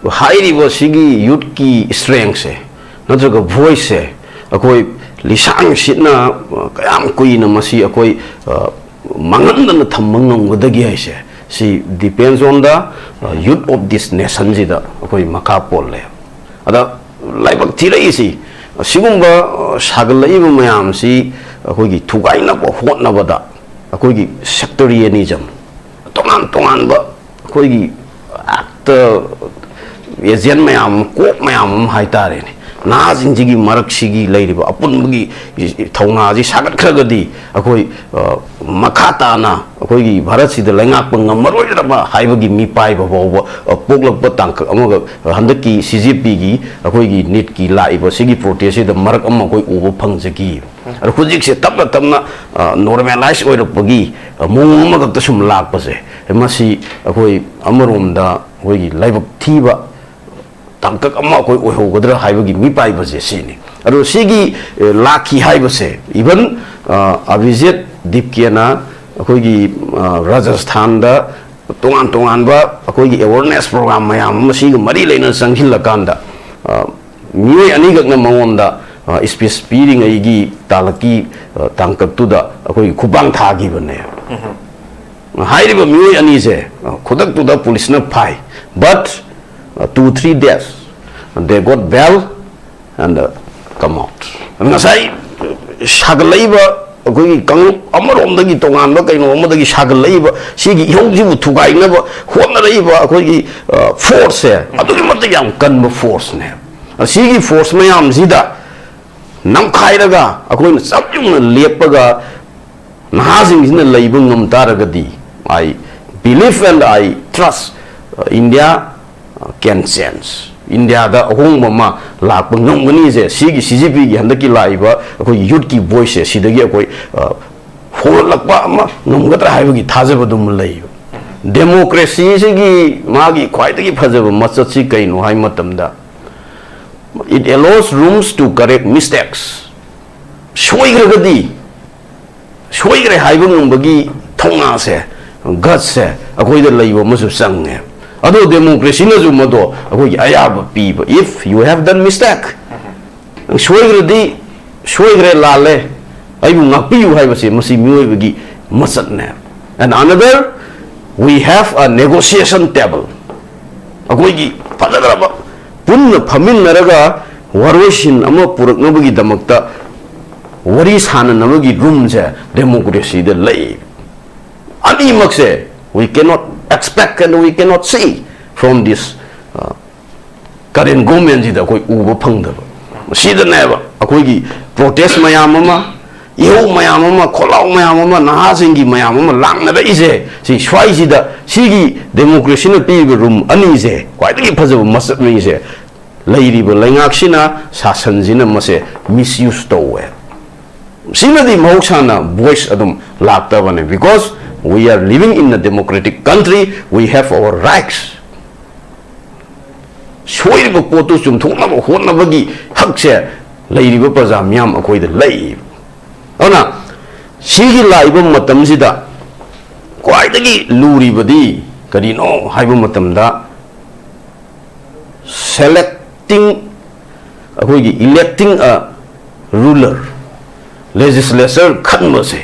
ꯍꯥꯏꯔꯤꯕ ꯁꯤꯒꯤ ꯌꯨꯠꯀꯤ ꯁ꯭ꯇꯔꯦꯡꯁꯦ ꯅꯠꯇ꯭ꯔꯒ ꯚꯣꯏꯁꯁꯦ ꯑꯩꯈꯣꯏ ꯂꯤꯁꯥꯡ ꯁꯤꯠꯅ, ꯑ, ꯀꯌꯥꯝ ꯀꯨꯏꯅ ꯃꯁꯤ ꯑꯩꯈꯣꯏ, ꯑ, ꯃꯥꯡꯍꯟꯗꯅ ꯊꯝꯕ ꯉꯝꯒꯗꯒꯦ ꯍꯥꯏꯁꯦ, ꯁꯤ depends on the, ꯑ, youth of this nationꯁꯤꯗ ꯑꯩꯈꯣꯏ ꯃꯈꯥ ꯄꯣꯜꯂꯦ꯫ ꯑꯗ ꯂꯥꯏꯕꯛ ꯊꯤꯔꯛꯏꯁꯤ, ꯑꯁꯤꯒꯨꯝꯕ, ꯑ, ꯁꯥꯒꯠꯂꯛꯏꯕ ꯃꯌꯥꯝꯁꯤ ꯑꯩꯈꯣꯏꯒꯤ ꯊꯨꯒꯥꯏꯅꯕ ꯍꯣꯠꯅꯕꯗ ꯑꯩꯈꯣꯏꯒꯤ sectarianism, ꯇꯣꯉꯥꯟ ꯇꯣꯉꯥꯟꯕ ꯑꯩꯈꯣꯏꯒꯤ ꯑꯦꯛꯇ ꯑꯦꯖꯦꯟ ꯃꯌꯥꯝ ꯑꯃ, ꯀꯣꯛ ꯃꯌꯥꯝ ꯑꯃ ꯍꯥꯏꯇꯥꯔꯦꯅꯦ, ꯅꯍꯥꯁꯤꯡꯁꯤꯒꯤ ꯃꯔꯛꯁꯤꯒꯤ ꯂꯩꯔꯤꯕ ꯑꯄꯨꯟꯕꯒꯤ ꯊꯧꯅꯥꯁꯤ ꯁꯥꯒꯠꯈ꯭ꯔꯒꯗꯤ ꯑꯩꯈꯣꯏ, ꯑ, ꯃꯈꯥ ꯇꯥꯅ ꯑꯩꯈꯣꯏꯒꯤ ꯚꯥꯔꯠꯁꯤꯗ ꯂꯩꯉꯥꯛꯄ ꯉꯝꯃꯔꯣꯏꯗ꯭ꯔꯕ ꯍꯥꯏꯕꯒꯤ ꯃꯤꯄꯥꯏꯕ ꯐꯥꯎꯕ, ꯑ, ꯄꯣꯛꯂꯛꯄ ꯇꯥꯡꯀꯛ ꯑꯃꯒ, ꯑ, ꯍꯟꯗꯛꯀꯤ ꯁꯤ ꯖꯦ ꯄꯤꯒꯤ ꯑꯩꯈꯣꯏꯒꯤ ꯅꯤꯠꯀꯤ ꯂꯥꯛꯏꯕ ꯁꯤꯒꯤ ꯄ꯭ꯔꯣꯇꯦꯁꯁꯤꯗ ꯃꯔꯛ ꯑꯃ ꯑꯩꯈꯣꯏ ꯎꯕ ꯐꯪꯖꯈꯤ꯫ ꯑꯗꯣ ꯍꯧꯖꯤꯛꯁꯦ ꯇꯞꯅ ꯇꯞꯅ, ꯑ, ꯅꯣꯔꯃꯦꯂꯥꯏꯁ ꯑꯣꯏꯔꯛꯄꯒꯤ, ꯑ, ꯃꯑꯣꯡ ꯑꯃꯈꯛꯇ ꯁꯨꯝ ꯂꯥꯛꯄꯁꯦ, ꯃꯁꯤ ꯑꯩꯈꯣꯏ ꯑꯃꯔꯣꯝꯗ ꯑꯩꯈꯣꯏꯒꯤ ꯂꯥꯏꯕꯛ ꯊꯤꯕ ꯇꯥꯡꯀꯛ ꯑꯃ ꯑꯩꯈꯣꯏ ꯑꯣꯏꯍꯧꯒꯗ꯭ꯔꯥ ꯍꯥꯏꯕꯒꯤ ꯃꯤꯄꯥꯏꯕꯁꯦ ꯁꯤꯅꯤ꯫ ꯑꯗꯣ ꯁꯤꯒꯤ, ꯑ, ꯂꯥꯛꯈꯤ ꯍꯥꯏꯕꯁꯦ, even, ꯑ, ꯑꯚꯤꯖꯤꯠ ꯗꯤꯞꯀꯦꯅ ꯑꯩꯈꯣꯏꯒꯤ, ꯑ, ꯔꯥꯖꯁꯊꯥꯟꯗ ꯇꯣꯉꯥꯟ ꯇꯣꯉꯥꯟꯕ ꯑꯩꯈꯣꯏꯒꯤ ꯑꯦꯋꯥꯔꯅꯦꯁ ꯄ꯭ꯔꯣꯒ꯭ꯔꯥꯝ ꯃꯌꯥꯝ ꯑꯃ ꯁꯤꯒ ꯃꯔꯤ ꯂꯩꯅꯅ ꯆꯪꯁꯤꯜꯂꯀꯥꯟꯗ, ꯑ, ꯃꯤꯑꯣꯏ ꯑꯅꯤꯈꯛꯅ ꯃꯉꯣꯟꯗ, ꯑ, ꯁ꯭ꯄꯤꯆ ꯄꯤꯔꯤꯉꯩꯒꯤ ꯇꯥꯂꯛꯀꯤ, ꯑ, ꯇꯥꯡꯀꯛꯇꯨꯗ ꯑꯩꯈꯣꯏꯒꯤ ꯈꯨꯄꯥꯡ ꯊꯥꯈꯤꯕꯅꯦ꯫ ꯍꯥꯏꯔꯤꯕ ꯃꯤꯑꯣꯏ ꯑꯅꯤꯁꯦ, ꯑ, ꯈꯨꯗꯛꯇꯨꯗ ꯄꯨꯂꯤꯁꯅ ꯐꯥꯏ, but, ꯑ, two three days they got bail and, uh, come out. ꯉꯁꯥꯏ ꯁꯥꯒꯠꯂꯛꯏꯕ ꯑꯩꯈꯣꯏꯒꯤ ꯀꯥꯡꯂꯨꯞ ꯑꯃꯔꯣꯝꯗꯒꯤ ꯇꯣꯉꯥꯟꯕ ꯀꯩꯅꯣ ꯑꯃꯗꯒꯤ ꯁꯥꯒꯠꯂꯛꯏꯕ ꯁꯤꯒꯤ ꯏꯍꯧꯁꯤꯕꯨ ꯊꯨꯒꯥꯏꯅꯕ ꯍꯣꯠꯅꯔꯛꯏꯕ ꯑꯩꯈꯣꯏꯒꯤ, ꯑ, ꯐꯣꯔꯁꯁꯦ ꯑꯗꯨꯛꯀꯤ ꯃꯇꯤꯛ ꯌꯥꯝ ꯀꯟꯕ ꯐꯣꯔꯁꯅꯦ꯫ ꯑꯁꯤꯒꯤ ꯐꯣꯔꯁ ꯃꯌꯥꯝꯁꯤꯗ ꯅꯝꯈꯥꯏꯔꯒ ꯑꯩꯈꯣꯏꯅ ꯆꯞ ꯌꯨꯡꯅ ꯂꯦꯞꯄꯒ ꯅꯍꯥꯁꯤꯡꯁꯤꯅ ꯂꯩꯕ ꯉꯝ ꯇꯥꯔꯒꯗꯤ, I believe and I trust, uh, India, uh, can change. ꯏꯟꯗꯤꯌꯥꯗ ꯑꯍꯣꯡꯕ ꯑꯃ ꯂꯥꯛꯄ ꯉꯝꯒꯅꯤꯁꯦ, ꯁꯤꯒꯤ ꯁꯤ ꯖꯤ ꯄꯤꯒꯤ ꯍꯟꯗꯛꯀꯤ ꯂꯥꯛꯏꯕ ꯑꯩꯈꯣꯏꯒꯤ ꯌꯨꯠꯀꯤ ꯚꯣꯏꯁꯁꯦ, ꯁꯤꯗꯒꯤ ꯑꯩꯈꯣꯏ, ꯑ, ꯍꯧꯔꯛꯂꯛꯄ ꯑꯃ ꯉꯝꯒꯗ꯭ꯔꯥ ꯍꯥꯏꯕꯒꯤ ꯊꯥꯖꯕꯗꯨꯃ ꯂꯩꯕ꯫ ꯗꯦꯃꯣꯀ꯭ꯔꯦꯁꯤꯁꯤꯒꯤ ꯃꯥꯒꯤ ꯈ꯭ꯋꯥꯏꯗꯒꯤ ꯐꯖꯕ ꯃꯆꯠꯁꯤ ꯀꯩꯅꯣ ꯍꯥꯏ ꯃꯇꯝꯗ, it allows rooms to correct mistakes. ꯁꯣꯏꯈ꯭ꯔꯒꯗꯤ ꯁꯣꯏꯈ꯭ꯔꯦ ꯍꯥꯏꯕ ꯉꯝꯕꯒꯤ ꯊꯧꯅꯥꯁꯦ, ꯒꯠꯁꯦ ꯑꯩꯈꯣꯏꯗ ꯂꯩꯕ ꯑꯃꯁꯨ ꯆꯪꯉꯦ꯫ ꯑꯗꯣ ꯗꯦꯃꯣꯀ꯭ꯔꯦꯁꯤꯅꯁꯨ ꯃꯗꯣ ꯑꯩꯈꯣꯏꯒꯤ ꯑꯌꯥꯕ ꯄꯤꯕ, if you have done mistake, ꯅꯪ ꯁꯣꯏꯈ꯭ꯔꯗꯤ ꯁꯣꯏꯈ꯭ꯔꯦ, ꯂꯥꯜꯂꯦ, ꯑꯩꯕꯨ ꯉꯥꯛꯄꯤꯌꯨ ꯍꯥꯏꯕꯁꯦ ꯃꯁꯤ ꯃꯤꯑꯣꯏꯕꯒꯤ ꯃꯆꯠꯅꯦ꯫ And another, we have a negotiation table. ꯑꯩꯈꯣꯏꯒꯤ ꯐꯖꯈ꯭ꯔꯕ ꯄꯨꯟꯅ ꯐꯝꯃꯤꯟꯅꯔꯒ ꯋꯥꯔꯣꯏꯁꯤꯟ ꯑꯃ ꯄꯨꯔꯛꯅꯕꯒꯤꯗꯃꯛꯇ ꯋꯥꯔꯤ ꯁꯥꯟꯅꯅꯕꯒꯤ ꯔꯨꯝꯁꯦ ꯗꯦꯃꯣꯀ꯭ꯔꯦꯁꯤꯗ ꯂꯩ꯫ ꯑꯅꯤꯃꯛꯁꯦ we cannot expect and we cannot see from this, uh, current government ꯁꯤꯗ ꯑꯩꯈꯣꯏ ꯎꯕ ꯐꯪꯗꯕ꯫ ꯁꯤꯗꯅꯦꯕ ꯑꯩꯈꯣꯏꯒꯤ protest ꯃꯌꯥꯝ ꯑꯃ, ꯏꯍꯧ ꯃꯌꯥꯝ ꯑꯃ, ꯈꯣꯜꯂꯥꯎ ꯃꯌꯥꯝ ꯑꯃ, ꯅꯍꯥꯁꯤꯡꯒꯤ ꯃꯌꯥꯝ ꯑꯃ ꯂꯥꯡꯅꯔꯛꯏꯁꯦ꯫ ꯁꯤ ꯁ꯭ꯋꯥꯏꯁꯤꯗ ꯁꯤꯒꯤ ꯗꯦꯃꯣꯀ꯭ꯔꯦꯁꯤꯅ ꯄꯤꯔꯤꯕ ꯔꯨꯝ ꯑꯅꯤꯁꯦ, ꯈ꯭ꯋꯥꯏꯗꯒꯤ ꯐꯖꯕ ꯃꯆꯠ ꯑꯅꯤꯁꯦ, ꯂꯩꯔꯤꯕ ꯂꯩꯉꯥꯛꯁꯤꯅ, ꯁꯥꯁꯟꯁꯤꯅ ꯃꯁꯦ misuse ꯇꯧꯋꯦ꯫ ꯁꯤꯃꯗꯤ ꯃꯍꯧꯁꯥꯅ ꯚꯣꯏꯁ ꯑꯗꯨꯝ ꯂꯥꯛꯇꯕꯅꯦ, because we are living in a democratic country, we have our rights. ꯁꯣꯏꯔꯤꯕ ꯄꯣꯠꯇꯨ ꯆꯨꯝꯊꯣꯛꯅꯕ ꯍꯣꯠꯅꯕꯒꯤ ꯍꯛꯁꯦ ꯂꯩꯔꯤꯕ ꯄ꯭ꯔꯖꯥ ꯃꯤꯌꯥꯝ ꯑꯩꯈꯣꯏꯗ ꯂꯩ꯫ ꯑꯗꯨꯅ ꯁꯤꯒꯤ ꯂꯥꯛꯏꯕ ꯃꯇꯝꯁꯤꯗ ꯈ꯭ꯋꯥꯏꯗꯒꯤ ꯂꯨꯔꯤꯕꯗꯤ ꯀꯔꯤꯅꯣ ꯍꯥꯏꯕ ꯃꯇꯝꯗ, selecting, ꯑꯩꯈꯣꯏꯒꯤ electing a ruler, legislature ꯈꯟꯕꯁꯦ,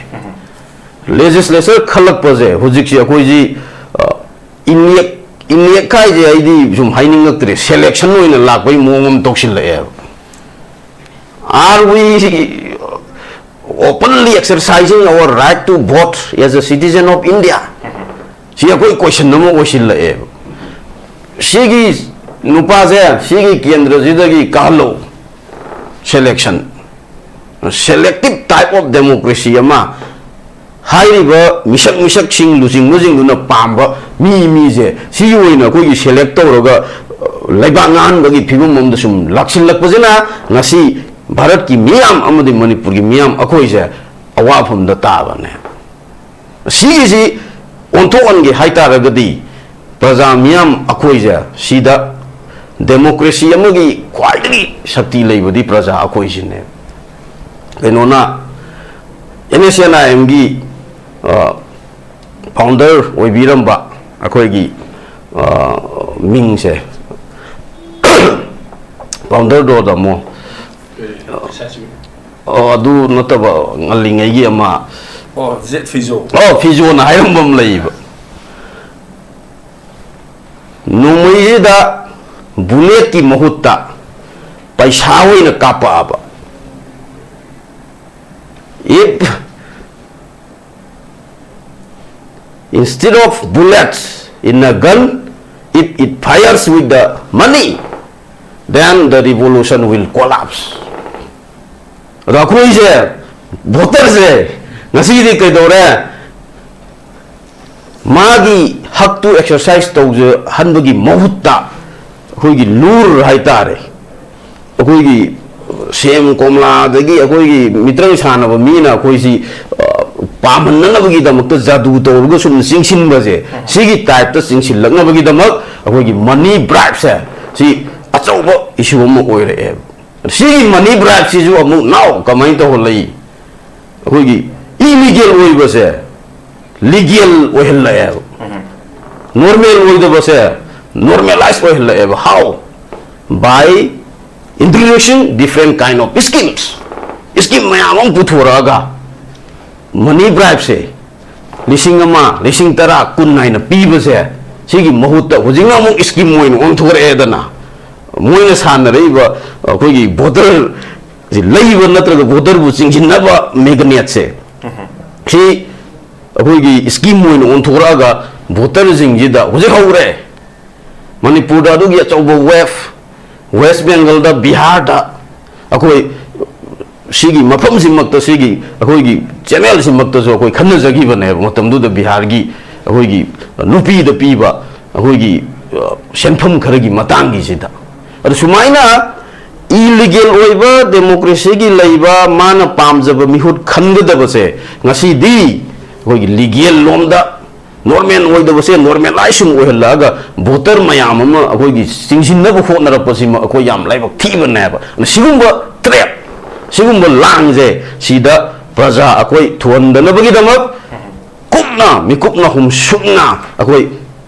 legislature ꯈꯜꯂꯛꯄꯁꯦ ꯍꯧꯖꯤꯛꯁꯤ ꯑꯩꯈꯣꯏꯁꯤ, ꯑ, ꯏꯂꯦꯛ ꯏꯂꯦꯛ ꯍꯥꯏꯁꯦ ꯑꯩꯗꯤ ꯁꯨꯝ ꯍꯥꯏꯅꯤꯡꯉꯛꯇ꯭ꯔꯦ, selection ꯑꯣꯏꯅ ꯂꯥꯛꯄꯒꯤ ꯃꯑꯣꯡ ꯑꯃ ꯇꯧꯁꯤꯜꯂꯛꯑꯦꯕ꯫ Are we openly exercising our right to vote as a citizen of India? ꯁꯤ ꯑꯩꯈꯣꯏ question ꯑꯃ ꯑꯣꯏꯁꯤꯜꯂꯛꯑꯦꯕ꯫ ꯁꯤꯒꯤ ꯅꯨꯄꯥꯁꯦ ꯁꯤꯒꯤ ꯀꯦꯟꯗ꯭ꯔꯁꯤꯗꯒꯤ ꯀꯥꯍꯜꯂꯛꯎ, selection, selective type of democracy ꯑꯃ, ꯍꯥꯏꯔꯤꯕ ꯃꯤꯁꯛ ꯃꯤꯁꯛꯁꯤꯡ ꯂꯨꯆꯤꯡꯕꯁꯤꯡꯗꯨꯅ ꯄꯥꯝꯕ ꯃꯤ ꯃꯤꯁꯦ ꯁꯤꯒꯤ ꯑꯣꯏꯅ ꯑꯩꯈꯣꯏꯒꯤ select ꯇꯧꯔꯒ, ꯑ, ꯂꯩꯕꯥꯛ ꯉꯥꯡꯍꯟꯕꯒꯤ ꯐꯤꯕꯝ ꯑꯃꯗ ꯁꯨꯝ ꯂꯥꯛꯁꯤꯜꯂꯛꯄꯁꯤꯅ ꯉꯁꯤ ꯚꯥꯔꯠꯀꯤ ꯃꯤꯌꯥꯝ ꯑꯃꯗꯤ ꯃꯅꯤꯄꯨꯔꯒꯤ ꯃꯤꯌꯥꯝ ꯑꯩꯈꯣꯏꯁꯦ ꯑꯋꯥꯐꯝꯗ ꯇꯥꯕꯅꯦ꯫ ꯁꯤꯒꯤꯁꯤ ꯑꯣꯟꯊꯣꯛꯍꯟꯒꯦ ꯍꯥꯏꯇꯥꯔꯒꯗꯤ ꯄ꯭ꯔꯖꯥ ꯃꯤꯌꯥꯝ ꯑꯩꯈꯣꯏꯁꯦ ꯁꯤꯗ ꯗꯦꯃꯣꯀ꯭ꯔꯦꯁꯤ ꯑꯃꯒꯤ ꯈ꯭ꯋꯥꯏꯗꯒꯤ ꯁꯛꯇꯤ ꯂꯩꯕꯗꯤ ꯄ꯭ꯔꯖꯥ ꯑꯩꯈꯣꯏꯁꯤꯅꯦ꯫ ꯀꯩꯅꯣꯅ ꯑꯦꯟ ꯑꯦꯁ ꯑꯦꯟ ꯑꯥꯏ ꯑꯦꯝꯒꯤ ꯐꯥꯎꯟꯗꯔ ꯑꯣꯏꯕꯤꯔꯝꯕ ꯑꯩꯈꯣꯏꯒꯤ ꯃꯤꯡꯁꯦ ꯐꯥꯎꯟꯗꯔꯗꯣ ꯇꯥꯃꯣ ꯑꯗꯨ ꯅꯠꯇꯕ ꯉꯜꯂꯤꯉꯩꯒꯤ ꯑꯃ ꯑꯣ ꯖꯦꯠ ꯐꯤꯖꯣ ꯑꯣ ꯐꯤꯖꯣꯅ ꯍꯥꯏꯔꯝꯕ ꯑꯃ ꯂꯩꯌꯦꯕ꯫ ꯅꯣꯡꯃꯩꯁꯤꯗ ꯕꯨꯂꯦꯠꯀꯤ ꯃꯍꯨꯠꯇ ꯄꯩꯁꯥ ꯑꯣꯏꯅ ꯀꯥꯞꯄꯛꯑꯕ꯫ If instead of bullets in a gun, if it fires with the money, then the revolution will collapse. ꯑꯗꯣ ꯑꯩꯈꯣꯏꯁꯦ ꯚꯣꯇꯔꯁꯦ ꯉꯁꯤꯗꯤ ꯀꯩꯗꯧꯔꯦ? ꯃꯥꯒꯤ ꯍꯛꯇꯨ ꯑꯦꯛꯁꯔꯁꯥꯏꯁ ꯇꯧꯖꯍꯟꯕꯒꯤ ꯃꯍꯨꯠꯇ ꯑꯩꯈꯣꯏꯒꯤ ꯂꯨꯔ ꯍꯥꯏꯇꯥꯔꯦ, ꯑꯩꯈꯣꯏꯒꯤ ꯁꯦꯝ ꯀꯣꯝꯂꯥ ꯑꯗꯒꯤ ꯑꯩꯈꯣꯏꯒꯤ ꯃꯤꯇ꯭ꯔꯪ ꯁꯥꯟꯅꯕ ꯃꯤꯅ ꯑꯩꯈꯣꯏꯁꯤ ꯄꯥꯝꯍꯟꯅꯅꯕꯒꯤꯗꯃꯛꯇ ꯖꯥꯗꯨ ꯇꯧꯔꯒ ꯁꯨꯝ ꯆꯤꯡꯁꯤꯟꯕꯁꯦ, ꯁꯤꯒꯤ ꯇꯥꯏꯞꯇ ꯆꯤꯡꯁꯤꯜꯂꯛꯅꯕꯒꯤꯗꯃꯛ ꯑꯩꯈꯣꯏꯒꯤ ꯃꯅꯤ ꯕ꯭ꯔꯥꯏꯕꯁꯦ ꯁꯤ ꯑꯆꯧꯕ ꯏꯁꯨ ꯑꯃ ꯑꯣꯏꯔꯛꯑꯦꯕ꯫ ꯁꯤꯒꯤ ꯃꯅꯤ ꯕ꯭ꯔꯥꯏꯕꯁꯤꯁꯨ ꯑꯃꯨꯛ ꯅꯥꯎ ꯀꯃꯥꯏꯅ ꯇꯧꯍꯜꯂꯛꯏ? ꯑꯩꯈꯣꯏꯒꯤ ꯏꯂꯤꯒꯦꯜ ꯑꯣꯏꯕꯁꯦ ꯂꯤꯒꯦꯜ ꯑꯣꯏꯍꯜꯂꯛꯑꯦꯕ, ꯅꯣꯔꯃꯦꯜ ꯑꯣꯏꯗꯕꯁꯦ ꯅꯣꯔꯃꯦꯂꯥꯏꯁ ꯑꯣꯏꯍꯜꯂꯛꯑꯦꯕ꯫ How? By introducing different kind of schemes. Scheme ꯃꯌꯥꯝ ꯑꯃ ꯄꯨꯊꯣꯔꯛꯑꯒ ꯃꯅꯤ ꯕ꯭ꯔꯥꯏꯕꯁꯦ ꯂꯤꯁꯤꯡ ꯑꯃ, ꯂꯤꯁꯤꯡ ꯇꯔꯥ, ꯀꯨꯟ ꯍꯥꯏꯅ ꯄꯤꯕꯁꯦ, ꯁꯤꯒꯤ ꯃꯍꯨꯠꯇ ꯍꯧꯖꯤꯛꯅ ꯑꯃꯨꯛ ꯁ꯭ꯀꯤꯝ ꯑꯣꯏꯅ ꯑꯣꯟꯊꯣꯔꯛꯑꯦꯗꯅ꯫ ꯃꯣꯏꯅ ꯁꯥꯟꯅꯔꯛꯏꯕ ꯑꯩꯈꯣꯏꯒꯤ ꯚꯣꯇꯔ ꯂꯩꯕ ꯅꯠꯇ꯭ꯔꯒ ꯚꯣꯇꯔꯕꯨ ꯆꯤꯡꯁꯤꯟꯅꯕ ꯃꯦꯒꯅꯦꯠꯁꯦ, ꯁꯤ ꯑꯩꯈꯣꯏꯒꯤ ꯁ꯭ꯀꯤꯝ ꯑꯣꯏꯅ ꯑꯣꯟꯊꯣꯔꯛꯑꯒ ꯚꯣꯇꯔꯁꯤꯡꯁꯤꯗ ꯍꯧꯖꯤꯛ ꯍꯧꯔꯦ꯫ ꯃꯅꯤꯄꯨꯔꯗ ꯑꯗꯨꯒꯤ ꯑꯆꯧꯕ ꯋꯦꯕ, ꯋꯦꯁ ꯕꯦꯡꯒꯜꯗ, ꯕꯤꯍꯥꯔꯗ ꯑꯩꯈꯣꯏ ꯁꯤꯒꯤ ꯃꯐꯝꯁꯤꯃꯛꯇ, ꯁꯤꯒꯤ ꯑꯩꯈꯣꯏꯒꯤ ꯆꯦꯅꯦꯜꯁꯤꯃꯛꯇꯁꯨ ꯑꯩꯈꯣꯏ ꯈꯟꯅꯖꯈꯤꯕꯅꯦꯕ꯫ ꯃꯇꯝꯗꯨꯗ ꯕꯤꯍꯥꯔꯒꯤ ꯑꯩꯈꯣꯏꯒꯤ ꯅꯨꯄꯤꯗ ꯄꯤꯕ ꯑꯩꯈꯣꯏꯒꯤ ꯁꯦꯟꯐꯝ ꯈꯔꯒꯤ ꯃꯇꯥꯡꯒꯤꯁꯤꯗ꯫ ꯑꯗꯨ ꯁꯨꯃꯥꯏꯅ ꯏꯂꯤꯒꯦꯜ ꯑꯣꯏꯕ ꯗꯦꯃꯣꯀ꯭ꯔꯦꯁꯤꯒꯤ ꯂꯩꯕ ꯃꯥꯅ ꯄꯥꯝꯖꯕ ꯃꯤꯍꯨꯠ ꯈꯟꯒꯗꯕꯁꯦ ꯉꯁꯤꯗꯤ ꯑꯩꯈꯣꯏꯒꯤ ꯂꯤꯒꯦꯜ ꯂꯣꯝꯗ ꯅꯣꯔꯃꯦꯜ ꯑꯣꯏꯗꯕꯁꯦ ꯅꯣꯔꯃꯦꯂꯥꯏꯖ ꯁꯨꯝ ꯑꯣꯏꯍꯜꯂꯛꯑꯒ ꯚꯣꯇꯔ ꯃꯌꯥꯝ ꯑꯃ ꯑꯩꯈꯣꯏꯒꯤ ꯆꯤꯡꯁꯤꯟꯅꯕ ꯍꯣꯠꯅꯔꯛꯄꯁꯤꯃ ꯑꯩꯈꯣꯏ ꯌꯥꯝ ꯂꯥꯏꯕꯛ ꯊꯤꯕꯅꯦꯕ꯫ ꯑꯗꯨꯅ ꯁꯤꯒꯨꯝꯕ ꯇ꯭ꯔꯦꯞ, ꯁꯤꯒꯨꯝꯕ ꯂꯥꯡꯁꯦ ꯁꯤꯗ ꯄ꯭ꯔꯖꯥ ꯑꯩꯈꯣꯏ ꯊꯨꯍꯟꯗꯅꯕꯒꯤꯗꯃꯛ ꯀꯨꯞꯅ, ꯃꯤꯀꯨꯞꯅ ꯍꯨꯝꯁꯨꯛꯅ ꯑꯩꯈꯣꯏ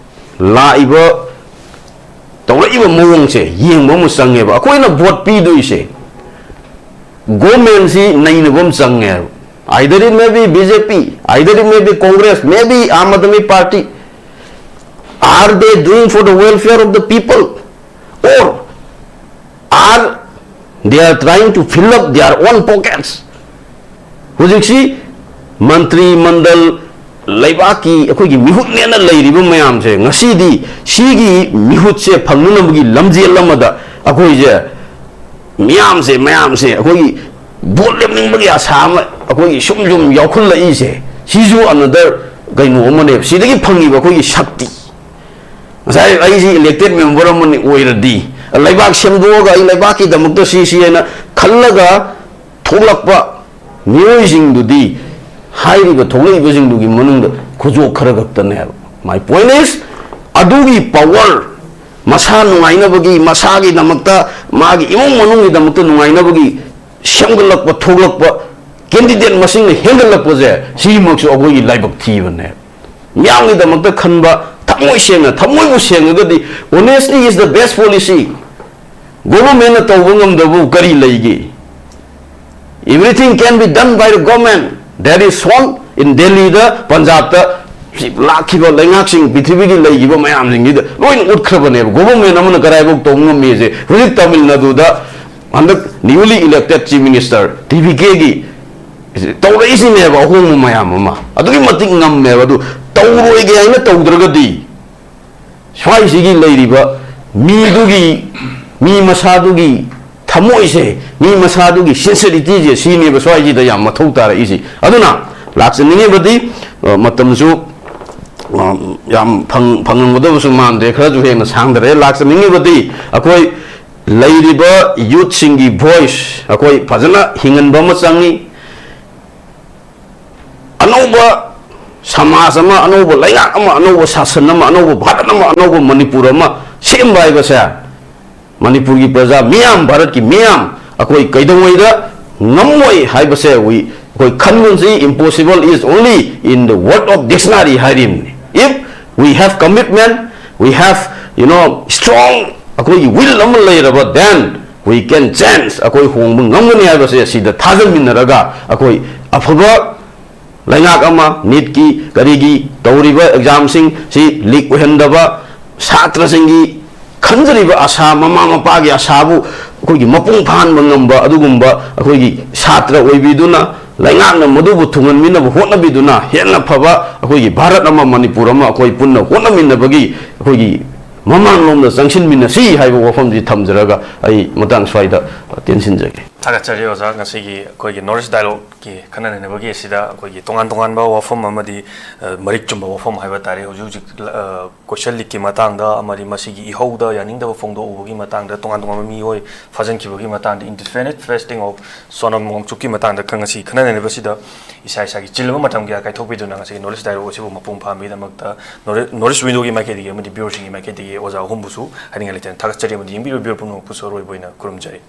ꯂꯥꯛꯏꯕ ꯇꯧꯔꯛꯏꯕ ꯃꯑꯣꯡꯁꯦ ꯌꯦꯡꯕ ꯑꯃ ꯆꯪꯉꯦꯕ꯫ ꯑꯩꯈꯣꯏꯅ ꯚꯣꯠ ꯄꯤꯗꯣꯏꯁꯦ ꯒꯣꯃꯦꯟꯁꯤ ꯅꯩꯅꯕ ꯑꯃ ꯆꯪꯉꯦꯕ꯫ Either it may be B J P, either it may be Congress, maybe Aam Aadmi Party. Are they doing for the welfare of the people? Or are they are trying to fill up their own pockets? ꯍꯧꯖꯤꯛꯁꯤ ꯃꯟꯇ꯭ꯔꯤ ꯃꯟꯗꯜ, ꯂꯩꯕꯥꯛꯀꯤ ꯑꯩꯈꯣꯏꯒꯤ ꯃꯤꯍꯨꯠꯅꯦꯅ ꯂꯩꯔꯤꯕ ꯃꯌꯥꯝꯁꯦ ꯉꯁꯤꯗꯤ ꯁꯤꯒꯤ ꯃꯤꯍꯨꯠꯁꯦ ꯐꯪꯅꯅꯕꯒꯤ ꯂꯝꯖꯦꯜ ꯑꯃꯗ ꯑꯩꯈꯣꯏꯁꯦ ꯃꯤꯌꯥꯝꯁꯦ, ꯃꯌꯥꯝꯁꯦ ꯑꯩꯈꯣꯏꯒꯤ ꯚꯣꯠ ꯂꯦꯞꯅꯤꯡꯕꯒꯤ ꯑꯁꯥ ꯑꯃ ꯑꯩꯈꯣꯏꯒꯤ ꯁꯨꯝ ꯁꯨꯝ ꯌꯥꯎꯈꯠꯂꯛꯏꯁꯦ, ꯁꯤꯁꯨ another ꯀꯩꯅꯣ ꯑꯃꯅꯦꯕ꯫ ꯁꯤꯗꯒꯤ ꯐꯪꯉꯤꯕ ꯑꯩꯈꯣꯏꯒꯤ ꯁꯛꯇꯤ, ꯉꯁꯥꯏ ꯑꯩꯁꯤ ꯏꯂꯦꯛꯇꯦꯠ ꯃꯦꯝꯕꯔ ꯑꯃꯅꯤ ꯑꯣꯏꯔꯗꯤ, ꯂꯩꯕꯥꯛ ꯁꯦꯝꯗꯣꯛꯑꯒ ꯑꯩ ꯂꯩꯕꯥꯛꯀꯤꯗꯃꯛꯇ ꯁꯤ ꯁꯤ ꯍꯥꯏꯅ ꯈꯜꯂꯒ ꯊꯣꯛꯂꯛꯄ ꯃꯤꯑꯣꯏꯁꯤꯡꯗꯨꯗꯤ ꯍꯥꯏꯔꯤꯕ ꯊꯣꯛꯂꯛꯏꯕꯁꯤꯡꯗꯨꯒꯤ ꯃꯅꯨꯡꯗ ꯈꯨꯖꯣꯞ ꯈꯔ ꯈꯛꯇꯅꯦꯕ꯫ My point is, ꯑꯗꯨꯒꯤ ꯄꯋꯥꯔ, ꯃꯁꯥ ꯅꯨꯡꯉꯥꯏꯅꯕꯒꯤ, ꯃꯁꯥꯒꯤꯗꯃꯛꯇ, ꯃꯥꯒꯤ ꯏꯃꯨꯡ ꯃꯅꯨꯡꯒꯤꯗꯃꯛꯇ ꯅꯨꯡꯉꯥꯏꯅꯕꯒꯤ ꯁꯦꯝꯒꯠꯂꯛꯄ, ꯊꯣꯛꯂꯛꯄ ꯀꯦꯟꯗꯤꯗꯦꯠ ꯃꯁꯤꯡꯅ ꯍꯦꯟꯒꯠꯂꯛꯄꯁꯦ, ꯁꯤꯃꯛꯁꯨ ꯑꯩꯈꯣꯏꯒꯤ ꯂꯥꯏꯕꯛ ꯊꯤꯕꯅꯦ꯫ ꯃꯤꯌꯥꯝꯒꯤꯗꯃꯛꯇ ꯈꯟꯕ, ꯊꯃꯣꯏ ꯁꯦꯡꯅ, ꯊꯃꯣꯏꯕꯨ ꯁꯦꯡꯉꯒꯗꯤ, honesty is the best policy꯫ ꯒꯣꯚꯔꯟꯃꯦꯟꯠꯅ ꯇꯧꯕ ꯉꯝꯗꯕꯕꯨ ꯀꯔꯤ ꯂꯩꯒꯦ? Everything can be done by the government. That is shown in ꯗꯦꯜꯂꯤꯗ, ꯄꯟꯖꯥꯕꯇ ꯂꯥꯛꯈꯤꯕ ꯂꯩꯉꯥꯛꯁꯤꯡ, ꯄ꯭ꯔꯤꯊꯤꯕꯤꯒꯤ ꯂꯩꯈꯤꯕ ꯃꯌꯥꯝꯁꯤꯡꯁꯤꯗ ꯂꯣꯏꯅ ꯎꯠꯈ꯭ꯔꯕꯅꯦꯕ꯫ ꯒꯣꯚꯔꯟꯃꯦꯟꯠ ꯑꯃꯅ ꯀꯗꯥꯏꯐꯥꯎ ꯇꯧꯕ ꯉꯝꯃꯤꯁꯦ꯫ ꯍꯧꯖꯤꯛ ꯇꯥꯃꯤꯜ ꯅꯥꯗꯨꯗ ꯍꯟꯗꯛ newly elected chief minister T V ꯀꯦꯒꯤ ꯇꯧꯔꯛꯏꯁꯤꯅꯦꯕ ꯑꯍꯣꯡꯕ ꯃꯌꯥꯝ ꯑꯃ꯫ ꯑꯗꯨꯛꯀꯤ ꯃꯇꯤꯛ ꯉꯝꯃꯦꯕ꯫ ꯑꯗꯨ ꯇꯧꯔꯣꯏꯒꯦ ꯍꯥꯏꯅ ꯇꯧꯗ꯭ꯔꯒꯗꯤ ꯁ꯭ꯋꯥꯏꯁꯤꯒꯤ ꯂꯩꯔꯤꯕ ꯃꯤꯗꯨꯒꯤ, ꯃꯤ ꯃꯁꯥꯗꯨꯒꯤ ꯊꯃꯣꯏꯁꯦ, ꯃꯤ ꯃꯁꯥꯗꯨꯒꯤ ꯁꯤꯟꯁꯔꯤꯇꯤꯁꯦ, ꯁꯤꯅꯦꯕ ꯁ꯭ꯋꯥꯏꯁꯤꯗ ꯌꯥꯝ ꯃꯊꯧ ꯇꯥꯔꯛꯏꯁꯦ꯫ ꯑꯗꯨꯅ ꯂꯥꯛꯆꯅꯤꯡꯉꯤꯕꯗꯤ, ꯑ, ꯃꯇꯝꯁꯨ, ꯑ, ꯌꯥꯝ ꯐꯪ- ꯐꯪꯉꯝꯒꯗꯕꯁꯨ ꯃꯥꯟꯗ꯭ꯔꯦ꯫ ꯈꯔꯁꯨ ꯍꯦꯟꯅ ꯁꯥꯡꯗꯔꯦ꯫ ꯂꯥꯛꯆꯅꯤꯡꯉꯤꯕꯗꯤ ꯑꯩꯈꯣꯏ ꯂꯩꯔꯤꯕ ꯌꯨꯠꯁꯤꯡꯒꯤ ꯚꯣꯏꯁ ꯑꯩꯈꯣꯏ ꯐꯖꯅ ꯍꯤꯡꯍꯟꯕ ꯑꯃ ꯆꯪꯉꯤ꯫ ꯑꯅꯧꯕ ꯁꯃꯥꯖ ꯑꯃ, ꯑꯅꯧꯕ ꯂꯩꯉꯥꯛ ꯑꯃ, ꯑꯅꯧꯕ ꯁꯥꯁꯟ ꯑꯃ, ꯑꯅꯧꯕ ꯚꯥꯔꯠ ꯑꯃ, ꯑꯅꯧꯕ ꯃꯅꯤꯄꯨꯔ ꯑꯃ ꯁꯦꯝꯕ ꯍꯥꯏꯕꯁꯦ ꯃꯅꯤꯄꯨꯔꯒꯤ ꯄ꯭ꯔꯖꯥ ꯃꯤꯌꯥꯝ, ꯚꯥꯔꯠꯀꯤ ꯃꯤꯌꯥꯝ ꯑꯩꯈꯣꯏ ꯀꯩꯗꯧꯉꯩꯗ ꯉꯝꯃꯣꯏ ꯍꯥꯏꯕꯁꯦ we- ꯑꯩꯈꯣꯏ ꯈꯟꯒꯨꯟꯁꯤ꯫ Impossible is only in the word of dictionary ꯍꯥꯏꯔꯤꯕꯅꯤ꯫ If we have commitment, we have, you know, strong ꯑꯩꯈꯣꯏꯒꯤ will ꯑꯃ ꯂꯩꯔꯕ, then we can change, ꯑꯩꯈꯣꯏ ꯍꯣꯡꯕ ꯉꯝꯒꯅꯤ ꯍꯥꯏꯕꯁꯦ ꯁꯤꯗ ꯊꯥꯖꯃꯤꯟꯅꯔꯒ ꯑꯩꯈꯣꯏ ꯑꯐꯕ ꯂꯩꯉꯥꯛ ꯑꯃ, ꯅꯤꯠꯀꯤ ꯀꯔꯤꯒꯤ ꯇꯧꯔꯤꯕ ꯑꯦꯛꯖꯥꯝꯁꯤꯡ ꯁꯤ ꯂꯤꯛ ꯑꯣꯏꯍꯟꯗꯕ, ꯁꯥꯇ꯭ꯔꯁꯤꯡꯒꯤ ꯈꯟꯖꯔꯤꯕ ꯑꯁꯥ, ꯃꯃꯥ ꯃꯄꯥꯒꯤ ꯑꯁꯥꯕꯨ ꯑꯩꯈꯣꯏꯒꯤ ꯃꯄꯨꯡ ꯐꯥꯍꯟꯕ ꯉꯝꯕ ꯑꯗꯨꯒꯨꯝꯕ ꯑꯩꯈꯣꯏꯒꯤ ꯁꯥꯇ꯭ꯔ ꯑꯣꯏꯕꯤꯗꯨꯅ ꯂꯩꯉꯥꯛꯅ ꯃꯗꯨꯕꯨ ꯊꯨꯡꯍꯟꯕꯤꯅꯕ ꯍꯣꯠꯅꯕꯤꯗꯨꯅ ꯍꯦꯟꯅ ꯐꯕ ꯑꯩꯈꯣꯏꯒꯤ ꯚꯥꯔꯠ ꯑꯃ, ꯃꯅꯤꯄꯨꯔ ꯑꯃ ꯑꯩꯈꯣꯏ ꯄꯨꯟꯅ ꯍꯣꯠꯅꯃꯤꯟꯅꯕꯒꯤ ꯑꯩꯈꯣꯏꯒꯤ ꯃꯃꯥꯡꯂꯣꯝꯗ ꯆꯪꯁꯤꯟꯃꯤꯟꯅꯁꯤ ꯍꯥꯏꯕ ꯋꯥꯐꯝꯁꯤ ꯊꯝꯖꯔꯒ ꯑꯩ ꯃꯇꯥꯡ ꯁ꯭ꯋꯥꯏꯗ ꯇꯦꯟꯁꯤꯟꯖꯒꯦ꯫ ꯊꯥꯒꯠꯆꯔꯤ ꯑꯣꯖꯥ꯫ ꯉꯁꯤꯒꯤ ꯑꯩꯈꯣꯏꯒꯤ Knowledge Dialogueꯀꯤ ꯈꯟꯅ ꯅꯩꯅꯕꯒꯤ ꯑꯁꯤꯗ ꯑꯩꯈꯣꯏꯒꯤ ꯇꯣꯉꯥꯟ ꯇꯣꯉꯥꯟꯕ ꯋꯥꯐꯝ ꯑꯃꯗꯤ, ꯑ, ꯃꯔꯤꯛ ꯆꯨꯝꯕ ꯋꯥꯐꯝ ꯍꯥꯏꯕ ꯇꯥꯔꯦ, ꯍꯧꯖꯤꯛ ꯍꯧꯖꯤꯛ, ꯑ, ꯀꯣꯏꯁꯟ ꯂꯤꯛꯀꯤ ꯃꯇꯥꯡꯗ ꯑꯃꯗꯤ ꯃꯁꯤꯒꯤ ꯏꯍꯧꯗ ꯌꯥꯅꯤꯡꯗꯕ ꯐꯣꯡꯗꯣꯛꯎꯕꯒꯤ ꯃꯇꯥꯡꯗ, ꯇꯣꯉꯥꯟ ꯇꯣꯉꯥꯟꯕ ꯃꯤꯑꯣꯏ ꯐꯥꯖꯤꯟꯈꯤꯕꯒꯤ ꯃꯇꯥꯡꯗ, indefinite fasting of ꯁꯣꯅꯝ ꯋꯥꯡꯆꯨꯛꯀꯤ ꯃꯇꯥꯡꯗ ꯈꯪ-, ꯉꯁꯤ ꯈꯟꯅ ꯅꯩꯅꯕꯁꯤꯗ ꯏꯁꯥ ꯏꯁꯥꯒꯤ ꯆꯤꯜꯂꯕ ꯃꯇꯝ ꯀꯌꯥ ꯀꯥꯏꯊꯣꯛꯄꯤꯗꯨꯅ ꯉꯁꯤꯒꯤ Knowledge Dialogue ꯑꯁꯤꯕꯨ ꯃꯄꯨꯡ ꯐꯥꯍꯟꯕꯒꯤꯗꯃꯛꯇ Knowledge, Knowledge Windowꯒꯤ ꯃꯥꯏꯀꯩꯗꯒꯤ ꯑꯃꯗꯤ viewerꯁꯤꯡꯒꯤ ꯃꯥꯏꯀꯩꯗꯒꯤ ꯑꯣꯖꯥ ꯑꯍꯨꯝꯕꯨꯁꯨ ꯍꯥꯏꯅꯤꯡꯉꯥꯏ ꯂꯩꯇꯅ ꯊꯥꯒꯠꯆꯔꯤ ꯑꯃꯗꯤ ꯌꯦꯡꯕꯤꯔꯤꯕ viewer ꯄꯨꯝꯅꯃꯛꯄꯨꯁꯨ ꯑꯔꯣꯏꯕ ꯑꯣꯏꯅ ꯈꯨꯔꯨꯝꯖꯔꯤ꯫